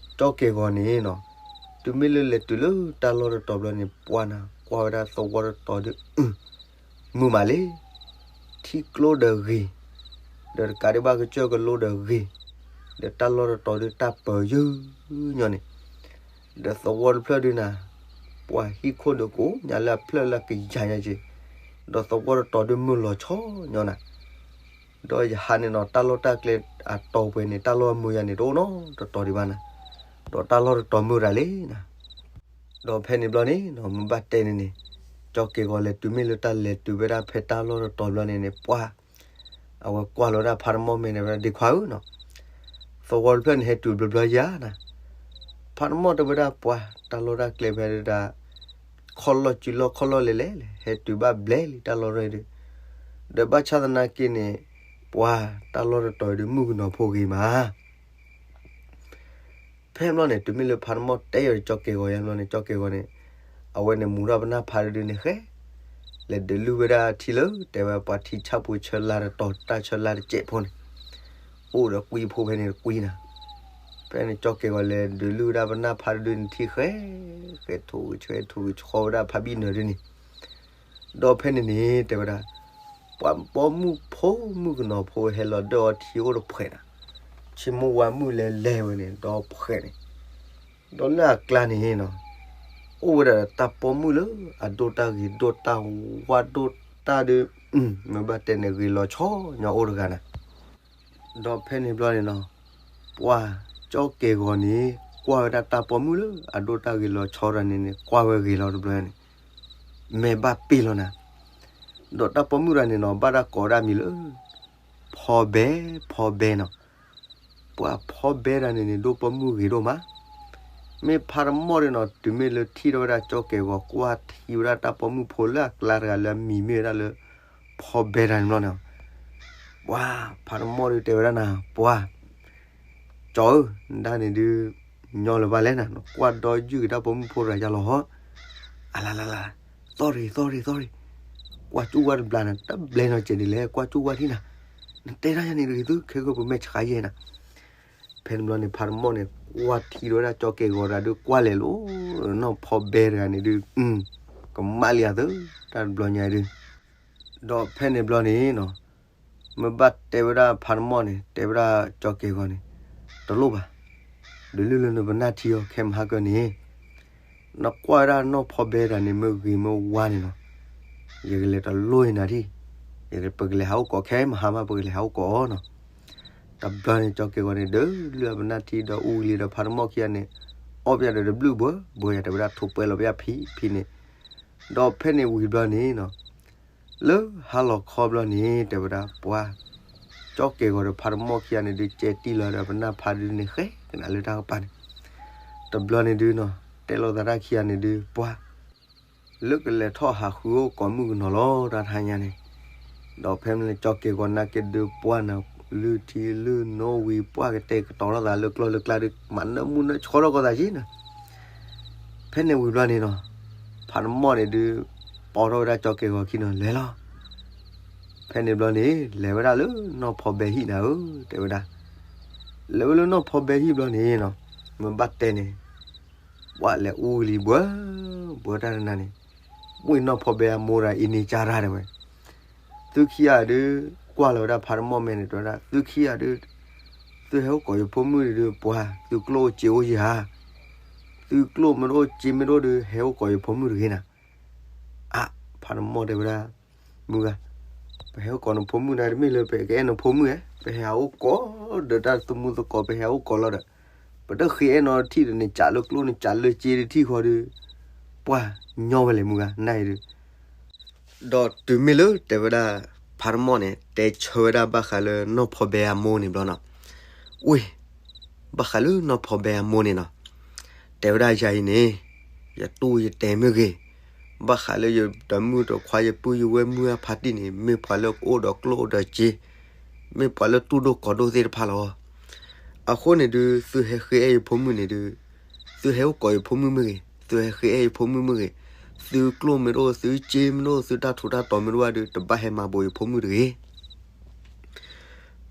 ကၠီၣ်ကဲၤဂီၤန့ၣ်နီၤ, တုၤမ့ၢ်လၢလဲၤတုၤလၢတၢ်လီၢ်တတီၤဘျီန့ၣ် ပှၢ်နၤ ကွၢ်ဝဲဒၣ်သဝီတတီၤဒုး မုာ်မးလံ, ထံကျိဒီးဂ့ၤ, ဒီးတကးဒံးဘၣ်ကစၢၢ်ကလိဒီးဂ့ၤ, ဒီးတၢ်လီၢ်တတီၤဒုးတၢ်ပၢၤယုၢ်ညီန့ၣ်, ဒီးသဝီတဖျၢၣ်ဒုးနၤ, ပှၢ်ဟံၣ်ခိၣ်ဒီးကိးညါလၢအဖျၢၣ်လၢကယၤညါက့ၤ, ဒီးသဝီတတီၤဒုးမုာ်လီၤဆီညီနၤ, ဒီးယဟးန့ၣ်နီၤ တၢ်လီၢ်တၢ်ကျဲအတီၤပှဲၤန့ၣ် တၢ်လီၢ်အမုာ်ယၤန့ၣ် တအိၣ်နီတတီၤဒံးဘၣ်နၤ, ဒီးတၢ်လီၢ်တတီၤမုာ်ရၤလံနၤ. ဒီးဖဲန့ၣ်ဘျီန့ၣ်နီၤ မ့ၢ်ဘၣ်တဲန့ၣ်န့ၣ်, ကၠီၣ်ကဲၤဂီၤလဲၤတုၤမ့ၢ်လၢ တၢ်လဲၤတုၤဝဲဒၣ်ဖဲတၢ်လီၢ်တတီၤဘျီန့ၣ်န့ၣ် ပှၢ် အဝဲကွၢ်လီၤဝဲဒၣ်ဖးတမီၢ်မဲာ်န့ၣ်ဝဲဒၣ် ဒ့ခွါဧၢနီၤ, သဝီတဖျၢၣ်န့ၣ် ဟဲတုၤဘျီဘျီယၤနၤ. ဖးတမီၢ်တဲဝဲဒၣ် ပှၢ် တၢ်လီၢ်တၢ်ကျဲဖဲဒၣ် ခီၣ်လီၢ်စုလီၢ်ခီၣ်လီၢ်လဲၤလဲၤလဲၣ်, ဟဲတုၤဘၣ်ဘျဲလံတၢ်လီၢ်ရဲၣ်ဒုး, ဒီးဘၣ်ဆၣ်သနာ်က့န့ၣ် ပှၢ် တၢ်လီၢ်တတီၤဒုး မုၣ်ကနီၤဖိဂ့ၤမး ဖဲဘျီန့ၣ် တုၤမ့ၢ်လၢဖးတမီၢ်တဲအီၤဒီး ကၠီၣ်ကဲၤဂီၤယါဘျီန့ၣ် ကၠီၣ်ကဲၤဂီၤန့ၣ် အဝဲန့ၣ်မူထီၣ်ပနၢ်ဖးတဒုန့ၣ်ဃဲ, လဲၤဒုးလုၢ်ဝဲဒၣ်ထံလၢ တဲဝဲပှၤထံဆၣ်ဖိဆၢလါတတီၤ တၢ်ဆၢလါတစဲးဖိန့ၣ်, အိၣ်ဒီးကွံဖိဖဲန့ၣ်တကွံနၤ. ဖဲန့ၣ် ကၠီၣ်ကဲၤဂီၤလဲၤဒုးလုၢ်ဝဲဒၣ်ပနၢ်ဖးတဒုန့ၣ် ထံဃဲ, ဃဲထူၣ်ကဆှဲထူၣ်ကဆှီဝဲဒၣ်ဖးဘံၣ်နၢၤဒုန့ၣ် ဒီးဖဲန့ၣ်န့ၣ် တဲဝဲဒၣ် ပှၤပိာ်မုၣ်ဖိမုၣ်ကနီၤဖိဟဲလီၤဒၢၣ်အီထံအိၣ်တဖှဲးနၤ, ဆ့မိၢ်ဝါမုၣ်လဲၤလဲၤဝဲန့ၣ် ဒီးဖှဲးန့ၣ်, ဒီးလၢအကျါန့ၣ်နီၤ, အိၣ်ဝဲဒၣ်တၢ်ပိာ်မုၣ်လၢအဒိၣ်တၢ်ဂ့ၤဒိၣ်တၢ်ဝါ ဒိၣ်တၢ်ဒုး, မ့ၢ်ဘၣ်တဲန့ၣ် ဂ့ၤလီၤဆီညီအိၣ်တဂၤနၤ. ဒီးဖဲန့ၣ်ဘျီန့ၣ်နီၤ, ပှၤကၠီၣ်ကဲၤဂီၤန့ၣ် ကွၢ်ဝဲဒၣ်တၢ်ပိာ်မုၣ်လၢအဒိၣ်တၢ်ဂ့ၤလီၤဆီတဂၤန့ၣ်န့ၣ် ကွၢ်ဝဲဂ့ၤလီၤတဘျီန့ၣ်, မဲာ်ဘၣ်ပ့ၢ်လီၤနၤ. ဒီးတၢ်ပိာ်မုၣ်တဂၤန့ၣ်နီၤ ဘၣ်တၢ်ကိးဒၣ်မံၤလၢ ဖီဘဲ, ဖီဘဲနီၤ. ပှၤဖီဘဲတဂၤန့ၣ်န့ၣ် ဒိၣ်ပိာ်မုၣ်ဂ့ၤဒိၣ်မး. မ့ၢ်ဖးတမီၢ်ဒုနီၤ တုၤမ့ၢ်လၢထံၣ်ထီၣ်ဝဲဒၣ်ကၠီၣ်ကဲၤဂီၤ ကွၢ်ထံဝဲဒၣ်တၢ်ပိာ်မုၣ်ဖိလၢအကျါတဂၤလၢအမံၤမ့ၢ်ဝဲဒၣ်လၢ ဖီဘဲတဂၤန့ၣ်ဘျီန့ၣ်, ပှၤဖးတမီၢ်ဒုတဲဝဲဒၣ်နၤ ပှၤ ကၠီဧၢ, နဒၣ်န့ၣ်ဒုး ညီလၢၤဘၣ်လဲၣ်နၤ, နကွၢ်ဒီးယုၢ်က့ၤတၢ်ပိာ်မုၣ်ဖိတဂၤယါလီၤဟီ, အလါလါလါ, သီၣ်ရ့ၤ သီၣ်ရ့ၤ သီၣ်ရ့ၤ, ကွၢ်ကၠူၣ်ဝါတဘျီနၤ တဘျဲနီၤစဲးဒ်လဲၣ် ကွၢ်ကၠူၣ်ဝါထံၣ်နၤ, နတဲတၢ်ယါန့ၣ်တဂ့ၤသု ခဲကိာ်ပမဲာ်ဆှးယဲၢ်နၤ. ဖဲန့ၣ်ဘျီန့ၣ် ဖးတမီၢ်န့ၣ် ကွၢ်ထံဝဲဒၣ်ကၠီၣ်ကဲၤဂီၤတဂၤဒုး ကွၢ်လဲၤလိၤ နီၢ်ဖီဘဲတဂၤန့ၣ်ဒုး, ကမၣ်လံအသး တၢ်တဘျီညါဒုး ဒီးဖဲန့ၣ်ဘျီန့ၣ်နီၤ, မ့ၢ်ဘၣ်တဲဝဲဒၣ်ဖးတမီၢ်န့ၣ် တဲဝဲဒၣ်ကၠီၣ်ကဲၤဂီၤန့ၣ်, တလိၣ်ဘၣ်, ဒုးလုၢ်လၢနပနၢ်ထံအီၤ ခဲမဟါကၢန့ၣ်, နကွၢ်ဝဲဒၣ်နီၢ်ဖီဘဲတဂၤန့ၣ် မ့ၢ်ဂ့ၤမ့ၢ်ဝါန့ၣ်နီၤ, ယကလဲၤတလိၣ်အံၤနၤဒံၣ်, ပကလဲၤဟးအိၣ်ကိး ခဲမဟါမး ပကလဲၤဟးအိၣ်ကိးအီၤနီၤ. တဘျီန့ၣ် ကၠီၣ်ကဲၤဂီၤန့ၣ် ဒုးလုၢ်အပနၢ်ထံဒီးအူလံဒီးဖးတမီၢ်ခံဂၤန့ၣ်, အီၣ်ပယၣ်ဒီးတဘျုးဘၢ, ဘၢယၤတဲဝဲဒၣ်ထိးပှဲၤလီၤပယၣ်ဖံးဖံးန့ၣ်, ဒီးဖဲန့ၣ်ဝံၤဘျီန့ၣ်နီၤ, လၢဟါလီၤခီဘျီန့ၣ် တဲဝဲဒၣ်ပှၤ, ကၠီၣ်ကဲၤဂီၤဒီးဖးတမီၢ်ခံဂၤန့ၣ်ဒုး ကဲတံၢ်လီၤဒီးပနၢ်ဖးဒုန့ၣ်ဃဲကနၤလၢတၢ်ကပၤန့ၣ်, တဘျီန့ၣ်ဒုးနီၤ, တဲလိာ်သးတၢ်ခံဂၤန့ၣ်ဒုး ပှၤ လၢကလဲၤထီၣ်ဟးဃုအိၣ်ကိးမုၣ်ကနီၤလီၤ တၢ်တဟါညါန့ၣ်, ဒီးဖဲမ့ၢ်လၢကၠီၣ်ကဲၤဂီၤနာ်က့ဒုးပှၤနၤ, လုၢ်ထံလုၢ်နိဝံၤ ပှၤကတဲာ်ကတီၤထီၣ်သးလၢကျီၢ်လၢကျါဒုး မၤနၢမူနၢဆှီထီၣ်ကီးသးက့နၤ. ဖဲန့ၣ်ဝံၤဘျီန့ၣ်နီၤ, ဖးတမီၢ်န့ၣ်ဒုး ပိာ်ထီၣ်ဝဲဒၣ်ကၠီၣ်ကဲၤဂီၤခံနီၤ လဲၤလီၤ. ဖဲန့ၣ်ဘျီန့ၣ် လဲၤဝဲဒၣ်လၢနီၢ်ဖီဘဲဟံၣ်နၤဧၢ, တဲဝဲဒၣ်, လဲၤဝဲလၢနီၢ်ဖီဘဲဟံၣ်ဘျီန့ၣ်နီၤ, မ့ၢ်ဘၣ်တဲန့ၣ် ပှၤလဲၤအူလံဘှၢ, ဘှၢတၢ်တနၤန့ၣ်, ဝ့ၢ်နီၢ်ဖီဘဲအမိၢ်တဂၤအံၤန့ၣ်ကၢ်တၢ်တဲဝဲ, သုခံဂၤဒုး ကွၢ်လီၤဝဲဒၣ်ဖးတမီၢ်မဲာ်န့ၣ် တဲဝဲဒၣ် သုခံဂၤဒုး, သုဟဲအိၣ်ကိးယဖိမုၣ်ဒုး ပှၤသုကျိၣ်အိၣ်စ့အိၣ်ယဲၢ်ဧါ, သုကျိၣ်မ့ၢ်တအိၣ်စ့မ့ၢ်တအိၣ်ဒုး ဟဲအိၣ်ကိးယဖိမုၣ်တဂ့ၤနၤ. အါ, ဖးတမီၢ်တဲဝဲဒၣ်, မုၢ်ဂၤ, ပဟဲအိၣ်ကိးနဖိမုၣ်နၤ တမ့ၢ်လၢပကအဲၣ်နဖိမုၣ်ဧါ, ပဟဲဟးအိၣ်ကိးဒီးတၢ်သမူသကိး ပဟဲအိၣ်ကိးလီၤဒီး, ပတဃ့အဲၣ်နီၤထံၣ်ဒီး နစးလၢကျိၣ်နစးလၢစ့တထံၣ်ဃီဒုး, ပှၤညီဝဲလဲၣ်မုၢ်ဂၤ နၢ်အံၤဒုး ဒီးတုၤမ့ၢ်လၢတဲဝဲဒၣ် ဖးတမီၢ်န့ၣ် တဲဆၢဝဲဒၣ်ဘၣ်ဃးလၢနီၢ်ဖီဘဲအမိၢ်န့ၣ်ဘျီနီၤ, ဝ့ၢ်, ဘၣ်ဃးလၢနီၢ်ဖီဘဲအမိၢ်န့ၣ်နီၤ, တဲဝဲဒၣ်ယၤအံၤန့ၣ်, ယတူၢ်ယတဲာ်မ့ၢ်ဂ့ၤ, ဘၣ်ဃးလၢယဒီးမုၣ်ဒီးခွါယပုၢ်ယဝဲၢ်မုၢ်အဖါတံၢ်န့ၣ် မ့ၢ်ပှၤလၢအိၣ်ဒီးကျိၣ်အိၣ်ဒီးစ့, မ့ၢ်ပှၤလၢတူၢ်ဒိၣ်ကီၤဒိၣ်သ့ၣ်တဖၣ်လီၤ. အဃိန့ၣ်ဒုး သုဟဲဃ့အဲၣ်ယဖိမုၣ်န့ၣ်ဒုး, သုဟဲအိၣ်ကိးယဖိမုၣ်မ့ၢ်ဂ့ၤ, သုဟဲဃ့အဲၣ်ယဖိမုၣ်မ့ၢ်ဂ့ၤ, သုကျိၣ်မ့ၢ်တအိၣ် သုစ့မ့ၢ်တအိၣ် သုတၢ်ထူးတၢ်တီၤမ့ၢ်တအိၣ်ဘၣ်ဒီး တဘၣ်ဟဲမၤဘူးယဖိမုၣ်တဂ့ၤ.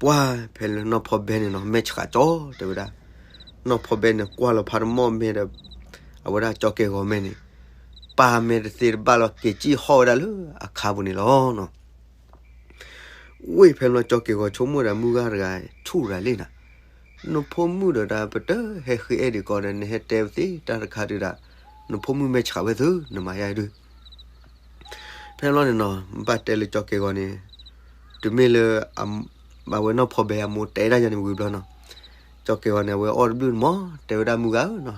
ပှၢ်ဖဲလၢနီၢ်ဖီဘဲန့ၣ်နီၤ မဲာ်ဆှးကၠီ တဲဝဲဒၣ်. နီၢ်ဖီဘဲန့ၣ် ကွၢ်လီၤဖးတမီၢ်မဲာ်ဒီး အဝဲဒၣ်ကၠီကဲၤဂီၤမဲာ်န့ၣ် ပာ်မဲာ်တသ့တဘၣ်လီၤ က့ၤစံၣ်ဟီၣ်ဝဲဒၣ်လၢအခါပူၤန့ၣ်လီၤနီၤ. ဝ့ၢ်ဖဲလီၤကၠီကဲၤဂီၤဆိကမိၣ်ဒီး မုၢ်ဂၤတဂၤဆူၣ်ရၤလံနီၤ, နဖိမုၣ်ဒီးတၢ်ပတဟဲဃ့အဲၣ်ဒံးကီးဒီး နဟဲတဲပသ့တၢ်တခါဒုးဒၣ်, နဖိမုၣ်မဲာ်ဆှးဝဲသု နမၤယါဒုး ဖဲန့ၣ်ဘျီန့ၣ်နီၤ ဘၣ်တဲလၢကၠီကဲၤဂီၤန့ၣ်, တမ့ၢ်လၢ ဘၣ်ဝဲနီၢ်ဖီဘဲအမိၢ်တဲဒၣ်ယၤန့ၣ်ဝံၤဘျီနီၤ, ကၠီကဲၤဂီၤန့ၣ် အဝဲအီၣ်တဘျုးန့ၣ်မး တဲဝဲဒၣ်မုၢ်ဂၤဧၢနီၤ,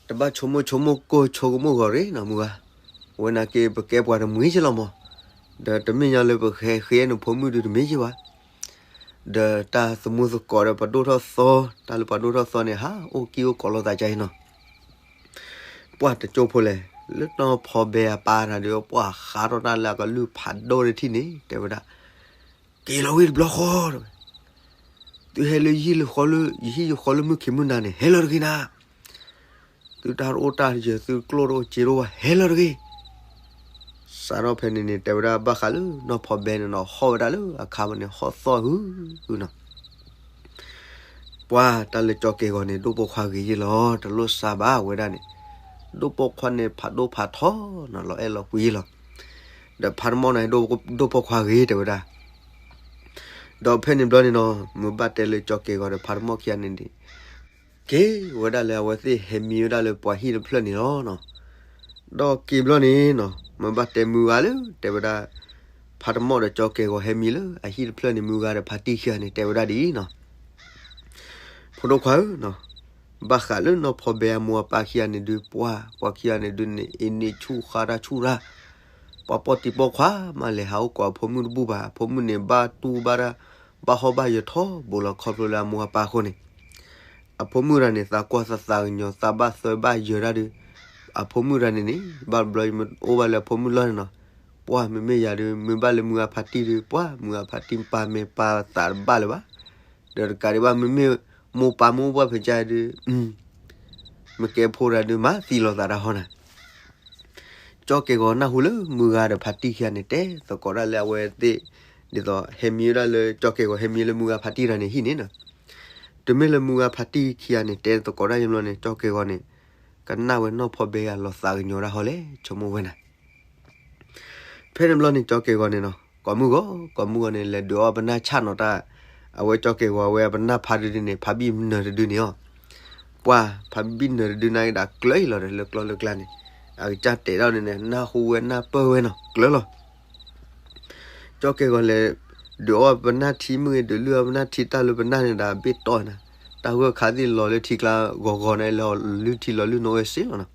တဘၣ်ဆိကမိၣ်ဆိကမိၣ်ကိၢ်ဆိကမိၣ်ဂီၤရ့နီၤမုၢ်ဂၤ, အဝဲနာ်က့ပကဲပှၤတမှံၤက့လီၤမး, ဒီးတမ့ၢ်ညီလၢပကဟဲဃ့အဲၣ်နဖိမုၣ်ဒုးတမ့ၢ်က့ဘၣ် ဒီးတၢ်သမူသကိးဒီးပှၤဒိၣ်ထီၣ်သီ, တၢ်လၢပှၤဒိၣ်ထီၣ်သီန့ၣ် ဟးအိၣ်ကံၢ်အိၣ်ကိးလိာ်သးကါအံၤနီၤ. ပှၢ်တကၠိဖိလဲၣ်, လၢနီၢ်ဖီဘဲအပၢ်တၢ်ဒီး ပှၢ်ဃးထီၣ်တၢ်လၢအကလုၢ်ဖးဒိၣ်တထံၣ်န့ၣ် တဲဝဲဒၣ်, က့ၤလီၤဝံၤတဘျီဃီတဝဲ, သုဟဲလၢယဟံၣ်ယဃီလၢမုၢ်ခံမုၢ်နၤန့ၣ် ဟဲလီၤတဂ့ၤနၤ သုတၢ်တအိၣ်တၢ်ယၢၤ သုကျိၣ်တအိၣ်စ့တအိၣ်ဘၣ် ဟဲလီၤတဂ့ၤ. စးထီၣ်ဖဲန့ၣ်န့ၣ် တဲဝဲဒၣ်ဘၣ်ဃးလၢနီၢ်ဖီဘဲန့ၣ်နီၤ ဟီၣ်ဝဲဒၣ်လၢအခါပူၤန့ၣ် ဟီၣ်သီၣ်ဟုဟုနီၤ. ပှၢ်တၢ်လၢကၠီကဲၤဂီၤန့ၣ် ဒိၣ်ပိာ်ခွါဂ့ၤယ့ၢ်လီၤ တလိၣ်စါဘၣ်ဝဲဒၣ်န့ၣ်, ဒိၣ်ပိာ်ခွါန့ၣ် ဖးဒိၣ်ဖးထီနီၤ လီၤအဲၣ်လီၤကွံယ့ၢ်လီၤ. ဒီးဖးတမီၢ်န့ၣ် ဒိၣ်ပိာ်ခွါဂ့ၤတဲဝဲဒၣ်. ဒီးဖဲန့ၣ်ဘျီန့ၣ်နီၤ မ့ၢ်ဘၣ်တဲလၢကၠီကဲၤဂီၤဒီးဖးတမီၢ်ခံဂၤန့ၣ်န့ၣ် က့ၤဝဲဒၣ်လၢအဝဲသ့ၣ်ဟဲမံဝဲဒၣ်လၢပှၤဟံၣ်တဖျၢၣ်န့ၣ်လီၤနီၤ. ဒီးက့ၤဘျီန့ၣ်နီၤ မ့ၢ်ဘၣ်တဲမုၢ်ဂၤလၢ တဲဝဲဒၣ် ဖးတမီၢ်ဒီးကၠီကဲၤဂီၤဟဲမံလၢအဟံၣ်တဖျၢၣ်န့ၣ် မုၢ်ဂၤဒီးဖါတံၢ်ခံဂၤန့ၣ် တဲဝဲဒၣ်ဒ်အံၤနီၤ. ဖိဒိၣ်ခွါဧၢနီၤ, ဘၣ်ဃးလၢနီၢ်ဖီဘဲအမိၢ်အပၢ်ခံဂၤန့ၣ်ဒုး ပှၢ်ပှၤခံဂၤန့ၣ်ဒုးန့ၣ် အ့န့ဆူၣ်ဃါတၢ်ဆူၣ်တၢ်, ပှၤပိာ်တံၤပိာ်ခွါမးလဲၤဟးအိၣ်ကိးအဖိမုၣ်တဘူၣ်ဘၣ်, အဖိမုၣ်န့ၣ် ဘၣ်တူၢ်ဘၣ်တၢ် ဘၣ်ဟီၣ်ဘၣ်ယၢၤထီဘိလီၤခီဖျိလၢအမိၢ်အပၢ်အဃိန့ၣ် အဖိမုၣ်တဂၤန့ၣ် သးကွၢ်သးသးကညီၤ သးဘၣ်သၢဘၣ်ယၢၤတၢ်ဒုး, အဖိမုၣ်တဂၤန့ၣ်န့ၣ် ဘၣ်တဘျီယမ့ၢ်အိၣ်ဘၣ်လၢအဖိမုၣ်လီၢ်န့ၣ်နီၤ, ပှၢ်မ့မ့ၢ်ယၤဒုး မ့ၢ်ဘၣ်လၢမုၢ်ဂၤဖါတံၢ်ဒုး ပှၢ်မုၢ်ဂၤဖါတံၢ်ပာ်မဲာ်ပာ်သးတဘၣ်လၢၤဘၣ်, ဒီးတကးဒံးဘၣ် မ့မ့ၢ်မိၢ်ပၢ်မ့ၢ်အိၣ်ဘၣ်ဖဲကါဒုး မ့ၢ်ကဲဖိတဂၤဒုးမၤသံလီၤသးတၢ်ဟီနၤ ကၠီကဲၤဂီၤနၢ်ဟူလၢမုၢ်ဂၤဒီးဖါတံၢ်ခံဂၤန့ၣ် တဲသကိးဒၣ်လၢအဝဲသ့ၣ်, ဒ်သိးဟဲမံဝဲဒၣ်လၢ ကၠီကဲၤဂီၤဟဲမံလၢမုၢ်ဂၤဖါတံၢ်တဂၤန့ၣ်ဟံၣ်န့ၣ်နီၤ, တမ့ၢ်လၢမုၢ်ဂၤဖါတံၢ်ခံဂၤန့ၣ် တဲသကိးဒၣ်ယဘျီန့ၣ် ကၠီကဲၤဂီၤန့ၣ် ကနၣ်ဝဲနီၢ်ဖီဘဲဂၤလီၤသးကညီၤဒၣ်ဟီလဲၣ် ဆိကမိၣ်ဝဲနၤ ဖဲန့ၣ်ဘျီန့ၣ် ကၠီကဲၤဂီၤန့ၣ်နီၤ ကိးမုၢ်ဂီၤ ကိးမုၢ်ဂီၤန့ၣ် လဲၤဒုးအီၣ်ပနၢ်ဆၣ်နီၤတၢ်, အဝဲကၠီကဲၤဂီၤအဝဲအပနၢ်ဖးဒုးဒုးန့ၣ် ဖးဘံၣ်နၢၤတဒုန့ၣ်အီၤ, ပှၢ်ဖးဘံၣ်နၢၤတဒုန့ၣ်ဒၣ်ကျၢၤအံၤလီၤဒီး လၢကျီလၢကျါန့ၣ်, အကစၢ်တဲာ်ထီၣ်န့ၣ်န့ၣ် နၢ်ဟူဝဲနၢ်ပၢၢ်ဝဲနီၤ ကျၢၤလီၤ ကၠီကဲၤဂီၤလဲၤဒုးအီၣ်ပနၢ်ထံမ့ၢ်ဂ့ၤ ဒုးလုၢ်အီၣ်ပနၢ်ထံတၢ်လၢပနၢ်န့ၣ်ဒၣ် ဘ့ၣ်တီၢ်နၤ, တၢ်ဂၢၢ်ခါသ့ၣ်လီၤလၢထံကျါဂီၤဂီၤန့ၣ် လီၤလုၢ်ထံလီၤလုၢ်နိဝဲစ့လီၤနီၤ.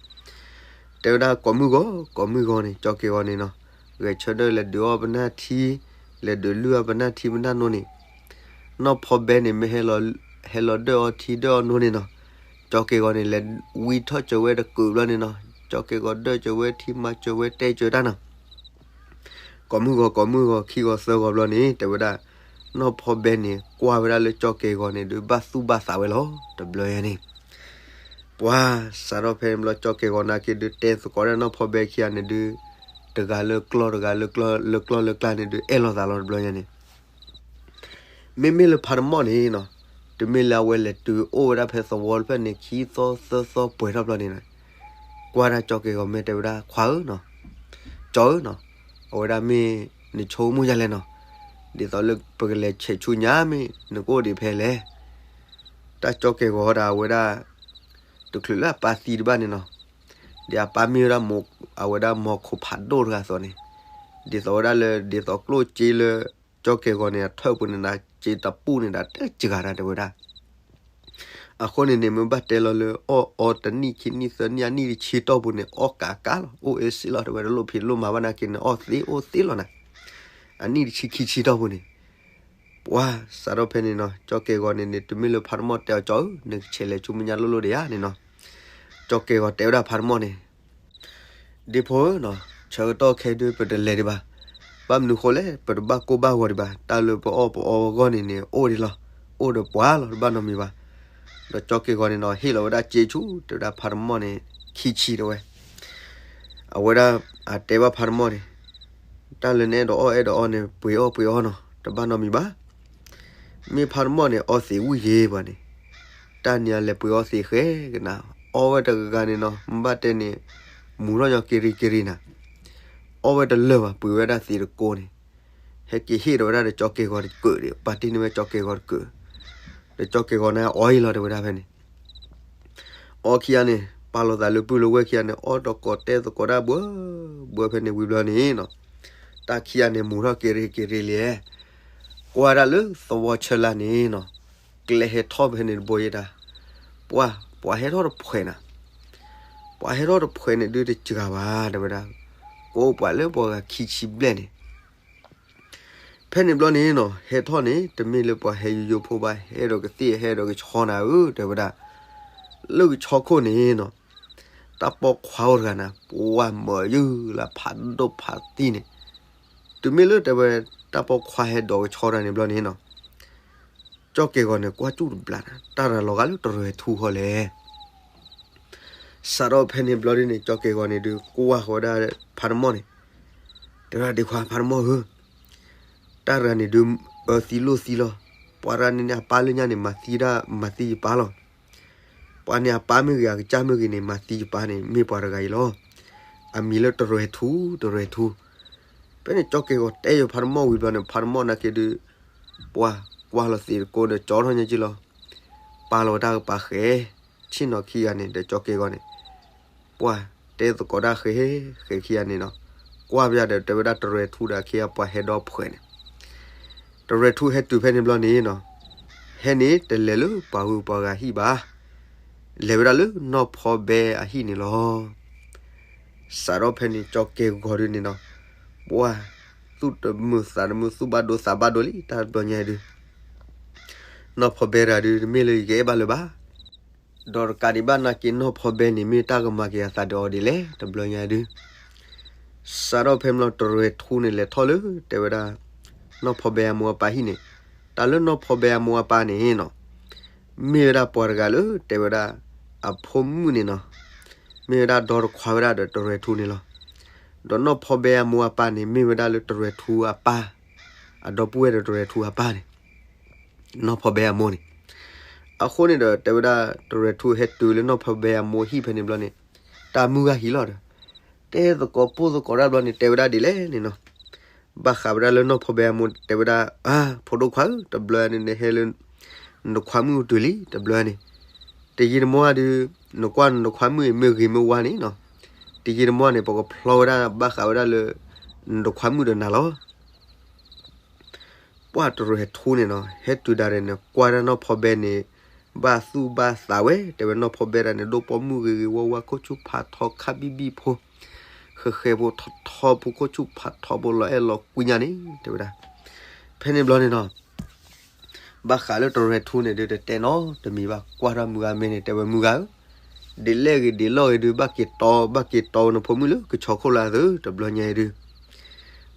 တဲဝဲဒၣ်ကိးမုၢ်ဂီၤ ကိးမုၢ်ဂီၤန့ၣ် ကၠီကဲၤဂီၤန့ၣ်နီၤ, ဂဲၤဆၢထၢၣ်လဲၤဒုးအီၣ်ပနၢ်ထံ, လဲၤဒုးလုၢ်အီၣ်ပနၢ်ထံပနၢ်နိန့ၣ်, နီၢ်ဖီဘဲန့ၣ် မ့ၢ်ဟဲလီၤဒၢၣ်အီထံဒၢၣ်အီနိန့ၣ်နီၤ, ကၠီကဲၤဂီၤန့ၣ် လဲၤဝံထီၣ်စၢၤဝဲတကုးဘျီန့ၣ်နီၤ, ကၠီကဲၤဂီၤဒၢၣ်စၢၤဝဲထံမၤစၢၤဝဲတဲစၢၤတၢ်နီၤ ကိးမုၢ်ဂီၤ ကိးမုၢ်ဂီၤ ခံဂီၤသၢဂီၤဘျီန့ၣ် တဲဝဲဒၣ်, နီၢ်ဖီဘဲန့ၣ် ကွၢ်ဝဲဒၣ်လၢကၠီကဲၤဂီၤန့ၣ်ဒုး ဘၣ်သူၣ်ဘၣ်သးဝဲလီၤ တဘျီညါန့ၣ်, ပှၢ်စးထီၣ်ဖဲန့ၣ်ဘျီ ကၠီကဲၤဂီၤနာ်က့ဒုး တဲသကိးဒၣ်နီၢ်ဖီဘဲခံဂၤန့ၣ်ဒုး, တဂၤလၢကျီ တဂၤလၢကျီ လၢကျီလၢကျါန့ၣ်ဒုး အဲၣ်လိာ်သးလီၤတဘျီညါန့ၣ် မ့မ့ၢ်လၢဖးတမီၢ်န့ၣ်နီၤ, တမ့ၢ်လၢအဝဲလဲၤတုၤအိၣ်ဝဲဒၣ်ဖဲသဝီတဖျၢၣ်န့ၣ် ခံသီသၢသီပှဲၤထီၣ်ဘျီန့ၣ်, ကွၢ်ဒၣ်ကၠီကဲၤဂီၤမဲာ်တဲဝဲဒၣ် ခွါဧၢနီၤ, ကၠီဧၢနီၤ, အဝဲဒၣ်မ့ၢ်နဆိကမိၣ်ဒ်လဲၣ်နီၤ, ဒ်သိးလၢပကလဲၤဆဲးဆူညါမ့ၢ် နကအိၣ်ဒံးဖဲလဲၣ် တၢ်ကၠီကဲၤဂီၤဒီးအဝဲဒၣ် တချုးလၢအပၢ်သံတဘၣ်န့ၣ်နီၤ, ဒ်အပၢ်မ့ၢ်ဝဲဒၣ် အဝဲဒၣ်မီၤခိၣ်ဖးဒိၣ်တဂၤအသိးန့ၣ်, ဒ်သိးဝဲဒၣ်လၢ ဒ်သိးကျိၣ်စ့လၢ ကၠီကဲၤဂီၤန့ၣ် အထၢၣ်ပူၤန့ၣ်ဒီး စ့တပူၣ်န့ၣ်ဒီး တစှၤတၢ်တဲဝဲဒၣ် အဃိန့ၣ်န့ၣ် မ့ၢ်ဘၣ်တဲလီၤလၢအီၣ်အီတနံၣ်ခံနံၣ်သၢနံၣ် အနံၣ်တဆံတီၢ်ပူၤန့ၣ် အီၣ်ကးကးလီၤ အိၣ်အ့စ့လီၤ တဲဝဲဒၣ် လိၣ်ဖံးလိၣ်မၤဘၣ်နာ်က့န့ၣ် အီၣ်သ့အိၣ်သ့လီၤနၤ, အနံၣ်တဆံခံဆံတီၢ်ပူၤန့ၣ် ပှၤစးထီၣ်ဖဲန့ၣ်နီၤ ကၠီကဲၤဂီၤန့ၣ်န့ၣ် တမ့ၢ်လၢဖးတမီၢ်တဲအီၤ ကၠီဧၢ နကဆဲးလဲၤဆူမဲာ်ညါလိၣ်လိၣ်ဒံးဧါန့ၣ်နီၤ, ကၠီကဲၤဂီၤတဲဝဲဒၣ်ဖးတမီၢ်န့ၣ် ဒ့ဖိဧၢနီၤ ဆၢကတီၢ်ခဲဒုး ပတလဲၤဒံးဘၣ်, ဘၣ်မနုၤဃိလဲၣ် ပတဘၣ်ကိၢ်ဘၣ်ဂီၤဒံးဘၣ်, တၢ်လၢပအီၣ်ပအီအဂီၢ်န့ၣ်န့ၣ် အိၣ်ဒံးလီၤ, အိၣ်ဒီးပှၤလီၤ တဘၣ်နီတမံၤဘၣ်. ဒီးကၠီက့ၤဂီၤန့ၣ်နီၤ ဟ့ၣ်လီၤဝဲဒၣ်စ့ဆူၣ် တဲဝဲဒၣ်ဖးတမီၢ်န့ၣ် ခံဆံတဲဝဲ. အဝဲဒၣ်အတဲဘၣ်ဖးတမီၢ်န့ၣ်, တၢ်လၢနအဲၣ်ဒိးအီၣ်အဲၣ်ဒိးအီန့ၣ် ပှ့ၤအီၣ်ပှ့ၤအီၣ်နီၤ, တဘၣ်နီတမံၤဘၣ်. မ့ၢ်ဖးတမီၢ်န့ၣ် အီသံးဝံၣ်ယ့ၤပှၤန့ၣ်, တၢ်န့ၣ်အလဲၤပှ့ၤအီၣ်သံးဃဲကနၤ, အီၣ်ဝဲတဂၤန့ၣ်နီၤ, မ့ၢ်ဘၣ်တဲန့ၣ် မူၤထီၣ်ညီက့ၤရ့က့ၤရ့နၤ, အီၣ်ဝဲတလၢာ်ဘၣ်, ပှ့ၤဝဲဒၣ်သံးတကိးန့ၣ်, ဟဲက့ၤဟ့ၣ်ဒီးဝဲဒၣ်ဒီးကၠီကဲၤဂီၤတကုးဒီး ပာ်တ့ၢ်န့ၢ်ဝဲကၠီကဲၤဂီၤတကုး, ဒီးကၠီကဲၤဂီၤန့ၣ်အီၣ်အံၤလီၤတဲဝဲဒၣ်ဖဲန့ၣ် အီခံဂၤန့ၣ် ပာ်လီၤသးလၢပုၢ်လၢဝဲၢ်ခံဂၤန့ၣ် အီၣ်တကိးတဲသကိးတၢ်ဘှၢဘှၢဖဲန့ၣ်ဝံၤဘျီန့ၣ်နီၤ, တၢ်ခံဂၤန့ၣ် မူၤထီၣ်က့ၤရ့က့ၤရ့လံ, ကွၢ်ဒၣ်လၢသဝီဆၢလၢ်န့ၣ်နီၤ, ကျဲဟဲထီၣ်ဖဲန့ၣ်တဘိယဲဒၣ်, ပှၤ ပှၤဟဲထီၣ်တဖှဲးနၤ, ပှၤဟဲထီၣ်တဖှဲးန့ၣ်ဒုးတစှၤဘၣ် တဲဝဲဒၣ်, ကအိၣ်ပှၤလၢပှၤဂၤခံဆံဘျဲၣ်န့ၣ် ဖဲန့ၣ်ဘျီန့ၣ်နီၤ, ဟဲထီၣ်န့ၣ် တမ့ၢ်လၢပှၤဟဲယိယိဖိဘၣ်, ဟဲဒီးကသ့ၣ်ဟဲဒီးကဆီနၤဧၢ တဲဝဲဒၣ်, လၢကဆီခိၣ်န့ၣ်နီၤ, တၢ်ပိာ်ခွါအိၣ်တဂၤနၤ, ပှၤမၢယုၢ်လၢဖးဒိၣ်ဖးတံၢ်န့ၣ်, တုၤမ့ၢ်လၢတဲဝဲ တၢ်ပိာ်ခွါဟဲဒိးကဆီတၢ်န့ၣ်ဘျီန့ၣ်နီၤ, ကၠီကဲၤဂီၤန့ၣ် ကွၢ်ကၠူၣ်တဘျးနၤ, တၢ်ရၤလီၤဂာ်လၢတရဲၤထူဃီလဲၣ် စးထီၣ်ဖဲန့ၣ်ဘျီဒ်န့ၣ် ကၠီကဲၤဂီၤန့ၣ်ဒုး ကွၢ်ဃီၤဝဲဒၣ်ဖးတမီၢ်န့ၣ်, တဲဝဲဒၣ်ဒ့ခွါဖးတမီၢ်ဧၢ, တၢ်ရၤန့ၣ်ဒုး အၢသံလိၣ်သံလီၤ, ပှၤရၤန့ၣ်န့ၣ် အပၢ်လၢညါန့ၣ် မၤသံဒၣ် မၤသံယပၢ်လီၤ, ပှၤန့ၣ်အပၢ်မ့ၢ်ဂ့ၤ အကစၢ်မ့ၢ်ဂ့ၤန့ၣ် မၤသံယပၢ်န့ၣ် မ့ၢ်ပှၤတဂၤအံၤလီၤ, အမံၤလၢတရဲၤထူ တရဲၤထူ, ဖဲန့ၣ်ကၠီကဲၤဂီၤတဲယိၤဖးတမီၢ်ဝံၤဘျီန့ၣ် ဖးတမီၢ်နာ်က့ဒုး ပှၤကွၢ်လီၤသံးတကိးဒီး ကၠီထီၣ်ညါက့လီၤ, ပာ်လီၤတၢ်ကပၤဃဲၤ, ဆ့ၣ်နီၤခံဂၤန့ၣ် ဒီးကၠီကဲၤဂီၤန့ၣ်, ပှၤတဲသကိးတၢ်ဃဲၤ ဃဲၤခံဂၤန့ၣ်နီၤ, ကွၢ်ပယါဒီး တဲဝဲဒၣ်တရဲၤထူဒီးခံဂၤပှၤဟဲဒီဖှဲးန့ၣ်, တရဲၤထူဟဲတုၤဖဲန့ၣ်ဘျီန့ၣ်နီၤ, ဟဲန့ၣ်တလဲၤလၢပှၤဂုၤပှၤဂၤဟံၣ်ဘၣ်, လဲၤဝဲဒၣ်လၢနီၢ်ဖီဘဲအဟံၣ်န့ၣ်လီၤ. စးထီၣ်ဖဲန့ၣ် ကၠီကဲၤဂီၤဒုးန့ၣ်နီၤ, ပှၤသူၣ်တမုာ်သးတမုာ် သူၣ်ဘၣ်ဒိသးဘၣ်ဒိလံ တၢ်တဘျီညါဒုး, နီၢ်ဖီဘဲတဂၤဒုး တမ့ၢ်လၢယကအဲၣ်ဘၣ်လၢၤဘၣ်, ဒီးတကးဒံးဘၣ်နာ်က့ နီၢ်ဖီဘဲန့ၣ် မ့ၢ်တၢ်ကမၤက့ၤအသးဒီးအီၤဒ်လဲၣ် တဘျီညါဒုး, စးထီၣ်ဖဲန့ၣ်ဘျီတရဲၤထူန့ၣ် လဲၤထီၣ်လၢ တဲဝဲဒၣ် နီၢ်ဖီဘဲအမိၢ်အပၢ်ဟံၣ်န့ၣ်, တၢ်လၢနီၢ်ဖီဘဲအမိၢ်အပၢ်န့ၣ်နီၤ, မ့ၢ်ဝဲဒၣ်ပှၤတဂၤလၢ တဲဝဲဒၣ် အဖိမုၣ်န့ၣ်နီၤ, မ့ၢ်ဝဲဒၣ်ဒီတခွါဝဲဒၣ်ဒီးတရဲၤထူန့ၣ်လီၤ. ဒီးနီၢ်ဖီဘဲအမိၢ်အပၢ်န့ၣ် မ့ၢ်ဝဲဒၣ်လၢတရဲၤထူအပၢ်, အဒီပုၢ်ဝဲၢ်ဒီးတရဲၤထူအပၢ်န့ၣ်, နီၢ်ဖီဘဲအမိၢ်န့ၣ်, အဃိန့ၣ်ဒီး တဲဝဲဒၣ် တရဲၤထူဟဲတုၤလၢနီၢ်ဖီဘဲအမိၢ်ဟံၣ်ဖဲန့ၣ်ဘျီန့ၣ်, တၢ်မုၢ်ဂၤဟံၣ်လီၤဒီး တဲသကိးပိၢ်သကိးတၢ်ဘျီန့ၣ် တဲဝဲဒၣ်ဒ်လဲၣ်န့ၣ်နီၤ, ဘၣ်ဃးဝဲဒၣ်လၢနီၢ်ဖီဘဲအမိၢ်တဲဝဲဒၣ်, အါ ဖိဒိၣ်ခွါဧၢ, တဘျီန့ၣ်နဟဲလၢ နတခွါမုၣ်အတုၤလံ တဘျီန့ၣ်, တယံာ်တမီၢ်ဒုး နကွၢ်နတခွါမုၣ်အံၤ မ့ၢ်ဂ့ၤမ့ၢ်ဝါန့ၣ်နီၤ, တယံာ်တမီၢ်န့ၣ် ပကဖျီဝဲဒၣ်ဘၣ်ဃးဝဲဒၣ်လၢ နတခွါမုၣ်ဒီးနၤလီၤ. ပှၢ်တရဲၤထူန့ၣ်နီၤ ဟဲတုၤဒၣ်န့ၣ် ကွၢ်ဒၣ်နီၢ်ဖီဘဲန့ၣ် ဘၣ်သူၣ်ဘၣ်သးဝဲ, တဲဝဲနီၢ်ဖီဘဲဒၣ်န့ၣ် ဒိၣ်ပိာ်မုၣ်ဂ့ၤဂ့ၤဝါဝါ ခိၣ်ဆူၣ်ဖးထီခါဘံၣ်ဘံၣ်ဖိ, ဃဲၤဃဲၤဖိထီထီဖိ ခိၣ်ဆူၣ်ဖးထီဖိလီၤအဲၣ်လီၤကွံညါန့ၣ် တဲဝဲဒၣ်. ဖဲန့ၣ်ဘျီန့ၣ်နီၤ ဘၣ်ဃးလၢတရဲၤထူန့ၣ်ဒုး တတဲနီတမံၤဘၣ်, ကွၢ်ထီၣ်မုၢ်ဂၤမဲာ်န့ၣ် တဲဝဲမုၢ်ဂၤဧၢ, ဒ်လဲၣ်ဂ့ၤဒ်လဲၣ်ဂ့ၤဒုး ဘၣ်က့ၤတီ ဘၣ်က့ၤတီနဖိမုၣ်လၢကဆီခိၣ်လၢအသု တဘျီညါအံၤဒုး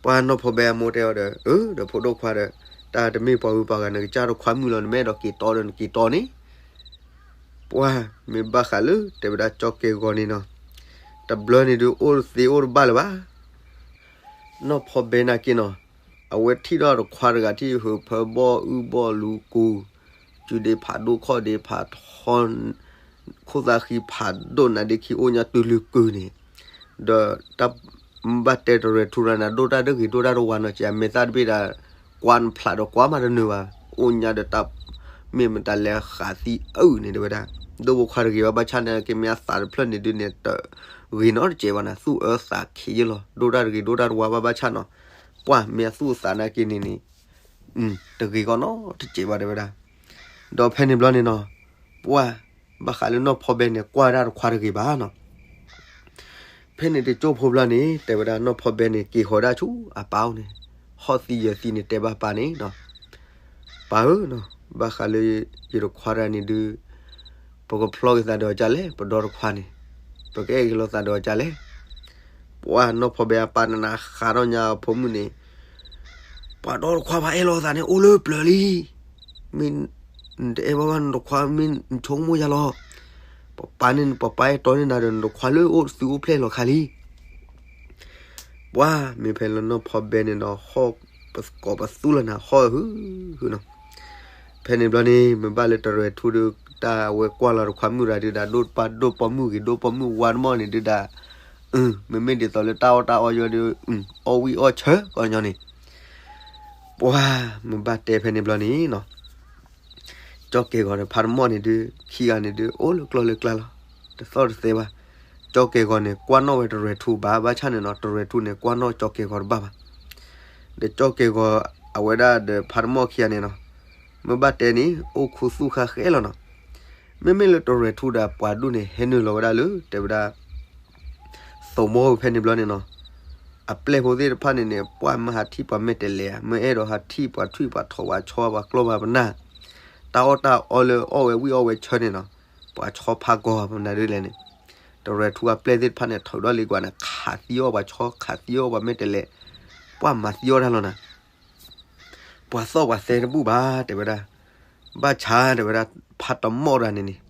ပှၢ်နီၢ်ဖီဘဲအမိၢ်တဲအီၤဒီး အၢ ဒီးဖိဒိၣ်ခွါဒီး တၢ်တမ့ၢ်ပှၤဂုၤပှၤဂၤ နကစၢ်တခွါမုၣ်လီၤ, နမ့ၢ်အဲၣ်ဒိးက့ၤတီဒီး နက့ၤတီန့ၣ် ပှၢ်မ့ၢ်ဘၣ်ဃးလၢ တဲဝဲဒၣ်ကၠီကဲၤဂီၤန့ၣ်နီၤ, တဘျီန့ၣ်ဒုး အိၣ်သ့အိၣ်တဘၣ်လၢၤဘၣ်. နီၢ်ဖီဘဲနာ်က့နီၤ, အဝဲထံၣ်ထီၣ်တခွါတဂၤထံၣ် ဟုးဖၢဘီၣ်အုၣ်ဘီၣ်လူၤကူၤ, စုဒ့ဖးဒိၣ်ခီၣ်ဒ့ဖးထီ, ခိၣ်သၣ်ဃံဖးဒိၣ်နးဒ့ခံ အိၣ်ညါတုၤလုၤကုၤန့ၣ်, ဒီးတၢ်ဘၣ်တဲတရဲၤထူရၤနၤ ဒိၣ်တၢ်တဂ့ၤဒိၣ်တၢ်တဝါနီၤ ကမဲာ်သၣ်တဘ့ၣ်ဒၣ် ကွၢ်နဖျးဒီးကွၢ်မးတနၢၤဘၣ်, အိၣ်ညါဒီးတၢ် မ့ၢ်မတၤလဲၣ်ဃးသံအုၣ်န့ၣ် တဲဝဲဒၣ်, ဒိၣ်ဖိခွါတဂ့ၤဘၣ်ဘၣ်ဆၣ်န့ၣ် ကမ့ၢ်အသးတဖျၢၣ်န့ၣ်ဒုးန့ၣ် တဂ့ၤနီတစဲးဘၣ်နၤ, သူၣ်အၢသးခံးယ့ၢ်လီၤ, ဒိၣ်တၢ်တဂ့ၤဒိၣ်တၢ်တဝါဘၣ်ဘၣ်ဆၣ်နီၤ, ပှၢ်မ့ၢ်အသူၣ်အသးနာ်က့န့ၣ်န့ၣ် တဂ့ၤကီနီတစဲးဘၣ် တဲဝဲဒၣ်. ဒီးဖဲန့ၣ်ဘျီန့ၣ်နီၤ, ပှၢ်ဘၣ်ဃးလၢနီၢ်ဖီဘဲန့ၣ် ကွၢ်ဝဲဒၣ်တခွါတဂ့ၤဘၣ်နီၤ. ဖဲန့ၣ်တကၠိၢ်ဖိဘျီန့ၣ် တဲဝဲဒၣ်နီၢ်ဖီဘဲန့ၣ် က့ၤဃီၤဒၣ်ဆူအပၢ်အိၣ်န့ၣ်, ဟီၣ်သံယၢၤသံန့ၣ် တဲဘၣ်ပၢ်န့ၣ်နီၤ, ပၢ်ဧၢ, ဘၣ်ဃးလၢယတခွါတဂၤန့ၣ်ဒုး ပကဖျီက့ၤသးဒီးအီၤဒ်လဲၣ်, ပဒီတခွါန့ၣ် ပကအဲၣ်က့ၤလိာ်သးဒီးအီၤဒ်လဲၣ်. ပှၢ်နီၢ်ဖီဘဲအပၢ်နးနးဃးထီၣ်ညါအဖိမုၣ်န့ၣ်, ပှၤဒီတခွါဘၣ်အဲၣ်လိာ်သးန့ၣ် အိၣ်လၢပျၢၤလံ, မ့ၢ်နတအဲၣ်ဘၣ်ဘၣ်နတခွါ မ့ၢ်နဆိကမိၣ်ယၤလီၤ. ပပၢ်န့ၣ် ပပၢ်အဲၣ်တီန့ၢ်နၤဒီး နတခွါလၢအိၣ်သုအိၣ်ဖျဲၣ်လီၤခါလံ. ပှၤမ့ၢ်ဖဲလၢနီၢ်ဖီဘဲန့ၣ်ဒီး ဟီၣ်ပကိးပသူလီၤနၤ ဟီၣ်ဟုဟုနီၤ. ဖဲန့ၣ်ဘျီန့ၣ် မ့ၢ်ဘၣ်လၢတရဲၣ်ထူဒီး တၢ်ဝဲကွၢ်လီၤတခွါမုၣ်ရၤဒုးဒၣ် ဒိၣ်ပၢ်ဒိၣ်ပိာ်မုၣ်ဂ့ၤ ဒိၣ်ပိာ်မုၣ်ဝါတမီၢ်န့ၣ်ဒုးဒၣ်, မ့မ့ၢ်ဒ်သိးလၢတၢ်အီၣ်တၢ်အီယီၤဒီး အီၣ်ဝံၣ်အီၣ်ဆၢကီးညီန့ၣ်, ပှၤမ့ၢ်ဘၣ်တဲဖဲန့ၣ်ဘျီန့ၣ်နီၤ ကၠီကဲၢ်ဂီၤဒီးဖါတမီၢ်န့ၣ်ဒုး ခံဂၤန့ၣ်ဒုး အိၣ်လၢကျီၢ်လၢကျါလီၤ. တသီၣ်တသဲဘၣ်. ကၠီကဲၢ်ဂီၤန့ၣ် ကွၢ်နီၣ်ဝဲတရဲၣ်ထူဘၣ်, ဘၣ်ဆၣ်န့ၣ်နီၤ တရဲၣ်ထူန့ၣ် ကွၢ်နီၣ်ကၠီကဲၢ်ဂီၤတဘၣ်ဘၣ်. ဒီးကၠီကဲၢ်ဂီၤအဝဲဒၣ်ဒီးဖါတမီၢ်ခံဂၤန့ၣ်နီၤ မ့ၢ်ဘၣ်တဲန့ၣ် အိၣ်ခူသူၣ်ဃာ်ဃဲလီၤနီၤ. မ့မ့ၢ်လၢတရဲၣ်ထူဒီးပှၤဒူၣ်န့ၣ် ဟဲနုာ်လီၤဝဲဒၣ်လၢ တဲဝဲဒၣ် သဝီဖဲန့ၣ်ဘျီန့ၣ်နီၤ, အပျဲၢ်ဖိသ့ၣ်တဖၣ်န့ၣ်န့ၣ် ပှၤမ့ၢ်ဟးထံၣ်ပှၤမဲာ်တဲးလဲးဧါ, မ့ၢ်အဲၣ်ဒိးဟးထံၣ်ပှၤထွံၣ်ပှၤထိးပှၤဆီပှၤကျီၢ်ပှၤပနၢ်, တၢ်အီၣ်တၢ်အီလၢအီၣ်ဝဲဝံၣ်အီၣ်ဝဲဆၢန့ၣ်နီၤ, ပှၤဆီဖးကီၢ်ပနၢ်ဒ်လဲၣ်န့ၣ်, တရဲၣ်ထူအပျဲၢ်သ့ၣ်တဖၣ်န့ၣ် ထုးထီၣ်လံကွၢ်န့ၣ် ခးသံအီၣ်ပှၤဆီ ခးသံအီၣ်ပှၤမဲာ်တဲးလဲး, ပှၤမၤသံအီၣ်တၢ်လီၤနၤ ပှၤသီၣ်ပှၤသဲတဘူၣ်ဘၣ် တဲဝဲဒၣ်, ဘၣ်ဆၣ်တဲဝဲဒၣ် ဖါတမီၢ်တဂၤန့ၣ်န့ၣ်,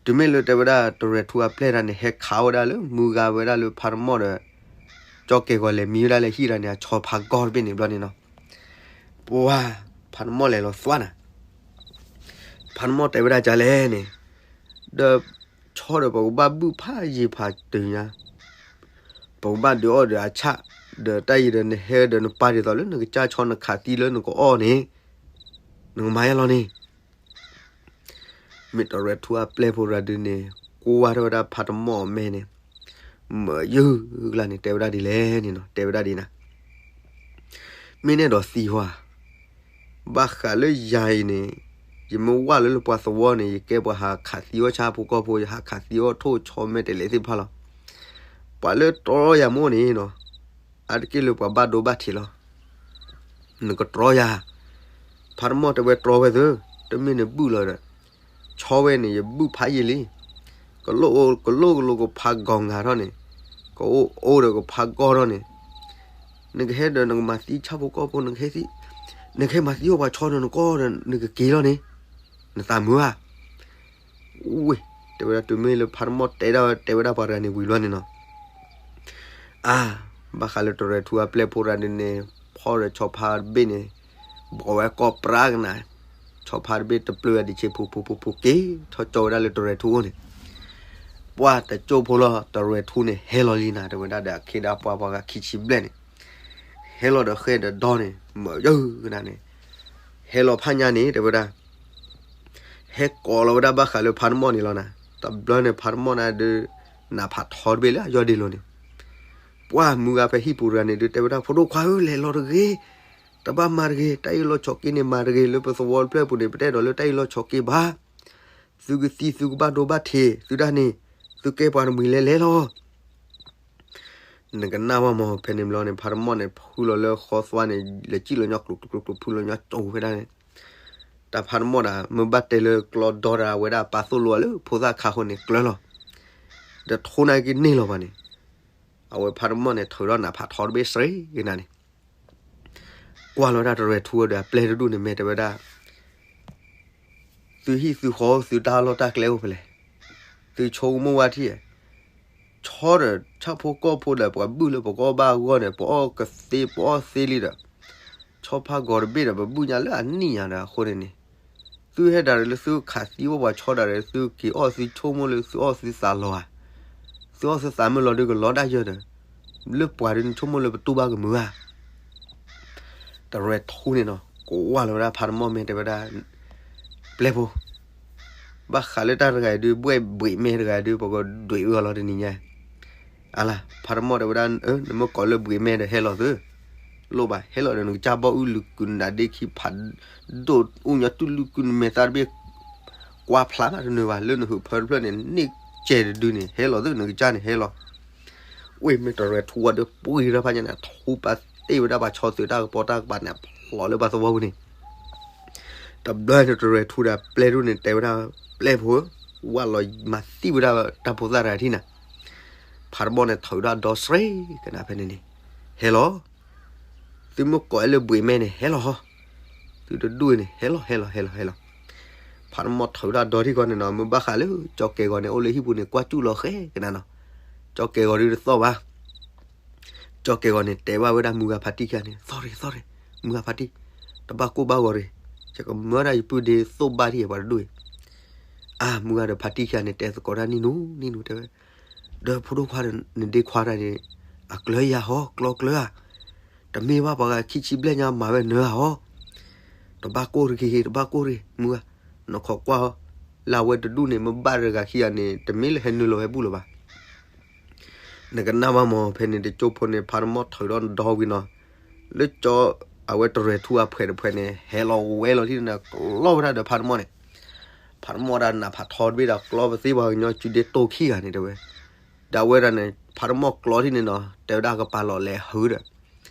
တုၤမ့ၢ်လၢတဲဝဲဒၣ် တရဲၣ်ထူအပျဲၢ်တဂၤန့ၣ် ဟဲခးဝဲဒၣ်လၢမုၢ်ဂၤဝဲဒၣ်လၢဖါတမီၢ်ဒီး ကၠီကဲၢ်ဂီၤလဲၤမံဝဲဒၣ်လၢဟံၣ်တဂၤန့ၣ် အဆီဖးကီၢ်တဘ့ၣ်န့ၣ်ဘျီန့ၣ်နီၤ, ပှၤ ဖါတမီၢ်လဲၤလီၤသွါနၤ ဖါတမီၢ်တဲဝဲဒၣ်ကလဲၣ်န့ၣ်, ဒီးဆီဒီးပကဘၣ်ဘုၣ်ဖးယံာ်ဖးတုၤညါ, ပကဘၣ်ဒုးအီၣ်ဒီးအဆၣ်, ဒီးတၢ်အံၤဒီးနဟဲဒီးနပာ်ဒ်သိးလၢနကစၢ်ဆီ နခးသံလၢနကအီၣ်န့ၣ်, နကမၤယါလီၤန့ၣ် မ့ၢ်တရဲၣ်ထူအပျဲၢ်ဖိတဂၤဒုးန့ၣ် ကွၢ်ထီၣ်ဝဲဒၣ်ဖါတမီၢ်အမဲာ်န့ၣ်, မ့ၢ်ယုၢ်ကျါန့ၣ် တဲဝဲဒၣ်ဒ်လဲၣ်န့ၣ်နီၤ တဲဝဲဒၣ်ဒ်နၤ, မ့ၢ်နဲၣ်ဒိးသံဟါ, ဘၣ်ဃးလၢယၤအံၤန့ၣ်, ယမ့ၢ်ဝၢ်လၢလၢပှၤသဝီန့ၣ် ယကဲပှၤဟးခးသံအီၣ်ဆၣ်ဖိကီၢ်ဖိ ယဟးခးသံအီၣ်ထိၣ်ဆီမဲာ်တဲးလဲးသ့ၣ်တဖၣ်လီၤ. ပှၤလၢတြီယၤမ့ၢ်အိၣ်န့ၣ်နီၤ, အါတက့ၢ်လၢပှၤဘၣ်ဒိဘၣ်ထံးလီၤ. နကတြီယၤ, ဖါတမီၢ်တဲဝဲတြီဝဲသၢ, တမ့ၢ်နဘုၣ်လီၤဒီး, ဆီဝဲန့ၣ် ယဘုၣ်ဖးယံာ်လံ. ကလိၣ်ကလိၣ်ကလိၣ်ကဖးဂီၤငါထီၣ်န့ၣ်, ကအိၣ်အိၣ်ဒီးကဖးဂီၤထီၣ်န့ၣ်, နကဟဲဒီးနကမၤသံဆၣ်ဖိကီၢ်ဖိ နကဟဲသံ, နကဟဲမၤသံအီၣ်ပှၤဆီဒီးနကီၢ်ဒီး နကက့ၤလီၤန့ၣ်, နသးမုာ်ဧါ. ဝ့ၢ်, တဲဝဲဒၣ်တုၤမ့ၢ်လၢဖါတမီၢ်တဲဒၣ်ဝဲ တဲဝဲဒၣ်ပှၤတဂၤန့ၣ်ဝံၤလီၤန့ၣ်နီၤ အါ, ဘၣ်ဃးလၢတရဲၣ်ထူအပျဲၢ်ဖိတဂၤန့ၣ်န့ၣ်, ဖီၣ်ဒီးဆီဖါတဘ့ၣ်န့ၣ်, ဘီးဝဲကီၢ်ပြးကနၤ, ဆီဖါတဘ့ၣ်တပျၢၤအဒံးဆ့ဖူဖူဖူဖူက့ၤထီၣ်ကၠီဝဲဒၣ်လၢတရဲၣ်ထူအအိၣ်န့ၣ်, ပှၤတကၠိဖိလီၤ တရဲၣ်ထူန့ၣ် ဟဲလီၤလံနၤ တဲဝဲဒၣ်ဒီးအခ့ဒၣ်ပှၤပှၤဂၤခံဆံဘျဲၣ်န့ၣ်, ဟဲလီၤဒီးဃဲဒီးဒီန့ၣ် မ့ၢ်ယုၢ်ကနၤန့ၣ်, ဟဲလီၤဖးညါန့ၣ် တဲဝဲဒၣ် ဟဲကိးလီၤဝဲဒၣ်ဘၣ်ဃးလၢဖါတမီၢ်န့ၣ်လီၤနၤ, တဘျီန့ၣ် ဖါတမီၢ်န့ၣ်ဒုး နးဖးထီတဘ့ၣ်လၢအယီၢ်ဒ့လိၤန့ၣ်, ပှၤမုၢ်ဂၤဖဲဟံၣ်ပူၤတဂၤန့ၣ်ဒုး တဲဝဲဒၣ် ဖိဒိၣ်ခွါဧၢ လဲၤလီၤတဂ့ၤ, တဘၣ်မၤတဂ့ၤ, တၢ်အ့ၣ်လိာ်ဆိးက့န့ၣ်မၤတဂ့ၤ, လၢပသဝီတဖျၢၣ်ပူၤန့ၣ် ပတအဲၣ်ဒိးလၢတၢ်အ့ၣ်လိာ်ဆိးက့ဘၣ်, သုကသံသုကဘၣ်ဒိဘၣ်ထံး သုဒၣ်န့ၣ်, သုကဲပှၤတမှံၤလဲၤလဲၤလီၤ နကနၣ်ဝဲမး ဖဲန့ၣ်ဘျီန့ၣ် ဖါတမီၢ်န့ၣ် ဖုလီၤလၢဃီသွါန့ၣ် လဲၤစံၣ်လီၤညီကျိၤကျိၤကျိၤကျိၤ ဖုလီၤညီကၠိဝဲဒၣ်န့ၣ်, တၢ်ဖါတမီၢ်ဒၣ် မ့ၢ်ဘၣ်တဲလၢကျီဒီတၢ် အဝဲဒၣ်ပာ်သိၣ်လိအီၤလၢဖိသၣ်ခါဃိန့ၣ်ကျၢၤလီၤ, ဒီးထိၣ်နၢ်က့ၤန့ၢ်လီၤဘၣ်န့ၣ်, အဝဲဖါတမီၢ်န့ၣ် ထုးထီၣ်နးဖးထီတဘ့ၣ်စ့ၢ်ကီးနၤန့ၣ် ကွၢ်လီၤဝဲဒၣ်တရဲၣ်ထူဒီးအပျဲၢ်တဒူၣ်န့ၣ် မ့ၢ်တဲဝဲဒၣ် သုဟံၣ်သုဃီ သုတၢ်လီၢ်တၢ်ကျဲအိၣ်ဖဲလဲၣ်, သုဆိကမိၣ်ဝဲထံၣ်, ဆီဒီးဆၣ်ဖိကီၢ်ဖိဒီး ပှၤဘုၣ်လၢပကအီၣ်ဘၣ်အဂီၢ်န့ၣ် ပအီၣ်ကသ့ ပအီၣ်သ့လံဒီး, ဆီဖါဂီၤတဘ့ၣ်ဒီး ပဘုၣ်ညါလၢအနံၣ်ညါဒီးအဃိန့ၣ်န့ၣ်, သုဟဲဒၣ်လၢသုခးသံအီၣ်ပှၤဆီဒၣ်ဒီး သုက့ၤအီၣ်သုဆိကမိၣ်လၢသုအီၣ်သုသးလီၤဧါ, သုအီၣ်သုသးမ့ၢ်လီၤဒုးကလီတၢ်ယၢၢ်ဒီး, လၢပှၤဒုးနဆိကမိၣ်လၢပတူၢ်ဘၣ်ကမုာ်ဧါ တရဲၣ်ထူန့ၣ်နီၤ ကိးဝါလီၤဝဲဒၣ်ဖါတမီၢ် မ့ၢ်တဲဝဲဒၣ်, ပျဲၢ်ဖိ, ဘၣ်ဃးလၢတၢ်တဂၤအံၤဒုး ဘှဲၣ်ဘှံးမဲတဂၤအံၤဒုး ပကဒွဲၣ်အၢအီၤလီၤတနံၤညါ, အလၤ ဖါတမီၢ်တဲဝဲဒၣ် နမ့ၢ်ကိးလၢဘှံးမဲဒီးဟဲလီၤသု, လိၣ်ဘၣ် ဟဲလီၤဒီးနကစၢ်ဘီၣ်အုၣ်လုၢ်ကုနဒၣ်ဒ့ခံဖးဒိၣ် အိၣ်ညီတူၢ်လုၢ်ကုနမဲာ်သၣ်တဘ့ၣ် ကွၢ်ဖျါဘၣ်တနၢၤဘၣ် လၢနဟုးဖၢတဖျၢၣ်န့ၣ် န့ၢ်ကဲတဒုန့ၣ် ဟဲလီၤသု နကစၢ်န့ၣ်ဟဲလီၤ ဝ့ၢ်မ့ၢ်တရဲၣ်ထူဝဲဒီး ပှံၤထီၣ်ဖးညါန့ၣ် ထူပာ်တ့ၢ်ဝဲဒၣ်ပှၤဆီသုးတၢ်ကပီၤတၢ်ကပၤန့ၣ် ဖျိးလၢပှၤသဝီပူၤန့ၣ်, တဘျီန့ၣ်တရဲၣ်ထူဒီးပျဲၢ်ထူန့ၣ် တဲဝဲဒၣ် ပျဲၢ်ဖိဧၢ, ဝဲလီၤမၤသံဝဲဒၣ်တၢ်ဖိသၣ်တဂၤထံၣ်နၤ, ဖါတမီၢ်န့ၣ် ထုးဒၣ်ဒီစရ့ကနၣ်ဖဲန့ၣ်န့ၣ်, ဟဲလီၤ သုမ့ၢ်ကိးအဲၣ်လၢဘှံးမဲန့ၣ် ဟဲလီၤဟီ, သုတဒူၣ်န့ၣ် ဟဲလီၤ ဟဲလီၤ ဟဲလီၤ ဟဲလီၤ, ဖ ဖးတမီၣ်ထုးတၢ်ဒီထံၣ်ဃီန့ၣ်နီၤ မ့ၢ်ဘၣ်ဃးလၢ ကၠီကဲၤဂီၤန့ၣ် အိၣ်လၢဟံၣ်ပူၤန့ၣ် ကွၢ်စူၣ်လီၤဃဲကနၤနီၤ. ကၠီကဲၤဂီၤဒုးတသီၣ်ဘၣ်. ကၠီကဲၤဂီၤန့ၣ် တဲဘၣ်ဝဲဒၣ်မုၢ်ဂၤဖါတံၢ်ခံဂၤန့ၣ် သီၣ်ရ့ၣ်သီၣ်ရ့ၣ် မုၢ်ဂၤဖါတံၢ်, တဘၣ်ကိၢ်ဘၣ်ဂီၤရ့ၣ်, ယကမၢဒၣ်ယပုၢ်ဒ့သိၣ်ဘၣ်ထံၣ်ပှၤတဒူၣ်အံၤ. အါ မုၢ်ဂၤဒီးဖါတံၢ်ခံဂၤန့ၣ် တဲသကိးတၢ်နံၣ်နူနံၣ်နူတဲဝဲ, ဒီးဖိဒိၣ်ခွါဒီး နဒ့ခွါတၢ်န့ၣ် အကျၢၤယၤဟီ ကျီကျၢၤဧါ, တမ့ၢ်ဘၣ်ပှၤဂၤခံဆံဘျဲၣ်ညါမၤဝဲနၢၤဧါဟီ, တဘၣ်ကိၢ်တဂ့ၤ တဘၣ်ကိၢ်တဂ့ၤ မုၢ်ဂၤ, နခိးကွၢ်ဟီ, လၢအဝဲတဒူၣ်န့ၣ် မ့ၢ်ဘၣ်တဂၤခံဂၤန့ၣ် တမ့ၢ်လၢဟဲနုာ်လီၤဝဲဘူၣ်လၢၤဘၣ်. နကနၣ်ဘၣ်မး ဖဲန့ၣ်တကၠိဖိန့ၣ် ဖးတမီၣ်ထုးဒီးဒီဝံၤနီၤ, လၢကၠီ အဝဲတရဲၣ်ထူအဖှဲးတဖှဲးန့ၣ် ဟဲလီၤဝဲလီၤထံၣ်န့ၣ် ကျီဝဲဒၣ်ဒီးဖးတမီၣ်န့ၣ်, ဖးတမီၣ်ဒၣ်နးဖးထီတဘ့ၣ်ဒီးကျီပသ့ပှၤကညီစုဒ့တိၢ်ခံဂၤန့ၣ်တဲဝဲ, ဒီးအဝဲဒၣ်န့ၣ် ဖးတမီၣ်ကျီထံၣ်န့ၣ်နီၤ တဲဝဲဒၣ်ကပာ်လီၤလဲၤဟုဒီး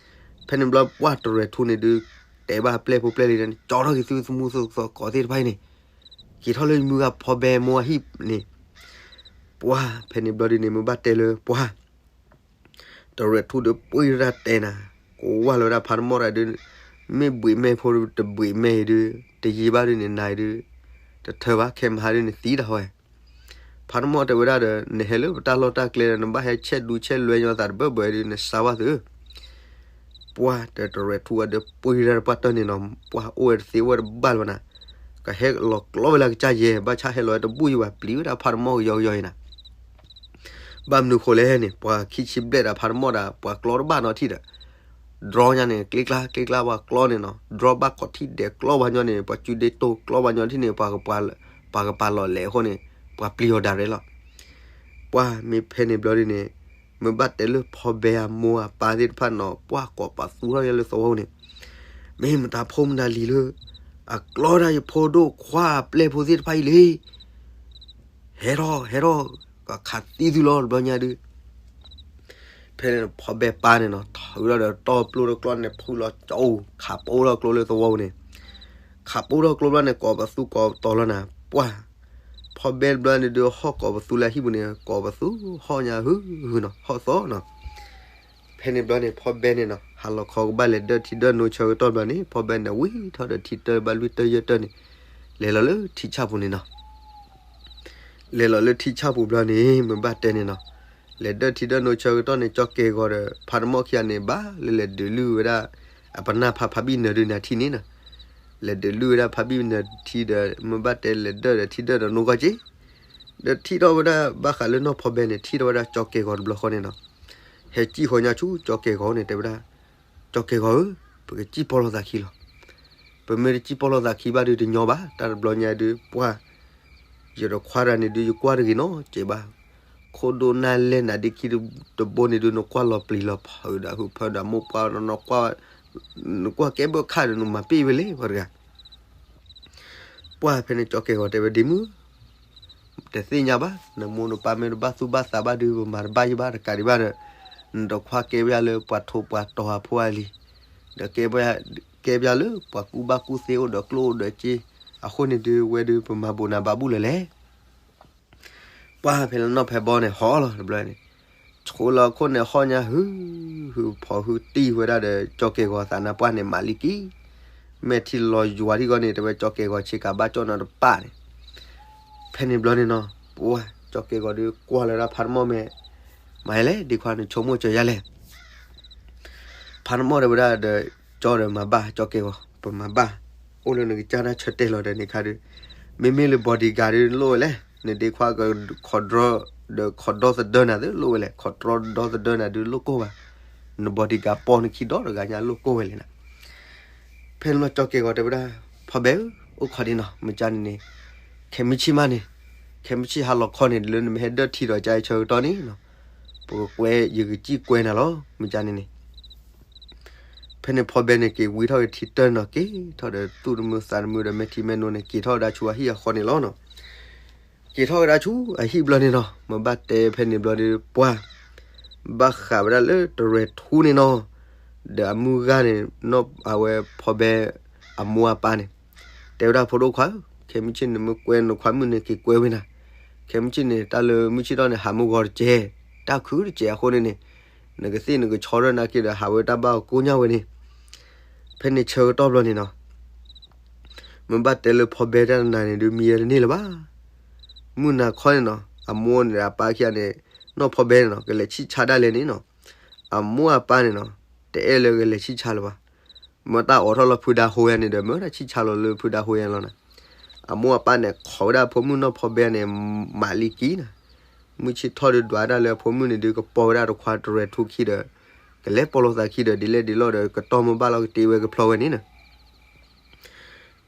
ဖဲန့ၣ်ဘျီပှၢ်တရဲၣ်ထူန့ၣ်ဒုး တဲဘၣ်ပျဲၢ်ဖိပျဲၢ်လံၤန့ၣ် ကၠီထီၣ်က့ၤသုသမူသကိးသ့ၣ်တဖၣ်အံၤန့ၣ်, က့ၤထီၣ်လၢမုၢ်ဂၤဖီဘဲမိၢ်အဟံၣ်န့ၣ်, ပှၢ်ဖဲန့ၣ်ဘျီဒုးန့ၣ် မ့ၢ်ဘၣ်တဲလၢပှၢ် တရဲၣ်ထူဒီးပှ့ၤတၢ်တဲနၤ, ကဝၢ်လီၤဝဲဒၣ်ဖးတမီၣ်တၢ်ဒုး, မ့ၢ်ဘှံးမဲာ်ဖိတဘှံးမဲာ်အံၤဒုး, တယံာ်ဘၣ်ဒုးန့ၣ် နၤအံၤဒုး, တထၢဘၣ် ခဲမဟါဒုးန့ၣ်သံတၢ်ဟီ, ဖးတမီၣ်တဲဝဲဒၣ်ဒီး နဟဲလၢပတၢ်လီၢ်တၢ်ကျဲဒီး နဘၣ်ဟဲဆဲးဒူဆဲးလွဲညီသးတဘၢဘၢဒုး နစါဘၣ်သု, ပှၢ်ဒီးတရဲၣ်ထူဝဲဒီးပှ့ၤတၢ်တပှၢ်တၢၢ်န့ၣ်နီၤ, ပှၢ်အိၣ်ဝဲတသ့အိၣ်ဝဲတဘၣ်လၢၤဘၣ်နၤ, ကဟဲလီၤကျီဝဲလၢကစၢ်ယဲၢ် ဘၣ်ဆၣ်ဟဲလီၤဝဲတဘူၣ်ယံၤဘၣ် ပျံၤဝဲဒၣ်ဖးတမီၣ်ကယီကယီအံၤနၤ ဘၣ်မနုၤဃိလဲၣ်န့ၣ် ပှၤခံဆံဘျဲၣ်ဒီးဖးတမီၣ်ဒီး ပှၤကျီတဘၣ်နီတထံၣ်ဒီး, ဒြီညါန့ၣ် ကျ့ကျါကျ့ကျါပှၤကျီန့ၣ်နီၤ, ဒြီဘၣ်ကိးထံၣ်ဒဲးကျီပှၤညီန့ၣ် ပှၤစုဒ့တိၢ်ကျီပှၤညီထံၣ်န့ၣ် ပှၤကပာ်လီၤလဲၤအဃိန့ၣ် ပှၤပျံၤအီၤဒၣ်ရဲၣ်လီၤ. ပှၢ်မ့ၢ်ဖဲန့ၣ်ဘျီဒုးန့ၣ် မ့ၢ်ဘၣ်တဲလၢဖီဘဲအမိၢ်အပၢ်သ့ၣ်တဖၣ်နီၤ ပှၢ်ကိးပသူထီၣ်ယဲလၢသဝီန့ၣ်, မ့ၢ်မတၤဖိမတၤလံၤလၢ အကျီဒၣ်ယဖိဒိၣ်ခွါပျဲၢ်ဖိသ့ၣ်တဖၣ်အံၤလံ ဟဲထီၣ် ဟဲထီၣ် ကခးသံသုလီၤတဘျီညါဒုး, ဖဲန့ၣ်ဖီဘဲပၢ်န့ၣ်နီၤ ထုးထီၣ်ဒီးတီၢ်ပျိၢ်တကျီန့ၣ် ဖုလီၤကၠီအိၣ် ခးပိၢ်ထီၣ်ကျိလၢသဝီပူၤန့ၣ်, ခးပိၢ်ထီၣ်ကျိဘျီန့ၣ် ကိးပသူကိးပတီၤလီၤနၤ, ပှၢ် ဖီဘဲတဘျီန့ၣ်ဒုး ဟီၣ်ကိးပသူလၢဟံၣ်ပူၤန့ၣ် ကိးပသူဟီၣ်ညါဟုဟုနီၤ ဟီၣ်သီနီၤ ဖဲန့ၣ်ဘျီန့ၣ် ဖီဘဲန့ၣ်နီၤ ဟးလီၤခီကဘၣ်လဲၤဒၢထံဒၢနိဆၢကတီၢ်ဘျီန့ၣ် ဖီဘဲန့ၣ်ဝံထီၣ်ဒီးထံတၢဘၣ်လွံၢ်တၢယဲၢ်တၢန့ၣ် လဲၤလီၤလၢထံဆၣ်ပူၤန့ၣ်နီၤ လဲၤလီၤလၢထံဆၣ်ပူၤဘျီန့ၣ် မ့ၢ်ဘၣ်တဲန့ၣ်နီၤ လဲၤဒၢထံဒၢနိဆၢကတီၢ်န့ၣ် ကၠီကဲၤဂီၤဒီး ဖးတမီၣ်ခံဂၤန့ၣ် ဘၣ်လၢလဲၤဒုးလုၢ်ဝဲဒၣ် အပနၢ်ဖးဖးဘံၣ်နၢၤဒုးနၤထံန့ၣ်နီၤ လဲၤဒုးလုၢ်ဝဲဒၣ်ဖးဘံၣ်နၢၤထံဒီး မ့ၢ်ဘၣ်တဲလဲၤဒၢဒီးထံဒၢဒီးနိဂီၢ်က့ ဒီးထံၣ်ထီၣ်ဝဲဒၣ်ဘၣ်ဃးလၢနီၢ်ဖီဘဲန့ၣ် ထံၣ်ထီၣ်ဝဲဒၣ်ကၠီကဲၤဂီၤတဘျီဃီန့ၣ်နီၤ ဟဲစံၣ်ဃီညါဆူကၠီကဲၤဂီၤန့ၣ် တဲဝဲဒၣ် ကၠီကဲၤဂီၤဧၢ, ပကစံၣ်ပီၢ်လိာ်သးခံလီၤ. ပမ့ၢ်တစံၣ်ပီၢ်လိာ်သးခံဘၣ်ဒုးတညီဘၣ် တၢ်တဘျီညါဒုး ပှၢ် ယတခွါတဂၤန့ၣ်ဒုး ယကွၢ်တဂ့ၤနီတစဲးဘၣ်. ခိၣ်ဒိၣ်နၢ်လဲၢ်နၤဒ့ခံတဘိန့ၣ်ဒုး နကွၢ်လီၤပျံၤလီၤဖုးဒီးဟုးဖၢဒီးမိၢ်ပှၢ် နကွၢ်ကဲဘၢခၣ်ဒီး နမၤပ့ၢ်ဝဲလဲၣ်ပှၤတဂၤ ပှၢ်ဖဲန့ၣ်ကၠီကဲၤဂီၤတဲဝဲဒ်မုၢ် တသ့ၣ်ညါဘၣ် နမိၢ်နပၢ်မ့ၢ်တဘၣ်သူၣ်ဘၣ်သးဘၣ်ဒုး ပမၤတဘၣ်ယဘၣ်တကးဒံးဘၣ်ဒီး နတခွါကဲပျၢ်လၢပှၤထိးပှၤတီၤအဖိအလံၤ ဒီးကဲပျၢ်လၢပှၤကူၣ်ဘၣ်ကူၣ်သ့အိၣ်ဒီးကျိၣ်အိၣ်ဒီးစ့ အဃိန့ၣ်ဒုး ဝဲဒုးပမၤဘိးနၤဘၣ်ဘူၣ်လၢၤလဲၣ် ပှၢ်ဖဲလၢနီၢ်ဖဲဘီန့ၣ်ဟီၣ်လီၤတဘျီန့ၣ် ဆိလီၤခိၣ်န့ၣ်ဟီၣ်ညါဟု ဟုဖီၣ်ဟုတံၢ်ဝဲဒၣ်ဒီးကၠီကဲၤဂီၤသးနါပှၢ်န့ၣ် မၤလံကံ မဲာ်ထံလီၤယွၤထံဂီၢ်န့ၣ် တဲဝဲကၠီကဲၤဂီၤဆ့ကၤဘၣ်ကၠီနီတပၣ်န့ၣ် ဖဲန့ၣ်ဘျီန့ၣ်နီၤ ပှၢ်ကၠီကဲၤဂီၤဒုးကွၢ်လၢဒၣ်ဖးတမီၣ်မဲာ် မၤယလဲၣ် ဒ့ခွါနဆိကမိၣ်စၢၤယၤလဲၣ် ဖးတမီၣ်တဲဝဲဒၣ်ဒီး ကၠီဒီးမၤဘၣ် ကၠီကဲၤဂီၤ ပမၤဘၣ် အိၣ်လၢနကစၢ်တၢ်ဆၢတဲာ်လီၤဒီးန့ၣ်ခါဒုး မ့မ့ၢ်လၢ bodyguard ဒုးလိၣ်ဝဲလဲၣ် နဒ့ခွါက ခိးဒြီ ဒီးခိးဒီသဒၢနၤဒုးလိၣ်ဝဲလဲၣ် ခိးတြီဒီသဒၢနၤဒုးလိၣ်ကိၢ်ဘၣ် န bodyguard ပိာ်နခံဒီတဂၤညါလိၣ်ကိၢ်ဝဲလဲၣ်နၤ ဖဲန့ၣ်ဘျီကၠီကဲၤဂီၤတဲဝဲဒၣ် ဖီဘဲဧၢ အိၣ်ခိးဒံးနီၤ မ့ၢ်ကၢ်န့ၣ်န့ၣ် ခဲမုၢ်ဆ့ၣ်မးန့ၣ် ခဲမုၢ်ဆ့ၣ်ဟါလီၤခီန့ၣ် လၢနမ့ၢ်ဟဲဒၢထံဒီးကၢ်အံၤဆၢကတီၢ်န့ၣ်နီၤ ပကကွဲ ယကစံၣ်ကွဲနၤလီၤ မ့ၢ်ကၢ်န့ၣ်န့ၣ် ဖဲန့ၣ်ဖီဘဲန့ၣ်က့ၤဝံထီၣ်က့ၤထံတၢၢ်နီၤ က့ၤထီၣ်ဒီးသူၣ်တမုာ်သးတမုာ်ဒီးမဲာ်ထံမဲာ်နိန့ၣ် က့ၤထီၣ်ဝဲဒၣ်ဆူအဟံၣ်အဃီန့ၣ်လီၤနီၤ က့ၤထီၣ်ဝဲဒၣ်ဆူအဟံၣ်ဘျီန့ၣ်နီၤ မ့ၢ်ဘၣ်တဲဖဲန့ၣ်ဘျီဒီး ပှၢ် ဘၣ်ဃးဝဲဒၣ်လၢတရဲၣ်ထူန့ၣ်နီၤ ဒီးအမုၢ်ဂၤန့ၣ် နီၢ်အဝဲဖီဘဲ အမိၢ်အပၢ်န့ၣ် တဲဝဲဒၣ်ဖိဒိၣ်ခွါဧၢ ခဲမုၢ်ဆ့ၣ်န့ၣ်မ့ၢ်ကွဲနခွါမုၣ်န့ၣ် က့ၤကွဲဝဲနၤ ခဲမုၢ်ဆ့ၣ်န့ၣ် တၢ်လၢမုၢ်ဆ့ၣ်ထီၣ်န့ၣ် ဟးမုၢ်ဂီၤတကဲ တၢ်ခုတကဲအဃိန့ၣ်န့ၣ် နကသ့ၣ်နကဆီရၢၢ်နာ်က့ဒီး ဟးဝဲတၢ်ဘၣ်ကိညၢ်ဝဲန့ၣ် ဖဲန့ၣ်ဆၢကတီၢ်ဘျီန့ၣ်နီၤ မ့ၢ်ဘၣ်တဲလၢဖီဘဲတၢ်တနၤန့ၣ်ဒုး မံဝဲတန့ၢ်လၢၤဘၣ်. မုၢ်နၤခီန့ၣ်နီၤ အမိၢ်န့ၣ်အပၢ်ခံဂၤန့ၣ် နီၢ်ဖီဘဲန့ၣ်နီၤ ကလဲၤဆံၣ်ဆါဒၣ်လဲာ်န့ၣ်နီၤ, အမိၢ်အပၢ်န့ၣ်နီၤ တအဲၣ်လၢကလဲၤဆံၣ်ဆါလၢၤဘၣ်. မ့ၢ်တၢ်အိးထီၣ်လီၤဖုဒါဟိယါန့ၣ်ဒီး မ့ၢ်ဝဲဒၣ်ဆံၣ်ဆါလီၤလၢဖုဒါဟိယါန့ၣ်လီၤနီၤ. အမိၢ်အပၢ်န့ၣ် ခိးဝဲဒၣ်ဖိမုၣ်နီၢ်ဖီဘဲန့ၣ် မးလံကံနီၤ. မုၢ်ဆ့ၣ်ထီၣ်ဒုးဒွးဒၣ်လၢအဖိမုၣ်န့ၣ်ဒုး ကပီၢ်ဝဲဒၣ်တခွါတရဲၣ်ထူခံဒီး ကလဲၤပီၢ်လိာ်သးခံဒီး ဒ်လဲၣ်ဒ်လဲၣ်ဒီး ကတီၢ်မ့ၢ်ဘၣ်လီၤကတ့ဝဲကဖျီဝဲန့ၣ်နီၤ.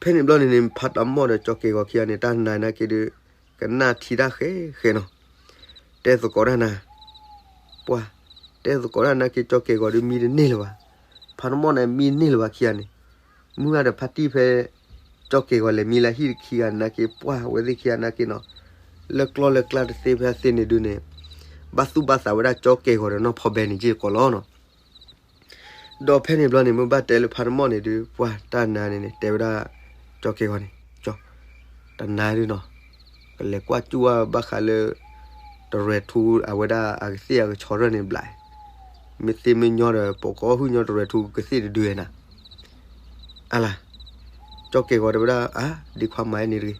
ဖဲန့ၣ်ဘျီန့ၣ်န့ၣ် ဖးတမီၢ်ဒီးကၠီကဲၢ်ဂီၤခံဂၤန့ၣ် တၢ်နၤနာ်က့ဒုး ကနၣ်ထံတၢ်ဃဲဃဲနီၤ. တဲသကိးတၢ်နၤ, ပှၤ, တဲသကိးတၢ်နာ်က့ ကၠီကဲၢ်ဂီၤဒုးမံတန့ၢ်လၢၤဘၣ်. ဖးတမီၢ်န့ၣ်မံတန့ၢ်လၢၤဘၣ်ခံဂၤန့ၣ်, မုၢ်ဂၤဒီးဖါတံၢ်ဖဲ ကၠီကဲၢ်ဂီၤလဲၤမံလၢဟံၣ်တခံဂၤနာ်က့ ပှၤဝဲသ့ၣ်ခံဂၤနာ်က့နီၤ, လၢကျီၢ်လၢကျါတသ့ဖဲသ့န့ၣ်ဒုးန့ၣ်, ဘၣ်သူၣ်ဘၣ်သးဝဲဒၣ်ကၠီကဲၢ်ဂီၤဒီးနီၢ်ဖီဘဲန့ၣ်က့ၢ်ကီးလီၤနီၤ. ဒီးဖဲန့ၣ်ဘျီန့ၣ် မ့ၢ်ဘၣ်တဲလၢဖးတမီၢ်န့ၣ်ဒုး ပှၤတၢ်နၤန့ၣ်န့ၣ် တဲဝဲဒၣ် ကၠီကဲၢ်ဂီၤန့ၣ်, ကၠီ, တနၤဒုးနီၤ, ကလဲၤကွၢ်စူၣ်ဝဲဘၣ်ဃးလၢ တရဲၣ်ထူအဝဲဒၣ်အကသ့ၣ်အကဆီရၢၢ်န့ၣ်ဘျး, မ့ၢ်သ့မ့ၢ်ညီဒီး ပိာ်ကီၢ်ဟုၣ်ညီတရဲၣ်ထူကသ့ၣ်တဒုဝဲနၤ အလၤ, ကၠီကဲၢ်ဂီၤတဲဝဲဒၣ် အါ, ဒ်ခွါမၤန့ၣ်တဂ့ၤ,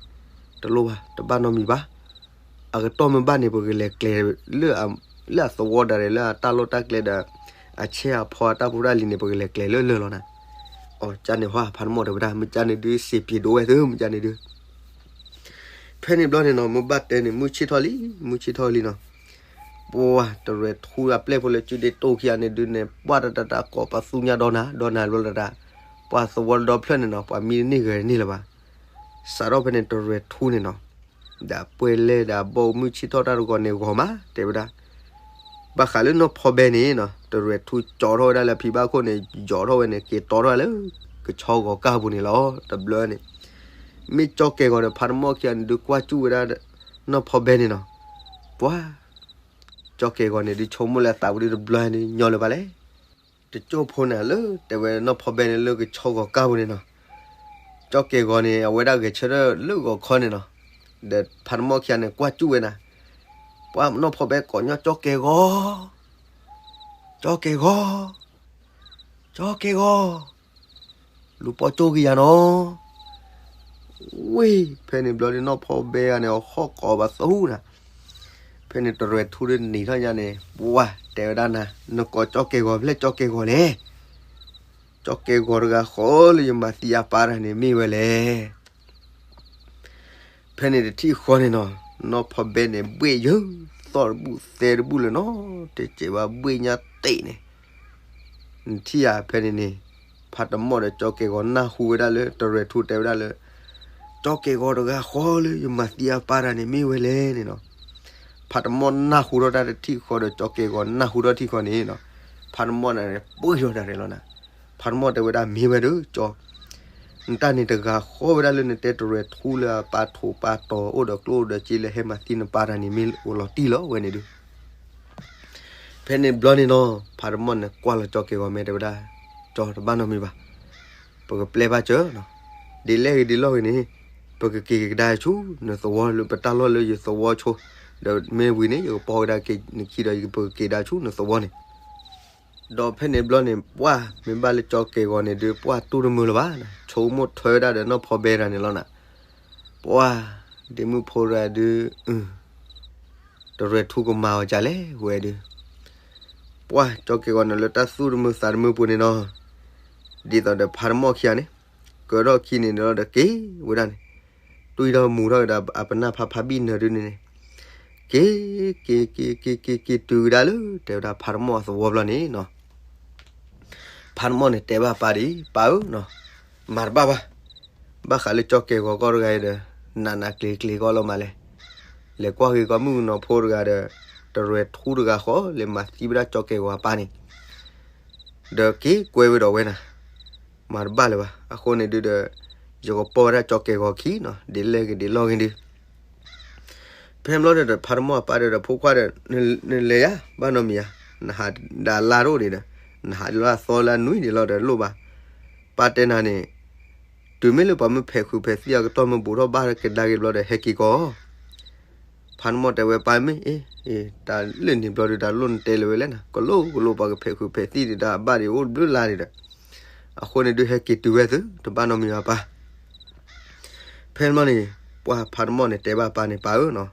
တလိၣ်ဘၣ်, တဘၣ်နီတမံၤဘၣ်. အကတီၢ်မ့ၢ်ဘၣ်န့ၣ် ပကလဲၤကျဲၤ လၢအသဝီဒၣ်လဲာ် လၢအတၢ်လီၢ်တၢ်ကျဲဒီး အဆဲးအဖီအတၢ်ဖိတၢ်လံၤန့ၣ် ပကလဲၤကျဲၤလၢလၢာ်လီၤနၤ. အီၤ ကန့ၣ်ဟီ ဖးတမီၢ်တဲဝဲဒၣ် မ့ၢ်ကန့ၣ်ဒုး စ့ပျ့ၤဒိဝဲသု မ့ၢ်ကန့ၣ်ဒုး ဖဲန့ၣ်ဘျီန့ၣ်နီၤ မ့ၢ်ဘၣ်တဲန့ၣ် မုၢ်ဆ့ၣ်ထီၣ်လံ, မုၢ်ဆ့ၣ်ထီၣ်လံနီၤ. ပှၤတရဲၣ်ထူအပျဲၢ်ဖိလၢစုဒ့တိၢ်ခံဂၤန့ၣ်ဒုးန့ၣ် ပှၤတတၢ်တၢ်ကိးပသူညါဒီနၤ ဒီနၤဘျီတတၢ်, ပှၤသဝီတဒီဖျၢၣ်န့ၣ်နီၤ ပှၤမံတန့ၢ်ဂ့ၤတန့ၢ်လၢၤဘၣ်. စးထီၣ်ဖဲန့ၣ် တရဲၣ်ထူန့ၣ်နီၤ ဒီးပှဲၤလဲၢ်ဒီးအဘီအမုၢ်ဆ့ၣ်ထီၣ်တၢ်တဂီၤန့ၣ်ဂီၤမး တဲဝဲဒၣ် ဘၣ်ဃးလၢနီၢ်ဖီဘဲန့ၣ်နီၤ တရဲၣ်ထူကၠီထီၣ်ဝဲဒၣ်လၢအဖံဘၣ်ခိၣ်န့ၣ် ယီၤထီၣ်ဝဲန့ၣ် က့ၤတီထီၣ်ဝဲလၢ ကဆီဂီၤကၢ်ပူၤန့ၣ်လီၤ. တဘျီန့ၣ် မ့ၢ်ကၠီကဲၢ်ဂီၤဒီးဖးတမီၢ်ခံဂၤန့ၣ်ဒုးကွၢ်စူၣ်ဝဲဒၣ် နီၢ်ဖီဘဲန့ၣ်နီၤ ပှၤ ကၠီကဲၢ်ဂီၤန့ၣ်ဒုးဆိကမိၣ်လၢအသးပူၤဒုးတဘျီန့ၣ် ညီလၢၤဘၣ်လဲၣ်. တကၠိၢ်ဖိန့ၣ်လၢ တဲဝဲနီၢ်ဖီဘဲန့ၣ်လၢကဆီဂီၤကၢ်ပူၤန့ၣ်နီၤ ကၠီကဲၢ်ဂီၤန့ၣ် အဝဲဒၣ်ဂဲၤဆၢထၢၣ်လၢဂီၤခီန့ၣ်နီၤ ဒီးဖးတမီၢ်ခံဂၤန့ၣ် ကွၢ်စူၣ်ဝဲနၤ ပှၤနီၢ်ဖီဘဲကိးညီကၠီကဲၢ်ဂီၤ ကၠီကဲၢ်ဂီၤ ကၠီကဲၢ်ဂီၤ လူၤပိာ်ကၠိက့ၤယၤနီၤ ဝ့ၢ် ဖဲန့ၣ်ဘျီဒုးနီၢ်ဖီဘဲဂၤန့ၣ် အဟီၣ်ကိးဘၣ်သဟူနၤ ဖဲန့ၣ်တရဲၣ်ထူဒုးနံၤထီၣ်ညါန့ၣ် ပှၤတဲဝဲဒၣ်နၤ နကိးကၠီကဲၢ်ဂီၤဖဲလဲၣ်ကၠီကဲၢ်ဂီၤလဲၣ်. ကၠီကဲၢ်ဂီၤတဂၤဃီလၢယမၤသံအပၢ်တၢ်န့ၣ်မ့ၢ်ဝဲလဲၣ်. ဖဲန့ၣ်တထံၣ်ဃီန့ၣ်နီၤ နီၢ်ဖီဘဲန့ၣ် ဘှ့ၣ်ယၢၤ သီၣ်တဘူၣ်သဲတဘူၣ်လၢနီၤ တစဲးဘၣ်ဘှ့ၣ်ညါတ့ၢ်န့ၣ် နထံၣ်ဧါ ဖဲန့ၣ်န့ၣ် ဖးတမီၢ်ဒီးကၠီကဲၢ်ဂီၤနၢ်ဟူဝဲဒၣ်လၢ တရဲၣ်ထူတဲဝဲဒၣ်လၢ ကၠီကဲၢ်ဂီၤတဂၤဃီလၢယမၤသံအပၢ်တၢ်န့ၣ်မ့ၢ်ဝဲလဲၣ်န့ၣ်နီၤ. ဖးတမီၢ်နၢ်ဟူထီၣ်တၢ်တထံၣ်ဃီဒီးကၠီကဲၢ်ဂီၤနၢ်ဟူထီၣ်ထံၣ်ဃီန့ၣ်နီၤ ဖးတမီၢ်န့ၣ်ပှ့ၤထီၣ်တၢ်ရဲၣ်လီၤနၤ. ဖးတမီၢ်တဲဝဲဒၣ်မ့ၢ်ဝဲဒီးကၠီ နတၢ်န့ၣ်တဂၤဃီဝဲဒၣ်လၢနတဲတရဲၣ်ထူလၢအပာ်ထိးပာ်တီၤအိၣ်ဒီးကျိၣ်ဒီးစ့လၢဟဲမၤသံနပၢ်တၢ်န့ၣ် မ့ၢ်အိၣ်လီၤတံၢ်လီၤဝဲန့ၣ်ဒုး ဖဲန့ၣ်ဘျီန့ၣ်နီၤ ဖးတမီၢ်န့ၣ်ကွၢ်လီၤကၠီကဲၢ်ဂီၤမဲာ်တဲဝဲဒၣ် ကၠီတဘၣ်နီတမံၤဘၣ်. ပကပျဲဘၣ်စၢၤနီၤ ဒ်လဲၣ်ဂ့ၤဒ်လဲၣ်ဂ့ၤန့ၣ် ပကက့ၤကဒါဆူနသဝီလၢပတၢ်လီၢ်လၢယသဝီဆိ ဒီးမ့ၢ်ဝံၤန့ၣ် ယကပီၢ်ဝဲဒၣ်က့ၤနခံဒီး ပကက့ၤဒါဆူနသဝီန့ၣ် ဒီးဖဲန့ၣ်ဘျီန့ၣ် ပှၢ်မ့ၢ်ဘၣ်လၢကၠီကဲၢ်ဂီၤန့ၣ်ဒုး ပှၢ်တူၢ်တမုာ်လၢၤဘၣ်, ဆိကမိၣ်ထွဲဝဲဒၣ်ဒီးနီၢ်ဖီဘဲတၢ်န့ၣ်လီၤနၤ. ပှၢ်ဒ့မုၣ်ဖိတဂၤဒုး တရဲၣ်ထူကမၤအီၤဒ်လဲၣ်ဝဲဒုး, ပှၢ်ကၠီကဲၢ်ဂီၤန့ၣ်လၢတၢ်သူၣ်တမုာ်သးတမုာ်ပူၤန့ၣ်နီၤ, ဒ်သိးဒီးဖးတမီၢ်ခံဂၤန့ၣ် ကၢထီၣ်ခံန့ၣ်ဒီးက့ၤဝဲဒၣ်န့ၣ်, တွံၢ်ထီၣ်မူထီၣ်က့ၤဒီးအပနၢ်ဖးဖးဘံၣ်နၢၤဒုန့ၣ်န့ၣ်, က့ၤ က့ၤ က့ၤ က့ၤ က့ၤ က့ၤတုၤကဒါလၢ တဲဝဲဒၣ်ဖးတမီၢ်အသဝီဘျီန့ၣ်နီၤ. ဖးတမီၢ်န့ၣ်တဲဘၣ်ပၢ်ဒ်အံၤ, ပၢ်ဧၢနီၤ, မၤတဘၣ်ဘၣ်. ဘၣ်ဃးလၢကၠီကဲၢ်ဂီၤကီၢ်တဂၤအံၤဒီး နးနးကျ့ၤကျ့ၤကီၢ်လီၤမးလဲၣ်. လဲၤကွၢ်ဂ့ၤကီၢ်မုၣ်ကနီၤဖိတဂၤဒီး တရဲၣ်ထူတဂၤဃီ လဲၤမၤသံဝဲဒၣ်ကၠီကဲၢ်ဂီၤအပၢ်န့ၣ်, ဒီးက့ၤကွဲဝဲဒီးဝဲနၤ, မၤတဘၣ်လၢၤဘၣ်. အဃိန့ၣ်ဒုဒီး ယကပီၢ်ဝဲဒၣ်ကၠီကဲၢ်ဂီၤခံနီၤ, ဒ်လဲၣ်ဂ့ၤဒ်လဲၣ်ဂ့ၤဒု ဖဲဘျီဒီး ဖးတမီၢ်အပၢ်ဒီး ဖိခွါဒီး နလဲၤယၤ ဘၣ်နီတမံၤဧါ, နဟးဒၣ်လါတအိၣ်ဒံးဒီး နဟးလၢအသီလၢအနွံဒံးလီၤဒီးလိၣ်ဘၣ်. ပၢ်တဲနၤန့ၣ် တုၤမ့ၢ်လၢပှၤမ့ၢ်ဖဲးဃုာ်ဖဲးသံအကတီၢ်မ့ၢ်ဘူးထီၣ်ဘၣ်ကဒါက့ၤဘျီဒီး ဟဲက့ၤကီး. ဖးတမီၢ်တဲဝဲပၢ်မ့ၢ်အ့, တၢ်လၢန့ၣ်ဘျီဒီး တၢ်လိၣ်နတဲလၢၤဝဲလဲၣ်နၤ, ကလိၣ်ကလိၣ်ပှၤကဖဲးဃုာ်ဖဲးသံဒံးဒီး အဘၣ်ဒံးအိၣ်တဘျုးလါဒံးဒီး, အဃိန့ၣ်ဒုးဟဲက့ၤတုၤဝဲသု တဘၣ်နီတမံၤဘၣ်ပၢ်. ဖဲန့ၣ်ဘျီန့ၣ် ပှၢ်ဖးတမီၢ်န့ၣ် တဲဘၣ်ပၢ်န့ၣ် ပၢ်ဧၢနီၤ,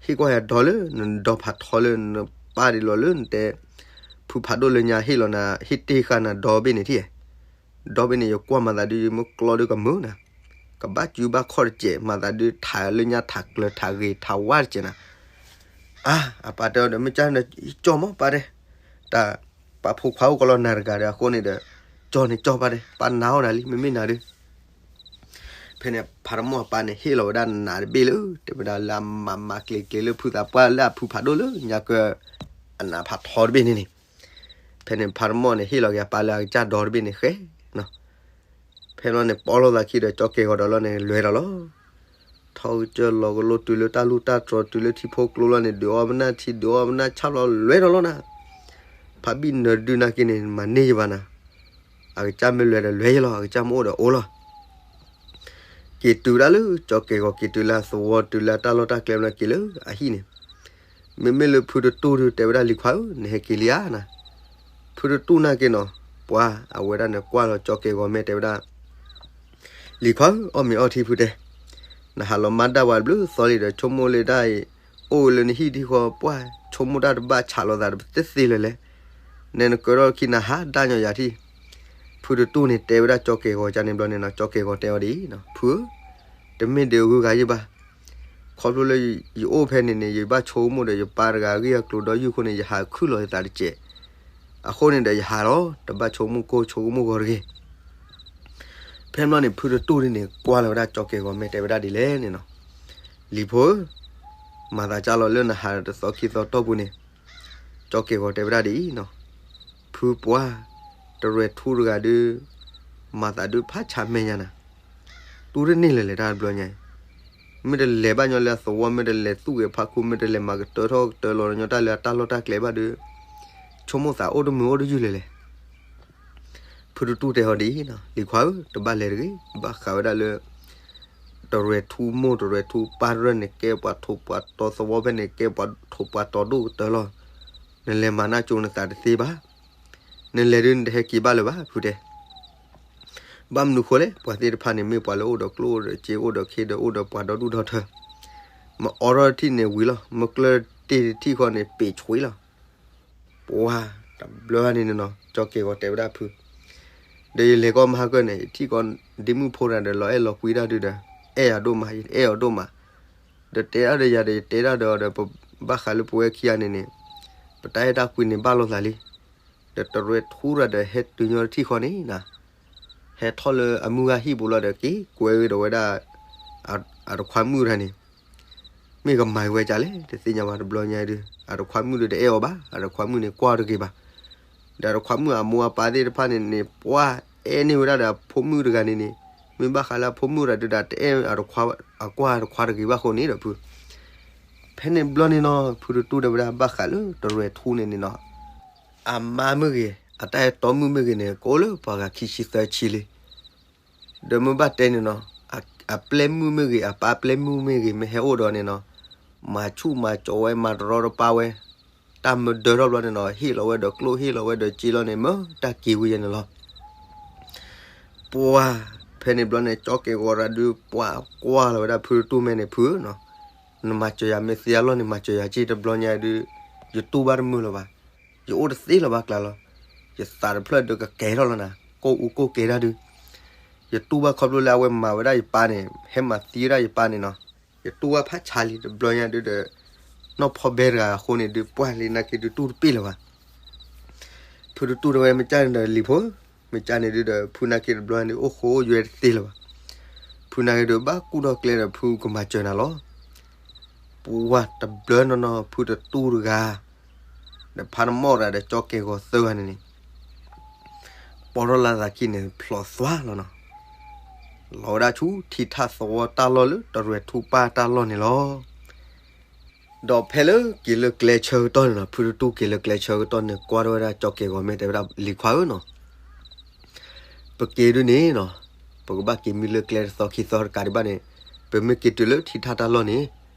ဟ့ၣ်ကွၢ်ယၤဒီလၢနဒီဖးထီလၢနပၢ်ဒ်လီၤလၢနတဲ ဖုဖးဒိၣ်လၢညါဟ့ၣ်လီၤနၤ ဟ့ၣ်တ့ၢ်ဃာ်နၤဒီဘ့ၣ်န့ၣ်ထံၣ်, ဒီဘ့ၣ်န့ၣ် ယကွၢ်မၤသးဒုး ယမ့ၢ်ကျီဒုးကမုာ်နၤ, ကဘၣ်စုဘၣ်ခီၣ်တစဲး မၤသးဒုးထးလၢညါထးကျၢၤထးဂ့ၤထးဝါတစဲးနၤ, အါ အပၢ်တဲအီၤဒီး မ့ၢ်ကၢ်ဒီး ကၠီမးပၢ်တဲ, တၢ် ပာ်ဖိခွါအိၣ်ကလီနၤတဂၤဒီးအဃိန့ၣ်ဒီး ကၠီန့ၣ်ကၠီပၢ်တဲ ပၢ်နာ်အီၣ်နၤလံ မ့မ့ၢ်နၤဒုး ဖဲန့ၣ် ဖးတမီၢ်အပၢ်န့ၣ် ဟ့ၣ်လီၤဝဲဒၣ်နးတဘ့ၣ်လၢ တဲဝဲဒၣ်လၢအမၤမၤကျ့ၤကျ့ၤလၢဖုသးပှၢ်လၢအဖုဖးဒိၣ်လၢညါကၢ အနးဖးထီတဘ့ၣ်န့ၣ်န့ၣ်, ဖဲန့ၣ် ဖးတမီၢ်န့ၣ် ဟ့ၣ်လီၤက့ၤအပၢ်လၢအကစၢ်ဒီတဘ့ၣ်န့ၣ်ဃဲနီၤ, ဖဲလီၤန့ၣ် ပီၣ်လိာ်သးခံဒီး ကၠီကဲၤဂီၤဒီးလီၤန့ၣ် လဲၤဒီးလီၤ ထီၣ်ကစၢၢ်လီၤကလိတုၤလၢတၢ်လူၢ်တၢ်တြီၤတုၤလၢထံဖိကျိလီၤန့ၣ် ဒုးအီၣ်ပနၢ်ထံ ဒုးအီၣ်ပနၢ်ဆၣ်လီၤ လဲၤဒီးလီၤနၤ, ဖးဘံၣ်နၢၤဒုးနာ်က့န့ၣ် မၤန့ၢ်ယဘၣ်နၤ, အကစၢ်မ့ၢ်လဲၤဒီးလဲၤယလီၤ အကစၢ်မ့ၢ်အိၣ်ဒီးအိၣ်လီၤ, က့ၤတုၤဒၣ်လၢ ကၠီကဲၤဂီၤက့ၤတုၤလၢအသဝီတုၤလၢအတၢ်လီၢ်တၢ်ကျဲဘျီက့ၤလၢအဟံၣ်န့ၣ်, မ့မ့ၢ်လၢဖုတတူၢ်ဒုးတဲဝဲဒၣ်လံၤခွါဧၢ နဟဲက့ၤလံဧါနၤ, ဖုတတူၢ်နာ်က့နီၤ, ပှၤအဝဲဒၣ်န့ၣ်ကွၢ်လီၤကၠီကဲၤဂီၤမ့ၢ်တဲဝဲဒၣ် လံၤခွါဧၢ အီၣ်မ့ၤအီထံဖုတဲ, နဟးလီၤမၤဒၣ်ဝဲတဘျုးသီလံဒီး ဆိကမိၣ်လၢဒၣ်အံၤ အိၣ်လၢနဟံၣ်ထံဃီ ပှၢ်ဆိကမိၣ်တၢ်တဘၣ်ဆးလိာ်သးတသ့သ့လၢၤလဲၣ်, နဲနကၢထီၣ်ခံနၤဟးဒၣ်ညီယၤထံၣ်, ဖုတတူၢ်န့ၣ်တဲဝဲဒၣ်ကၠီကဲၤဂီၤကန့ၣ်ဘျီန့ၣ်နီၤ ကၠီကဲၤဂီၤတဲအီၤဒ်အံၤ, ဖုဧၢ, တမ့ၢ်ဒုးဂုၤဂၤယံၣ်ဘၣ် ခီဖျိလၢယအိၣ်ဖဲန့ၣ်န့ၣ် ယဘၣ်ဆိကမိၣ်ဒီးယပၢ်တဂၤအဂ့ၢ်အကျိၤဒီးယုၢ်အဃိန့ၣ် ယဟးခုၣ်လီၤယသးတစဲး, အဃိန့ၣ်ဒီးယဟးလီၤ တဘၣ်ဆိကမိၣ်ကိၢ်ဆိကမိၣ်ဂီၤတဂ့ၤ. ဖဲန့ၣ်ဘျီန့ၣ် ဖုတတူၢ်ဒ်န့ၣ် ကွၢ်လီၤဝဲဒၣ်ကၠီကဲၤဂီၤမ့ၢ်တဲဝဲဒၣ်ဒ်လဲၣ်န့ၣ်နီၤ, လံၤဖိဧၢ, မၤသးကၢ်လီၤလၢနဟးတသီခံသီတီၢ်ပူၤန့ၣ်, ကၠီကဲၤဂီၤတဲဝဲဒၣ်ဒ်အံၤနီၤ, ဖုပှၢ်, တရဲၣ်ထူတဂၤဒုး, မၤသးဒုးဖးဆးမဲာ်ညါနၤ တူၢ်တန့ၢ်လၢၤလဲၣ်တၢ်တဘျီညါအံၤ, မ့ၢ်တလဲၤဘၣ်ညီလၢအသဝီ မ့ၢ်တလဲၤသူၣ်ဂ့ၤဖးခိ မ့ၢ်တလဲၤမၤကတၢထီၣ်ကတၢလီၤညီတၢ်လၢအတၢ်လီၢ်တၢ်ကျဲဘၣ်ဒီး, ဆိကမိၣ်သးအိၣ်တမုာ်အိၣ်တယုၢ်လၢၤလဲၣ်. ဖုတတူၢ်တဲအီၤဒ်အံၤ, လံၤခွါဧၢ, တဘၣ်လဲၤတဂ့ၤ, ဘၣ်ဃးဝဲဒၣ်လၢ တရဲၣ်ထူမိၢ်တရဲၣ်ထူပၢ်တရၢၢ်န့ၣ် ကဲပှၤထိးပှၤတီၤသဝီဖဲန့ၣ် ကဲပှၤထိးပှၤတီၤဒိၣ်ကတၢၢ်လီၤ. နလဲၤမၤနၢ်ကၠိနသးတသ့ဘၣ်. နလဲၤဒုးနတဟဲက့ၤဘၣ်လၢၤဘၣ် ဖုတဲ ဘၣ်မနုၤဃိလဲၣ်, ပှၤသ့ၣ်တဖၣ်န့ၣ် မ့ၢ်ပှၤလၢအိၣ်ဒီးကျိၣ်အိၣ်ဒီးစ့အိၣ်ဒီးခ့ဒီးအိၣ်ဒီးပှၤဒီဒူၣ်ဒီထၢ, မ့ၢ်အိးထီၣ်တထံၣ်န့ၣ်ဝံၤလီၤ, မ့ၢ်ကျၢၢ်တ့ၢ်တထံၣ်ဃီန့ၣ် ပ့ၤဆွံလီၤ. ပှၤတဘျီန့ၣ်နီၤ ကၠီကဲၤဂီၤတဲဝဲဒၣ်ဖု ဒီးယလဲၤကီမဟါကၢၢ်န့ၣ် ယထံၣ်ကီးဒ့မုၣ်ဖိတဂၤဒီး လီၤအဲၣ်လီၤကွံတၢ်ဒုးဒီး အဲၣ်ယၤဒိၣ်မး ယအဲၣ်အီၤဒိၣ်မး, ဒီးတဲဒၣ်ဒီးယၤဒီး ယတဲဒၣ်ဒီးအီၤဒီး ပဘၣ်ဃးလၢပဝဲခံဂၤန့ၣ်န့ၣ် ပတၢ်အဲၣ်တၢ်ကွံန့ၣ်ဘၣ်လိာ်သးလံ. ဒီးတရဲၣ်ထူတဂၤဒီး ဟဲတုၤညီတထံၣ်ဃီန့ၣ်နီၤ ဟဲထီၣ်လၢအမုၢ်ဂၤဟံၣ်ပူၤလီၤဒီး က့ၤကွဲဝဲဒီးဝဲဒၣ် အတခွါမုၣ်တဂၤန့ၣ် မ့ၢ်ကမၤဝဲဒ်လဲၣ် တသ့ၣ်ညါဘၣ် တဘျီညါဒုး အတခွါမုၣ်ဒီးတအဲၣ်အီၤဘၣ် အတခွါမုၣ်န့ၣ်ကွၢ်တဂ့ၤဘၣ်. ဒီးအတခွါမုၣ်အမိၢ်အပၢ်သ့ၣ်တဖၣ်န့ၣ်န့ၣ် ပှၤအဲၣ်န့ၢ်ဝဲဒၣ်ဒီးအဖိမုၣ်တဂၤန့ၣ်န့ၣ် မ့ၢ်ဘၣ်ဃးလၢအဖိမုၣ်တဂၤဒုးဒီး တအဲၣ်အတခွါ အကွၢ်အတခွါတဂ့ၤဘၣ်အဃိန့ၣ်ဒီးဖု ဖဲန့ၣ်ဘျီန့ၣ်နီၤ ဖုတတူၢ်တဲဝဲဒၣ်ဘၣ်ဃးလၢတရဲၣ်ထူန့ၣ်န့ၣ်နီၤ အမါမ့ၢ်ဂ့ၤ အတၢ်အဲၣ်တီမုၣ်မ့ၢ်ဂ့ၤန့ၣ် ကအိၣ်လၢပှၤဂၤခံဆံသၢဆံလံ. ဒီးမ့ၢ်ဘၣ်တဲန့ၣ်နီၤ အပျဲၢ်မုၣ်မ့ၢ်ဂ့ၤ အပၢ်ပျဲၢ်မုၣ်မ့ၢ်ဂ့ၤ မ့ၢ်ဟဲအိၣ်ဒီးန့ၣ်နီၤ မၤဆူၣ်မၤကၠီၤဝဲ မၤတရီတပါဝဲ တၢ်မၢဒၢထီၣ်ဘျီန့ၣ်နီၤ ဟ့ၣ်လီၤဝဲဒီးကျိၣ်ဟ့ၣ်လီၤဝဲဒီးစ့လီၤန့ၣ် မ့ၢ်တၢ်က့ၤဝံၤယဲန့ၣ်လီၤ. ပှၤ ဖဲန့ၣ်ဘျီန့ၣ် ကၠီကဲၤဂီၤတဂၤဒုး ပှၤကွၢ်လီၤဝဲဒၣ်ဖုတတူၢ်မဲာ်န့ၣ် ဖုဧၢနီၤ နမၤစၢၤယၤမ့ၢ်သ့အလီၢ်န့ၣ် မၤစၢၤယၤက့ၢ်တဘျီညါဒုး ယတူၢ်ဘၣ်တမုာ်လၢၤဘၣ်. ယအိၣ်တသ့လၢၤဘၣ်ကျါလီၤ. ယသးတဖျၢၣ်ဒုးကကဲၤထီၣ်လီၤနၤ ကိၢ်အူကိၢ်ကဲၤတၢ်ဒုး ယတူၢ်ဘၣ်ခီဖျိလၢအဝဲမၤဝဲဒၣ်ယပၢ်န့ၣ် ဟဲမၤသံဝဲဒၣ်ယပၢ်န့ၣ်နီၤ ယတူၢ်ဘၣ်ဖးဆါလံ တဘျီညါဒုးဒီး နီၢ်ဖီဘဲတဂၤအဃိန့ၣ်ဒုး ပှၢ်လံနာ်က့ဒုးတူၢ်တပ့ၢ်လၢၤဘၣ်. ဖုတတူၢ်တဲဝဲမ့ၢ်ကၢ်န့ၣ်ဒီး လံၤဖိ မ့ၢ်ကၢ်န့ၣ်ဒုးဒီး ဖုနာ်က့တဘျီန့ၣ် အိၣ်ဃိယွဲတသ့လၢၤဘၣ်. ဖုနာ်က့ဒုး ဘၣ်ကူၣ်ထီၣ်ကျဲဒီး ဖုကမၤစၢၤနၤလီၤ. ပှၢ်တဘျီနီၤနီၤ ဖုတတူၢ်တဂၤ ဒီးဖးတမီၢ်တဂၤဒီး ကၠီကဲၤဂီၤသၢဂၤန့ၣ်န့ၣ် ပီၢ်ထီၣ်လၢသးခံန့ၣ် ဖျိးသွါလီၤနီၤ. လီၤဝဲဒၣ်ဆူထံထၣ်သဝီတၢ်လီၢ်လၢတရဲၣ်ထူပၢ်တၢ်လီၢ်န့ၣ်လီၤ. ဒီးဖဲလၢက့ၤလၢကျဲဆၢကတီၢ်န့ၣ်နီၤ ဖုတတူၢ်က့ၤလၢကျဲဆၢကတီၢ်န့ၣ် ကွၢ်ထီၣ်ဝဲဒၣ်ကၠီကဲၤဂီၤမ့ၢ်တဲဝဲဒၣ်လံၤခွါဧၢနီၤ ပက့ၤဒုးန့ၣ်နီၤ ပကဘၣ်က့ၤမံလၢကျဲတသီခံသီတကးဒံးဘၣ်န့ၣ် ပမ့ၢ်က့ၤတုၤလၢထံထၣ်တၢ်လီၢ်န့ၣ်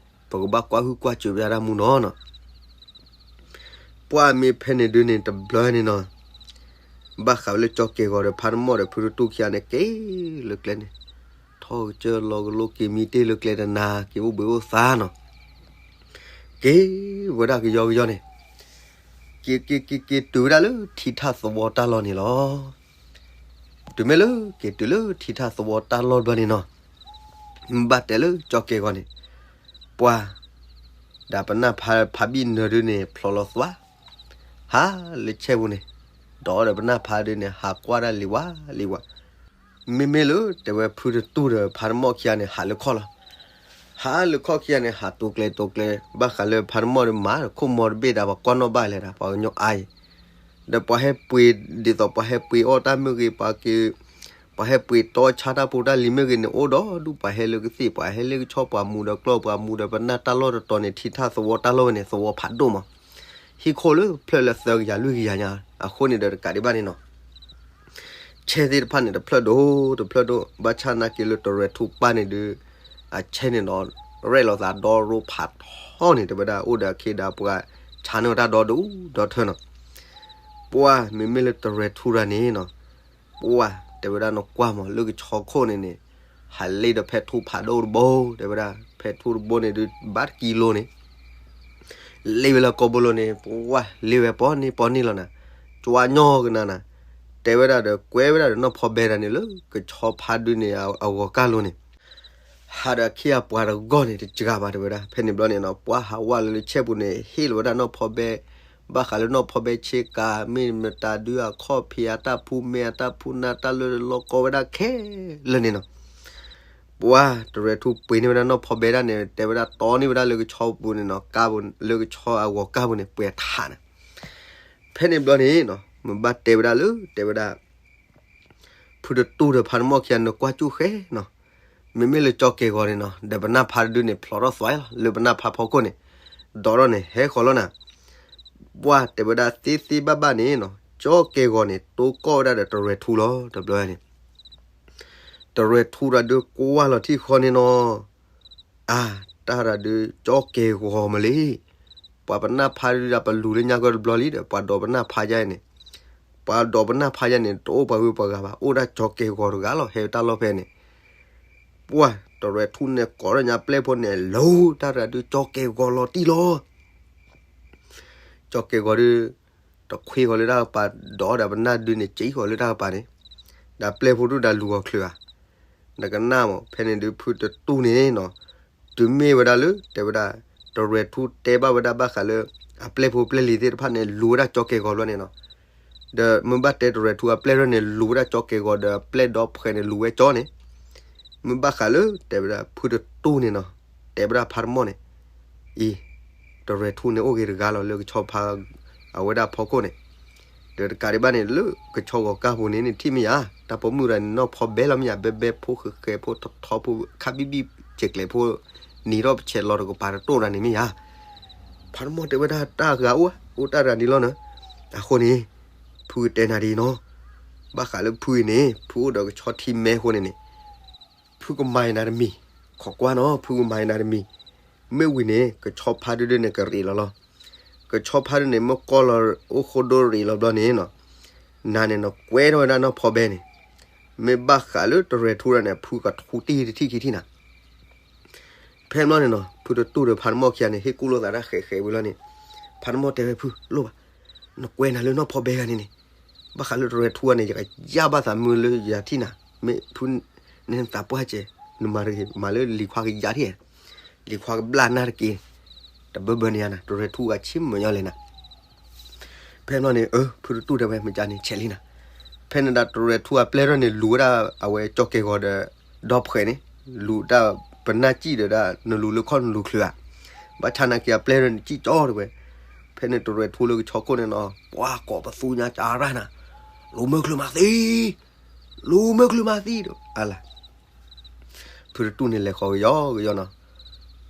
ပကဘၣ်ကွၢ်ဟုၣ်ကွၢ်စူးဝဲဒၣ်မူနီၤနီၤ. ပှၢ်မ့ၢ်ဖဲန့ၣ်ဒုးန့ၣ် တဘျီန့ၣ်နီၤ ဘၣ်ဃးဝဲလၢကၠီကဲၤဂီၤဒီးဖးတမီၢ်ဒီးဖုတတူၢ်ခံဂၤန့ၣ် က့ၤလၢကျဲန့ၣ် ဟီၣ်ကစၢၢ်လီၤကလိက့ၤမံတ့ၢ်လၢကျဲတနၤ က့ၤအိၣ်ဘှံးအိၣ်သါနီၤ, က့ၤဝဲဒၣ်ကယီကယီန့ၣ်, က့ၤက့ၤက့ၤက့ၤတုၤဝဲဒၣ်လၢ ထံထၣ်သဝီတၢ်လီၢ်န့ၣ်လီၤ. တုၤမ့ၢ်လၢက့ၤတုၤလၢထံထၣ်သဝီတၢ်လီၢ်တဘျီန့ၣ်နီၤ, ဘၣ်တဲလၢကၠီကဲၤဂီၤန့ၣ်, ပှၤ ဒီးပနၢ်ဖးဖးဘံၣ်နၢၤဒုန့ၣ် ဖျိးလီၤသွါ, ဟးလၢဆဲပူၤန့ၣ်, ဒီးဒီးပနၢ်ဖးဒုန့ၣ် ဟးကွၢ်ဒၣ်လံၤဝါလံၤဝါ, မ့မ့ၢ်လၢတဲဝဲဖုတတူၢ်ဒီးဖးတမီၢ်ခံဂၤန့ၣ် ဟးလၢခီၣ်လီၤ. ဟးလၢခီၣ်ခံဂၤန့ၣ် ဟးတိၤကျဲၤတိၤကျဲၤ ဘၣ်ဃးလၢဖးတမီၢ်ဒီးမၤခိၣ်မီၤတဘ့ၣ်ဒီး ပှၤကွၢ်နီၣ်ဘၣ်လဲၣ်ဒီး ပှၤကညီအါအံၤ, ဒီးပှၤဟဲပှ့ၤ ဒ်သိးပှၤဟဲပှ့ၤအီၣ်တၢ်မ့ၢ်ဂ့ၤ ပှၤက့ၤ ပှၤဟဲပှ့ၤတီဆါတၢ်ဖိတၢ်လံၤမ့ၢ်ဂ့ၤန့ၣ် အိၣ်ဒီးဒူၣ်ပှၤဟဲလၢကသ့ၣ် ပှၤဟဲလၢကဆီပှၤမူဒီးကျီၢ်ပှၤမူဒီး ပနၢ်တၢ်လီၢ်တတီၤန့ၣ် ထံထၣ်သဝီတၢ်လီၢ်ဝဲန့ၣ် သဝီဖးဒိၣ်မး, ဟံၣ်ခိၣ်လၢဖျၢၣ်လၢသၢကယၤလွံၢ်ကယၤညါ, အဃိန့ၣ်ဒီးတကးဒံးဘၣ်န့ၣ်နီၤ ဆဲသ့ၣ်တဖၣ်န့ၣ် တဖျၢၣ်ဒိၣ်တဖျၢၣ်ဒိၣ် ဘၣ်ဆၣ်နာ်က့လၢတရဲၤထူပၢ်န့ၣ်ဒီး အဆဲန့ၣ်နီၤ ရဲၣ်လီၤသးဒီရိဖးထီန့ၣ် တဲဝဲဒၣ်အိၣ်ဒီးအခ့ဒီးပှၤဆါန့ၢ်ဝဲတၢ်ဒီဒူၣ်ဒီထၢနီၤ, ပှၢ်မ့မ့ၢ်လၢတရဲၤထူတဂၤန့ၣ်နီၤ, ပှၢ်တဲဝဲဒၣ်နကွၢ်မးလၢကဆီခိၣ်န့ၣ်န့ၣ်, ဟးလ့ဒီးဖဲထူဖးဒိၣ်တဘိ တဲဝဲဒၣ် ဖဲထူတဘိန့ၣ်ဒီး ဘၣ်တကံလိၤန့ၣ် လ့ဝဲလၢကိာ်ဘိလိၤန့ၣ် ပှၢ်လ့ဝဲပီန့ၢ်ပီန့ၢ်လီၤနၤ, ကၠွညီကနၤနၤ, တဲဝဲဒၣ်ဒီးကွဲဝဲဒၣ်ဒီးနီၢ်ဖီဘဲတဂၤန့ၣ်လၢ ကဆီဖါဒုန့ၣ် အဂီၤကၢ်လိၤန့ၣ်, ဟးဒီးအခ့အပှၤတဂီၢ်န့ၣ် တစှၤဘၣ်တဲဝဲဒၣ် ဖဲန့ၣ်ဘျီန့ၣ်နီၤ ပှၢ်ဟးဝဲလၢဆဲပူၤန့ၣ် ဟ့ၣ်လီၤဝဲဒၣ်နီၢ်ဖီဘဲ, ဘၣ်ဃးလၢနီၢ်ဖီဘဲဆ့ကၤ မ့ၢ်မတၤဒုအခီၣ်ဖံးအတၢ်ဖူမဲအတၢ်ဖူနၢ်တၢ်လၢလီၤကီဝဲဒၣ်ခဲလၢာ်န့ၣ်နီၤ ပှၢ်တရဲၤထူပှ့ၤန့ၢ်ဝဲဒၣ်နီၢ်ဖီဘဲဒၣ်န့ၣ် တဲဝဲဒၣ်တီန့ၢ်ဝဲဒၣ်လၢကဆီပူၤန့ၣ်နီၤ ကါပူၤ လၢကဆီအဂီၤကၢ်ပူၤန့ၣ် ပှဲၤထးနၤ, ဖဲန့ၣ်ဘျီန့ၣ်နီၤ မ့ၢ်ဘၣ်တဲဝဲဒၣ်လၢ တဲဝဲဒၣ် ဖုတတူၢ်ဒီးဖါတမီၢ်ခံဂၤန့ၣ် ကွၢ်ကၠူၣ်ဃဲနီၤ, မ့မ့ၢ်လၢကၠီကဲၤဂီၤန့ၣ်နီၤ ဒီးပနၢ်ဖးတဒုန့ၣ် ဖျိးထီၣ်သွဲလီၤ လၢပနၢ်ဖးဖီခိၣ်န့ၣ်, ဒီးထီၣ်န့ၣ် ဟဲဃီၤလီၤနၤ ပှၢ်တဲဝဲဒၣ်သ့သ့ဘၣ်ဘၣ်န့ၣ်နီၤ ကၠီကဲၤဂီၤန့ၣ် တိကီၢ်ဝဲဒၣ်ဒီးတရဲၤထူလီၤ တဘျီန့ၣ်, တရဲၤထူတဒုကွၢ်လီၤထံၣ်ဃီန့ၣ်နီၤ, အါ တၢ်တဒုကၠီကဲၤဂီၤမးလံ, ပှၤပနၢ်ဖးဒုဒီးပလူၤလၢညါကီၢ်တဘျီလံဒီး ပှၤဒိးပနၢ်ဖးယါအံၤန့ၣ်, ပှၤဒိးပနၢ်ဖးယါန့ၣ် တအိၣ်ပှၤဂုၤပှၤဂၤဘၣ် အိၣ်ဒၣ်ကၠီကဲၤဂီၤတဂၤလီၤ ဟဲတၢ်လီၢ်ဖဲန့ၣ် ပှၢ်တရဲၤထူန့ၣ် ကိးထီၣ်ညါပျဲၢ်ဖိန့ၣ် လီၤ တၢ်တဒုကၠီကဲၤဂီၤလီၤတံၢ်လီၤ, ကၠီကဲၤဂီၤဒု တခွ့ဂီၤလၢတၢ်ကပၤ ဒီးဒီးပနၢ်ဒုန့ၣ် ကၠံဂီၤလၢတၢ်ကပၤန့ၣ်, ဒီးပျဲၢ်ဖိဒုဒီးလူၤဂီၤချုးဧါ, နကနၣ်မး ဖဲန့ၣ်ဒု ဖုတတူၢ်န့ၣ်နီၤ, တုၤမ့ၢ်ဝဲဒၣ်လၢ တဲဝဲဒၣ် တရဲၤထူတဲဘၣ်ဝဲဒၣ်ဘၣ်ဃးလၢ အပျဲၢ်ဖိပျဲၢ်လံၤသ့ၣ်တဖၣ်န့ၣ် လူၤဝဲဒၣ်ကၠီကဲၤဂီၤဘျီန့ၣ်နီၤ, ဒီးမ့ၢ်ဘၣ်တဲတရဲၤထူအပျဲၢ်ထီၣ်န့ၣ် လူၤဝဲဒၣ်ကၠီကဲၤဂီၤဒီးပျဲၢ်ဒီဖှဲးန့ၣ် လူၤဝဲကၠီန့ၣ်, မ့ၢ်ဘၣ်ဃးလၢ တဲဝဲဒၣ် ဖုတတူၢ်န့ၣ်နီၤ, တဲဝဲဒၣ်ဖါတမီၢ်န့ၣ်, အံၤ တရဲၤထူန့ၣ်အိၣ်ဂ့ၤတဂၤလီၤလၢကဆီဖါ အဝဲဒၣ်ဖီခိၣ်န့ၣ်, ဒီးတကးဒံးဘၣ်န့ၣ် လၢကဆီဂီၤကၢ်ပူၤန့ၣ် နထံၣ်မ့ၢ်ယါ, တၢ်ပိာ်မုၣ်တဂၤန့ၣ် နီၢ်ဖီဘဲလီၤမ့ၢ်ယါ, ဘဲဘဲဖိဃဲၤဃဲၤဖိထီထီဖိ ခါဘံၣ်ဘံၣ်စဲးကျဲးဖိ နံၤထီၣ်ပဆဲးလီၤတကပၤတတိၢ်တဂၤန့ၣ်မ့ၢ်ယါ, ဖါတမီၢ်တဲဝဲဒၣ်တၢ်ဂၤအိၣ် အိၣ်တၢ်တဂၤန့ၣ်လီၤနၤ, အဃိန့ၣ် ဖုကတဲနၤဒ်အံၤနီၤ, ဘၣ်ဃးလၢဖုအံၤန့ၣ် ဖုအိၣ်ဒီးကဆီထံမဲအဃိန့ၣ်န့ၣ် ဖုကမၤအံၤနၤတမံၤ, ခိးကွၢ်နီၤ ဖုကမၤအံၤနၤတမံၤ, မ့ၢ်ဝံၤန့ၣ် ကဆီဖါဒုဒုန့ၣ်ကရံးလီၤလီၤ, ကဆီဖါဒုန့ၣ် မ့ၢ်ကီၢ်လီၤအိၣ်ဃိဒိရံးလီၤဘျီန့ၣ်နီၤ, နၤန့ၣ်နီၤ ကွဲထီၣ်ဝဲဒၣ်နီၢ်ဖီဘဲန့ၣ်, မ့ၢ်ဘၣ်ဃးလၢတရဲၤထူဒၣ်န့ၣ် ဖုကထူတံၢ်တထံၣ်ခံထံၣ်နၤ ဖဲဘျီန့ၣ်နီၤ ဖုတတူၢ်ဒီးဖါတမီၢ်ခံဂၤန့ၣ် ဟ့ၣ်ကူၣ်လိာ်သးတၢ်ဃဲးဃဲးဝံၤလီၤန့ၣ်, ဖါတမီၢ်တဲဝဲဖု လိၣ်ဘၣ်, နကွဲနၤလၢနီၢ်ဖီဘဲဂၤန့ၣ်န့ၣ်, ဘၣ်ဃးလၢတရဲၤထူဂၤန့ၣ် ယကယၢ်ဘၣ်သးမုာ်လၢယၤထံၣ်နၤ, မ့ၢ်ဖု နသးပှၢ်စဲး, နမၤတဂ့ၤ မၤလၢလံၤခွါကယၤထံၣ်, လံၤခွါကဘျၣ်နၢ်တက့ၢ်, တဘၢဘၢန့ၣ်ယါနၤ တရဲၤထူဂၤဆ့ၣ်မုာ်ညီလဲၣ်နၤ ဖဲဘျီန့ၣ် အၢ ဖုတတူၢ်တဲဝဲ မ့ၢ်ကန့ၣ် ဆဲးလံနၤ, ဖဲန့ၣ်ဒၣ်တရဲၤထူအပျဲၢ်ထီၣ်န့ၣ် လူၤဝဲဒၣ်အဝဲကၠီကဲၤဂီၤဒီး ဒီဖှဲးန့ၣ်, လူၤတၢ်ပနၢ်စံၣ်ဒီးဒၣ် နလူၤလၢခီၣ်နလူၤချုးဧါ, ဘၣ်ဆၣ်နာ်က့အပျဲၢ်ထီၣ်န့ၣ် စံၣ်ကၠီတဲဝဲ, ဖဲန့ၣ်တရဲၤထူလၢကဆီခိၣ်န့ၣ်နီၤ ပှၤကိးပသူညါကရၢ်နၤ, လူၤမၢချုးမၤသံ လူၤမၢချုးမၤသံဒီး အါလၢ ဖုတတူၢ်န့ၣ်လဲၤဃီၤကယီကယီနီၤ,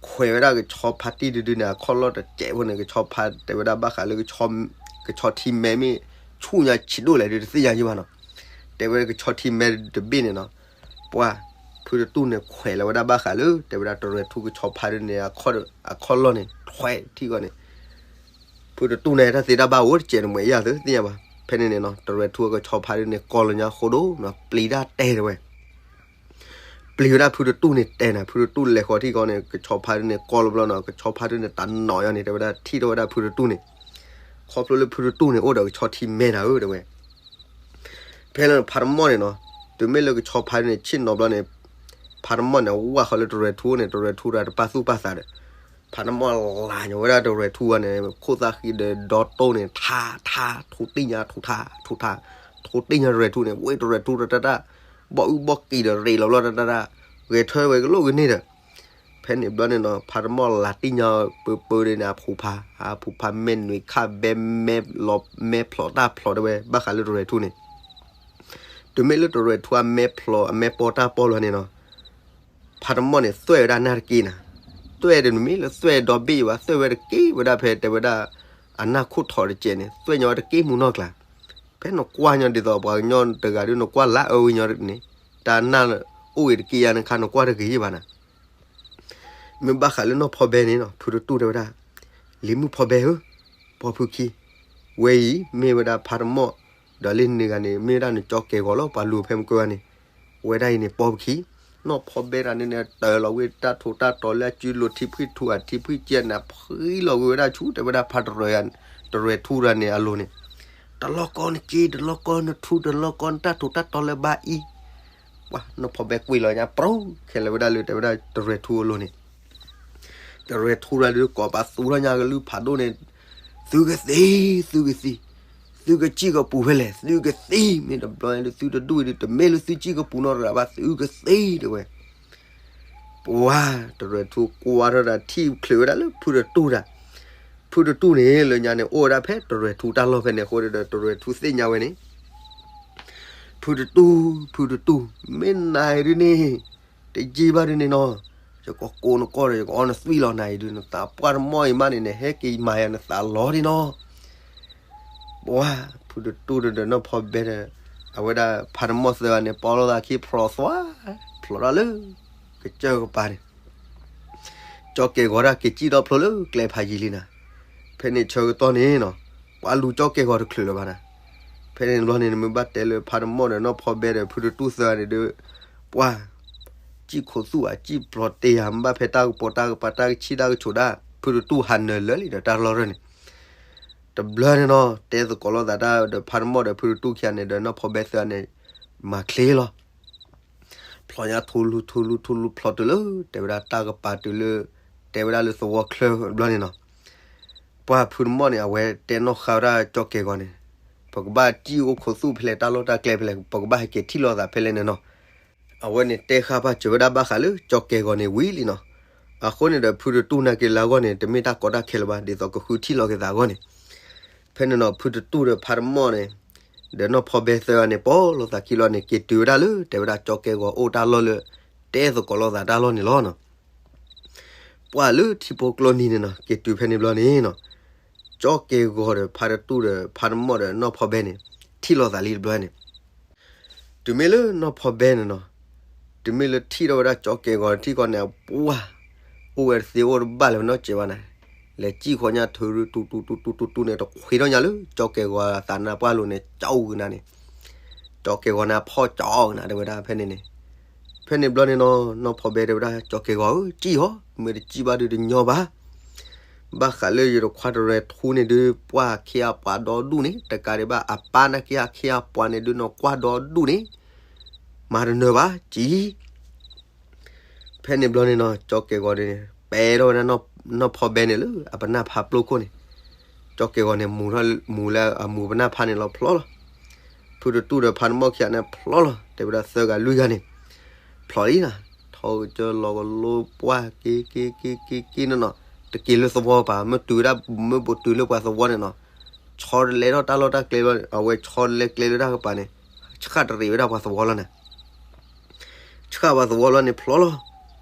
ခွဲးဝဲဒၣ်ကဆီဖါတံၢ်ဒုဒုန့ၣ် အခီၣ်လီၢ်တစဲးဖိန့ၣ် ကဆီဖါတဲဝဲဒၣ်ဘၣ်ဃးလၢ ကဆီထံမဲမ့ၢ်ဆူၣ်ညါဆံးဒိၣ်လဲၣ်ဒုတသ့ၣ်ညါယံၤဘၣ်နီၤ, တဲဝဲကဆီထံမဲတဘ့ၣ်န့ၣ်နီၤ, ပှၤ ဖုတတူၢ်န့ၣ်ခွဲးလီၤဝဲဒၣ်ဘၣ်ဃးလၢ တဲဝဲဒၣ်တရဲၤထူကဆီဖါဒုန့ၣ် အခီၣ်လီၢ်န့ၣ် ထွဲထံၣ်ဂီၢ်န့ၣ် ဖုတတူၢ်န့ၣ် တၢ်သ့တၢ်ဘၣ်အိၣ်တစဲးန့ၣ် မ့ၢ်ယၤသ့ၣ်ညါဘၣ်, ဖဲန့ၣ်န့ၣ်နီၤ တရဲၤထူကဆီဖါဒုန့ၣ် ကီလီၤညါဃိဒိၣ်နီၤ ပျံၤတၢ်တဲတဲဝဲ, ပ ပျံၤဝဲဒၣ်ဖုတတူၢ်န့ၣ်တဲနၤ, ဖုတတူၢ်လဲၤဃီၤထံၣ်ဃီန့ၣ် ကဆီဖါဒုန့ၣ် ကိးလီၤဘျီနီၤ, ကဆီဖါဒုန့ၣ် တၢ်နီၣ်ယီၤန့ၣ် တဲဝဲဒၣ် ထံၣ်ထီၣ်ဝဲဒၣ်ဖုတတူၢ်န့ၣ်, ခီဖျိလၢဖုတတူၢ်န့ၣ် အိၣ်ဒီးကဆီထံမဲနၤဧၢ တဲဝဲ. ဖဲလၢဖါတမီၢ်န့ၣ်နီၤ, တုၤမ့ၢ်လၢကဆီဖါဒုန့ၣ် ဆ့ၣ်နီၤဘျီန့ၣ်, ဖါတမီၢ်န့ၣ် ဝၢ်ဃီၤလၢတရဲၤထူန့ၣ်, တရဲၤထူတၢ်တပာ်သူၣ်ပာ်သးဒီး, ဖါတမီၢ်လၢ်ညီဝဲဒၣ်တရဲၤထူဝဲန့ၣ် ခိၣ်သၣ်ဃံဒီးဒီတိၢ်န့ၣ် ထါ ထါ ထိးတ့ၢ်ညါ ထိးထါ ထိးထါ, ထိးတ့ၢ်ညါတရဲၤထူန့ၣ်, ဝဲတရဲၤထူတၢ်တၢ်တၢ်, ဘီၣ်အုၣ်ဘီၣ်က့ၤဒီးရ့းလီၤဘျီတၢ်တၢ်တၢ်, ဂဲၤထၢၣ်ဝဲကလိၣ်ကန့ၢ်ဒီး, ဖဲန့ၣ်ဘျီန့ၣ်နီၤ, ဖါတမီၢ်လၢ်တ့ၢ်ညါပၢပၢန့ၣ် အဖိဖါ, အဖိဖါမဲနွံခၣ်ဘဲမဲလီၤ မဲဖျိးတၢ်ဖျိးတဲဝဲ ဘၣ်ဃးလၢတရဲၤထူန့ၣ်, တုၤမ့ၢ်လၢတရဲၤထူအမဲဖျိး အမဲပီတၢ်ပီလီၤန့ၣ်နီၤ, ဖါတမီၢ်န့ၣ် သွဲၣ်ဝဲဒၣ်နၢ်တက့ၢ်နၤ, သွဲၣ်ဒီးနမ့ၢ်လၢသွဲၣ်ဒီဘ့ၣ်ဘၣ်, သွဲၣ်ဝဲတက့ၢ်ဝဲဒၣ်ဖဲတဲဝဲဒၣ်, အနၢ်ခိၣ်ထီးတကဲးန့ၣ် သွဲၣ်ညီဝဲတက့ၢ်မူနီၢ်ကျါ, ဖဲနကွၢ်ညီဒ်သိးပှၤကညီတဂၤဒုး နကွၢ်လၢအၢဝံၤညီန့ၣ်, တၢ်နၢ်အိၣ်ဂ့ၤတက့ၢ်ယါနခါ နကွၢ်တဂ့ၤယဘၣ်နၤ မ့ၢ်ဘၣ်ဃးလၢနီၢ်ဖီဘဲန့ၣ်နီၤ, ဖုတတူၢ်တဲဝဲဒၣ်, လံၤမုၣ်ဖီဘဲဧၢ, ပိာ်ဖုခံ, ဝဲအံၤမ့ၢ်ဝဲဒၣ်ဖါတမီၢ်, ဒီးလၢန့ၣ်ဂၤန့ၣ် မ့ၢ်ဝဲဒၣ်နကၠီကဲၤဂီၤလီၤ ပှၤလူၤဖဲမုၢ်ကၢၢ်ဂၤန့ၣ်, ဝဲဒၣ်အံၤန့ၣ် ပိာ်ဖုခံ, နီၢ်ဖီဘဲတၢ်န့ၣ်န့ၣ် တၢၤလီၤဝဲတၢ်ထိးတၢ်တီၤလၢအစုလိၤ ထံဖှံထူအထံဖှံကဲန့ၣ် ဖှံလီၤဝဲဝဲဒၣ်ဆူ တဲဝဲဒၣ်ဖါတရဲၤ, တရဲၤထူတဂၤန့ၣ်အလိၤန့ၣ်, တလီၢ်ကီနက့, တလီၢ်ကီနထူ, တလီၢ်ကီနတၢ်ထိးတၢ်တီၤလၢဘါအံၤ ပှၤနီၢ်ဖီဘဲကွံာ်လီၤညါ ပြူၤ ခဲလၢာ်ဝဲဒၣ်လၢတဲဝဲဒၣ်တရဲၤထူအလိၤန့ၣ်, တရဲၤထူတဂၤဒုးကိးပသူထီၣ်ညါကလုၢ်ဖးဒိၣ်န့ၣ်, သုကသံ, သုကသံ, သုကစံၣ်ကပူၤဖဲလဲၣ်, သုကသံ, မ့ၢ်တဘျီန့ၣ်ဒုးသုတဒူၣ်အံၤဒုး တမ့ၢ်လၢသုစံၣ်ကပူၤနီတဂၤဘၣ် သုကသံ တဲဝဲ ပှၤတရဲၤထူကွၢ်ထီၣ်ဒီး ထံၣ်ချုးဝဲဒၣ်လၢဖုတတူၢ်တၢ်, ဖုတတူၢ်န့ၣ် လၢညါန့ၣ် အိၣ်ဝဲဒၣ်ဖဲတရဲၤထူတၢ်လီၢ်ဖဲန့ၣ်အဃိဒီး တရဲၤထူသ့ၣ်ညါဝဲန့ၣ်, ဖုတတူၢ်, ဖုတတူၢ်, မ့ၢ်နၤအံၤဒုးန့ၣ်, တယံာ်ဘၣ်ဒုးန့ၣ်နီၤ, ယကကိးနကိးဒီး ယကအီနသွံၣ်လီၤနၤအံၤဒုး နသးပှၢ်တမီၢ်အံၤမးန့ၣ် နဟဲက့ၤမၤယၤနသးလီၤဒ်နီၤ ပှၤ, ဖုတတူၢ်ဒီးနီၢ်ဖီဘဲဒီး, အဝဲဒၣ်ဖါတမီၢ်သၢဂၤန့ၣ် ပီလိာ်သးခံဖျိးသွါ, ဖျိးထီၣ်လၢကစၢၢ်ကပၤန့ၣ်, ကၠီကဲၤဂီၤဒၣ်က့ၤစံၣ်ထီၣ်ဖျိလၢကျဲဖးယံၤလံနၤ, ဖဲန့ၣ်ဆၢကတီၢ်န့ၣ်နီၤ, ပှၤလူၤကၠီကဲၤဂီၤတချုးလၢၤဘၣ်နၤ, ဖဲန့ၣ်ဘျီန့ၣ် နမ့ၢ်ဘၣ်တဲလၢဖါတမီၢ်ဒီးနီၢ်ဖီဘဲဒီးဖုတတူၢ်သၢဂၤန့ၣ်ဒီး, ပှၤ စံၣ်ခိၣ်သူၣ်ဧါ စံၣ်ပျီၤတ့ဧါ မ့ၢ်ဘၣ်ဖဲတၢ်ကပီၤတၢ်ကပၤ တၢ်ကဆံၣ်တၢ်ကဆိးဒၣ် ဖုတတူၢ်ဟးနၢၤလၢာ်လံဒီးတၢ်လီၢ်ရၢၢ်န့ၣ်, တဘျီန့ၣ်နီၤ တဲသကိးလိာ်သးတၢ်ဒီးဖါတမီၢ်ဒီးဖုတတူၢ်ခံဂၤန့ၣ်ဒီးနီၢ်ဖီဘဲသၢဂၤန့ၣ်, မၤချ့လီၤ ဖျိညါထူလူထူလူထူလူဖျိတုၤလၢ, တဲဝဲဒၣ်တၢ်ကပၤတုၤလၢ, တဲဝဲဒၣ်လၢသဝီချၢဘျီန့ၣ်နီၤ, ပှၤဖုတမီၢ်န့ၣ် အဝဲတဲနီၣ်ဃာ်ဝဲဒၣ်ကၠီကဲၤဂီၤန့ၣ်, ပကဘၣ်စံၣ်အိၣ်ခိၣ်သူၣ်ဖဲလဲၣ် တၢ်လီၢ်တၢ်ကျဲဖဲလဲၣ် ပကဘၣ်ဟဲက့ၤထံၣ်လိာ်သးဖဲလဲၣ်န့ၣ်နီၤ, အဝဲန့ၣ်တဲဃာ်ပာ်စၢၤဝဲဒၣ်ဘၣ်ဃးလၢကၠီကဲၤဂီၤန့ၣ်ဝံၤလံနီၤ, အဃိန့ၣ်ဒီးဖုတတူၢ်နာ်က့ၤလၢအဂီၢ်န့ၣ် တမ့ၢ်တၢ်ကီတၢ်ခဲလၢၤဘၣ် ဒ်သိးကဃုထံၣ်လိာ်က့ၤသးအဂီၢ်န့ၣ်, ဖဲန့ၣ်နီၤ ဖုတတူၢ်ဒီးဖါတမီၢ်န့ၣ်, ဒီးနီၢ်ဖီဘဲသၢဂၤန့ၣ် ပီလိာ်သးခံလီၤန့ၣ် က့ၤတုၤဝဲဒၣ်လၢ တဲဝဲဒၣ်ကၠီကဲၤဂီၤအိၣ်တၢ်လီၢ်လၢ, တဲသကိးလိာ်သးတၢ်လီၢ်န့ၣ်လီၤနီၤ ပှၤလၢထံဖိကျိနံၤန့ၣ်နီၤ က့ၤတုၤဖဲန့ၣ်ဘျီန့ၣ်နီၤ, ကၠီကဲၤဂီၤဒီးဖါတတူၢ်ဒီးဖါတမီၢ်ဒီးနီၢ်ဖီဘဲန့ၣ်, ထံၣ်လိာ်သးလံတဘျီန့ၣ်, တုၤမ့ၢ်လၢနီၢ်ဖီဘဲန့ၣ်နီၤ, တုၤမ့ၢ်လၢထံၣ်ထီၣ်ဝဲဒၣ်ကၠီကဲၤဂီၤထံၣ်ဃီန့ၣ် ပှၤ, အိၣ်ဝဲတသ့အိၣ်တဘၣ်လၢၤနီတစဲးဘၣ်န့ၣ်, လဲၤစံၣ်ဃီညါထုးတူတူတူတူတူန့ၣ် တခွံထီၣ်ညါလၢကၠီကဲၤဂီၤသးနါပှၢ်လိၤန့ၣ် ကၠီအုးနၤန့ၣ် ကၠီကဲၤဂီၤန့ၣ်အဖီၣ်ကၠီအုးနၤတဲဝဲဒၣ်ဖဲန့ၣ်န့ၣ်, ဖဲန့ၣ်ဘျီန့ၣ်နီၤ နီၢ်ဖီဘဲတဲဝဲဒၣ် ကၠီကဲၤဂီၤဧၢ စံၣ်ဟီ, မ့ၢ်တစံၣ်ဘၣ်ဒုးတညီဘၣ်, ဘၣ်ဃးလၢယတခွါတရဲထူန့ၣ်ဒုး ပှၤခ့အပှၤဒီဒူၣ်န့ၣ် တကးဒံးဘၣ်အပၢ်နာ်က့အခ့အပှၤန့ၣ်ဒုး နကွၢ်ဒီဒူၣ်န့ၣ်, မၤတနၢၤဘၣ် စံၣ် ဖဲန့ၣ်ဘျီန့ၣ်နီၤ ကၠီကဲၤဂီၤန့ၣ် ပဲထီၣ်ဝဲဒၣ်နီၢ်ဖီဘဲန့ၣ်လၢအပနၢ်ဖးပျိခိၣ်န့ၣ်, ကၠီကဲၤဂီၤန့ၣ် မူလၢအမူပနၢ်ဖးန့ၣ်လီၤဖျီလီၤ, ဖုတတူၢ်ဒီးဖါတမီၢ်ခံဂၤန့ၣ်ဖျီလီၤ တဲဝဲဒၣ်သၢဂၤလွံၢ်ဂၤန့ၣ်, ဖျီလံနီၤ, ထီကစၢၢ်လီၤကလိပှၢ်က့ၤက့ၤက့ၤက့ၤက့ၤနီၤနီၤ, တက့ၤလၢသဝီပၤ မ့ၢ်တုၤဝဲဒၣ် မ့ၢ်ဘူးတုၤလၢပှၤသဝီန့ၣ်နီၤ, ဆီတလဲထီၣ်တၢ်လီၢ်တၢ်ကျဲဘျီန့ၣ် အဝဲဆီတလဲကျဲလၢတၢ်ကပၤန့ၣ်, ဆှၣ်တရံးဝဲဒၣ်ပှၤသဝီလီၤန့ၣ် ဆှၣ်ပှၤသဝီလီၤန့ၣ်ဖျီလီၤ,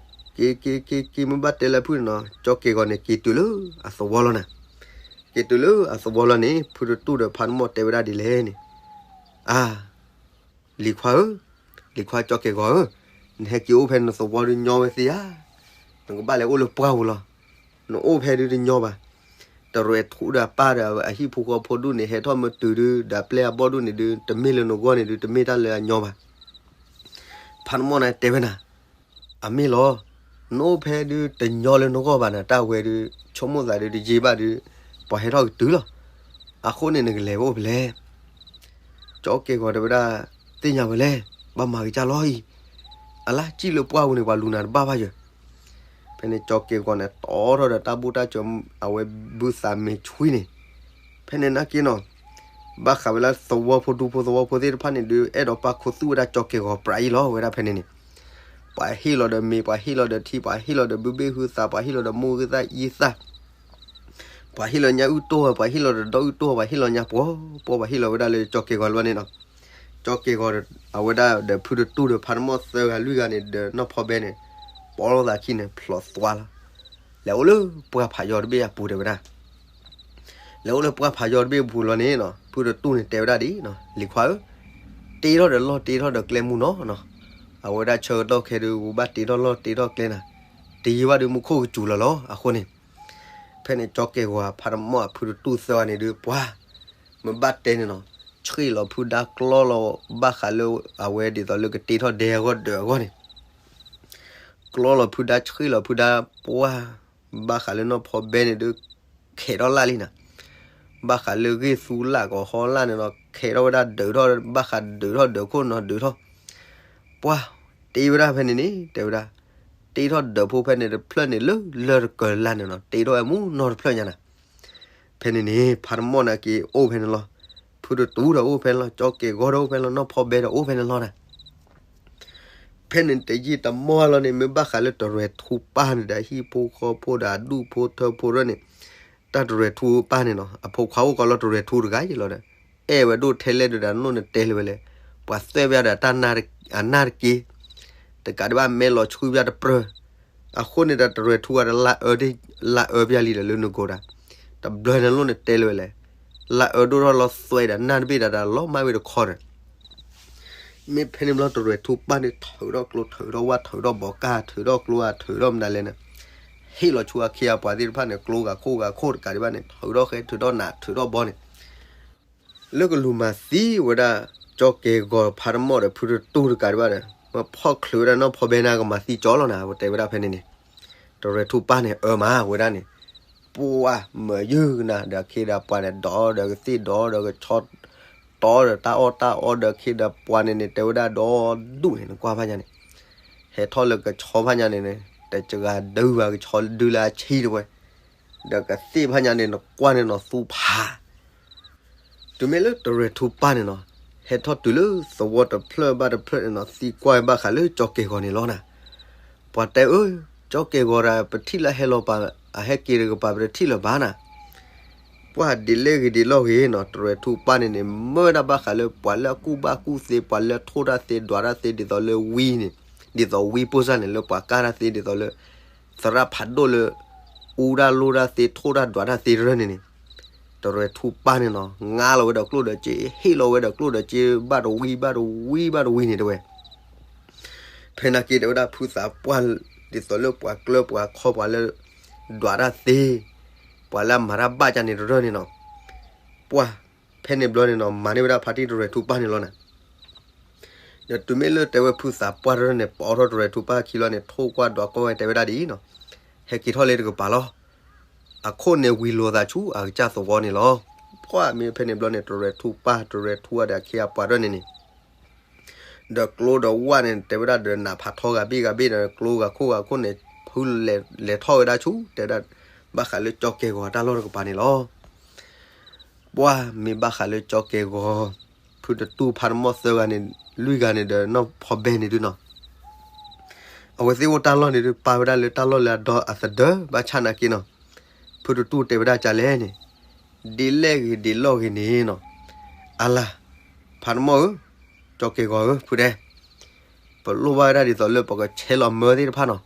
က့ၤက့ၤက့ၤက့ၤ မ့ၢ်ဘၣ်တဲလၢဖုန့ၣ်နီၤ ကၠီကဲၤဂီၤန့ၣ် က့ၤတုၤလၢအသဝီလီၤန့ၣ်, က့ၤတုၤလၢအသဝီလီၤန့ၣ် ဖုတတူၢ်ဒီးဖါတမီၢ်တဲဝဲဒၣ်ဒ်လဲၣ်န့ၣ်, အါ လံၤခွါဧၢ, လံၤခွါကၠီကဲၤဂီၤဧၢ, နဟဲက့ၤအိၣ်ဖဲနသဝီဒုးညီဝဲသ့ဧါ, နကဘၣ်လဲၤအိၣ်လၢပှၢ်ပူၤလီၤ, နအိၣ်ဖဲဒုးတညီဘၣ်, တရဲထူဒီးအပၢ်ဒီးအဟံၣ်ဖိဃီဖိဒူၣ်န့ၣ် ဟဲထီၣ်မ့ၢ်တုၤဒုး ဒီးအပျဲၢ်အဘီၣ်ဒူၣ်န့ၣ်ဒုး တမ့ၢ်လၢနဂီၢ်န့ၣ်ဒုး တမ့ၢ်တၢ်လၢအညီဘၣ် ဖါတမီၢ်န့ၣ်တဲဝဲနၤ, အမ့ၢ်လီၤ. နအိၣ်ဖဲဒုးတညီလၢနဂီၢ်ဘၣ်နၤ, တၢ်ဝဲဒုး ဆိကမိၣ်သးဒုးတယ့ဘၣ်ဒုး ပှၤဟဲထီၣ်ကတုၤလီၤ. အဃိန့ၣ်နကလဲၤအိၣ်ဖဲလဲၣ်. ကၠီကဲၢ်ဂီၤတဲဝဲဒၣ်, သ့ၣ်ညါဝဲလဲၣ်, ဘၣ်မၤကစၢ်လီၤအံၤ, အလါစံၣ်လၢပှၢ်ပူၤန့ၣ် ပှၤလူၤနၤတဘၣ်ဘၣ်ယၢၤ. ဖဲန့ၣ်ကၠီကဲၢ်ဂီၤန့ၣ် တီထီၣ်ဒီးတၢ်ဘူၣ်တၢ်စၢၤ အဝဲဘုသးမ့ၢ်ဆွံန့ၣ်, ဖဲန့ၣ်နာ်က့နီၤ, ဘၣ်ဃးဝဲလၢသဝီဖိဒူဖိသဝီဖိသ့ၣ်တဖၣ်န့ၣ်ဒုး အဲၣ်ဒိးပာ်ခူသူၣ်ဝဲဒၣ်ကၠီကဲၢ်ဂီၤပြးအံၤလီၤ. ဝဲဒၣ်ဖဲန့ၣ်န့ၣ် ပှၤဟ့ၣ်လီၤဒီးမ့ၤ, ပှၤဟ့ၣ်လီၤဒီးထံ, ပှၤဟ့ၣ်လီၤဒီးဘုဘ့ၣ်ဟုသး, ပှၤဟ့ၣ်လီၤဒီးမိၢ်ဂံၢ်သၣ်အံသၣ်, ပှၤဟ့ၣ်လီၤညါအုၣ်တိၢ်, ပှၤဟ့ၣ်လီၤဒီးဒီအုၣ်တိၢ်, ပှၤဟ့ၣ်လီၤညါပှီၤပှီၤ, ပှၤဟ့ၣ်လီၤဝဲဒၣ်လၢကၠီကဲၢ်ဂီၤလီၤန့ၣ်နီၤ. ကၠီကဲၢ်ဂီၤအဝဲဒၣ်ဒီးဖုတတူၢ်ဒီးဖးတမီၣ်သၢဂၤလွံၢ်ဂၤန့ၣ် ဒီးနီၢ်ဖီဘဲန့ၣ် ပိာ်လိာ်သးခံန့ၣ် ဖျိးသွါလီၤ. လဲၤအိၣ်လၢပှၢ်ဖးယီၤတဘ့ၣ်အပူၤတဲဝဲဒၣ်. လဲၤအိၣ်လၢပှၢ်ဖးယီၤတဘ့ၣ်အပူၤလီၤန့ၣ်နီၤ, ဖုတတူၢ်န့ၣ်တဲဝဲဒၣ်ဒ်နီၤ, လံၤခွါဧၢ, တ့ထီၣ်ဒီးလီၢ်တ့ထီၣ်ဒီးကျဲမုၢ်နီၤနီၤ, အဝဲဒၣ်ဆၢကတီၢ်ခဲဒုး ဘၣ်တ့ထီၣ်လီၢ်တ့ထီၣ်ကျဲနၤ, တယံာ်ဘၣ်ဒုးမူခိၣ်ကစူၤလီၤလီၤ. အဃိန့ၣ် ဖဲန့ၣ်ကၠီကဲၢ်ဂီၤဖးတမီၣ်အဖုတတူၢ်သၢဂၤန့ၣ်ဒုး ပှၤ မ့ၢ်ဘၣ်တဲန့ၣ်နီၤ, ဆှ့ၣ်လီၤဖုဒါကျီလီၤ ဘၣ်ဃးလၢအဝဲဒ်သိးလၢကတ့ထီၣ်ဒဲအဂီၢ်ဒၢးအဂီၢ်န့ၣ် ကျီလီၤဖုဒါဆှ့ၣ်လီၤဖုဒါပှၢ်, ဘၣ်ဃးလၢနီၢ်ဖီဘဲန့ၣ်ဒုး ခဲးထီၣ်လၢ်လံနၤ, ဘၣ်ဃးလၢဂ့ၢ်သူလၢ်ကီးဟီလၢ်န့ၣ်နီၤ ခဲးထီၣ်ဝဲဒၣ်ဒၢးထီၣ် ဘၣ်ဃးဒၢးထီၣ်ဒၢးခိၣ်နီၤဒၢးထီၣ်, ပှၢ်, တ့ဝဲဒၣ်ဖဲန့ၣ်န့ၣ် တဲဝဲဒၣ်, တ့ထီၣ်ဒၢးဖိဖဲန့ၣ်တဖျၢၣ်န့ၣ်လၢလၢတကၢၤလၢ်န့ၣ်နီၤ တ့ထီၣ်ဝဲမူနီတဖျၢၣ်ညါနၤ ဖဲန့ၣ်န့ၣ် ဖးတမီၣ်နာ်က့အိၣ်ဖဲန့ၣ်လီၤ. ဖုတတူၢ်ဒီးအိၣ်ဖဲန့ၣ်လီၤ. ကၠီကဲၢ်ဂီၤဒီးအိၣ်ဖဲန့ၣ်လီၤ. နီၢ်ဖီဘဲဒီးအိၣ်ဖဲန့ၣ်လီၤနၤ. ဖဲန့ၣ်တယံာ်တမီၢ်လီၤန့ၣ် မ့ၢ်ဘၣ်ဃးလၢတရဲၣ်ထူပၢ်န့ၣ်ဒီး ဟံၣ်ဖိဃီဖိဒီးအဒူၣ်ဖိထၢဖိရၢန့ၣ်, တၢ်တရဲၣ်ထူပၢ်န့ၣ်နီၤ အဖိခွါအိၣ်ကီးလီၤတရဲၣ်ထူတဂၤယံၤလီၤဒီး အဲၣ်ဝဲဒိၣ်ထဲလဲၣ်ဒီး ဒၣ်နအိၣ်နတဲလၢၤဝဲလဲၣ်, ပှၤသွဲၣ်ဘၣ်ဒီးတၢ်နၢ်တက့ၢ်, တကးဒံးဘၣ်မဲလီၤဆှုၣ်ဘၣ်တပြၢၤ အဃိန့ၣ်ဒီးတရဲၣ်ထူဂၤဒီး လၢအၢဒၣ် လၢအၢပျၢ်လံဒီးလၢနကိးတၢ်, တဘျီန့ၣ်လိၣ်န့ၣ်တဲလၢၤဝဲလဲၣ်, လၢအၢဒိၣ်ထီၣ်လီၤသွဲဒီး နၢ်တဘ့ၣ်ဒၣ်တၢ်လီၤမၢ်ဝဲတခီဒီး, မ့ၢ်ဖဲန့ၣ်ဘျီတရဲၣ်ထူပၢ်န့ၣ် ထုးထီၣ်ကျိ ထုးထီၣ်ဝၣ် ထုးထီၣ်ဘီကၢ် ထုးထီၣ်ကျိဧါ ထုးထီၣ်မနုၤလဲၣ်န့ၣ်, ဟ့ၣ်လီၤဆူအခ့အပှၤသ့ၣ်တဖၣ်န့ၣ် ကျိဂၤခိၣ်ဂၤခိၣ်တကးဒံးဘၣ်န့ၣ် ထုးထီၣ်ဃဲ ထုးထီၣ်နး ထုးထီၣ်ဘီန့ၣ် လၢကလူၤမၤသံဝဲဒၣ် ကၠီကဲၤဂီၤဖးတမီၣ်ဒီးဖုတတူၢ်တကးဒံးဘၣ်ဒီး မ့ၢ်ဖီၣ်ချုးဝဲဒၣ်နီၢ်ဖီဘဲနၤကမၤသံကၠီလီၤနၤ တဲဝဲဒၣ်ဖဲန့ၣ်န့ၣ်, တရဲၣ်ထူပၢ်န့ၣ်အၢမးဝဲဒၣ်န့ၣ်, ပှၢ်မၤယုၢ်ကနၤဒီးအခ့ဒီးပှၤန့ၣ် ဒီးဒီးကသ့ၣ်ဒီးဒီးကဆီ တီဒီးတၢ်အီၣ်တၢ်အီဒီးအခ့ဒီးပှၤန့ၣ်န့ၣ် တဲဝဲဒၣ်ဒီးဒူၣ်န့ၣ် နကွၢ်ဖးညါန့ၣ်, ဟဲထီၣ်လၢကဆီဖးညါန့ၣ်န့ၣ် တစှၤဒုဘၣ်ကဆီဒုလၢအဆံတဝဲ ဒီးကသ့ၣ်ဖးညါန့ၣ် နကွၢ်န့ၣ်နီၤသူဖး တုၤမ့ၢ်လၢတရဲၣ်ထူပၢ်န့ၣ်နီၤ, ဟဲထီၣ်တုၤလၢသဝီတဖျၢၣ်ဘၣ်တဖျၢၣ်န့ၣ်နီၤ သံကွၢ်ဘၣ်ဃးလၢကၠီကဲၤဂီၤန့ၣ်လီၤနၤ, ပှၤတဲအၢ, ကၠီကဲၤဂီၤဒီး ပထံၣ်လၢဟဲလီၤပာ် အဟဲက့ၤတကပၤ ပတထံၣ်လၢၤဘၣ်နၤ, ပှၢ်ဒ်လဲၣ်ဂ့ၤဒ်လဲၣ်ဂ့ၤနီၤ တရဲၣ်ထူပၢ်န့ၣ်န့ၣ် မၢဝဲဒၣ်ဘၣ်ဃးလၢပှၤလၢအကူၣ်ဘၣ်ကူၣ်သ့ ပှၤလၢထိၣ်တၢ်သ့ ဒွးတၢ်သ့ ဒ်သိးလၢဝံန့ၣ်, ဒ်သိးဝံပိၢ်စၢ်န့ၣ် လၢပှၤကၢ်တၢ်သ့ ဒ်သိးလၢ သရၣ်ဖးဒိၣ်လၢ အူတၢ်လိၣ်တၢ်သ့ ထိၣ်တၢ်ဒွးတၢ်သ့တရၢၢ်န့ၣ်န့ၣ်, တရဲၣ်ထူပၢ်န့ၣ်နီၤ ငါလီၤဝဲဒီးကျိၣ်ဒီးစ့ ဟ့ၣ်လီၤဝဲဒီးကျိၣ်ဒီးစ့ ဘၣ်တဝံဘၣ်တဝံဘၣ်တဝံန့ၣ်တဝဲ ဖဲနာ်က့တဲဝဲဒၣ်ဖုသးပှၢ် ဒ်သိးလၢပှၤကျၢပှၤခီပှၤလၢ ဒွးတၢ်သ့, ပှၤလၢအမၤတၢ်ဘၣ်ကၢ်န့ၣ်တရၢၢ်န့ၣ်နီၤ, ပှၢ်, ဖဲန့ၣ်ဘျီန့ၣ်နီၤ မၤန့ၢ်ဝဲဒၣ်ဖါတံၢ်တရဲၣ်ထူပၢ်န့ၣ်လီၤနၤ ဒီးတုၤမ့ၢ်လၢတဲဝဲဖုသးပှၢ်တရၢၢ်န့ၣ် ပိာ်ထီၣ်တရဲၣ်ထူပၢ်ခံလီၤန့ၣ် ထိၣ်ကွၢ်ဒွးကွၢ်ဝဲတဲဝဲဒၣ်ဒ်အံၤနီၤ, ဟဲက့ၤထီၣ်လၢတကပၤလီၤ, အခိၣ်န့ၣ်ဝံၤလိာ်သးဆူအကစၢ်သဝီန့ၣ်လီၤ, ပှၢ်မ့ၢ်ဖဲန့ၣ်ဘျီန့ၣ် တရဲၣ်ထူပၢ် တရဲၣ်ထူအဒီးအခ့အပှၤတရၢၢ်န့ၣ်န့ၣ် ဒီးကျိဒီးဝၣ်န့ၣ် တဲဝဲဒၣ်ဒီးနးဖးထီဂၤဘ့ၣ်ဂၤဘ့ၣ်ဒီး ကျိဂၤခိၣ်ဂၤခိၣ်န့ၣ် ဖုလဲၤထီၣ်ဝဲဒၣ်ဆူ တဲဝဲဒၣ် ဘၣ်ဃးလၢကၠီကဲၤဂီၤတၢ်လီၢ်တကပၤန့ၣ်လီၤ, ပှၢ်မ့ၢ်ဘၣ်ဃးလၢကၠီကဲၤဂီၤ ဖုတတူၢ်ဖးတမီၣ်သၢဂၤန့ၣ် လွံၢ်ဂၤန့ၣ်ဒီးနီၢ်ဖီဘဲန့ၣ်ဒုနီၤ အဝဲသ့ၣ်အိၣ်တၢ်လီၢ်န့ၣ်ဒုး ပာ်ဝဲဒၣ်လၢတၢ်လီၢ်လၢအဒီအသဒၢဘၣ်ဆၣ်နာ်က့နီၤ, ဖုတတူၢ်တဲဝဲဒၣ်ကလဲၣ်န့ၣ်, ဒ်လဲၣ်ဂ့ၤဒ်လဲၣ်ဂ့ၤန့ၣ်နီၤ, အလၤ, ဖးတမီၣ်ဧၢ, ကၠီကဲၤဂီၤဧၢ ဖုတဲ, ပလိၣ်ဘၣ်ဝဲဒၣ်ဒ်သိးလၢပကဆဲးလီၤမၢသ့ၣ်တဖၣ်နီၤ,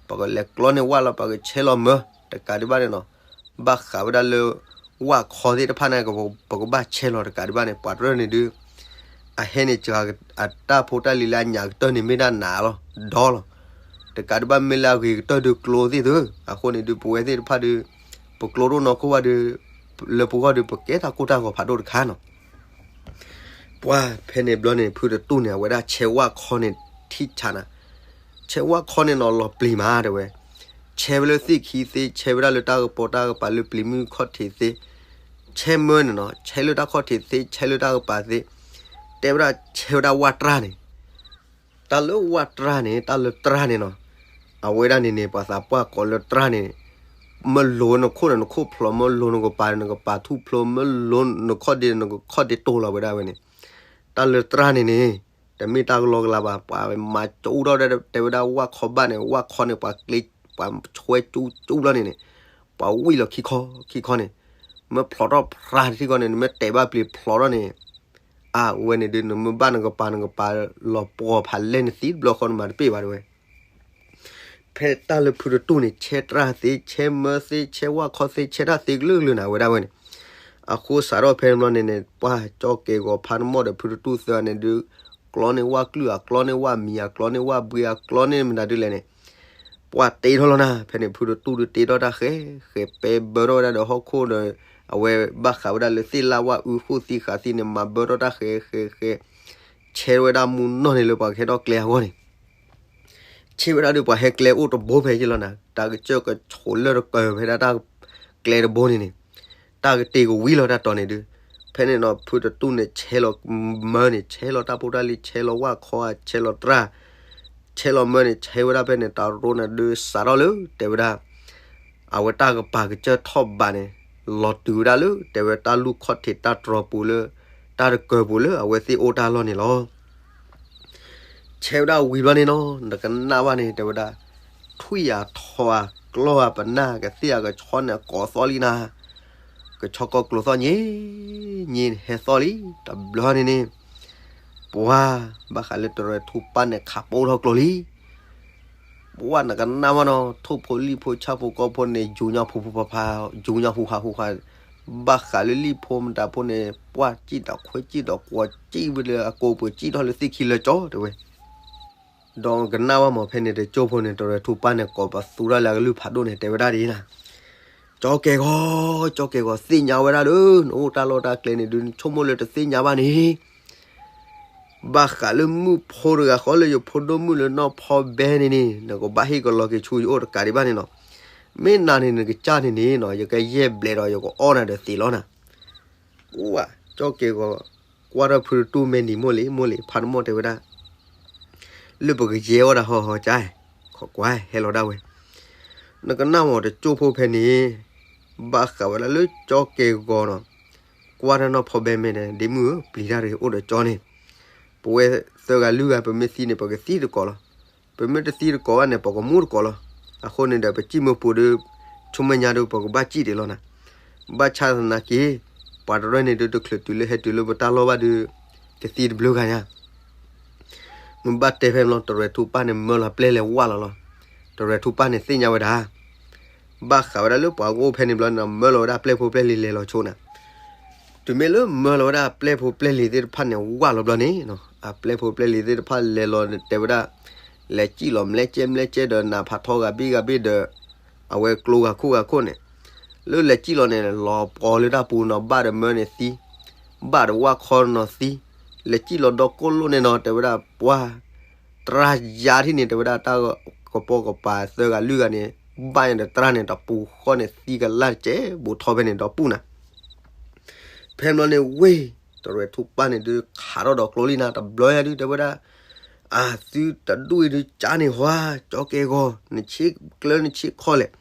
ပကလဲၤကျီန့ၢ်ဝၣ်လီၤ ပကဆဲးလီၤမၢ, တကးဒံးဘၣ်န့ၣ်နီၤ, ဘၣ်ဃးဝဲဒၣ်လၢ ဝၣ်ခီသ့ၣ်တဖၣ်န့ၣ် ပကဘၣ်ဆဲးလီၤတကးဒံးဘၣ်န့ၣ် ပှၤတရၢၢ်န့ၣ်ဒုး အဟဲန့ၣ်စှၤ အတၢ်ဖိတၢ်လံၤလၢအညၣ်ကတၢၢ်န့ၣ်မ့ၢ်ဒၣ်နးလီၤ ဒီလီၤ, တကးဒံးဘၣ်မ့ၢ်လၢအဂ့ၤကတၢၢ်ဒုးကျိသ့ၣ်သု, အဃိန့ၣ်ဒုးပဝဲသ့ၣ်တဖၣ်ဒုး ပကျိဒိၣ်နီၢ်ခိၣ်ဘၣ်ဒုး လၢပဂီၢ်ဒုးပကဲတၢ်ကိၢ်တၢ်ဂီၤဖးဒိၣ်တခါနီၤ ပှၢ်ဖဲန့ၣ်ဘျီန့ၣ် ဖုတတူၢ်န့ၣ် အဝဲဒၣ်ဆဲးဝၣ်ခီန့ၣ်ထံၣ်ဆးနၤ, ဆဲးဝၣ်ခီန့ၣ်နီၤ လီၤပျံၤမးတဲဝဲ, ဆဲးဝဲလၢသ့ၣ်ခံသ့, ဆဲးဝဲဒၣ်လၢတၢ်ကပီၤတၢ်ကပၤလၢပျံၤမုၢ်ခီၣ်ထံးသ့, ဆဲးမၢန့ၣ်နီၤ, ဆဲးလၢတၢ်ခီၣ်ထံးသ့, ဆဲးလၢတၢ်ကပၤသ့, တဲဝဲဒၣ်ဆဲးဝဲဒၣ်ဝၣ်တြၢ်န့ၣ်, တၢ်လၢဝၣ်တြၢ်န့ၣ် တၢ်လၢတြၢ်န့ၣ်နီၤ, အဝဲဒၣ်န့ၣ်န့ၣ် ပှၤသးပှၢ်ကိးလၢတြၢ်န့ၣ်, မၢလိၤနခိၣ်ဒီးနခိၣ်ဖျိး, မၢလိၤနကပၤဒီးနကပၤထူၣ်ဖျိး, မၢလိၤနခီၣ်ဒ့ဒီးနခီၣ်ဒ့တိၢ်လီၤဝဲဒၣ်ဝဲန့ၣ်, တၢ်လၢတြၢ်န့ၣ်န့ၣ်, တမ့ၢ်တၢ်ကလီကလီဘၣ်, ပှၤမၤကၠူထီၣ်တဲဝဲဒၣ်ဝၣ်ခီဘၣ်န့ၣ်, ဝၣ်ခီန့ၣ် ပှၤကျ့, ပှၤဆွဲကၠူကၠူလီၤန့ၣ်န့ၣ်, ပှၤဝံၣ်လီၤခံခီ, ခံခီန့ၣ်, မၢဖျိးထီၣ်ဖြါထံခီန့ၣ်, နမ့ၢ်တဲဘၣ်ပျံၤဖျိးထီၣ်န့ၣ်, အဝဲန့ၣ်ဒုး နမ့ၢ်ဘၣ်နကပၤနကပၤလီၤပှီၤဖးလဲၢ်နသံတဘျီဃီနမၤတပ့ၢ်ဘၣ်တဲဝဲ ဖဲတၢ်လၢဖုတတူၢ်န့ၣ် ဆဲးတြၢ်သ့, ဆဲးမၢသ့, ဆဲးဝၣ်ခီသ့, ဆဲးတၢ်သ့ကလုာ်ကလုာ်န့ၣ် အဝဲဒၣ်ဝဲန့ၣ်, အဃိစးထီၣ်ဖဲန့ၣ်ဘျီန့ၣ်န့ၣ် ပှၤကၠီကဲၤဂီၤဖးတမီၢ်ဒီးဖုတတူၢ်သၢဂၤန့ၣ်ဒုး, ကျီန့ၢ်ဝၣ်ကျုၢ်ဧါ, ကျီန့ၢ်ဝၣ်မံၤဧါ, ကျီန့ၢ်ဝၣ်ဘှ့ဧါ, ကျီန့ၢ်မတၤဒုးလဲၣ်န့ၣ်, ပှၤတ့ထီၣ်လီၤနၤ, ဖဲန့ၣ် ဖုတတူၢ်ဒုးတ့ထီၣ်တၢ်ဃဲဃဲ ပဲဘၢထီၣ်ဝဲဒၣ်ဒီးဟီၣ်ခိၣ်ဒီး, အဝဲဘၣ်ဃးဝဲဒၣ်လၢသ့ၣ်လၣ်ဝၣ်အုဃိၣ်သံဃာ်သံန့ၣ် မၤဘၢထီၣ်တၢ်ဃဲဃဲဃဲ, ဆဲးဝဲဒၣ်မူနီၢ်န့ၣ်လၢပှၤကဟဲထီၣ်ကျဲအဂီၢ်န့ၣ် ဆ့ဝဲဒၣ်ဒီးပှၤဟဲကျဲအိၣ်တဘိဖဲယ့ၢ်လီၤနၤ, တၢ်ကစၢၢ်ကဆိးလၢတကၢၢ်ဖဲဒၣ်တၢ်ကျဲတဘိန့ၣ်န့ၣ်, တၢ်ကတ့ၢ်ကဝံၤလီၤတၢ်တီၤန့ၣ်ဒုး, ဖဲန့ၣ်နီၤ ဖုတတူၢ်န့ၣ် ဆဲးလီၤမၢန့ၣ်, ဆဲးလီၤတၢ်ဖိတၢ်လံၤ, ဆဲးလီၤဝၣ်ခီ, ဆဲးလီၤတြၢ်, ဆဲးလီၤမၢန့ၣ် ဆဲးဝဲဒၣ်ဖဲန့ၣ် တၢ်ရိန့ၣ်ဒုးစးထီၣ်လၢ တဲဝဲဒၣ် အဝဲတၢ်ကပၤကစၢၢ်ထီၣ်ဘးန့ၣ်, လီၤတုၤဝဲဒၣ်လၢ တဲဝဲတၢ်လူၢ်ခီၣ်ထံးတၢ်တြီၤပူၤလၢ တၢ်တကၢၢ်ပူၤလၢအဝဲသ့ၣ်အိၣ်တၢ်လီၢ်န့ၣ်လီၤ. ဆဲးဝဲဒၣ်ဝံၤဘျီန့ၣ်နီၤ နကနၣ်ဘၣ်န့ၣ် တဲဝဲဒၣ်, ထွံၣ်ဧါထီဧါကျီဧါပနၢ် ကသ့ၣ်ဧါကဆီန့ၣ်ကိးသီၣ်လံနၤ, ကဆီကိးကျိၤသီၣ်ညံၤ, ညံၤဟဲသီၣ်လံ, တဘျီန့ၣ်န့ၣ်, ပှၤ, ဘၣ်ဃးလၢတရဲၣ်ထူၣ်ပၢ်န့ၣ်ခးပိထီၣ်ကျိၤလံ ပှၤနကနၣ်မးနီၤ ထိၣ်ဖိလံၣ်ဖိဆၣ်ဖိကီၢ်ဖိန့ၣ် ယူၤညီၣ်ဖူဖူဖါဖါ, ယူၤညီၣ်ဟူးဟးဟူးဟး, ဘၣ်ဃးလၢလံၣ်ဖိမတၤဖိန့ၣ် ပှၢ်စံၣ်ဒီးခွဲစံၣ်ဒီးကွီၤစံၣ်ဝဲလၢအကိာ်ပှ့ၤစံၣ်ထီၣ်လၢသ့ၣ်ခံလၢကၠီတဲဝဲ, ဒီးကနၣ်ဝဲမးဖဲန့ၣ် တကၠိၢ်ဖိန့ၣ် တရဲၣ်ထူၣ်ပၢ်န့ၣ် ကိးပသူထီၣ်လၢအကလုၢ်ဖးဒိၣ်န့ၣ် တဲဝဲဒၣ်ဒ်အံၤနၤ, ကၠီကဲဂီၤ, ကၠီကဲဂီၤ သ့ၣ်ညါဝဲဒၣ်ဒီး နအိၣ်တၢ်လီၢ်တၢ်ကျဲန့ၣ်ဒုး နဆိကမိၣ်လၢတသ့ၣ်ညါဘၣ်န့ၣ် ဘၣ်ဃးလၢမုၣ်ဖိတဂၤဃီလၢယဖိဒိၣ်မုၣ်လၢနီၢ်ဖီဘဲန့ၣ်န့ၣ် နကဘၣ်ဟ့ၣ်ကလီက့ၤဆူယအိၣ်တကးဒံးဘၣ်န့ၣ်နီၤ, မ့ၢ်နၤန့ၣ်နကစၢ်န့ၣ်န့ၣ်နီၤ ယကယဲၢ်ဘျဲးဒီးယကအီၣ်နၤဒီးသံးလီၤနၤ, အိၣ်ဝဲ, ကၠီကဲဂီၤ, ကွၢ်ထီၣ်ဖုတတူၢ်မဲာ်နံၤမိၢ်လံၤမိၢ်လံၤ ဖးတမီၢ်တဲဝဲဒၣ် လၢပကယဲၢ်အီၣ်ဒၣ်ဟီဟီကၠါ, ခိးကွၢ်ဟဲလီၤဒၣ်ဝဲ, နကနၣ်မးတကၠိၢ်ဖိဖဲန့ၣ်, ဘၣ်ဃးဝဲဒၣ်လၢကၠီကဲဂီၤနီၤ, ကွၢ်တၢ်နီၢ်ဖီဘဲမဲာ်ဒီး ဒ့မုၣ်ဧၢ ပျံၤတၢ်တဂ့ၤ အိၣ်ဒီးကၠီန့ၣ်, ပဝဲသၢဂၤလွံၢ်ဂၤ ပမ့ၢ်သံန့ၣ် ပကသံတကိးလီၤ, ပမ့ၢ်တသံတကိးဘၣ်န့ၣ် ပကမူတကိးလီၤ, အဃိန့ၣ်ဒီး ပစံၣ်မ့ၢ်ပူၤဒီး ဆူမဲာ်ညါဒီး ပကဘၣ်စံၣ်ဒံးလီၤနၤ, ဘၣ်ဆၣ်သနာ်က့ ပှၤတရၢန့ၣ်ဒုး တချုးတုၤလၢဟဲတုၤလၢပတၢ်လီၢ်ဘၣ်ဒီး ကသံတဘျုးဂၤညါ မ့ၢ်ဘၣ်တဲဖဲမးလီၤ တရဲၣ်ထူၣ်ပၢ်န့ၣ် မၢလီၤပျဲၢ်လဲၤဝၢ်လီၤလီၤ, တရဲၣ်ထူၣ်ပၢ်န့ၣ်သ့ၣ်ညါဝဲဒၣ်, ဘၣ်ဃးဝဲဒၣ်လၢပှၤကအိၣ်ဖဲန့ၣ်ဘျီန့ၣ် မၢလီၤဝဲဒၣ်ပျဲၢ်ဖိပျဲၢ်လံၤလဲၤလီၤဆိနၤ, တုၤမ့ၢ်လၢမၢလီၤဝဲဒၣ်ပျဲၢ်ဖိပျဲၢ်လံၤသ့ၣ်တဖၣ်န့ၣ် ဝၢ်လီၤဘျီန့ၣ်, အပျဲၢ်ဖိပျဲၢ်လံၤသ့ၣ်တဖၣ်လဲၤလီၤတဲဝဲဒၣ်, လဲၤစံၣ်လီၤမျဲကဲမျဲကဲဒီး နးဖးထီဂၤဘ့ၣ်ဂၤဘ့ၣ်ဒီး အဝဲကျိဂၤခိၣ်ဂၤခိၣ်န့ၣ်, လၢလဲၤစံၣ်လီၤန့ၣ် လီၤပှီၤလၢတၢ်ပူၤနီၤ ဘၣ်ဒီးမၢန့ၣ်သံ, ဘၣ်ဒီးဝၣ်ခီနီၤသံ, လဲၤစံၣ်လီၤဒီကိၣ်လိၣ်န့ၣ်နီၤ တဲဝဲဒၣ်ပှၤ တြၢ်ယါထံၣ်န့ၣ် တဲဝဲဒၣ်တၢ်ကပိာ်ကပၤသၢဂၤလွံၢ်ဂၤန့ၣ်, ဘၣ်ညါဒီးတြၢ်န့ၣ် တပူၤဃီန့ၣ်သံကလၢ်တကဲး ဘူးထီၣ်ဖဲန့ၣ်ဒီပုၢ်နၤ, ဖဲမးလီၤန့ၣ်ဝ့ၢ်, တရဲၣ်ထူၣ်ပၢ်န့ၣ်ဒုး ခးထီၣ်ဒီးကျိလံနၤ တဘျီညါဒုး တဲဝဲဒၣ်, အသုတဒူၣ်အံၤဒုးကၠါန့ၣ်ဟီ, ကၠီကဲဂီၤ, နဆ့ကျၢနဆ့ခီလဲၣ်,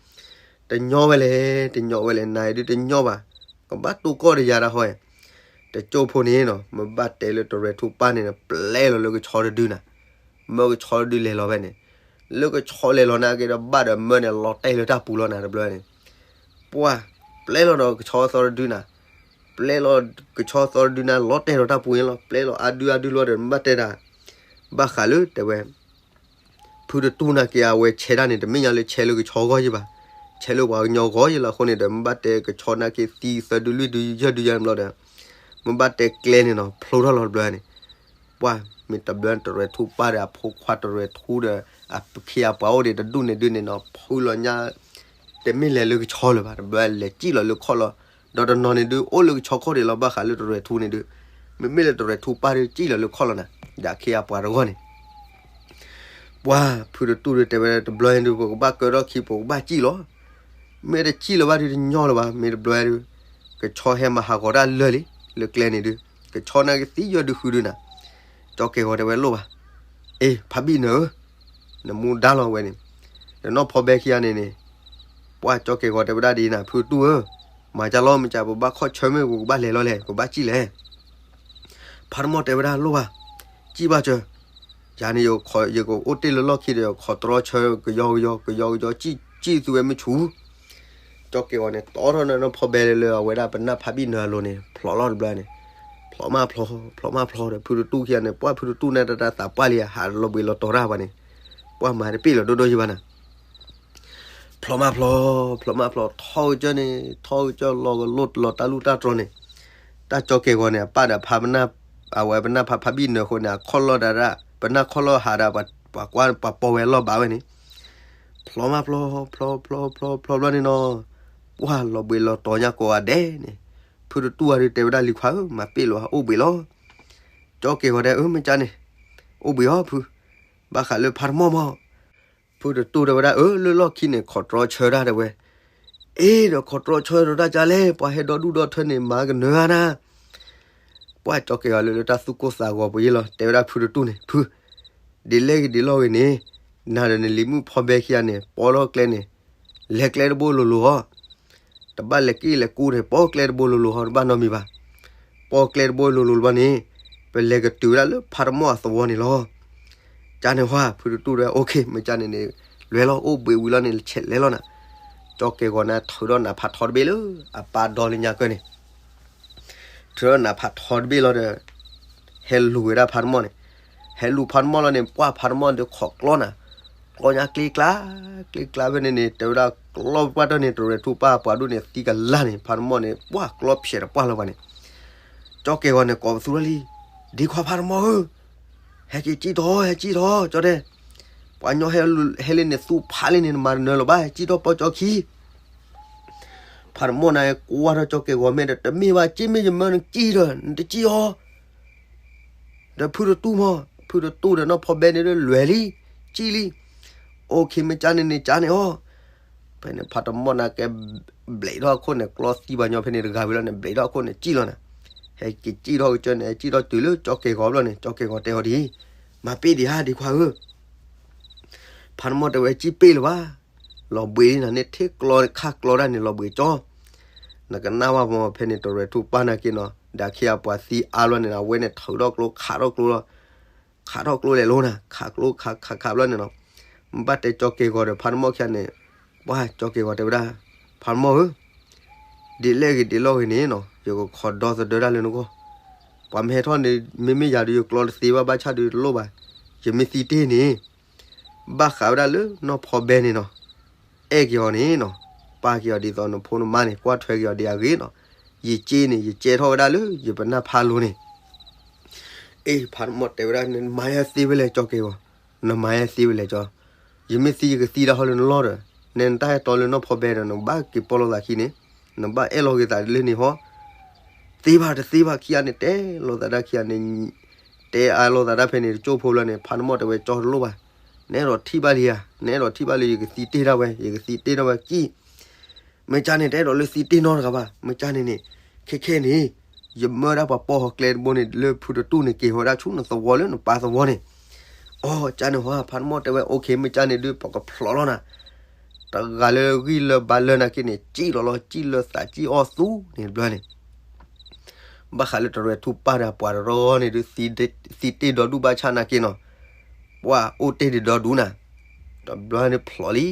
တညီဝဲလဲၣ်, တညီဝဲလဲၣ်, နၤအံၤဒုးတညီဘၣ်, ကဘၣ်တိၢ်ကီၢ်ဒီးယၤဒၣ်ဟီ, တကၠိၢ်ဖိန့ၣ်နီၤ မ့ၢ်ဘၣ်တဲလၢတရဲၣ်ထူၣ်ပၢ်န့ၣ် ပျဲလီၤလၢကဆီတဒုနၤ, မၢကဆီတဒုလဲၤလီၤဖဲန့ၣ်, လၢကဆီလဲၤလီၤနာ်က့ဒီး ဘၣ်ဒီးမၢန့ၣ် လီၤတဲာ်လၢတၢ်ပူၤလီၤနၤ တဘျီန့ၣ်, ပှၤ, ပျဲလီၤဒီးကဆီသီတဒုနၤ, ပျဲလီၤကဆီသီတဒုနၤ လီၤတဲာ်ဒီးတၢ်ပူၤန့ၣ်လီၤ, ပျဲလီၤအါဒုအါဒုလီၤဒီး မ့ၢ်ဘၣ်တဲတၢ်, ဘၣ်ဃးလၢတဲဝဲ ဖုတတူၢ်နာ်က့ အဝဲဆဲးတၢ်န့ၣ် တမ့ၢ်ညါလၢဆဲးလၢကဆီဂီၢ်ယ့ၢ်ဘၣ်, ဆဲးလၢပှၤကညီဂီၢ်ယ့ၢ်လီၤအဃိန့ၣ်ဒီး မ့ၢ်ဘၣ်တဲကဆီနာ်က့သံသၢဒုလွံၢ်ဒုယဲၢ်ဒုယဲၢ်ဘျီဒီး, မ့ၢ်ဘၣ်တဲကျဲန့ၣ်နီၤ ဖျိထီၣ်လီၤတဘျီန့ၣ်, ပှၤမ့ၢ်တဘျီတရဲၣ်ထူၣ်ပၢ်ဒီးအဖိခွါတရဲၣ်ထူၣ်ဒီး အခ့အပှၤအိၣ်ဒံးတဒူၣ်န့ၣ်ဒုးန့ၣ်နီၤ ဖုလီၤညါ တမ့ၢ်လဲၤလၢကဆီလၢၤဘၣ်, တဘျီလဲၤစံၣ်လီၤလၢခီၣ်လီၤ, ဒီးတနီၤန့ၣ်ဒုး အိၣ်လၢကဆီခီၣ်ဒံးလီၤ ဘၣ်ဃးလၢတရဲၣ်ထူၣ်န့ၣ်ဒုး, မ့မ့ၢ်လၢတရဲၣ်ထူၣ်ပၢ်ဒုးစံၣ်လီၤလၢခီၣ်လီၤနၤ, ဒီးအခ့အပှၤတဂီၢ်န့ၣ် ပှၢ်ဖုတတူၢ်ဒုးတဲဝဲတဘျီဒုး ပကဘၣ်ကၢထီၣ်ခံ ပကဘၣ်စံၣ်လီၤ. မ့ၢ်တစံၣ်လၢၤဘၣ်ဒုးတညီလၢၤဘၣ်, မ့ၢ်တဘျီဒုး ကဆီဟဲမၤဟးဂီၤတၢ်လၢာ်လံ, လၢကျဲန့ၣ်ဒုး ကဆီန့ၣ်ကသံယီၤဒုးဃုဒုးနၤ. ကၠီကဲၤဂီၤတဲဝဲလိၣ်ဘၣ်, အ့ ဖးဘံၣ်နၢၤဧၢ, နမူဒါလီၤဝဲန့ၣ်, ဒီးနီၢ်ဖီဘဲခံဂၤန့ၣ်န့ၣ်, ပှၢ်ကၠီကဲၤဂီၤတဲဝဲဒၣ်ဒ်နၤ ဖုတတူၢ်ဧၢ, မၤကၢ်လီၤ မ့ၢ်ကၢ် ပဘၣ်ခီၣ်ဆၢမ့ၢ် ပကဘၣ်လဲၤလီၤလဲၣ် ပဘၣ်စံၣ်လဲၣ်. ဖါတမီၢ်တဲဝဲဒၣ်လိၣ်ဘၣ်, စံၣ်ဘၣ်စၢၤ, ယၤန့ၣ် ယကအိၣ်တ့ၢ်လၢလီၢ်ခံဒီး ယခိးတြီဆၢကယီကယီ ကယီကယီ စံၣ်စံၣ်သုဝဲမုၢ်ဆူၣ်. ကၠီကဲၤဂီၤန့ၣ် တီထီၣ်နီၢ်ဖီဘဲလၢအဝဲဒၣ်ပနၢ်ဖးဘံၣ်နၢၤအလိၤန့ၣ် ဖျိးလီၤတဘျီန့ၣ်, ဖျိးမးဖျိး ဖျိးမးဖျိးဒီး ဖုတတူၢ်ခံဂၤန့ၣ် ပှၢ်ဖုတတူၢ်န့ၣ်တၢ်တၢ်သးပှၢ်လံ ဟးလီၤဘှံးလီၤတီၤတၢ်ပှၤန့ၣ်, ပှၢ်မၤတပ့ၢ်လီၤဒိၣ်ဒိၣ်ယဘၣ်နၤ ဖျိးမးဖျိး ဖျိးမးဖျိး ထီၣ်ကစၢၢ်န့ၣ် ထီၣ်ကစၢၢ်လီၤကလိၣ်လီၤတၢ်လူၢ်တၢ်တြီၤန့ၣ်, တၢ်ကၠီကဲၤဂီၤန့ၣ် အပၢ်ဒီးဖါပနၢ်, အဝဲပနၢ်ဖးဖးဘံၣ်နၢၤအဃိန့ၣ် အခီၣ်လီၢ်ဒၣ်ဒၣ် ပနၢ်ခီၣ်လီၢ်ဟးဒီး ပှၤကွၢ်ပှၤပိာ်ဝဲလီၢ်ဘၣ်ဝဲန့ၣ်, ဖျိးမးဖျိး ဖျိးဖျိးဖျိးဖျိးဘျီန့ၣ်နီၤ, ပှၢ်လီၤဘှံးလီၤတီၤညါကိးဂၤဒဲးန့ၣ်, ဖုတတူၢ်အဒုးတဲဝဲဒၣ်လံၤခွါဧၢ မၤပ့ၢ်လီၤ အိၣ်ဘှံးလီၤ. ကၠီကဲၤဂီၤတဲအၢ မ့ၢ်ကၢ်န့ၣ်, အိၣ်ဘှံးအီၤဖု, ဘၣ်ဃးလၢဖါတမီၢ်မီၢ် ဖုတတူၢ်တဲဝဲဒၣ်အၢ လၢလီၢ်ခံန့ၣ် ခိးတြီဆၢတၢ်တဲဝဲ, အ့ဒီးခိးတြီဆၢဒီးတၢ်ကၢ်လဲၣ် ပှၤဟဲဒီဒူၣ်ဒီထၢန့ၣ် မၤကနၢၤဧါနၤ. ပှၢ်ကၠီကဲၤဂီၤလၢလၢတၢ်သူၣ်ကိၢ်သးဂီၤပှၤယ့လီၤ တဲဝဲဒၣ်ဖုတတူၢ်န့ၣ် ဖု, ဒ်လဲၣ်ဂ့ၤဒ်လဲၣ်ဂ့ၤန့ၣ်, နၤဒီးနလံၤမုၣ်ဖီဘဲခံဂၤန့ၣ် ပိာ်ထီၣ်ကျဲန့ၣ်, လဲၤကျဲတဘိလိၤလိၤအီၤ တဘၣ်လဲၤက့ၣ်လဲၤကူန့ၣ် ပိာ်ကျဲတဘိလိၤလိၤဟီ တဘၣ်နီတမံၤဘၣ်. ပိာ်ကျဲတဘိလိၤလိၤဘျီန့ၣ်, ပလဲၤကတုၤဝဲဒၣ်လၢဖါတမီၢ်အသဝီန့ၣ်လီၤ. ကၢ်န့ၣ်ဟါ ဖုတတူၢ်တဲ OK မ့ၢ်ကၢ်န့ၣ်န့ၣ်, လဲၤလီၤ အိၣ်ဘှံးဝံၤလီၤန့ၣ် ဆဲးလဲၤလီၤနၤ. ကၠီကဲၤဂီၤန့ၣ် ထုးဒီးနးဖးထီတဘ့ၣ်လၢအပၢ်ဒီလၢညါကၢၢ်န့ၣ် ထုးဒီးနးဖးထီတဘ့ၣ်လီၤဒီး, ဟဲလူၤဝဲဒၣ်ဖါတမီၢ်န့ၣ်, ဟဲလူၤဖါတမီၢ်လီၤန့ၣ် ပှၢ်ဖါတမီၢ်ဒီးခိးကျီနၤ, ကျီညါကျ့ကျါ, ကျ့ကျါဖဲန့ၣ်န့ၣ် တဲဝဲဒၣ်ကျီပှၢ်တၢၢ်န့ၣ် တရဲၣ်ထူၣ်ပၢ်ပှၤဒိၣ်န့ၣ် သံကလၢ်န့ၣ် ဖါတမီၢ်န့ၣ် ပှၢ်ကျီဖျဲးတပှၢ်လီၤပှၤန့ၣ်, ကၠီကဲၤဂီၤန့ၣ် ကိးပသူထီၣ်လံ, ဒ့ခွါဖါတမီၢ်ဧၢ, ဟဲက့ၤစံၣ်ထီၣ် ဟဲစံၣ်ထီၣ် ကၠီတဲ, ပှၤညီဟဲလၢန့ၣ်သူဖးလံန့ၣ် နမၤတနၢၤလၢၤဘၣ် ဟဲစံၣ်ထီၣ်ပိာ်ကၠီခံ ဖါတမီၢ်န့ၣ် ကွၢ်ထီၣ်ကၠီကဲၤဂီၤမ့ၢ်ဒီး တမ့ၢ်ဘၣ် စ့မ့ၢ်ယမၢနကံၣ်ဒီး နတကံၣ်အီၤ, ဒီးဖုတတူၢ်မီၢ် ဖုတတူၢ်ဒီးနီၢ်ဖီဘဲန့ၣ်ဒီးလွဲၢ်လံ, ကံၣ်လံ, အိၣ်ခ့မ့ၢ်ကၢ်န့ၣ်န့ၣ် ကၢ်န့ၣ်အီၤ, ဖဲန့ၣ်ဖါတမီၢ်န့ၣ်ကဲ ဘျဲးထီၣ်အခိၣ်န့ၣ် ကျီသံပှၤညီဖဲန့ၣ်တဂၤဝံၤလီၤန့ၣ် ဘျဲးထီၣ်အခိၣ်န့ၣ် ကံၣ်လီၤနၤ, ဟဲက့ၤစံၣ်ထီၣ်ကစၢၢ်န့ၣ် ဟဲစံၣ်ထီၣ်တုၤလၢကၠီကဲၤဂီၤဘျီန့ၣ် ကၠီကဲၤဂီၤတဲအီၤဒ်အံၤ, မၤပ့ၢ်ဒံးဧါ ဒ့ခွါဧၢ ဖါတမီၢ်တဲဝဲ စံၣ်ပ့ၢ်လၢၤဘၣ်, လီၤဘှံးလံနၤန့ၣ် ထံကျီခးကျီဒၣ်န့ၣ် လီၤဘှံးကၠီ, နကနၣ်ဝဲမ့ၢ်ဖဲန့ၣ် တရဲၣ်ထူၣ်ပၢ်နာ်က့နီၤ ဒီးအခ့အပှၤသံအါဘျီန့ၣ် အဝဲန့ၣ်ထုးထီၣ်ကျိခးထီၣ်ကျိလီၤ, ခးထီၣ်ကျိလဲၤလိၤနၤ ခးကျိခးခးခးဘျီန့ၣ်နီၤ, ဘၣ်တဲကၠီကဲၤဂီၤဒီးဖါတမီၢ်ခံဂၤန့ၣ်, ပှၢ်ကၠီကဲၤဂီၤတဲဝဲဒၣ်, ဖါတမီၢ်ဧၢ ဒ်လဲၣ်ဂ့ၤဒ်လဲၣ်ဂ့ၤန့ၣ်နီၤ ယကခိးဒီသဒၢတၢ်လၢနဂီၢ်, ပှၤမ့ၢ်ဟဲထီၣ်န့ၣ် မ့မ့ၢ်ယၤဒီးယကျီတသ့ဘၣ် ဘၣ်ဆၣ်ဒီးတလိၣ်ဘၣ်, ယမ့ၢ်သံတ့ၢ်န့ၣ် ဘၣ်ဃးဝဲဒၣ်လၢနီၢ်ဖီဘဲန့ၣ်နီၤ, အဲၣ်က့ၤအီၤန့ၣ်နီၤ, ပၢ်က့ၤအီၤဒ်သိးနဖိနမါန့ၣ် ကွၢ်ထွဲက့ၤအီၤဒ်အဂ့ၤနီၤ, ယစ့န့ၣ် ယစဲထီၣ်ဝဲဒၣ်လၢယပနၢ်ဖးလိၤန့ၣ်, အ့ ဖါတမီၢ်တဲဝဲဒၣ် နမၤယဲသ့ဝဲလဲၣ် ကၠီကဲၤဂီၤ, နမၤယဲသ့ဝဲလဲၣ်ကၠီ, ယမ့ၢ်သံယကသံဒၣ်ဟီလၢနလီၢ်ဒီး, နတၢ်ဟဲတီလၢနီၢ်ဖီဘဲဒီး နဘၣ်က့ၤပိာ်လိာ်သးခံန့ၣ်, နဘၣ်အဲၣ်လိာ်က့ၤသးလၢန့ၣ်ဟီ သ့ဘၣ်တသ့ဘၣ်ခံဂၤန့ၣ် တဲလိာ်သးဒၣ်ခံဂၤန့ၣ်, တဲအါလိာ်သးဒၣ်ဖဲန့ၣ် တကၠိၢ်ဖိလီၤန့ၣ် ဖါတမီၢ်တဲဝဲ ကၠီတလိၣ်ဘၣ်, နအဲၣ်ဒိးထံၣ်ဘၣ်လံဧါ, နအဲၣ်ဒိးထံၣ်ဘၣ်လံ ယကသံတ့ၢ်ဒၣ်ဝဲ ယကသံတ့ၢ်ဒၣ်ဝဲကံၣ်, မ့ၢ်ကၢ်န့ၣ် တအဲၣ်ဒိးလၢသံတ့ၢ်နီတဂၤဘၣ်, မ့ၢ်ကၢ်န့ၣ်န့ၣ်, ခဲခဲန့ၣ်, ယမၢဒၣ်ပှၤပိာ်ဟီကျဲတဘိန့ၣ် လၢဖုတတူၢ်န့ၣ် က့ၤဝဲဒၣ်ဆူနသဝီလၢနပၢ်သဝီန့ၣ်, အိ ကၢ်န့ၣ်ဟီ ဖါတမီၢ်တဲဝဲ OK မ့ၢ်ကၢ်န့ၣ်ဒုး ပကဖျိးလီၤနၤ, တဂၤလၢဂံၢ်လၢဘါလၢနာ်က့န့ၣ် စံၣ်လီၤလီၤ စံၣ်လၢသးစံၣ်အီၣ်သူန့ၣ်တဘျီန့ၣ် ဘၣ်ဃးလၢတရဲၣ်ထူၣ်ပၢ်ဒီးပှၤတရီန့ၣ်ဒုး သံတ့ၢ်ဒီဒူၣ်ဘၣ်ဆၣ်နာ်က့နီၤ, ပှၤအိၣ်တ့ၢ်ဒံးဒီဒူၣ်နၤ, တဘျီန့ၣ်ဖျိးလံ,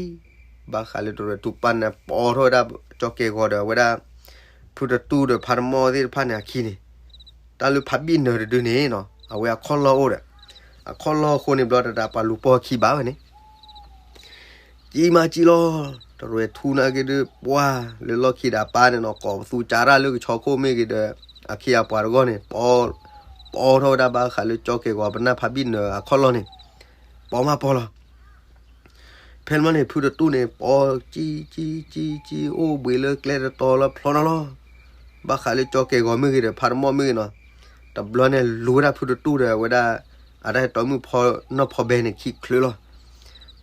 ဘၣ်ဃးလၢတရဲၣ်ထူၣ်ပၢ်န့ၣ် ပိာ်ထီၣ်ဝဲဒၣ်ကၠီကဲၤဂီၤဒီးဝဲဒၣ် ဖုတတူၢ်ဒီးဖါတမီၢ်သ့ၣ်တဖၣ်န့ၣ်အခံန့ၣ်, တၢ်လၢဖးဘံၣ်နၢၤတဒုန့ၣ်နီၤ အဝဲအခီၣ်လီၢ်အိၣ်ဒီး, အခီၣ်လီၢ်အဃိန့ၣ်ဘျီတဒၣ် ပှၤလူၤပိာ်ခံဘၣ်ဝဲန့ၣ် ကံၣ်မးကံၣ်လီၤ, တရဲၣ်ထူၣ်နာ်က့ဒုး ပှၢ်လၢလီၢ်ခံဒီးအပၢ်န့ၣ်နီၤ ကိးပသူကၢ်တၢ်လၢကဆီခိၣ်မ့ၢ်ဂ့ၤဒီး အခ့အပှၤတဂီၢ်န့ၣ် ပိာ်ထီၣ်ဝဲဒၣ်ဘၣ်ဃးလၢကၠီကဲၤဂီၤပနၢ်ဖးဘံၣ်နၢၤအခီၣ်လီၢ်န့ၣ်, ပိာ်မးပိာ်လီၤ. ဖဲန့ၣ်န့ၣ် ဖုတတူၢ်န့ၣ် ပိာ်ကံၣ်ကံၣ်ကံၣ်ကံၣ် အိၣ်ဘှံးလၢကျဲတတီၤလီၤဖျိးနီၤလီၤ. ဘၣ်ဃးလၢကၠီကဲၤဂီၤမ့ၢ်ဂ့ၤဒီး ဖါတမီၢ်မ့ၢ်ဂ့ၤနီၤ, တဘျီန့ၣ်လူၤဝဲဒၣ်ဖုတတူၢ်ဒီးဝဲဒၣ် အတၢ်ဟဲတီမုၣ်ဖီနီၢ်ဖီဘဲန့ၣ်ခံချုးလီၤ.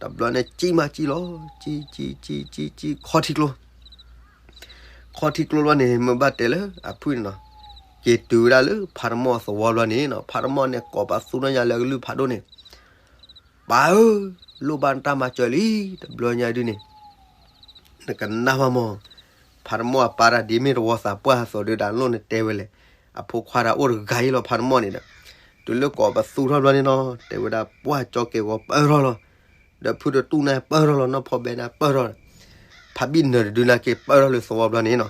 တဘျီန့ၣ် ကံၣ်မးကံၣ်လီၤ, ကံၣ် ကံၣ် ကံၣ် ကံၣ် ကံၣ် ခီထံကျိ, ခီထံကျိဘျီန့ၣ် မ့ၢ်ဘၣ်တဲလၢအဖုၣ်န့ၣ်နီၤ, က့ၤတုၤဝဲဒၣ်လၢဖးတမီၢ်သဝီဘျီန့ၣ်နီၤ, ဖးတမီၢ်န့ၣ် ကိးပသူထီၣ်ညါလၢအကလုၢ်ဖးဒိၣ်န့ၣ်, ပၢ်ဧၢ, လိၣ်ဘၣ်နတၢ်မၤစၢၤလံ, တဘျီညါဒုန့ၣ် နကနၣ်မးမး, ဖးတမီၢ်အပၢ်တၢ်ဒ်မ့ၢ်တဝီသးပှၢ်အသိးဒီး တၢ်လိၣ်န့ၣ်တဲဝဲလဲၣ်, အဖိခွါတၢ်အိၣ်တဂၤအံၤလီၤ ဖးတမီၢ်န့ၣ်ဒီး, တုၤလၢကိးပသူထီၣ်ဘျီန့ၣ်နီၤ, တဲဝဲဒၣ်ပှၢ်ကၠီကဲၤဂီၤပၢၢ်ထီၣ်လီၤ, ဒီးဖုတတူၢ်န့ၣ်ပၢၢ်ထီၣ်လီၤ, နီၢ်ဖီဘဲန့ၣ်ပၢၢ်ထီၣ်, ဖးဘံၣ်နၢၤတဒုန့ၣ်က့ၤပၢၢ်ထီၣ်လၢသဝီဘျီန့ၣ်နီၤ,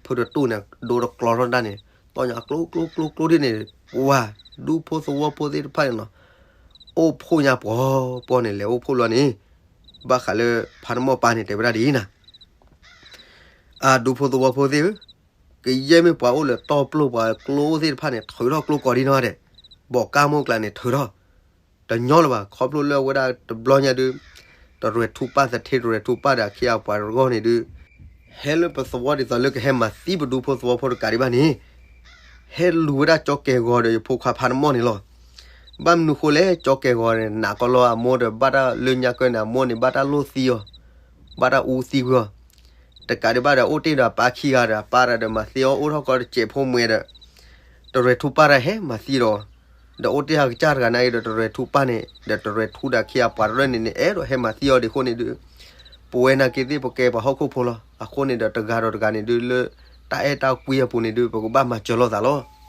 ဖုတတူၢ်န့ၣ် ဒိတကျီထီၣ်တၢ်န့ၣ်, တီၢ်ညါကျိကျိကျိကျိဒ်န့ၣ်, ပှၢ်ဒူဖိသဝီဖိသ့ၣ်တဖၣ်န့ၣ်နီၤ, အိၣ်ဖှိၣ်ညါပှီၤပှီၤန့ၣ် လဲၤအိၣ်ဖှိၣ်လီၤန့ၣ်, ဘၣ်ဃးလၢဖးတမီၢ်ပၢ်န့ၣ် တဲဝဲဒၣ်ဒ်အံၤနၤ, အဒူဖိသဝီဖိသ့ၣ်ဧၢ, ကယဲၢ်မ့ၢ်ပှၤအိၣ်လၢတီၢ်ပျိၢ်ပှၤကျိသ့ၣ်တဖၣ်န့ၣ် ထုးထီၣ်ကျိကိးဒံနီၢ်ဒဲး, ဘီးကၢ်မိၢ်ကျါန့ၣ်ထုးထီၣ်, တညီလၢၤဘၣ် ခီဖျိလၢအဝဲဒၣ်တဘျီညါဒု တရဲၣ်ထူပၢ်သထ့ တရဲၣ်ထူပၢ်ဒီးအခ့အပှၤတဂီၢ်န့ၣ်ဒု ဟဲလၢပသဝီဒ်သိးလၢကဟဲမၤသံပဒူဖိသဝီဖိတကးဒံးဘၣ်န့ၣ်, ဟဲလူၤဝဲဒၣ်ကၠီကဲၤဂီၤဒီးယဖိခွါဖးတမီၢ်န့ၣ်လီၤ. ဘၣ်မနုၤဃိလဲၣ် ကၠီကဲၤဂီၤန့ၣ် နာ်ကီလီၤအမိၢ်ဒီးဘၣ်တၢ်လၢညါကၢန့ၣ် အမိၢ်န့ၣ် ဘၣ်တၢ်လိၣ်သံအီၤ, ဘၣ်တၢ်အူသံကွံာ်အီၤ, တကးဒံးဘၣ်ဒီးအိၣ်တ့ၢ်ဒီးအပၢ်ခံဂၤဒီးအပၢ်ဒီးမၤသံအီၤအိၣ်ထီၣ်ကီတစဲးဖိမွဲဒီး တရဲၣ်ထူပၢ်တၢ်ဟဲမၤသံဒီး ဒီးအိၣ်တ့ၢ်အကစၢ်တဂၤန့ၣ်အံၤဒီးတရဲၣ်ထူပၢ်န့ၣ် ဒီးတရဲၣ်ထူဒီးအခ့အပှၤတရၢၢ်န့ၣ်န့ၣ် အဲၣ်ဒိးဟဲမၤသံအီၤဒ်အဃိန့ၣ်ဒု ပဝဲနာ်က့သ့ၣ်ပကဲပှၤဟီၣ်ခိၣ်ဖိလီၤ. အဃိန့ၣ်ဒီးတဂၤဒီးတဂၤန့ၣ်ဒု လၢတၢ်အဲၣ်တၢ်ကွံအပူၤန့ၣ်ဒု ပကဘၣ်မၤစၢၤလိာ်သးလီၤ.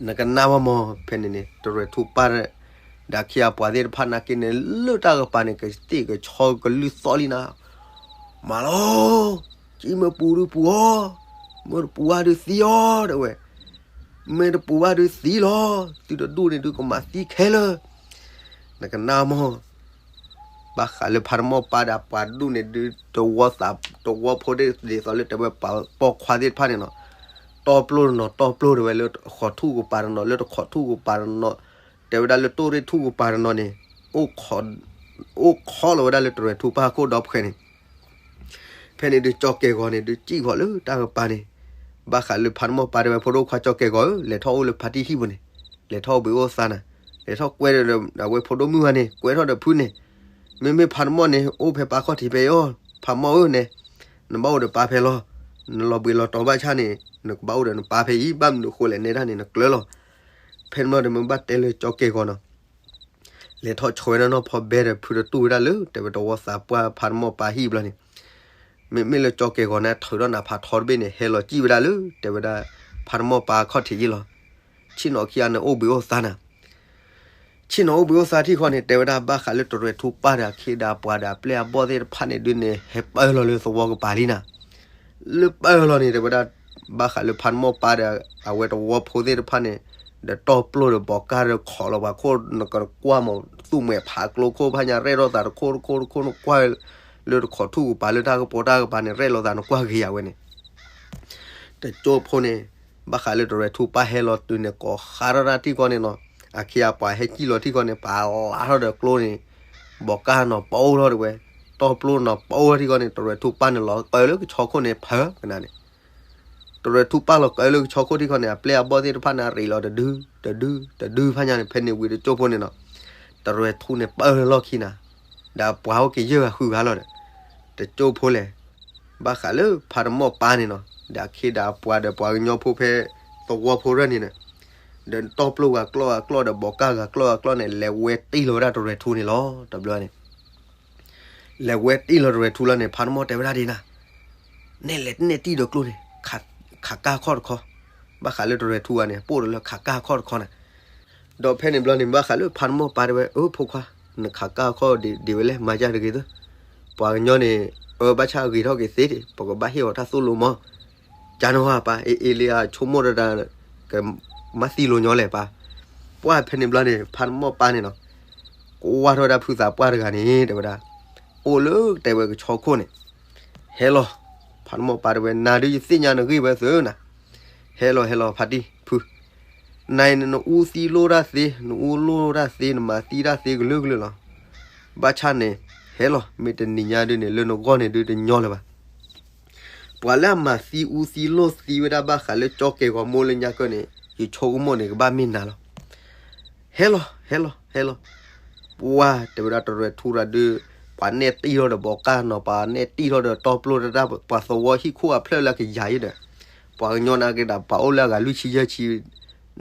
နကနၣ်ဝဲမး ဖဲန့ၣ်န့ၣ် တရဲၣ်ထူပၢ် ဒီးအခ့အပှၤသ့ၣ်တဖၣ်နာ်က့န့ၣ် လၢတၢ်ကပၤန့ၣ် ကသ့ၣ်ကဆီကလုၢ်သီၣ်လံနၤ, မၤလီၤ, ကံမ့ၢ်ပူၤဒုပူၤအီၤ, မ့ၢ်တပူၤဘၣ်ဒုသံအီၤ တဲဝဲ, မ့ၢ်တပူၤဘၣ်ဒုသံလီၤ, သုတဒူၣ်န့ၣ်ဒုကမၤသံခဲလၢာ်. နကနၣ်မး ဘၣ်ဃးလၢဖးတမီၢ်ပၢ်ဒီးပှၤဒူၣ်န့ၣ်ဒု တဝီသး တဝီဖိဒ်သိးလၢတဲဝဲပှၤပိာ်ခွါသ့ၣ်တဖၣ်န့ၣ်နီၤ, တီပျိတနီၤ တီပျိတဝဲ လၢတခီၣ်ထူၣ်ကပၤတနီၤ လၢတခီၣ်ထူၣ်ကပၤတနီၤ, တဲဝဲဒၣ်လၢတိၢ်ရ့ၣ်ထူၣ်ကပၤတနီၤန့ၣ် အိၣ်ခိးလီၤဝဲဒၣ်လၢတရဲၣ်ထူပၢ်ခိၣ်ဒီဖှဲန့ၣ် ဖဲန့ၣ်ဒု ကၠီကဲၤဂီၤန့ၣ်ဒု စံၣ်ဂီၤလၢတၢ်ကပၤန့ၣ်, ဘၣ်ဃးလၢဖးတမီၢ်ပၢ်တဲဝဲ ဖိဒိၣ်ခွါကၠီကဲၤဂီၤဧၢ, လဲၤထီၣ်အိၣ်လၢဖါတံၢ်ဟံၣ်ပူၤန့ၣ်, လဲၤထီၣ်အိၣ်ဘှံးအိၣ်သါနၤ, လဲၤထီၣ်ကွဲဒီးအဝဲဖိဒိၣ်မုၣ်ဂၤန့ၣ် ကွဲထီၣ်ဒီးဖုန့ၣ်, မ့မ့ၢ်ဖးတမီၢ်န့ၣ် အိၣ်ဖဲပၢ်ခီၣ်ထံးဖဲအံၤအီၤ, ဖးမီၢ်ဧၢန့ၣ်, နဘၣ်အိၣ်ဒီးပၢ်ဖဲလီၤ, နလီၤဘှံးလီၤတီၤဘၣ်ဆၣ်န့ၣ် နကဘၣ်အိၣ်ဒီးနပၢ်ဖဲအံၤ, ဘၣ်မနုၤဃိလဲၣ်နဲဒၣ်န့ၣ် နကျၢၤလီၤ. ဖဲန့ၣ်ဘျီဒီးမ့ၢ်ဘၣ်တဲလၢကၠီကဲၤဂီၤနီၤ လဲၤထီၣ်ဆှၢဝဲဒၣ်နီၢ်ဖီဘဲဒီးဖုတတူၢ်ဝဲဒၣ်လၢ တဲဝဲတဝီသးပှၢ်ဖးတမီၢ်ပၢ်ဟံၣ်ဘျီန့ၣ်, မ့မ့ၢ်လၢကၠီကဲၤဂီၤန့ၣ် ထုးထီၣ်နးဖးထီတဘ့ၣ်န့ၣ် ဟဲလီၤစံၣ်ဝဲဒၣ်လၢ တဲဝဲဒၣ် ဖးတမီၢ်ပၢ်ခီၣ်ထံးယံၤလီၤ. ဆ့ၣ်နီၤခံဂၤန့ၣ်အိၣ်ဘှံးအိၣ်သါနၤ, ဆ့ၣ်နီၤအိၣ်ဘှံးအိၣ်သါထံၣ်ဃီန့ၣ် တဲဝဲဒၣ်ဘၣ်ဃးလၢတရဲၣ်ထူပၢ်ဒီးအခ့ဒီးအပှၤဒီးအပျဲၢ်အဘီၣ်သ့ၣ်တဖၣ်န့ၣ်ဒုန့ၣ် ဟဲပၢၢ်လီၤလၢသဝီကပၤလံနၤ လၢပၢၢ်လီၤန့ၣ် တဲဝဲဒၣ် ဘၣ်ဃးလၢဖးတမီၢ်ပၢ်ဒီး အဝဲတဝီဖိသ့ၣ်တဖၣ်န့ၣ် ဒီးတီၢ်ပျိၢ်ဒီးဘီးကၢ်ဒီးခိးလီၤပှၤခိၣ် နကကွၢ်မး သူၣ်မဲာ်ဖးကျိခိၣ်ဖးညါ ရဲၣ်လိာ်သးတခိၣ်တခိၣ်တခိၣ် နကွၢ် လၢတခိးထူၣ်ကပၤ လၢတၢ်ကပိာ်တၢ်ကပၤန့ၣ် ရဲၣ်လိာ်သး နကွၢ်ဂ့ၤယၤဝဲန့ၣ် တကၠိဖိန့ၣ် ဘၣ်ဃးလၢတရဲၣ်ထူပၢ်ဟဲလီၤတုၤန့ၣ် ကိးဃါထီၣ်တၢ်ထံၣ်ဃီန့ၣ်နီၤ, အခ့အပှၤဟဲစံၣ်လီၤထံၣ်ဃီန့ၣ် ပာ်လါထီၣ်ဒီးကျိန့ၣ်, ဘီးကၢ်နီၤပအိၣ်ထီၣ်တဝဲ, တီၢ်ပျိနီၤပအိၣ်ထီၣ်ထံၣ်ဃီန့ၣ် တရဲၣ်ထူပၢ်န့ၣ်လီၤကၢလၢကဆီခိၣ်န့ၣ်ဖၢကနၤန့ၣ်, တရဲၣ်ထူပၢ်လီၤကၢလၢကဆီခိၣ်ထံၣ်ဃီန့ၣ် အပျဲၢ်အဘီၣ်သ့ၣ်တဖၣ်န့ၣ် အရ့းလီၤတဒု တဒု တဒုဖးညါန့ၣ် ဖဲန့ၣ်ဝံၤတကၠိဖိန့ၣ်နီၤ, တရဲၣ်ထူန့ၣ်ပၢၢ်လီၢ်ခံနၤ, ဒီးပှၤအိၣ်က့ၤယဲၢ်ဂၤဃုဂၤလီၤဒီး, တကၠိဖိလဲၣ် ဘၣ်ဃးလၢဖးတမီၢ်ပၢ်န့ၣ်နီၤ, ဒီးအခ့ဒီးအပှၤဒီးပှၤကညီဖိဖဲသဝီဖိရၢၢ်န့ၣ်ဒီး, ဒီးတီၢ်ပျိၢ်ဂၤကျီၢ်ဂၤကျီၢ်ဒီးဘီးကၢ်ဂၤကျီၢ်ဂၤကျီၢ်န့ၣ် လဲၤဝဲတ့ၢ်လီၤဝဲဒၣ်တရဲၣ်ထူန့ၣ်လီၤ. တဘျီန့ၣ် လဲၤဝဲတ့ၢ်လီၤတရဲၣ်ထူလီၤန့ၣ် ဖးတမီၢ်တဲဝဲဒၣ်ဒ်နၤ, နဲၣ်လဲၤတန့ၢ်တံၢ်ဒီးကျိန့ၣ်, ခးကၢ်ခီၣ်တခီ, ဘၣ်ဃးလၢတရဲၣ်ထူဂၤန့ၣ် ပိၣ်ဒီးလၢခးကၢ်ခီၣ်တခီနၤ ဒီးဖဲန့ၣ်ဘျီန့ၣ် ဘၣ်ဃးလၢဖးတမီၢ်ပၢ်တဲဝဲ အၢ ဖိခွါ, နခးကၢ်ခီၣ်ဒံးဝဲလဲၣ် မၤယၤတဂ့ၤသၢ, ပှၤကညီန့ၣ် အၢ ဘၣ်ဆၣ်အဂ့ၤထီၣ်က့ၤသ့ဒံး ပကဘၣ်ဟ့ၣ်အီၤတၢ်သိၣ်လိမီၤ, ကန့ၣ်ဟီပၢ် အ့ အ့လံ အဆိကမိၣ်တဒၣ် ကမၤသံလိာ်ညီလဲၣ်ပၢ်, ပှၢ်ဖဲန့ၣ်ဘျီန့ၣ် ဖးတမီၢ်ပၢ်န့ၣ်နီၤ, ကွၢ်ထီၣ်ဝဲဒၣ်ဖုသးပှၢ်တဂၤန့ၣ် တဲဝဲဒၣ်, အိၣ်လၢတဲဝဲကဆီခိၣ်န့ၣ် ဟဲလီၤ, ဖးတမီၢ်ပၢ်တဲဝဲ နၤဒုးယသ့ၣ်ညါနဂ့ၢ်ဝဲသၢနၤ, ဟဲလီၤ ဟဲလီၤ ဖါတံၢ်ဖု, နၤအံၤန့ၣ် နအူသံလိၢ်တၢ်သ့, နအူလိၢ်တၢ်သ့, နမၤသံတၢ်သ့ကလုာ်ကလုာ်လီၤ. ဘၣ်ဆၣ်န့ၣ် ဟဲလီၤ မ့ၢ်တနံၤညါဒုန့ၣ် လၢနဂီၢ်န့ၣ်ဒုတညီလၢၤဘၣ်. ပှၤလၢအမၤသံအူသံလိၢ်သံဝဲဒၣ်ဘၣ်ဃးလၢကၠီကဲၤဂီၤမိၢ်လၢညါကၢၢ်န့ၣ် ယဆိကမိၣ်န့ၣ် ကဘၣ်မ့ၢ်နၤလီၤ. ဟဲလီၤ ဟဲလီၤ ဟဲလီၤ. ပှၢ်တဲဝဲဒၣ်တရဲၣ်ထူရၤဒုး, ပှၤနဲၣ်တံၢ်ထီၣ်ဒီးဘီးကၢ်နီၤ, ပှၤနဲၣ်တံၢ်ထီၣ်ဒီးတီပျိတၢ်, ပှၤသဝီဟံၣ်ခိၣ်အဖျၢၣ်လၢကယၤအံၤဒီး, ပှၤကညီနာ်က့ဒီး ပှၤအိၣ်လၢအဂၤလွံၢ်ဆံယဲၢ်ဆံ,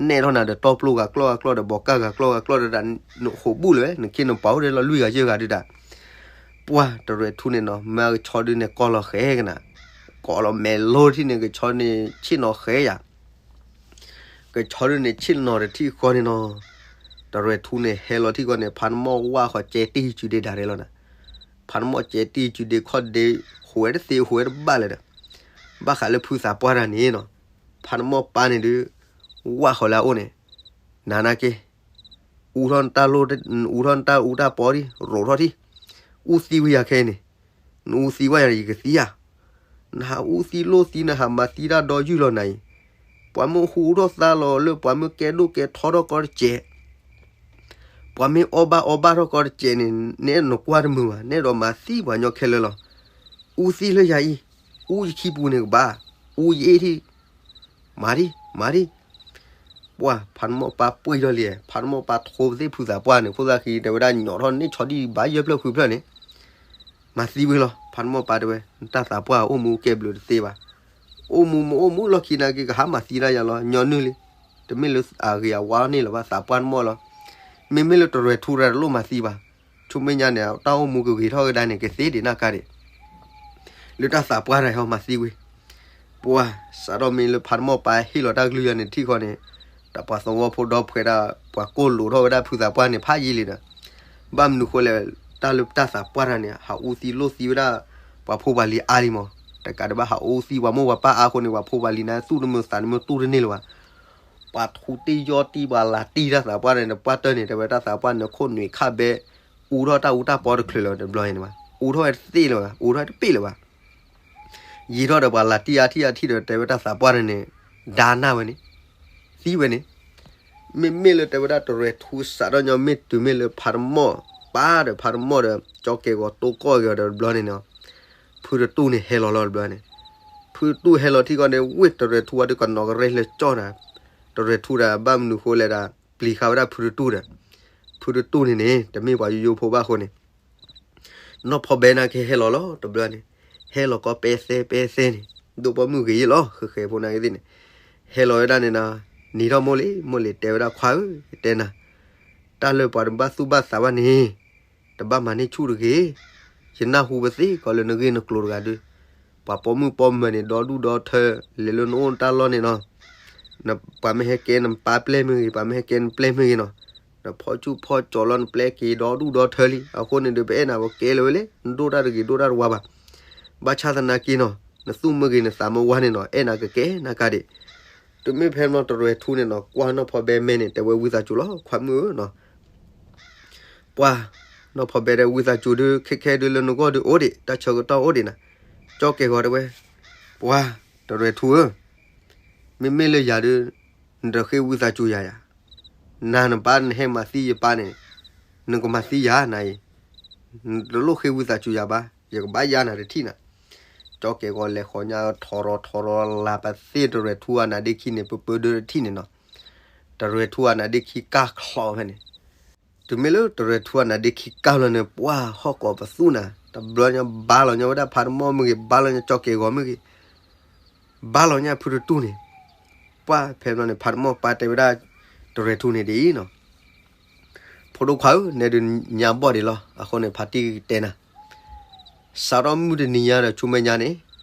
နဲၣ်ထီၣ်နၤဒီးတီပျိဂၤကျီၢ်ဂၤကျီၢ်ဒီး ဘီးကၢ်ဂၤကျီၢ်ဂၤကျီၢ်ဒီး, နဃိးဘူၣ်လၢၤဝဲ, နခ့နပှၤအိၣ်ထဲလီၤလွံၢ်ဂၤယဲၢ်ဂၤဒုးဒၣ်. ပှၢ်တရဲၣ်ထူန့ၣ်နီၤ, မ့ၢ်ကဆီဒုန့ၣ်ကီၢ်လီၤဃဲကနၤ, ကီၢ်လီၤမဲာ်လိထံၣ်န့ၣ် ကဆီန့ၣ်ဆ့ၣ်နီၤဃဲယၤ ကဆီဒုန့ၣ်ဆ့ၣ်နီၤတထံၣ်ဃီန့ၣ်နီၤ, တရဲၣ်ထူန့ၣ်ဟဲလီၤထံၣ်ဃီန့ၣ် ဖါနမီၢ်ဝၢ်ဃီကဲတံၢ်စုဒ့ဒၣ်ရဲၣ်လီၤနၤ. ဖါနမီၢ်ကဲတံၢ်စုဒ့ခီၣ်ဒ့, ဟူးဝဲတသ့ဟူးဝဲတဘၣ်လၢၤဒီး, ဘၣ်ဃးလၢဖုသးပှၢ်တၢ်န့ၣ်နီၤ, ဖါနမီၢ်ပၢ်န့ၣ်ဒုး, ဝၢ်ဃီလၢအအိၣ်န့ၣ်, နၤနာ်က့, အူထီၣ်နတၢ်လီၢ်, အူထီၣ်နတၢ်အူတၢ်ပီဒံး, ရိးထီၣ်ထံၣ်, အူသံဝဲယၤခဲအံၤန့ၣ်, နအူသံဝဲယၤန့ၣ် ယကသံဧါ. နဟးအူသံလိၢ်သံ နဟးမၤသံတၢ်ဒီယုၢ်လီၤနၤအံၤ, ပှၤမ့ၢ်ဟူးထီၣ်သါလီၤလၢ ပှၤမ့ၢ်ကဲဒိၣ်ကဲထီထီၣ်ကီတစဲး, ပှၤမ့ၢ်အီၣ်ဘၣ်အီဘၣ်ထီၣ်ကီတစဲးန့ၣ်, နဲနကွၢ်တမုာ်ဘၣ်, နဲဒီးမၤသံပှၤညီခဲလၢာ်လီၤ. အူသံလၢယၤအံၤ, အူယခံပူၤန့ၣ်ကဘၣ်, အူယအ့ၣ်ထံၣ်, မၤဒံး, မၤဒံး. ပှၢ်ဖါနမီၢ်ပၢ်ပှံၢ်ထီၣ်လံ, ဖါနမီၢ်ပၢ်ထိသ့ၣ်ဖုသးပှၢ်န့ၣ်, ဖိသၣ်ဃံတဲဝဲဒၣ်ညီၣ်ထီၣ်န့ၢ်ဆီဒံၣ်ဘၣ်ယဲၢ်ဖျၢၣ်ဃုဖျၢၣ်န့ၣ်, မၤသံဝဲလီၤ. ဖါနမီၢ်ပၢ်တဲဝဲ, နတၢ်သးပှၢ်အိၣ်မူကဲဘျုးတသ့ဘၣ်. အိၣ်မူမ့ၢ်အိၣ်မူလီၢ်ခံနာ်က့ ကဟးမၤသံတၢ်ယၤလီၤ, ညီနုၢ်လံ. တမ့ၢ်လၢအဂ့ၤအဝါန့ၣ်လၢၤဘၣ်, သးပှၢ်နမီၢ်လီၤ. မ့မ့ၢ်လၢတရဲၣ်ထူရၤတလိၣ်မၤသံဘၣ်. ဆူမဲာ်ညါန့ၣ် တၢ်အိၣ်မူကဂ့ၤထီၣ်ကဒါန့ၣ် ကသ့ဒံးနၢ်ကါဒံး လၢတၢ်သးပှၢ်တၢ်ဟဲမၤသံဝဲ. ပှၢ်စးထီၣ်မ့ၢ်လၢ ဖါနမီၢ်ပၢ်ဟ့ၣ်လီၤတၢ်ကလုၢ်ယၤန့ၣ်ထံၣ်ဃီန့ၣ်, တၢ်ပှၤသဝီဖိဒီဖှဲဒၣ်, ပှၤကိၢ်လိာ်ထီၣ်ဝဲဒၣ်ဖုသးပှၢ်န့ၣ် ဖးယံာ်လံဒီး, ဘၣ်မနုၤဃိလဲၣ်, တၢ်လၢတၢ်သးပှၢ်တၢ်န့ၣ် ဟးအူသံလိၢ်သံဝဲဒၣ် ပှၤဖိပှၤလံၤအါလံမး. တကးဒံးဘၣ် ဟးအူသံပှၤမိၢ်ပှၤပၢ်အါအဃိန့ၣ်, ပှၤဖိပှၤလံၤန့ၣ် သူၣ်တမုာ်သးတမုာ်တူၢ်တန့ၢ်လၢၤဘၣ်. ပှၤထူတံၢ်ယီၢ်တံၢ် ပှၤလၤတံၢ်တၢ်သးပှၢ်တၢ်န့ၣ်, ပှၢ်တၢၢ်န့ၣ် တဲဝဲတၢ်သးပှၢ်န့ၣ် ခိၣ်နူာ်ခၣ်ဘဲ, အူထီၣ်တၢ်အူတၢ်ပီတချုးလၢၤတဘျီန့ၣ်ဘၣ်, အူထီၣ်ဝဲတသ့လၢၤဘၣ်, အူထီၣ်ဝဲတပ့ၢ်လၢၤဘၣ်. ယံာ်ထီၣ်ဒီးပှၤလၤတံၢ်အါထံၣ်အါထံၣ်ဒီး တဲဝဲတၢ်သးပှၢ်တၢ်န့ၣ်, ဒါနၢ်ဝဲန့ၣ်, သံဝဲန့ၣ်. မ့မ့ၢ်လၢတဲဝဲဒၣ်တရဲၣ်ထူစးထီၣ်ညီ မ့ၢ်တုၤမ့ၢ်လၢဖါတမီၢ်ပၢ်ဒီး ဖါတမီၢ်ဒီး ကၠီကဲၤဂီၤတိၢ်ကီၢ်က့ၤအီၤဒီးတဘျီန့ၣ်နီၤ, ဖုတတူၢ်န့ၣ်ဟဲလီၤလီၤတဘျီန့ၣ်. ဖုတတူၢ်ဟဲလီၤထံၣ်ဃီန့ၣ် ဝ့ၢ်တရဲၣ်ထူဝဲဒုးကနီၤကရဲလၢကၠီနၤ, တရဲၣ်ထူဒီး ဘၣ်မနုၤဃိလဲၣ်ဒီး ပျံၤဃာ်ဝဲဒၣ်ဖုတတူၢ်ဒီး, ဖုတတူၢ်န့ၣ်န့ၣ် တမ့ၢ်ပှၤယိယိဖိဘၣ်အဃိန့ၣ် နီၢ်ဖီဘဲနာ်က့ဟဲလီၤလီၤတဘျီန့ၣ်, ဟဲလီၤကီးပဲသဲပဲသဲန့ၣ်, ဒိၣ်ပိာ်မုၣ်ဂ့ၤယ့ၣ်လီၤ ဃဲၤဃဲၤဖိနာ်က့သ့ၣ်န့ၣ်, ဟဲလီၤဝဲဒၣ်န့ၣ်နီၤ, နံၤထီၣ်မိၢ်လံ မိၢ်လံ တဲဝဲဒၣ်ခွါဧၢ, ယတဲနၤ, တၢ်လၢပှၤတဘၣ်သူၣ်ဘၣ်သးဘၣ်န့ၣ်, တဘၣ်မၤန့ၢ်ဆူၣ်တဂ့ၤ, ယနၢ်ဟူပသ့ၣ်ကီးလၢနဂ့ၢ်နကျိၤတဂၤဒုး, ပှၤပိာ်မုၣ်ပိာ်မၢၤန့ၣ် ဒီဒူၣ်ဒီထၢ, လဲၤလၢနအိၣ်နတၢ်လီၢ်န့ၣ်နီၤ ပှၤမ့ၢ်ဟဲကဲနပၢ်ပျဲၢ်မ့ၢ်ဂ့ၤ, ပှၤမ့ၢ်ဟဲကဲနပျဲၢ်မ့ၢ်ဂ့ၤနီၤ, နဖီၣ်ဆူၣ်ဖီၣ်ကၠီၤလီၤနပျဲၢ်က့ၤဒီဒူၣ်ဒီထၢလံ. အဃိန့ၣ်ဒီး ပအဲၣ်နၤပကဲလၢၤဝဲလံ, နဒိၣ်တၢ်တဂ့ၤဒိၣ်တၢ်တဝါဘၣ်. ဘၣ်ဆၣ်သနာ်က့နီၤ, နသူၣ်မ့ၢ်ဂ့ၤနသးမ့ၢ်ဝါန့ၣ်နီၤ, အဲၣ်နၤကကဲနၤကါဒံး. တုၤမ့ၢ်ဖဲမ့ၢ်တရဲၣ်ထူန့ၣ်နီၤ, ကွၢ်နီၢ်ဖီဘဲမဲန့ၣ် တဲဝဲဝံသးစူၤလီၤ ခွါမုၣ်ဧၢနီၤ. ပှၤ, နီၢ်ဖီဘဲဒီးဝံသးစူၤဒုး ခဲခဲဒုးလၢနဂီၢ်ဒုးအိၣ်ဒံး, တၢ်ဆၢကတီၢ်အိၣ်ဒံးနၤ, ကၠီကဲၤဂီၤတဲဝဲ, ပှၤ, တရဲၣ်ထူဧၢ, မ့မ့ၢ်လၢယၤဒုး, နတဃ့ဝံသးစူၤယၤယၤ, နၤနပၢ်နဟဲမၤသံယပၢ်န့ၣ်, နကမၤသံယၤနၤအံၤ, နတလိၣ်ဃ့ဝံသးစူၤယၤဘၣ်, ယကဘၣ်ယါနၤတထံၣ်နၤ. ကၠီကဲၤဂီၤလဲၤဃီၤညါထီရီၤထီရီၤလၢပသ့ၣ်တရဲၣ်ထူအနါဒ့ခံန့ၣ် ပပၢဒုတထံၣ်န့ၣ်နီၤ. တရဲၣ်ထူအနါဒ့ခံကၢ်ချီဖဲန့ၣ် တုၤမ့ၢ်လၢတရဲၣ်ထူအနါဒ့ခံကၢ်လီၤန့ၣ် ပှၤဟီၣ်ကိးပသူနၤ, တဘျီညါဘါလီၤညါဝဲဒၣ် ဖါတမီၢ်မ့ၢ်ဂ့ၤ, ဘါလီၤညါကၠီကဲၤဂီၤမ့ၢ်ဂ့ၤ, ဘါလီၤညါဖုတတူၢ်န့ၣ်. ပှၤဖဲဘျီန့ၣ် ဖါတမီၢ်ပၢ်တဲဝဲဒၣ် တရဲၣ်ထူန့ၣ်ဒ်အံၤနီၤ, ဖိဒိၣ်ခွါဧၢ, နဲဒုးညါဘီၣ်ဒံးလီၤ. အဃိန့ၣ် ဖါတံၢ်တဲနၤ စးထီၣ်မုၢ်တနံၤညါဒီးဆူမဲာ်ညါန့ၣ်,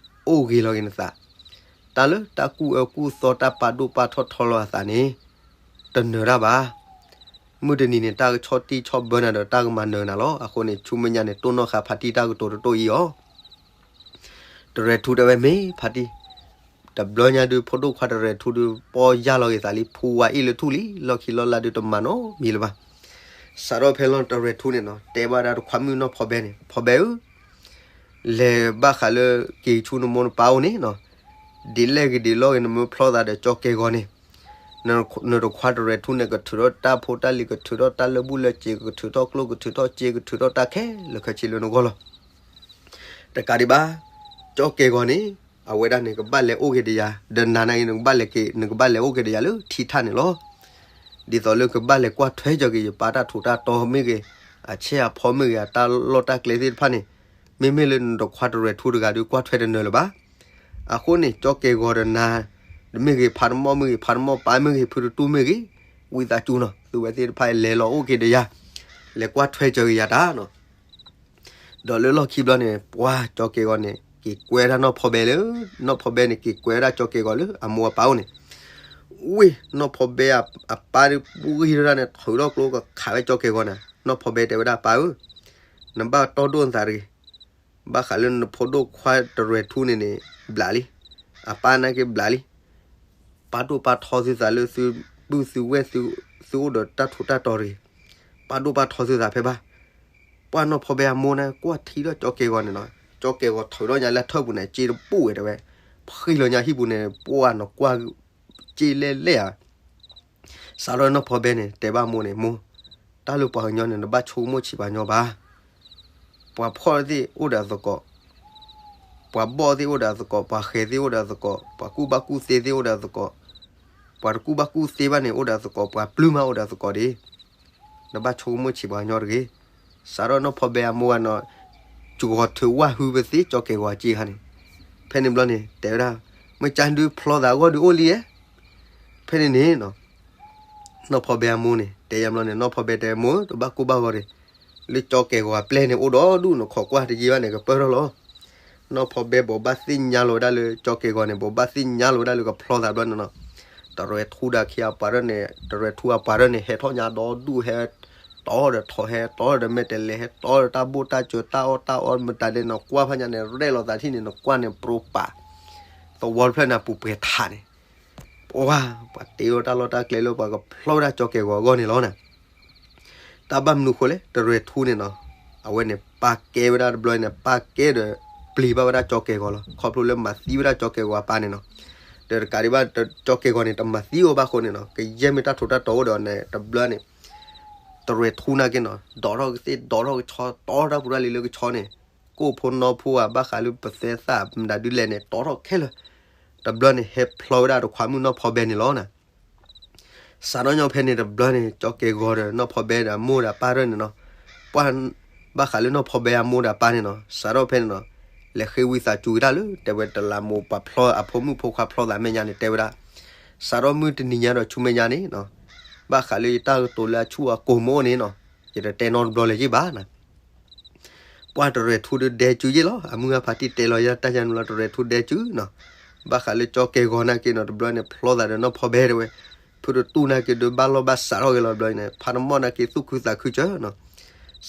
အိၣ်ဂ့ၤလီၤက့ၤနသး, တၢ်လၢတၢ်ကူၣ်အၢကူၣ်သီတၢ်ပာ်ဒိၣ်ပာ်ထီၣ်ထီလီၤအသးန့ၣ်, တနၢၤတၢ်ဘၣ်. မုၢ်တနံၤန့ၣ် တၢ်ကဆီၣ်တံၢ်ဆီၣ်ဘၢနၤဒီးတၢ်ကမၤနၢၤနၤလီၤ. အဃိန့ၣ် ဆူမဲာ်ညါန့ၣ် တိၢ်နီၣ်ဃာ်ဖါတံၢ်တၢ်ကတိၤတတိၢ်အံၤအီၤ တရဲၣ်ထူတဲဝဲမ့ၢ်ဖါတံၢ်, တဘျီညါဒုး ဖိဒိၣ်ခွါတရဲၣ်ထူဒုး ပီၢ်ယၢ်လီၤက့ၤသးလံ, ဖူဝါအ့ၣ်လၢထူၣ်လံ, လီၢ်ခံလီၢ်လၢဒုးတမၤနီတမံၤလၢၤဘၣ်. စးထီၣ်ဖဲလီၤတရဲၣ်ထူန့ၣ်နီၤ, တဲဘၣ်ဒၣ်တခွါမုၣ်နီၢ်ဖီဘဲန့ၣ်, ဖီဘဲဧၢ, လဲၤဘၣ်ဃးလၢက့ၤဆူနမိၢ်နပၢ်အိၣ်န့ၣ်နီၤ, ဒ်လဲၣ်ဂ့ၤဒ်လဲၣ်ဂ့ၤ နမ့ၢ်ဖျီသးဒီးကၠီကဲၤဂီၤန့ၣ်, နတခွါတရဲၣ်ထူန့ၣ် ကထုးထီၣ်တၢ်ဖိတၢ်လံၤ, ကထုးထီၣ်တၢ်လၢာ်ဘူၣ်လၢာ်စ့ၤ, ကထုးထီၣ်ကျိၣ်, ကထုးထီၣ်စ့, ကထုးထီၣ်တၢ်ခဲလၢာ်ခဲဆ့လၢနဂီၢ်လီၤ. တကးဒံးဘၣ်, ကၠီကဲၤဂီၤန့ၣ်, အဝဲဒၣ်န့ၣ် ကဘၣ်လဲၤအိၣ်က့ၤဒီးယၤ, ဒီးနၤနာ်က့ နကဘၣ်လဲၤက့ၤ, နကဘၣ်လဲၤအိၣ်က့ၤဒီးယၤလၢထံထၣ်န့ၣ်လီၤ. ဒ်သိးလၢကဘၣ်လဲၤကွၢ်ထွဲကၠီၤက့ၤ ယပၢ်တၢ်ထူးတၢ်တီၤမ့ၢ်ဂ့ၤ, အဆဲးအဖီမ့ၢ်ဂ့ၤ အတၢ်လီၢ်တၢ်ကျဲသ့ၣ်တဖၣ်န့ၣ် မ့မ့ၢ်လၢနတခွါတရဲၣ်ထူတဂၤဒီး ကွၢ်ထွဲတနၢၤလၢၤဘၣ်. အဃိန့ၣ် ကၠီကဲၣ်ဂီၤဒီးနၤ တမ့ၢ်ဂ့ၤ ဖးတမီၣ်မ့ၢ်ဂ့ၤ ဖးတမီၣ်ပၢ်မ့ၢ်ဂ့ၤ ဖုတတူၢ်မ့ၢ်ဂ့ၤ ဝံသးစူၤနီၤ သုဝဲသ့ၣ်တဖၣ်လဲၤလီၤအိၣ်က့ၤဒီးယၤ လဲၤကွၢ်ထွဲစၢၤက့ၤယၤတၢ်နီၤ. ဒီးလၢလီၢ်ခံဘျီန့ၣ် ပှၤကၠီကဲၣ်ဂီၤန့ၣ် က့ၤကွဲဒၣ်နီၢ်ဖီဘဲလၢ နီၢ်ဖီဘဲန့ၣ် က့ၤကွဲဝဲဒၣ်ကၠီကဲၣ်ဂီၤလၢအမိၢ်အပၢ်အိၣ်န့ၣ် ဝ့ၢ် နီၢ်ဖီဘဲအပၢ်ဒ်ပူၤဂံၢ်ထီၣ်ဒၣ်န့ၣ် ထုးထီၣ်ကျိကခးဝဲကၠီကဲၣ်ဂီၤန့ၣ် နီၢ်ဖီဘဲတဲဝဲဒၣ်ပၢ်ဧၢ, နဘၣ်တီၢ်ဒိၣ်နသးတဂ့ၤ, ဘၣ်ဃးလၢနဖိဒိၣ်ခွါတရဲၣ်ထူန့ၣ်န့ၣ် ဘျးလံ, အပၢ်နာ်က့ဘျးလံ, ပာ်ဒိၣ်ပာ်ထီသုသးလၢသုပုၢ်သုဝဲၢ် သုအိၣ်ဒီးတၢ်ထူးတၢ်တီၤတဂ့ၤ, ပာ်ဒိၣ်ပာ်ထီသုသးဖဲဘၣ်. ပှၢ်နီၢ်ဖီဘဲအမိၢ်န့ၣ် ကွၢ်ထံဒီးကၠီကဲၣ်ဂီၤန့ၣ်နီၤ, ကၠီကဲၣ်ဂီၤထုးထီၣ်ညါလၢထၢၣ်ပူၤန့ၣ် စ့တပူၣ်ဝဲတဲဝဲ, ဖှံလီၤညါဟံၣ်ပူၤန့ၣ် ပှၢ်နီၤကွၢ် စ့လဲၣ်လဲၣ်ဧါ. စးထီၣ်နီၢ်ဖီဘဲန့ၣ် တဲဘၣ်မိၢ်န့ၣ် မိၢ်, တၢ်လၢပှၤကညီန့ၣ် နဘၣ်ဆိကမိၣ်ဆံးပှၤကညီဘၣ်. ပှၤဖှီၣ်သ့ၣ်အိၣ်ဒီးအသကိး, ပှၤဘီၣ်သ့ၣ်အိၣ်ဒီးအသကိး, ပှၤဃဲၤသ့ၣ်အိၣ်ဒီးအသကိး, ပှၤကူၣ်ဘၣ်ကူၣ်သ့သ့ၣ်အိၣ်ဒီးအသကိး, ပှၤတကူၣ်ဘၣ်ကူၣ်သ့ဘၣ်န့ၣ် အိၣ်ဒီးအသကိး, ပှၤပျုၢ်မးအိၣ်ဒီးအသကိးဒၣ်, နဘၣ်ဆိကမိၣ်ဆံးပှၤကညီတဂ့ၤ. စးထီၣ်နီၢ်ဖီဘဲအမိၢ်ဂၤနီၤ, စှီၤထုးဝၣ်ဟုပသ့ကၠီကဲၣ်ဂီၤအစ့ခါန့ၣ်, ဖဲန့ၣ်ဘျီန့ၣ် တဲဝဲဒၣ်, မ့ၢ်ကၢဒုးဖျီသးအဂီၢ်ဒုးအိၣ်လံဧါ. ဖဲန့ၣ်န့ၣ်နီၤ နီၢ်ဖီဘဲအမိၢ်န့ၣ် တဲယၤဘျီန့ၣ် နီၢ်ဖီဘဲတဲမိၢ် တဘၣ်ကိၢ်ဘၣ်ဂီၤတဂ့ၤ, လၢကၠီကဲၣ်ဂီၤအပျဲၢ်န့ၣ် အိၣ်ဒီးဒူၣ်န့ၣ် ခိးကွၢ်တယံာ်ဘၣ်န့ၣ် ကပၢၢ်ထီၣ်လီၤ. နီၢ်ဖီဘဲဘိးဘၣ်သ့ၣ်ညါလီၤဝဲဒၣ်လၢကၠီကဲၣ်ဂီၤန့ၣ် ဘိးဘၣ်သ့ၣ်ညါလီၤဝဲဒၣ်လၢကဖျီသးဘျီန့ၣ်နီၤ, တရဲၣ်ထူဒီးခံအပှၤဒၢန့ၣ် တရဲၣ်ထူအပှၤဒၢန့ၣ် ဟဲထီၣ်ညါဒီးဒူၣ် ဟဲတီဒီးထိး ဟဲတီဒီးမဲာ်တဲၤလဲၤ ဟဲတီဒီးတၢ်ဘိၣ်တၢ်စၢၤ တၢ်အီၣ်တၢ်အီမတၤဒဲးနီၤ ကွၢ်ဖးညါန့ၣ် ရဲၣ်လီၤသးထံၣ်န့ၣ် နကွၢ်န့ၣ် ပြိပာ် သဝီတဖျၢၣ်န့ၣ် အပူၤပှဲၤထးန့ၣ် ပှၤ ပှၤတ့ဝဲတၢ်လီၢ်တၢ်ကျဲလၢပှၤကဖျီဝဲဒၣ်ကၠီကဲၣ်ဂီၤအဂီၢ်န့ၣ်လီၤန့ၣ်. တၢ်ဘၣ်မနုၤဃိလဲၣ် တရဲၣ်ထူန့ၣ်နီၤ, အဝဲန့ၣ် ပာ်ကဲဝဲဒၣ်တဘျီန့ၣ် ပာ်ကဲဒီး ပျံၤဘၣ်ဝဲဒၣ်ကၠီကဲၣ်ဂီၤလီၤ. ခီဖျိလၢမၤသံဝဲဒၣ်ကၠီကဲၣ်ဂီၤအပၢ်န့ၣ်နီၤ. ဒီးတကးဒံးဘၣ် ကၠီကဲၣ်ဂီၤန့ၣ် တမၤသံအီၤဘၣ်ဃိန့ၣ်နီၤ, ကယဲၢ်မ့ၢ်တၢ်ထူးတၢ်တီၤအိၣ်ဒီးန့ၣ် တဘျီန့ၣ် တရဲၣ်ထူနာ်က့နီၤ ဒိးထီၣ်ကသ့ၣ် ဒိးထီၣ်ကဆီ တီထီၣ်တၢ်ပူၤတၢ်လံၤလၢကဆီန့ၣ်, ကိၣ်ဖိနီဖိဧါ ဘၣ်ဃးလၢပသဲသၣ်မတၤဒုလဲၣ်န့ၣ် တီထီၣ်ခဲလၢာ်. တဘျီန့ၣ် ဟဲဖျီဝဲဒၣ်တခွါမုၣ်နီၢ်ဖီဘဲန့ၣ်လီၤန့ၣ်. စးထီၣ်ညီဖဲန့ၣ်တဘျီန့ၣ် ကၠီကဲၣ်ဂီၤဒီးနီၢ်ဖီဘဲဒီးအမိၢ်ဒီးအပၢ်တဖၣ်န့ၣ်နီၤ, ပှၤ ဘၣ်ဃးလၢနီၢ်ဖီဘဲအမိၢ်ဒီးအပၢ်န့ၣ်နီၤ စးထီၣ်ဖဲန့ၣ်နီၤ, လဲၤဃ့ဝံသးစူၤက့ၤတၢ်လၢ တဲဝဲတလးမိၢ်ပှၤဖျီအဖိမုၣ်ဖိခွါဖျီသးမဲာ်ညါန့ၣ် တဲဝဲဒၣ်, စးထီၣ်မုၢ်တနံၤညါဒီးဆူမဲာ်ညါန့ၣ်နီၤ, ဘၣ်ဃးလၢယတၢ်ကတိၤလၢအဆူၣ်အကိၤမ့ၢ်အိၣ်န့ၣ်နီၤ, ယတတဲနီတဘျီလၢၤယ့ၢ်ဘၣ်နၤ. ပှၢ်တရဲၣ်ထူဒီးဒဲစုယ့ၢ်လီၤ. အမုၢ်ဂၤဖးတံၢ်တဲလီၤယဲတၢ်ယါန့ၣ်လီၤ တရဲၣ်ထူဒဲစုနီၤ. ဘၣ်ဃးလၢကၠီကဲၣ်ဂီၤနာ်က့နီၤ တဘျီန့ၣ် ဖျီသးဒီးနီၢ်ဖီဘဲတဲဝဲ, ဖုတတူၢ်နာ်က့ဒီးဘၣ်လီၢ်ဘၣ်စးထီၣ်က့ၤလီၤ တဘျီန့ၣ် ဖးတမီၣ်နာ်က့သူၣ်ခုသးခုစၢၤနီၤ.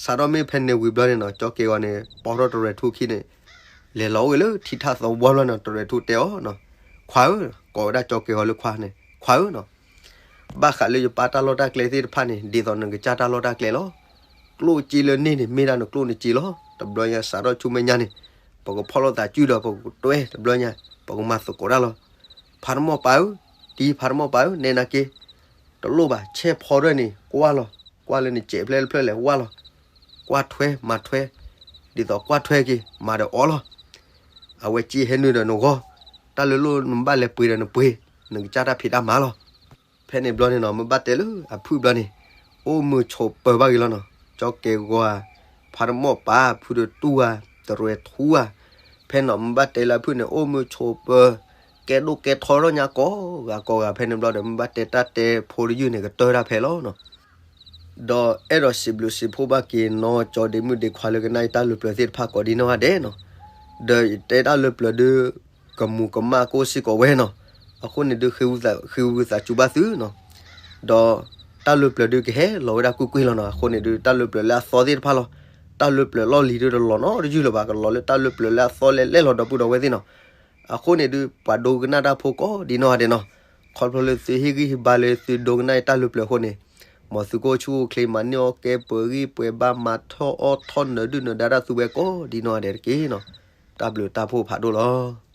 စးထီၣ်မ့ၢ်ဖဲန့ၣ်ဝံၤဘျီန့ၣ်နီၤ ကၠီကဲၣ်ဂီၤန့ၣ် ပိာ်ထီၣ်တရဲၣ်ထူခံန့ၣ် လဲၤလီၤအိၣ်ဝဲလၢထံထၣ်သဝီဘျီနီၤ တရဲၣ်ထူတဲအီၤနီၤ, ခွါဧၢ, ကိးဝဲဒၣ်ကၠီကဲၣ်ဂီၤလၢခွါန့ၣ် ခွါဧၢနီၤ. ဘၣ်ဃးလၢယပၢ်တၢ်လီၢ်တၢ်ကျဲသ့ၣ်တဖၣ်န့ၣ် ဒ်သိးနကစၢ်တၢ်လီၢ်တၢ်ကျဲလီၤ. ကျိၣ်စ့လၢန့ၣ်န့ၣ် မ့ၢ်ဒၣ်နကျိၣ်နစ့လီၤ. တဘျီညါစးထီၣ်ဆူမဲာ်ညါန့ၣ် ပကဖီၣ်လိာ်သးစုဒီးပကတွဲ တဘျီညါ ပကမၤသကိးတၢ်လီၤ. ဖးတမီၣ်ပၢ်ဧၢ, တံၤဖးတမီၣ်ပၢ်ဧၢ, နဲနာ်က့ တလိၣ်ဘၣ် ဆဲးဖီဒၢန့ၣ် ကွၢ်လီၤ, ကွၢ်လၢနစဲးဖျဲၣ်တဖျၢၣ်လဲၣ်ဝၢ်လီၤ. ကွၢ်ထွဲမၤထွဲ, ဒ်သိးကွၢ်ထွဲက့ၤ မၤဒီးအီလီၤ. အဝဲစ့ဟဲနုာ်ဒီးနဂီၢ်, တၢ်လၢလိၣ်နဘၣ်လဲၤပှ့ၤဒီးနပှ့ၤ, နကစၢ်တၢ်ဖံးတၢ်မၤလီၤ. ဖဲန့ၣ်ဘျီန့ၣ်နီၤ မ့ၢ်ဘၣ်တဲလၢအဖုၣ်ဘျီန့ၣ် အိၣ်မုာ်ဆိးပၢၤဘၣ်က့ၤလီၤနီၤ. ကၠီကဲၣ်ဂီၤဧါ, ဖးတမီၣ်ပၢ်ဧါ, ဖုတတူၢ်ဧါ, တရဲၣ်ထူဧါ, ဖဲန့ၣ်မ့ၢ်ဘၣ်တဲလၢအဖုၣ်န့ၣ် အိၣ်မုာ်ဆိးပၢၤ, ကဲဒိၣ်ကဲထီထီၣ်ညါကိးဂၤကိးဂၤ ဖဲန့ၣ်ဘျီဒီး မ့ၢ်ဘၣ်တဲတၢ်တဲဖိတယုၢ်န့ၣ် ကတၢၢ်တၢ်ဖဲလီၤနီၤ. ဒီးအဲၣ်ဒိးစံးဘျုးစံးဖှိၣ်ဘၣ်က့ၤနီၢ်ကၠီဒ့မုၣ်ဒ့ခွါလၢကနၣ်အံၤတၢ်လၢပျၢၤသ့ၣ်တဖၣ်ကိးဒ်နီၢ်ဂၤဒဲးနီၤ. ဒီးယတဲတၢ်လၢပျၢၤဒုး ကမူၤကမၣ်ကအိၣ်စ့ၢ်ကီးဝဲနီၤ. အဃိန့ၣ်ဒုး ဃ့ဝံသးစူၤဘၣ်သုနီၤ. ဒီးတၢ်လၢပျၢၤဒုးကဟဲလီၤဝဲဒၣ်ကွ့ၢ်ကွ့ၢ်လီၤနီၤ. အဃိန့ၣ်ဒုး တၢ်လၢပျၢၤလၢအသီသ့ၣ်တဖၣ်လီၤ. တၢ်လၢပျၢၤလီၢ်လံၤဒုးတလီၤနီတယုၢ်လၢၤဘၣ်. ကလီၤလၢတၢ်လၢပျၢၤလၢအသီလဲၤလဲၣ်လီၤဒီပုၢ်ဒီဝဲၢ်သ့ၣ်နီၤ. အဃိန့ၣ်ဒုး ပှၤဒိကနၣ်တၢ်ဖိကိးဒ်နီၢ်ဂၤဒဲးနီၤ. ခီဖျိလၢသုဟ့ၣ်ဂံၢ်ဟ့ၣ်ဘါလၢသုဒိကနၣ်အံၤတၢ်လၢပျၢၤအဃိန့ၣ်, မ်သုကအိၣ်ဆူၣ်အိၣ်ချ့ မၤန့ၢ်အီၣ်ကဲ ပှဲၤဂံၢ်ပှဲၤဘါ မၤထီၣ်အီၣ်ထီၣ် နၢၤဒုၣ်နၢၤဒါတၢ်သုဝဲကိးဒ်နီၢ်ဂၤဒဲးတက့ၢ်နီၤ. တၢ်ဘျုးတၢ်ဖှိၣ်ဖးဒိၣ်လီၤ.